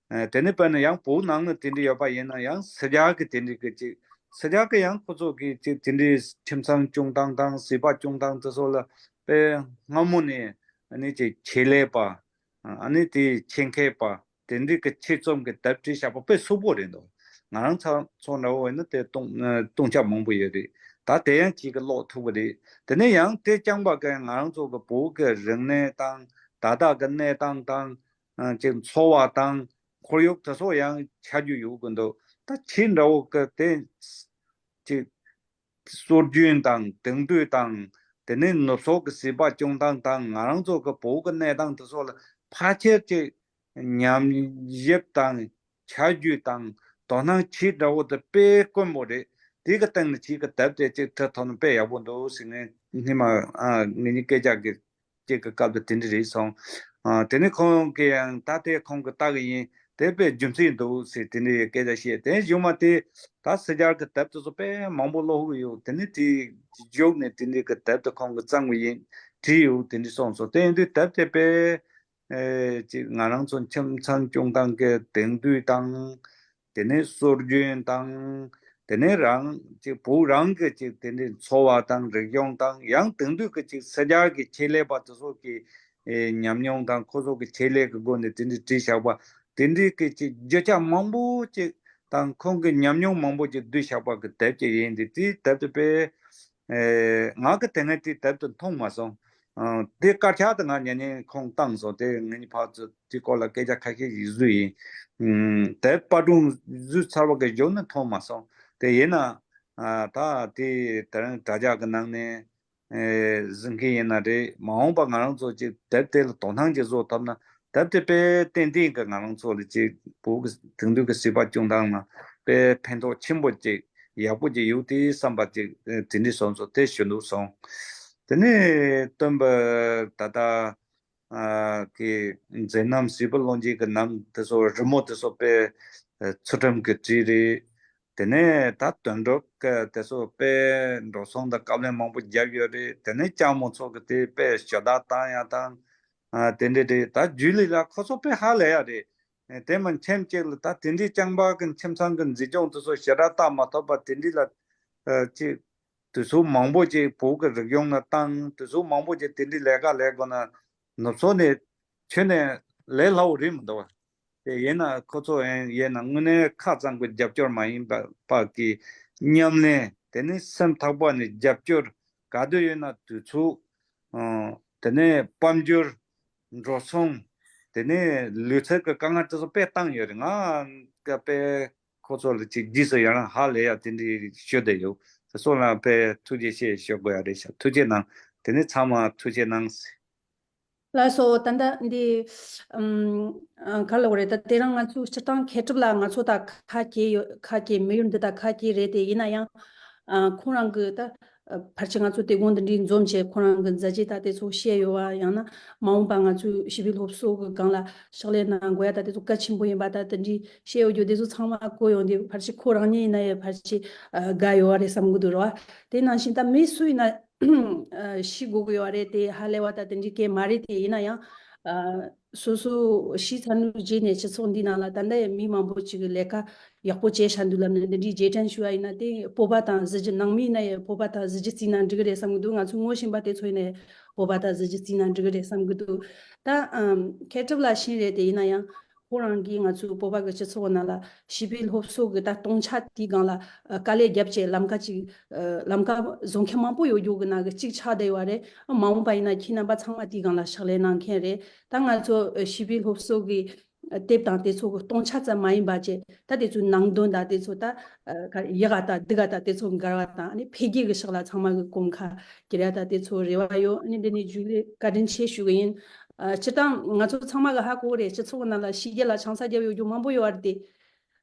ཨ་དེ་ནས་དཔེར་ན་ཡང་བོད་ནང་ན་དེ་འདྲ་ཡོད་པ་ཡིན་ན་ཡང་ཕྱི་རྒྱལ་གྱི་དེ་འདྲ་གི་ཅིག་ཕྱི་རྒྱལ་གྱི་ཡང་ཁོ་ཚོ་གི་ཅིག་དེ་འདྲའི་ཁྱིམ་ཚང་སྐྱོང་སྟངས་དང་གཟིགས་པ་སྐྱོང་སྟངས་དེ་ཚོ་ལ་དཔེ་སྔ་མོ་ནས་ཨ་ནི་ཅིག་ཆེད་ལས་པ། ཨ་ནི་དེ་ཆེད་མཁས་པ། དེ་འདྲའི་གི་ཆེད་རྩོམ་གྱི་དེབ་བྲིས་བཞག་པ་དཔེ་སོག་པོ་རེད་འདུག་ང་རང་ཚོ་ཚོ་འདྲ་བོ་ཡིན་ན་དེ་སྟོང་སྟོང་ཆ་མང་པོ་ཡོད་རེད། ད་དེ་ཡང་གཅིག་གི་ཀློག་ཐུབ་པ་རེད། དེ་ནས་ཡང་དེ་རྐྱང་པ་གི་ང་རང་ཚོ་གི་བོད་ཀྱི་རིག་གནས་དང་ད་ལྟ་གི་གནས་སྟངས་དང་ཅིག་འཚོ་བ་དང་ཁོར་ཡུག་དེ་ཚོ་ཡང་ཆ་རྒྱུས་ཡོད་གི་འདུག་ད་ཁྱེད་འདྲ་བོ་གི་དེ་ཅིག་སྲོལ་རྒྱུན་དང་དེང་དུས་དང་དེ་ནས་ནུབ་ཕྱོགས་ཀྱི་གཟིགས་པ་སྐྱོང་སྟངས་དང་ང་རང་ཚོ་གི་བོད་ཀྱི་གནས་སྟངས་དེ་ཚོ་ལ་ཕལ་ཆེར་ཅིག་ཉམས་ཞིབ་དང་ཆ་རྒྱུས་དང་དོ་སྣང་བྱེད་འདྲ་བོ་དེ་དཔེ་དཀོན་པོ་རེད། དེ་གི་སྟེང་ནས་ཁྱེད་ཀྱི་དེབ་དེ་ཅིག་འབྲི་ཐུབ་ན་དཔེ་ཡག་པོ་འདུག་ཟེར། ངས་སྔོན་མ་ཨ་ངེད་གཉིས་སྐད་ཆ་གི་ཅིག་གི་སྐབས་དུ་དེ་འདྲ་རེད་སོང་། ཨ་དེ་ནས་ཁོང་གིས་ཡང་ད་ལྟའི་ཁོང་གིས་ལྟ་གི་ཡིན། དེ་དཔེ་རྒྱུ་མཚན་འདུག་ཟེར་དེ་འདྲའི་སྐད་ཆ་བཤད། དེ་གཞུག་མ་དེ་ད་ཕྱི་རྒྱལ་གྱི་དེབ་དེ་ཚོ་དཔེ་མང་པོ་ཀློག་གི་ཡོད། དེ་ནས་དེ་གཞུག་ནས་དེ་འདྲའི་གི་དེབ་དེ་ཁོང་གིས་བརྩམས་གི་ཡིན་བྲིས་ཡོད་དེ་འདྲ་གསུངས་སོང་། དེ་ཡིན་དུས་དེབ་དེ་དཔེ་ཨེ་ཅིག་ང་རང་ཚོ་ཁྱིམ་ཚང་སྐྱོང་སྟངས་ཀྱི་དེང་དུས་དང་། དེ་ནས་སྲོལ་རྒྱུན་དང་། དེ་ནས་རང་ཅིག་བོད་རང་གི་ཅིག་དེ་འདྲའི་འཚོ་བ་དང་རིག་གཞུང་དང་ཡང་དེང་དུས་ཀྱི་ཅིག་ཕྱི་རྒྱལ་གྱི་ཆེད་ལས་པ་དེ་ཚོ་གི་ཨེ་ཉམས་མྱོང་དང་ཁོ་ཚོ་གི་ཆེད་ལས་ཀྱི་སྒོ་ནས་དེ་འདྲའི་བྲིས་བཞག་པ་དེ་འདྲའི་གི་ཅིག་རྒྱུ་ཆ་མང་པོ་ཅིག་དང་ཁོང་གི་ཉམས་མྱོང་མང་པོ་ཅིག་བསྡུས་བཞག་པ་གི་དེབ་ཅིག་ཡིན། དེ་དེའི་དེབ་དེ་དཔེ་ཨེ་ང་གི་དེ་སྔ་དེའི་དེབ་དེ་མཐོང་མ་སོང་། ཨ་དེ་དཀར་ཆག་དེ་ང་ཉན་ཉན་ཁོང་བཏང་སོང་། དེ་ངེད་གཉིས་ཕར་ཚུར་དེའི་སྐོར་ལ་སྐད་ཆ་ཁ་ཤས་ཤིག་བཟོས་ཡིན། ཨུམ་དེབ་པར་སྐྲུན་བཟོས་ཚར་བ་གི་གཞུག་ནས་མཐོང་མ་སོང་། དེ་ཡིན་ན་ཨ་ད་དེ་དེ་རིང་དྲ་རྒྱ་གི་ནང་ནས་ ཨེ་གཟིགས་མཁན་ཡིན་ན་རེད། མ་འོངས་པ་ང་རང་ཚོ་ཅིག་དེབ་དེ་ལ་དོ་སྣང་ཅིག་བཟོ་ཐུབ་ན། དེབ་དེ་དཔེ་ཏན་ཏན་གྱི་ང་རང་ཚོ་ལ་ཅིག་བོད་ཀྱི་དེང་དུས་ཀྱི་སྲིད་པ་སྐྱོང་སྟངས་ལ་དཔེ་ཕན་ཐོགས་ཆེན་པོ་ཅིག་ཡག་པོ་ཅིག་ཡོད་དེ་བསམ་པ་ཅིག་ཨེ་དེ་འདྲའི་བཟོ་ཚོ་དེ་ཞུ་འདུག་སོང་། དེ་ནས་སྟོན་པ་ད་ལྟ་ཨ་གི་མཛད་རྣམ་སྲིད་པ་ལོ་རྒྱུས་ཀྱི་རྣམ་དེ་ཚོ་རི་མོ་དེ་ཚོ་དཔེ་ཨེ་ཚུལ་ཁྲིམས་ཀྱི་བྲིས་རེད། དེ་ནས་ད་དོན་གྲུབ་ཀྱི་དེ་ཚོ་དཔེ་འགྲོ་སོང་དང་དཀའ་ལས་མང་པོ་བརྒྱབ་ཡོད་རེད། དེ་ནས་ལྕགས་མོ་ཚོ་གི་དེ་དཔེ་ཞུ་དག་བཏང་ཡ་དང་ཨ་དེ་འདྲ་རེད། ད་རྒྱུན་ལས་ལ་ཁོ་ཚོ་དཔེ་ཧ་ལས་ཡ་རེད། དེ་མིན་ཁྱིམ་གཅིག་ལ་ད་དེ་འདྲའི་རྐྱང་པ་གི་ཁྱིམ་ཚང་གི་འཛིན་སྐྱོང་དེ་ཚོ་ཞེ་དྲག་བལྟ་མ་ཐུབ་པ་དེ་འདྲ་ལ་ཨ་ཅིག་དུས་ཚོད་མང་པོ་ཅིག་བོད་ཀྱི་རིག་གཞུང་ལ་བཏང་། དུས་ཚོད་མང་པོ་ཅིག་དེ་འདྲའི་ལས་ཀ་ལས་དགོས་ན་ནུབ་ཕྱོགས་ནས་ཁྱོན་ནས་ལས་སླ་བོ་རེད་མི་འདུག་བ། དེ་ཡིན་ན་ཁོ་ཚོ་ཡིན་ཡིན་ན་དངོས་གནས་ཁ་ཙམ་གྱི་རྒྱབ་སྐྱོར་མ་ཡིན་པ་པ་གི་མཉམ་ལེན། དེ་ནི་སེམས་ཐག་པ་ནས་རྒྱབ་སྐྱོར། ག་དུས་ཡོད་ན་དུས་ཚོད། ཨང་། དེ་ནས་དཔལ་འབྱོར། འགྲོ་སོང་། དེ་ནས་ལུས་རྩལ་གྱི་དཀའ་ངལ་དེ་ཚོ་དཔེ་བཏང་ཡོད་རེད། ང་ག་དཔེ་ཁོ་ཚོ་ལ་ཅིག་རྗེས་སུ་ཡང་ཧ་ལས་ཡ་དེ་འདྲའི་ཤོད་བསྡད་ཡོད། དེ་ཚོ་ལ་དཔེ་ཐུགས་རྗེ་ཆེ་ཞུ་དགོས་ཡ་རེད་ཤག་ཐུགས་རྗེ་གནང་། དེ་ནས་ཚང་མ་ཐུགས་རྗེ་གནང་། ལགས་སོ། ད་ལྟ་འདི་ཨམ་ཨ་ག་ལ་བ་རེད། ད་དེ་རིང་ང་ཚོ་སྤྱིར་བཏང་མཁས་གྲུབ་ལགས་ང་ཚོ་ད་ཁ་སྐྱེས་ཡོད། ཁ་སྐྱེས་མི་ཡུལ་འདི་ད་ཁ་སྐྱེས་རེད། དེ་ཡིན་ན་ཡང་ཨ་ཁོང་རང་གི་ད་ཨ་ཕལ་ཆེར་ང་ཚོ་དེ་གོང་དེ་འདྲའི་འཛོམས་བྱས་ཁོང་རང་གི་མཛད་རྗེས་ད་དེ་ཚོ་བཤད་ཡོད་བ། ཡང་ན་མ་འོངས་པ་ང་ཚོའི་བྱིས་པའི་སློབ་གསོ་གི་སྒང་ལ་ཕྱག་ལས་གནང་དགོས་ཡ་ད་དེ་ཚོ་གལ་ཆེན་པོ་ཡིན་པ་ད་དེ་འདྲའི་བཤད་ཡོད་རྒྱུ་དེ་ཚོ་ཚང་མ་གོ་ཡོང་དུས་ཕལ་ཆེར་ཁོ་རང་ཉིད་ཡིན་ན་ཡང་ཕལ་ཆེར་ཨ་དགའ་ཡོད་བ་རེད་བསམ་གི་འདུག་རེད་བ། དེ་ནང་བཞིན་ད་མི་སུ་ཡིན་ན་ཤི་དགོས་ཀྱི་ཡོད་རེད། དེ་ཧ་ལས་པ་ད་དེ་འདྲའི་སྐད་མ་རེད། དེ་ཡིན་ན་ཡང་ཨ་སོ་སོ་ཤི་ཚར་དུས་རྗེས་ནས་སྤྱི་ཚོགས་འདི་ནང་ལ་ད་ལྟ་ཡང་མི་མང་པོ་ཅིག་གིས་ལས་ཀ་ཡག་པོ་བྱས་བཞག་འདུག་ལབ་ནས་འདི་འདྲའི་རྗེས་དྲན་ཞུ་བ་ཡིན་ན། དེ་སྤོབས་པ་དང་གཟི་བརྗིད། ནང་མི་ཡིན་ན་ཡང་སྤོབས་པ་དང་གཟི་བརྗིད་བརྩིས་ན་འགྲིག་གི་རེད་བསམ་གི་འདུག་ང་ཚོ་ངོ་ཤེས་པ་དེ་ཚོ་ཡིན་ན་ཡང་སྤོབས་པ་དང་གཟི་བརྗིད་བརྩིས་ན་འགྲིག་གི་རེད་བསམ་གི་འདུག་ད་ཨམ་མཁས་གྲུབ་ལགས་ཤེས་རེད། དེ་ཡིན་ན་ཡང་ཁོ་རང་གིས་ང་ཚོའི་བོད་པ་གི་སྤྱི་ཚོགས་ནང་ལ་བྱིས་པའི་སློབ་གསོ་གི་ད་སྟོང་ཆ་དེའི་སྒང་ལ་ཨ་དཀའ་ལས་བརྒྱབ་བྱས་ལམ་ཁ་ཅིག་ཨ་ལམ་ཁ་བཟོ་མཁན་མང་པོ་ཡོད་རྒྱུ་གི་ནང་གི་གཅིག་ཆགས་བསྡད་ཡོད་རེད། མ་འོངས་པ་ཡིན་ན་ཁྱེད་རྣམ་པ་ཚང་མ་དེའི་སྒང་ལ་ཕྱག་ལས་གནང་མཁན་རེད། ད་ང་ཚོ་ཨ་བྱིས་པའི་སློབ་གསོ་གི་དེབ་དང་དེ་ཚོ་གི་སྟོང་ཆ་ཙམ་མ་ཡིན་པ་བྱས། ད་དེ་ཚོའི་ནང་དོན་དང་དེ་ཚོ་ད་ཨ་ག་ཡག་ག་དང་སྡུག་ག་དང་དེ་ཚོ་འགལ་བ་དང་། ཨ་ནི་འཕེལ་རྒྱས་ཀྱི་ཕྱོགས་ལ་ཚང་མ་གི་གོམ་ཁ་འགྱུར་ཡ་དང་དེ་ཚོ་རེ་བ་ཡོད། ཨ་ནི་འདི་ནས་རྒྱུན་ལས་བཀའ་དྲིན་ཆེ་ཞུ་གི་ཡིན། ཨ་སྤྱིར་བཏང་ང་ཚོ་ཚང་མ་གི་ཧ་གོ་གི་རེད། སྤྱི་ཚོགས་ནང་ལ་ཕྱི་རྒྱལ་ལ་ཆང་ས་བརྒྱབ་ཡོད་རྒྱུ་མང་པོ་ཡོད་རེད་དེ།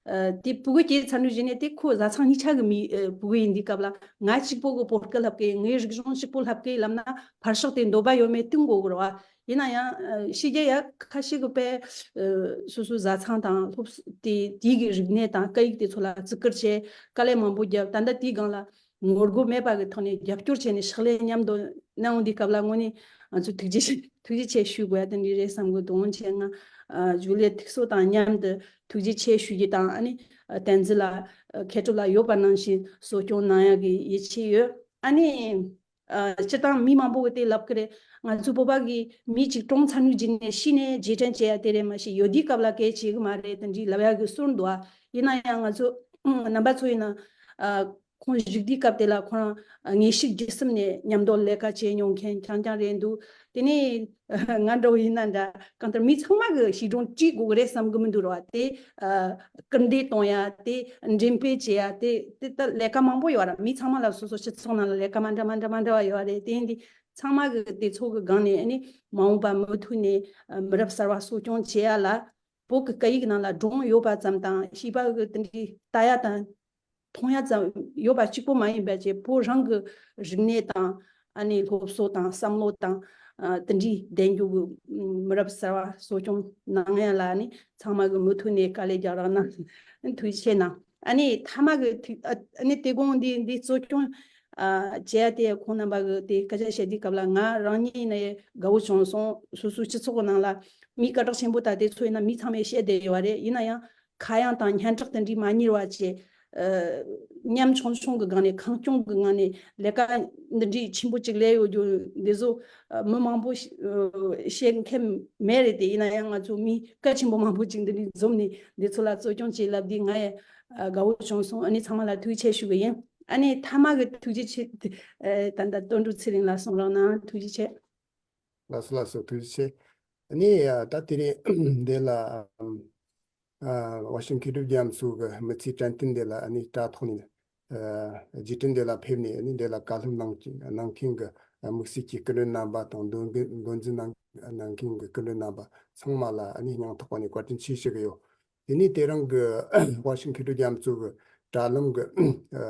ཨ་དེ་ཕྲུ་གུ་སྐྱེས་ཚར་དུས་རྗེས་ནས་དེ་ཁོ་བཟའ་ཚང་གཉིས་ཆ་གི་མི་ཨ་ཕྲུ་གུ་ཡིན་དུས་སྐབས་ལ། ང་གཅིག་པོ་གི་བོད་སྐད་ལབ་གི། ངའི་རིག་གཞུང་གཅིག་པོ་ལབ་གི་ལབ་ན་ཕར་ཕྱོགས་དེ་འདོད་པ་ཡོད་མེད་སྟོན་དགོས་གི་རེད་བ། ཡིན་ན་ཡང་ཨ་ཕྱི་རྒྱལ་ཡ་ཁ་ཤས་གི་དཔེ་ཨ་སོ་སོའི་བཟའ་ཚང་དང་སློབ་གསོ་དེ་དེའི་གི་རིག་གནས་དང་སྐད་ཡིག་དེ་ཚོ་ལ་བརྩི་བཀུར་བྱས། དཀའ་ལས་མང་པོ་བརྒྱབ། ད་ལྟ་དེའི་སྒང་ལ་ངོ་རྒོལ་མེད་པ་གི་ཐོག་ནས་རྒྱབ་སྐྱོར་བྱས་ནས་ཕྱག་ལས་མཉམ་དུ་གནང་འོང་དུས་སྐབས་ལ་དངོས་གནས་ང་ཚོ་ཐུགས་རྗེ་ཆེ་ཐུགས་རྗེ་ཆེ་ཞུ་དགོས་ཡ་དེ་འདྲ་རེད་བསམ་གི་འདུག་འོན་ཀྱང་ང་ཨ་རྒྱུན་ལས་ཐུགས་གསོ་དང་མཉམ་དུ་ཐུགས་རྗེ་ཆེ་ཞུ་རྒྱུ་དང་། ཨ་ནི་ཨ་བསྟན་འཛིན་ལགས། ཨ་མཁས་གྲུབ་ལགས་ཡོད་པ་ནང་བཞིན་གསོ་སྐྱོང་གནང་ཡ་གི་ཡིད་ཆེས་ཡོད། ཨ་ནི་ཨ་སྤྱིར་བཏང་མི་མང་པོ་གི་དེ་ལབ་གི་རེད། ང་ཚོའི་བོད་པ་གི་མི་གཅིག་གྲོངས་ཚར་དུས་རྗེས་ནས་ཤི་ནས་རྗེས་དྲན་བྱེད་ཡ་དེ་རེད། མ་གཞི་ཡོད་དུས་སྐབས་ལ་གལ་ཆེ་གི་མ་རེད། དེ་འདྲའི་ལབ་ཡ་གི་སྲོལ་འདུག་ཨ། ཡིན་ན་ཡང་ང་ཚོ་རྣམ་པ་ཚོ་ཡིན་ན་ཨ་ཁོང་བཞུགས་དུས་སྐབས་དེ་ལ་ཁོ་རང་ཨ་ངེས་ཤེས་བརྗེད་གསུམ་ནས་མཉམ་དུ་ལས་ཀ་བྱེད་མྱོང་མཁན་རྐྱང་རྐྱང་རེད་འདུག་དེ་ནས་ང་འདྲ་བོ་ཡིན་ན་འདྲ། གང་ལྟར་མི་ཚང་མ་གི་ཤི་གྲོངས་བྲིས་དགོས་གི་རེད་བསམ་གི་མི་འདུག་ར་བ། དེ་ཨ་སྐུལ་འདེད་གཏོང་ཡ། དེ་འགྲེམས་སྤེལ་བྱེད་ཡ། དེ་དེ་ལྟ་ལས་ཀ་མང་པོ་ཡོད་ར། མི་ཚང་མ་ལ་སོ་སོ་སྤྱི་ཚོགས་ནང་ལ་ལས་ཀ་མ་འདྲ་མ་འདྲ་མ་འདྲ་བ་ཡོད་རེད། དེ་ཡིན་དུས་ཚང་མ་གི་དེ་ཚོ་གི་སྒང་ནས་ཨ་ནི་མ་འོངས་པ་མུ་མཐུད་ནས་ཨ་མི་རབས་གསར་བ་གསོ་སྐྱོང་བྱེད་ཡ་ལ། བོད་ཀྱི་སྐད་ཡིག་ནང་ལ་སྒྲུང་ཡོད་པ་ཙམ་དང་། བྱིས་པ་གི་དེ་འདྲའི་ལྟ་ཡ་དང་མཐོང་ཡ་ཙམ་ཡོད་པ་གཅིག་པོ་མ་ཡིན་པ་བྱས། བོད་རང་གི་རིག་གནས་དང་ཨ་ནི་སློབ་གསོ་དང་བསམ་བློ་དང་ཨ་དེ་འདྲའི་ལྡན་རྒྱུ་གི་མི་རབས་གསར་བ་གསོ་སྐྱོང་གནང་ཡ་ལ་ཨ་ནི་ཚང་མ་གི་མུ་མཐུད་ནས་དཀའ་ལས་རྒྱག་རོགས་གནང་། ཐུགས་རྗེ་ཆེ་གནང་། ཨ་ནི་མཐའ་མ་གི་ཐུགས་ཨ་ཨ་ནི་དེ་དགོང་འདི་འདི་གཙོ་སྐྱོང་ཨ་བྱས་ཡ་དེ་ཁོང་རྣམ་པ་གི་དེ་སྐད་ཆ་བཤད་དུས་སྐབས་ལ་ང་རང་ཉིད་ནས་དགའ་བོ་བྱུང་སོང་། སོ་སོའི་སྤྱི་ཚོགས་ནང་ལ་མི་སྐད་གྲགས་ཆེན་པོ་ད་དེ་ཚོ་ཡིན་ན་མི་ཚང་མས་བཤད་བསྡད་ཡོད་རེད། ཡིན་ན་ཡང་ཁ་གཡང་དང་སྙན་གྲགས་དེ་འདྲའི་མ་གཉེར་བ་བྱས། ཨ་ཉམ་ཆུང་ཆུང་གི་སྒང་ནས་ཁེངས་སྐྱུང་གི་ངང་ནས་ལས་ཀ་འདི་འདྲའི་ཆེན་པོ་ཅིག་ལས་ཡོད་རྒྱུ་འདི་ཚོ་ཨ་མི་མང་པོ་ཤ་ཨ་བཤད་མཁན་མེད་རེད་དེ། ཡིན་ན་ཡང་ང་ཚོ་མི་གལ་ཆེན་པོ་མང་པོ་ཅིག་འདི་འདྲའི་འཛོམས་ནས་འདི་ཚོ་ལ་གཙོ་སྐྱོང་བྱེད་ལབ་དུས་ང་ཡང་ཨ་དགའ་བོ་བྱུང་སོང་། ཨ་ནི་ཚང་མ་ལ་ཐུགས་རྗེ་ཆེ་ཞུ་གི་ཡིན། ཨ་ནི་མཐའ་མ་གི་ཐུགས་རྗེ་ཆེ། ཨ་ད་ལྟ་དོན་གྲུབ་ཚེ་རིང་ལགས་གསུང་རོགས་གནང་། ཐུགས་རྗེ་ཆེ། ལགས་སོ་ལགས་སོ། ཐུགས་རྗེ་ཆེ། ཨ་ནི་ཨ་ད་དེ་རིང་འདི་ལ་ཨ་ཝ་ཤིང་མཁས་གྲུབ་རྒྱ་མཚོ་གི་མི་ཚེའི་དྲན་རྟེན་འདི་ལ་ཨ་ནི་དྲ་ཐོག་ནས་ ཨ་རྗེས་དྲན་དེ་ལ་ཕེབས་ནས་ཨ་ནི་དེ་ལ་བཀའ་སློབ་གནང་གནང་མཁན་གྱི་དམིགས་བསལ་གྱི་སྐུ་མགྲོན་རྣམ་པ་དང་། མདོ་འཛིན་མདོ་འཛིན་གནང་གནང་མཁན་གྱི་སྐུ་མགྲོན་རྣམ་པ་ཚང་མ་ལ་ཨ་ནི་སྙིང་ཐག་པ་ནས་བཀའ་དྲིན་ཆེ་ཞུ་གི་ཡོད། དེ་ནས་དེ་རིང་གི་དབའ་ཕྱུག་མཁས་གྲུབ་རྒྱ་མཚོ་གི་དྲ་ལམ་གྱི་ཨ་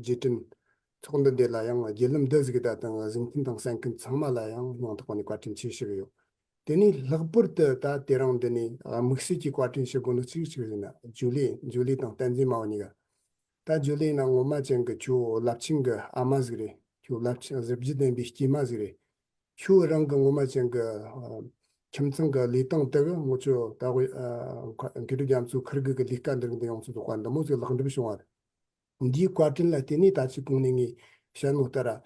རྗེས་དྲན་ཚོགས་འདུ་འདི་ལ་ཡང་བརྒྱུད་ལམ་འདི་གཟིགས་ད་དང་གཟིགས་མཁན་དང་གསན་མཁན་ཚང་མ་ལ་ཡང་སྙིང་ཐག་པ་ནས་བཀའ་དྲིན་ཆེ་ཞུ་གི་ཡོད། དེ་ནས་ལྷག་པར་དུ་ད་དེ་རིང་འདི་ནས་དམིགས་བསལ་གྱི་བཀའ་དྲིན་ཞུ་དགོས་ནི་གཅིག་གཅིག་ཡིན་ན་ཇུ་ལི་ཇུ་ལི་དང་བསྟན་འཛིན་མ་བུ་གཉིས་ཀ། ད་ཇུ་ལི་ན་ངོ་མ་ཅན་གྱི་ཁྱོད་རླབས་ཆེན་གྱི་ཨ་མ་ཟིག་རེད། ཁྱོད་རླབས་ཆེན་གཟི་བརྗིད་ལྡན་པའི་སྐྱེས་མ་ཟིག་རེད། ཁྱོད་རང་གི་ངོ་མ་ཅན་གྱི་ཨ་ཁྱིམ་ཚང་གི་ལས་སྟངས་དེ་གི་ངོ་ཆོ་ད་གོ་ཨ་མཁས་གྲུབ་རྒྱ་མཚོའི་ཁུར་གེ་གི་ལས་ཀ་འདི་རིགས་འདི་ཡོངས་སུ་རྫོགས་པ་འདི་མོ་ཟིག་ལེགས་འགྲུབ་བྱུང་བ་རེད། འདིའི་བཀའ་དྲིན་ལ་བརྟེན་ནས་ད་ཅི་གོང་ནས་ངས་བཤད་ནོ་ལྟར།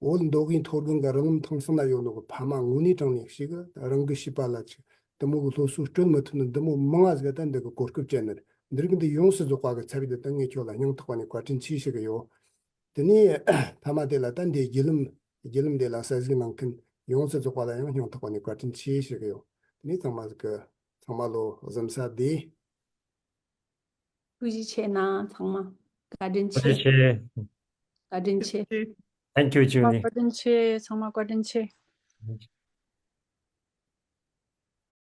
བོད་མདོ་དབུས་མཐོ་སྒང་གི་རི་ལམ་ཐང་སང་ན་ཡོད་ནོ་གི་ཕ་མ་དངོས་གནས་དྲང་གནས་ཤིག་གི་རང་གི་བྱིས་པ་ལ་ཅིག་དེ་མོ་གི་སློབ་གསོ་སྤྲོད་མི་ཐུབ་ནི་འདི་མོ་མང་ང་ཟིག་ད་འདི་གི་གོ་སྐབས་སྤྲད་ནི་རེད། འདི་རིགས་འདི་ཡོངས་སུ་རྫོགས་པ་གི་ཚབ་བྱས་ཏེ་ད་ངས་ཁྱོད་ལ་སྙིང་ཐག་པ་ནས་བཀའ་དྲིན་ཆེ་ཞུ་གི་ཡོད། དེ་ནས་མཐའ་མ་དེ་ལ་ད་འདི་བརྒྱུད་ལམ་བརྒྱུད་ལམ་དེ་ལ་གསན་གཟིགས་གནང་མཁན་ཡོངས་སུ་རྫོགས་པ་ལ་ཡང་སྙིང་ཐག་པ་ནས་བཀའ་དྲིན་ཆེ་ཞུ་གི་ཡོད། དེ་ནས་ཚང་མ་ཟིག་གི་ཚང་མ་ལོ་གཟིམ་ས་བདེ། ཐུགས་རྗེ་ཆེ་གནང་ཚང་མ། བཀའ་དྲིན་ཆེ། ཐུགས་རྗེ་ཆེ། བཀའ་དྲིན་ཆེ། Thank you, Julie. བཀའ་དྲིན་ཆེ། ཚང་མ་བཀའ་དྲིན་ཆེ།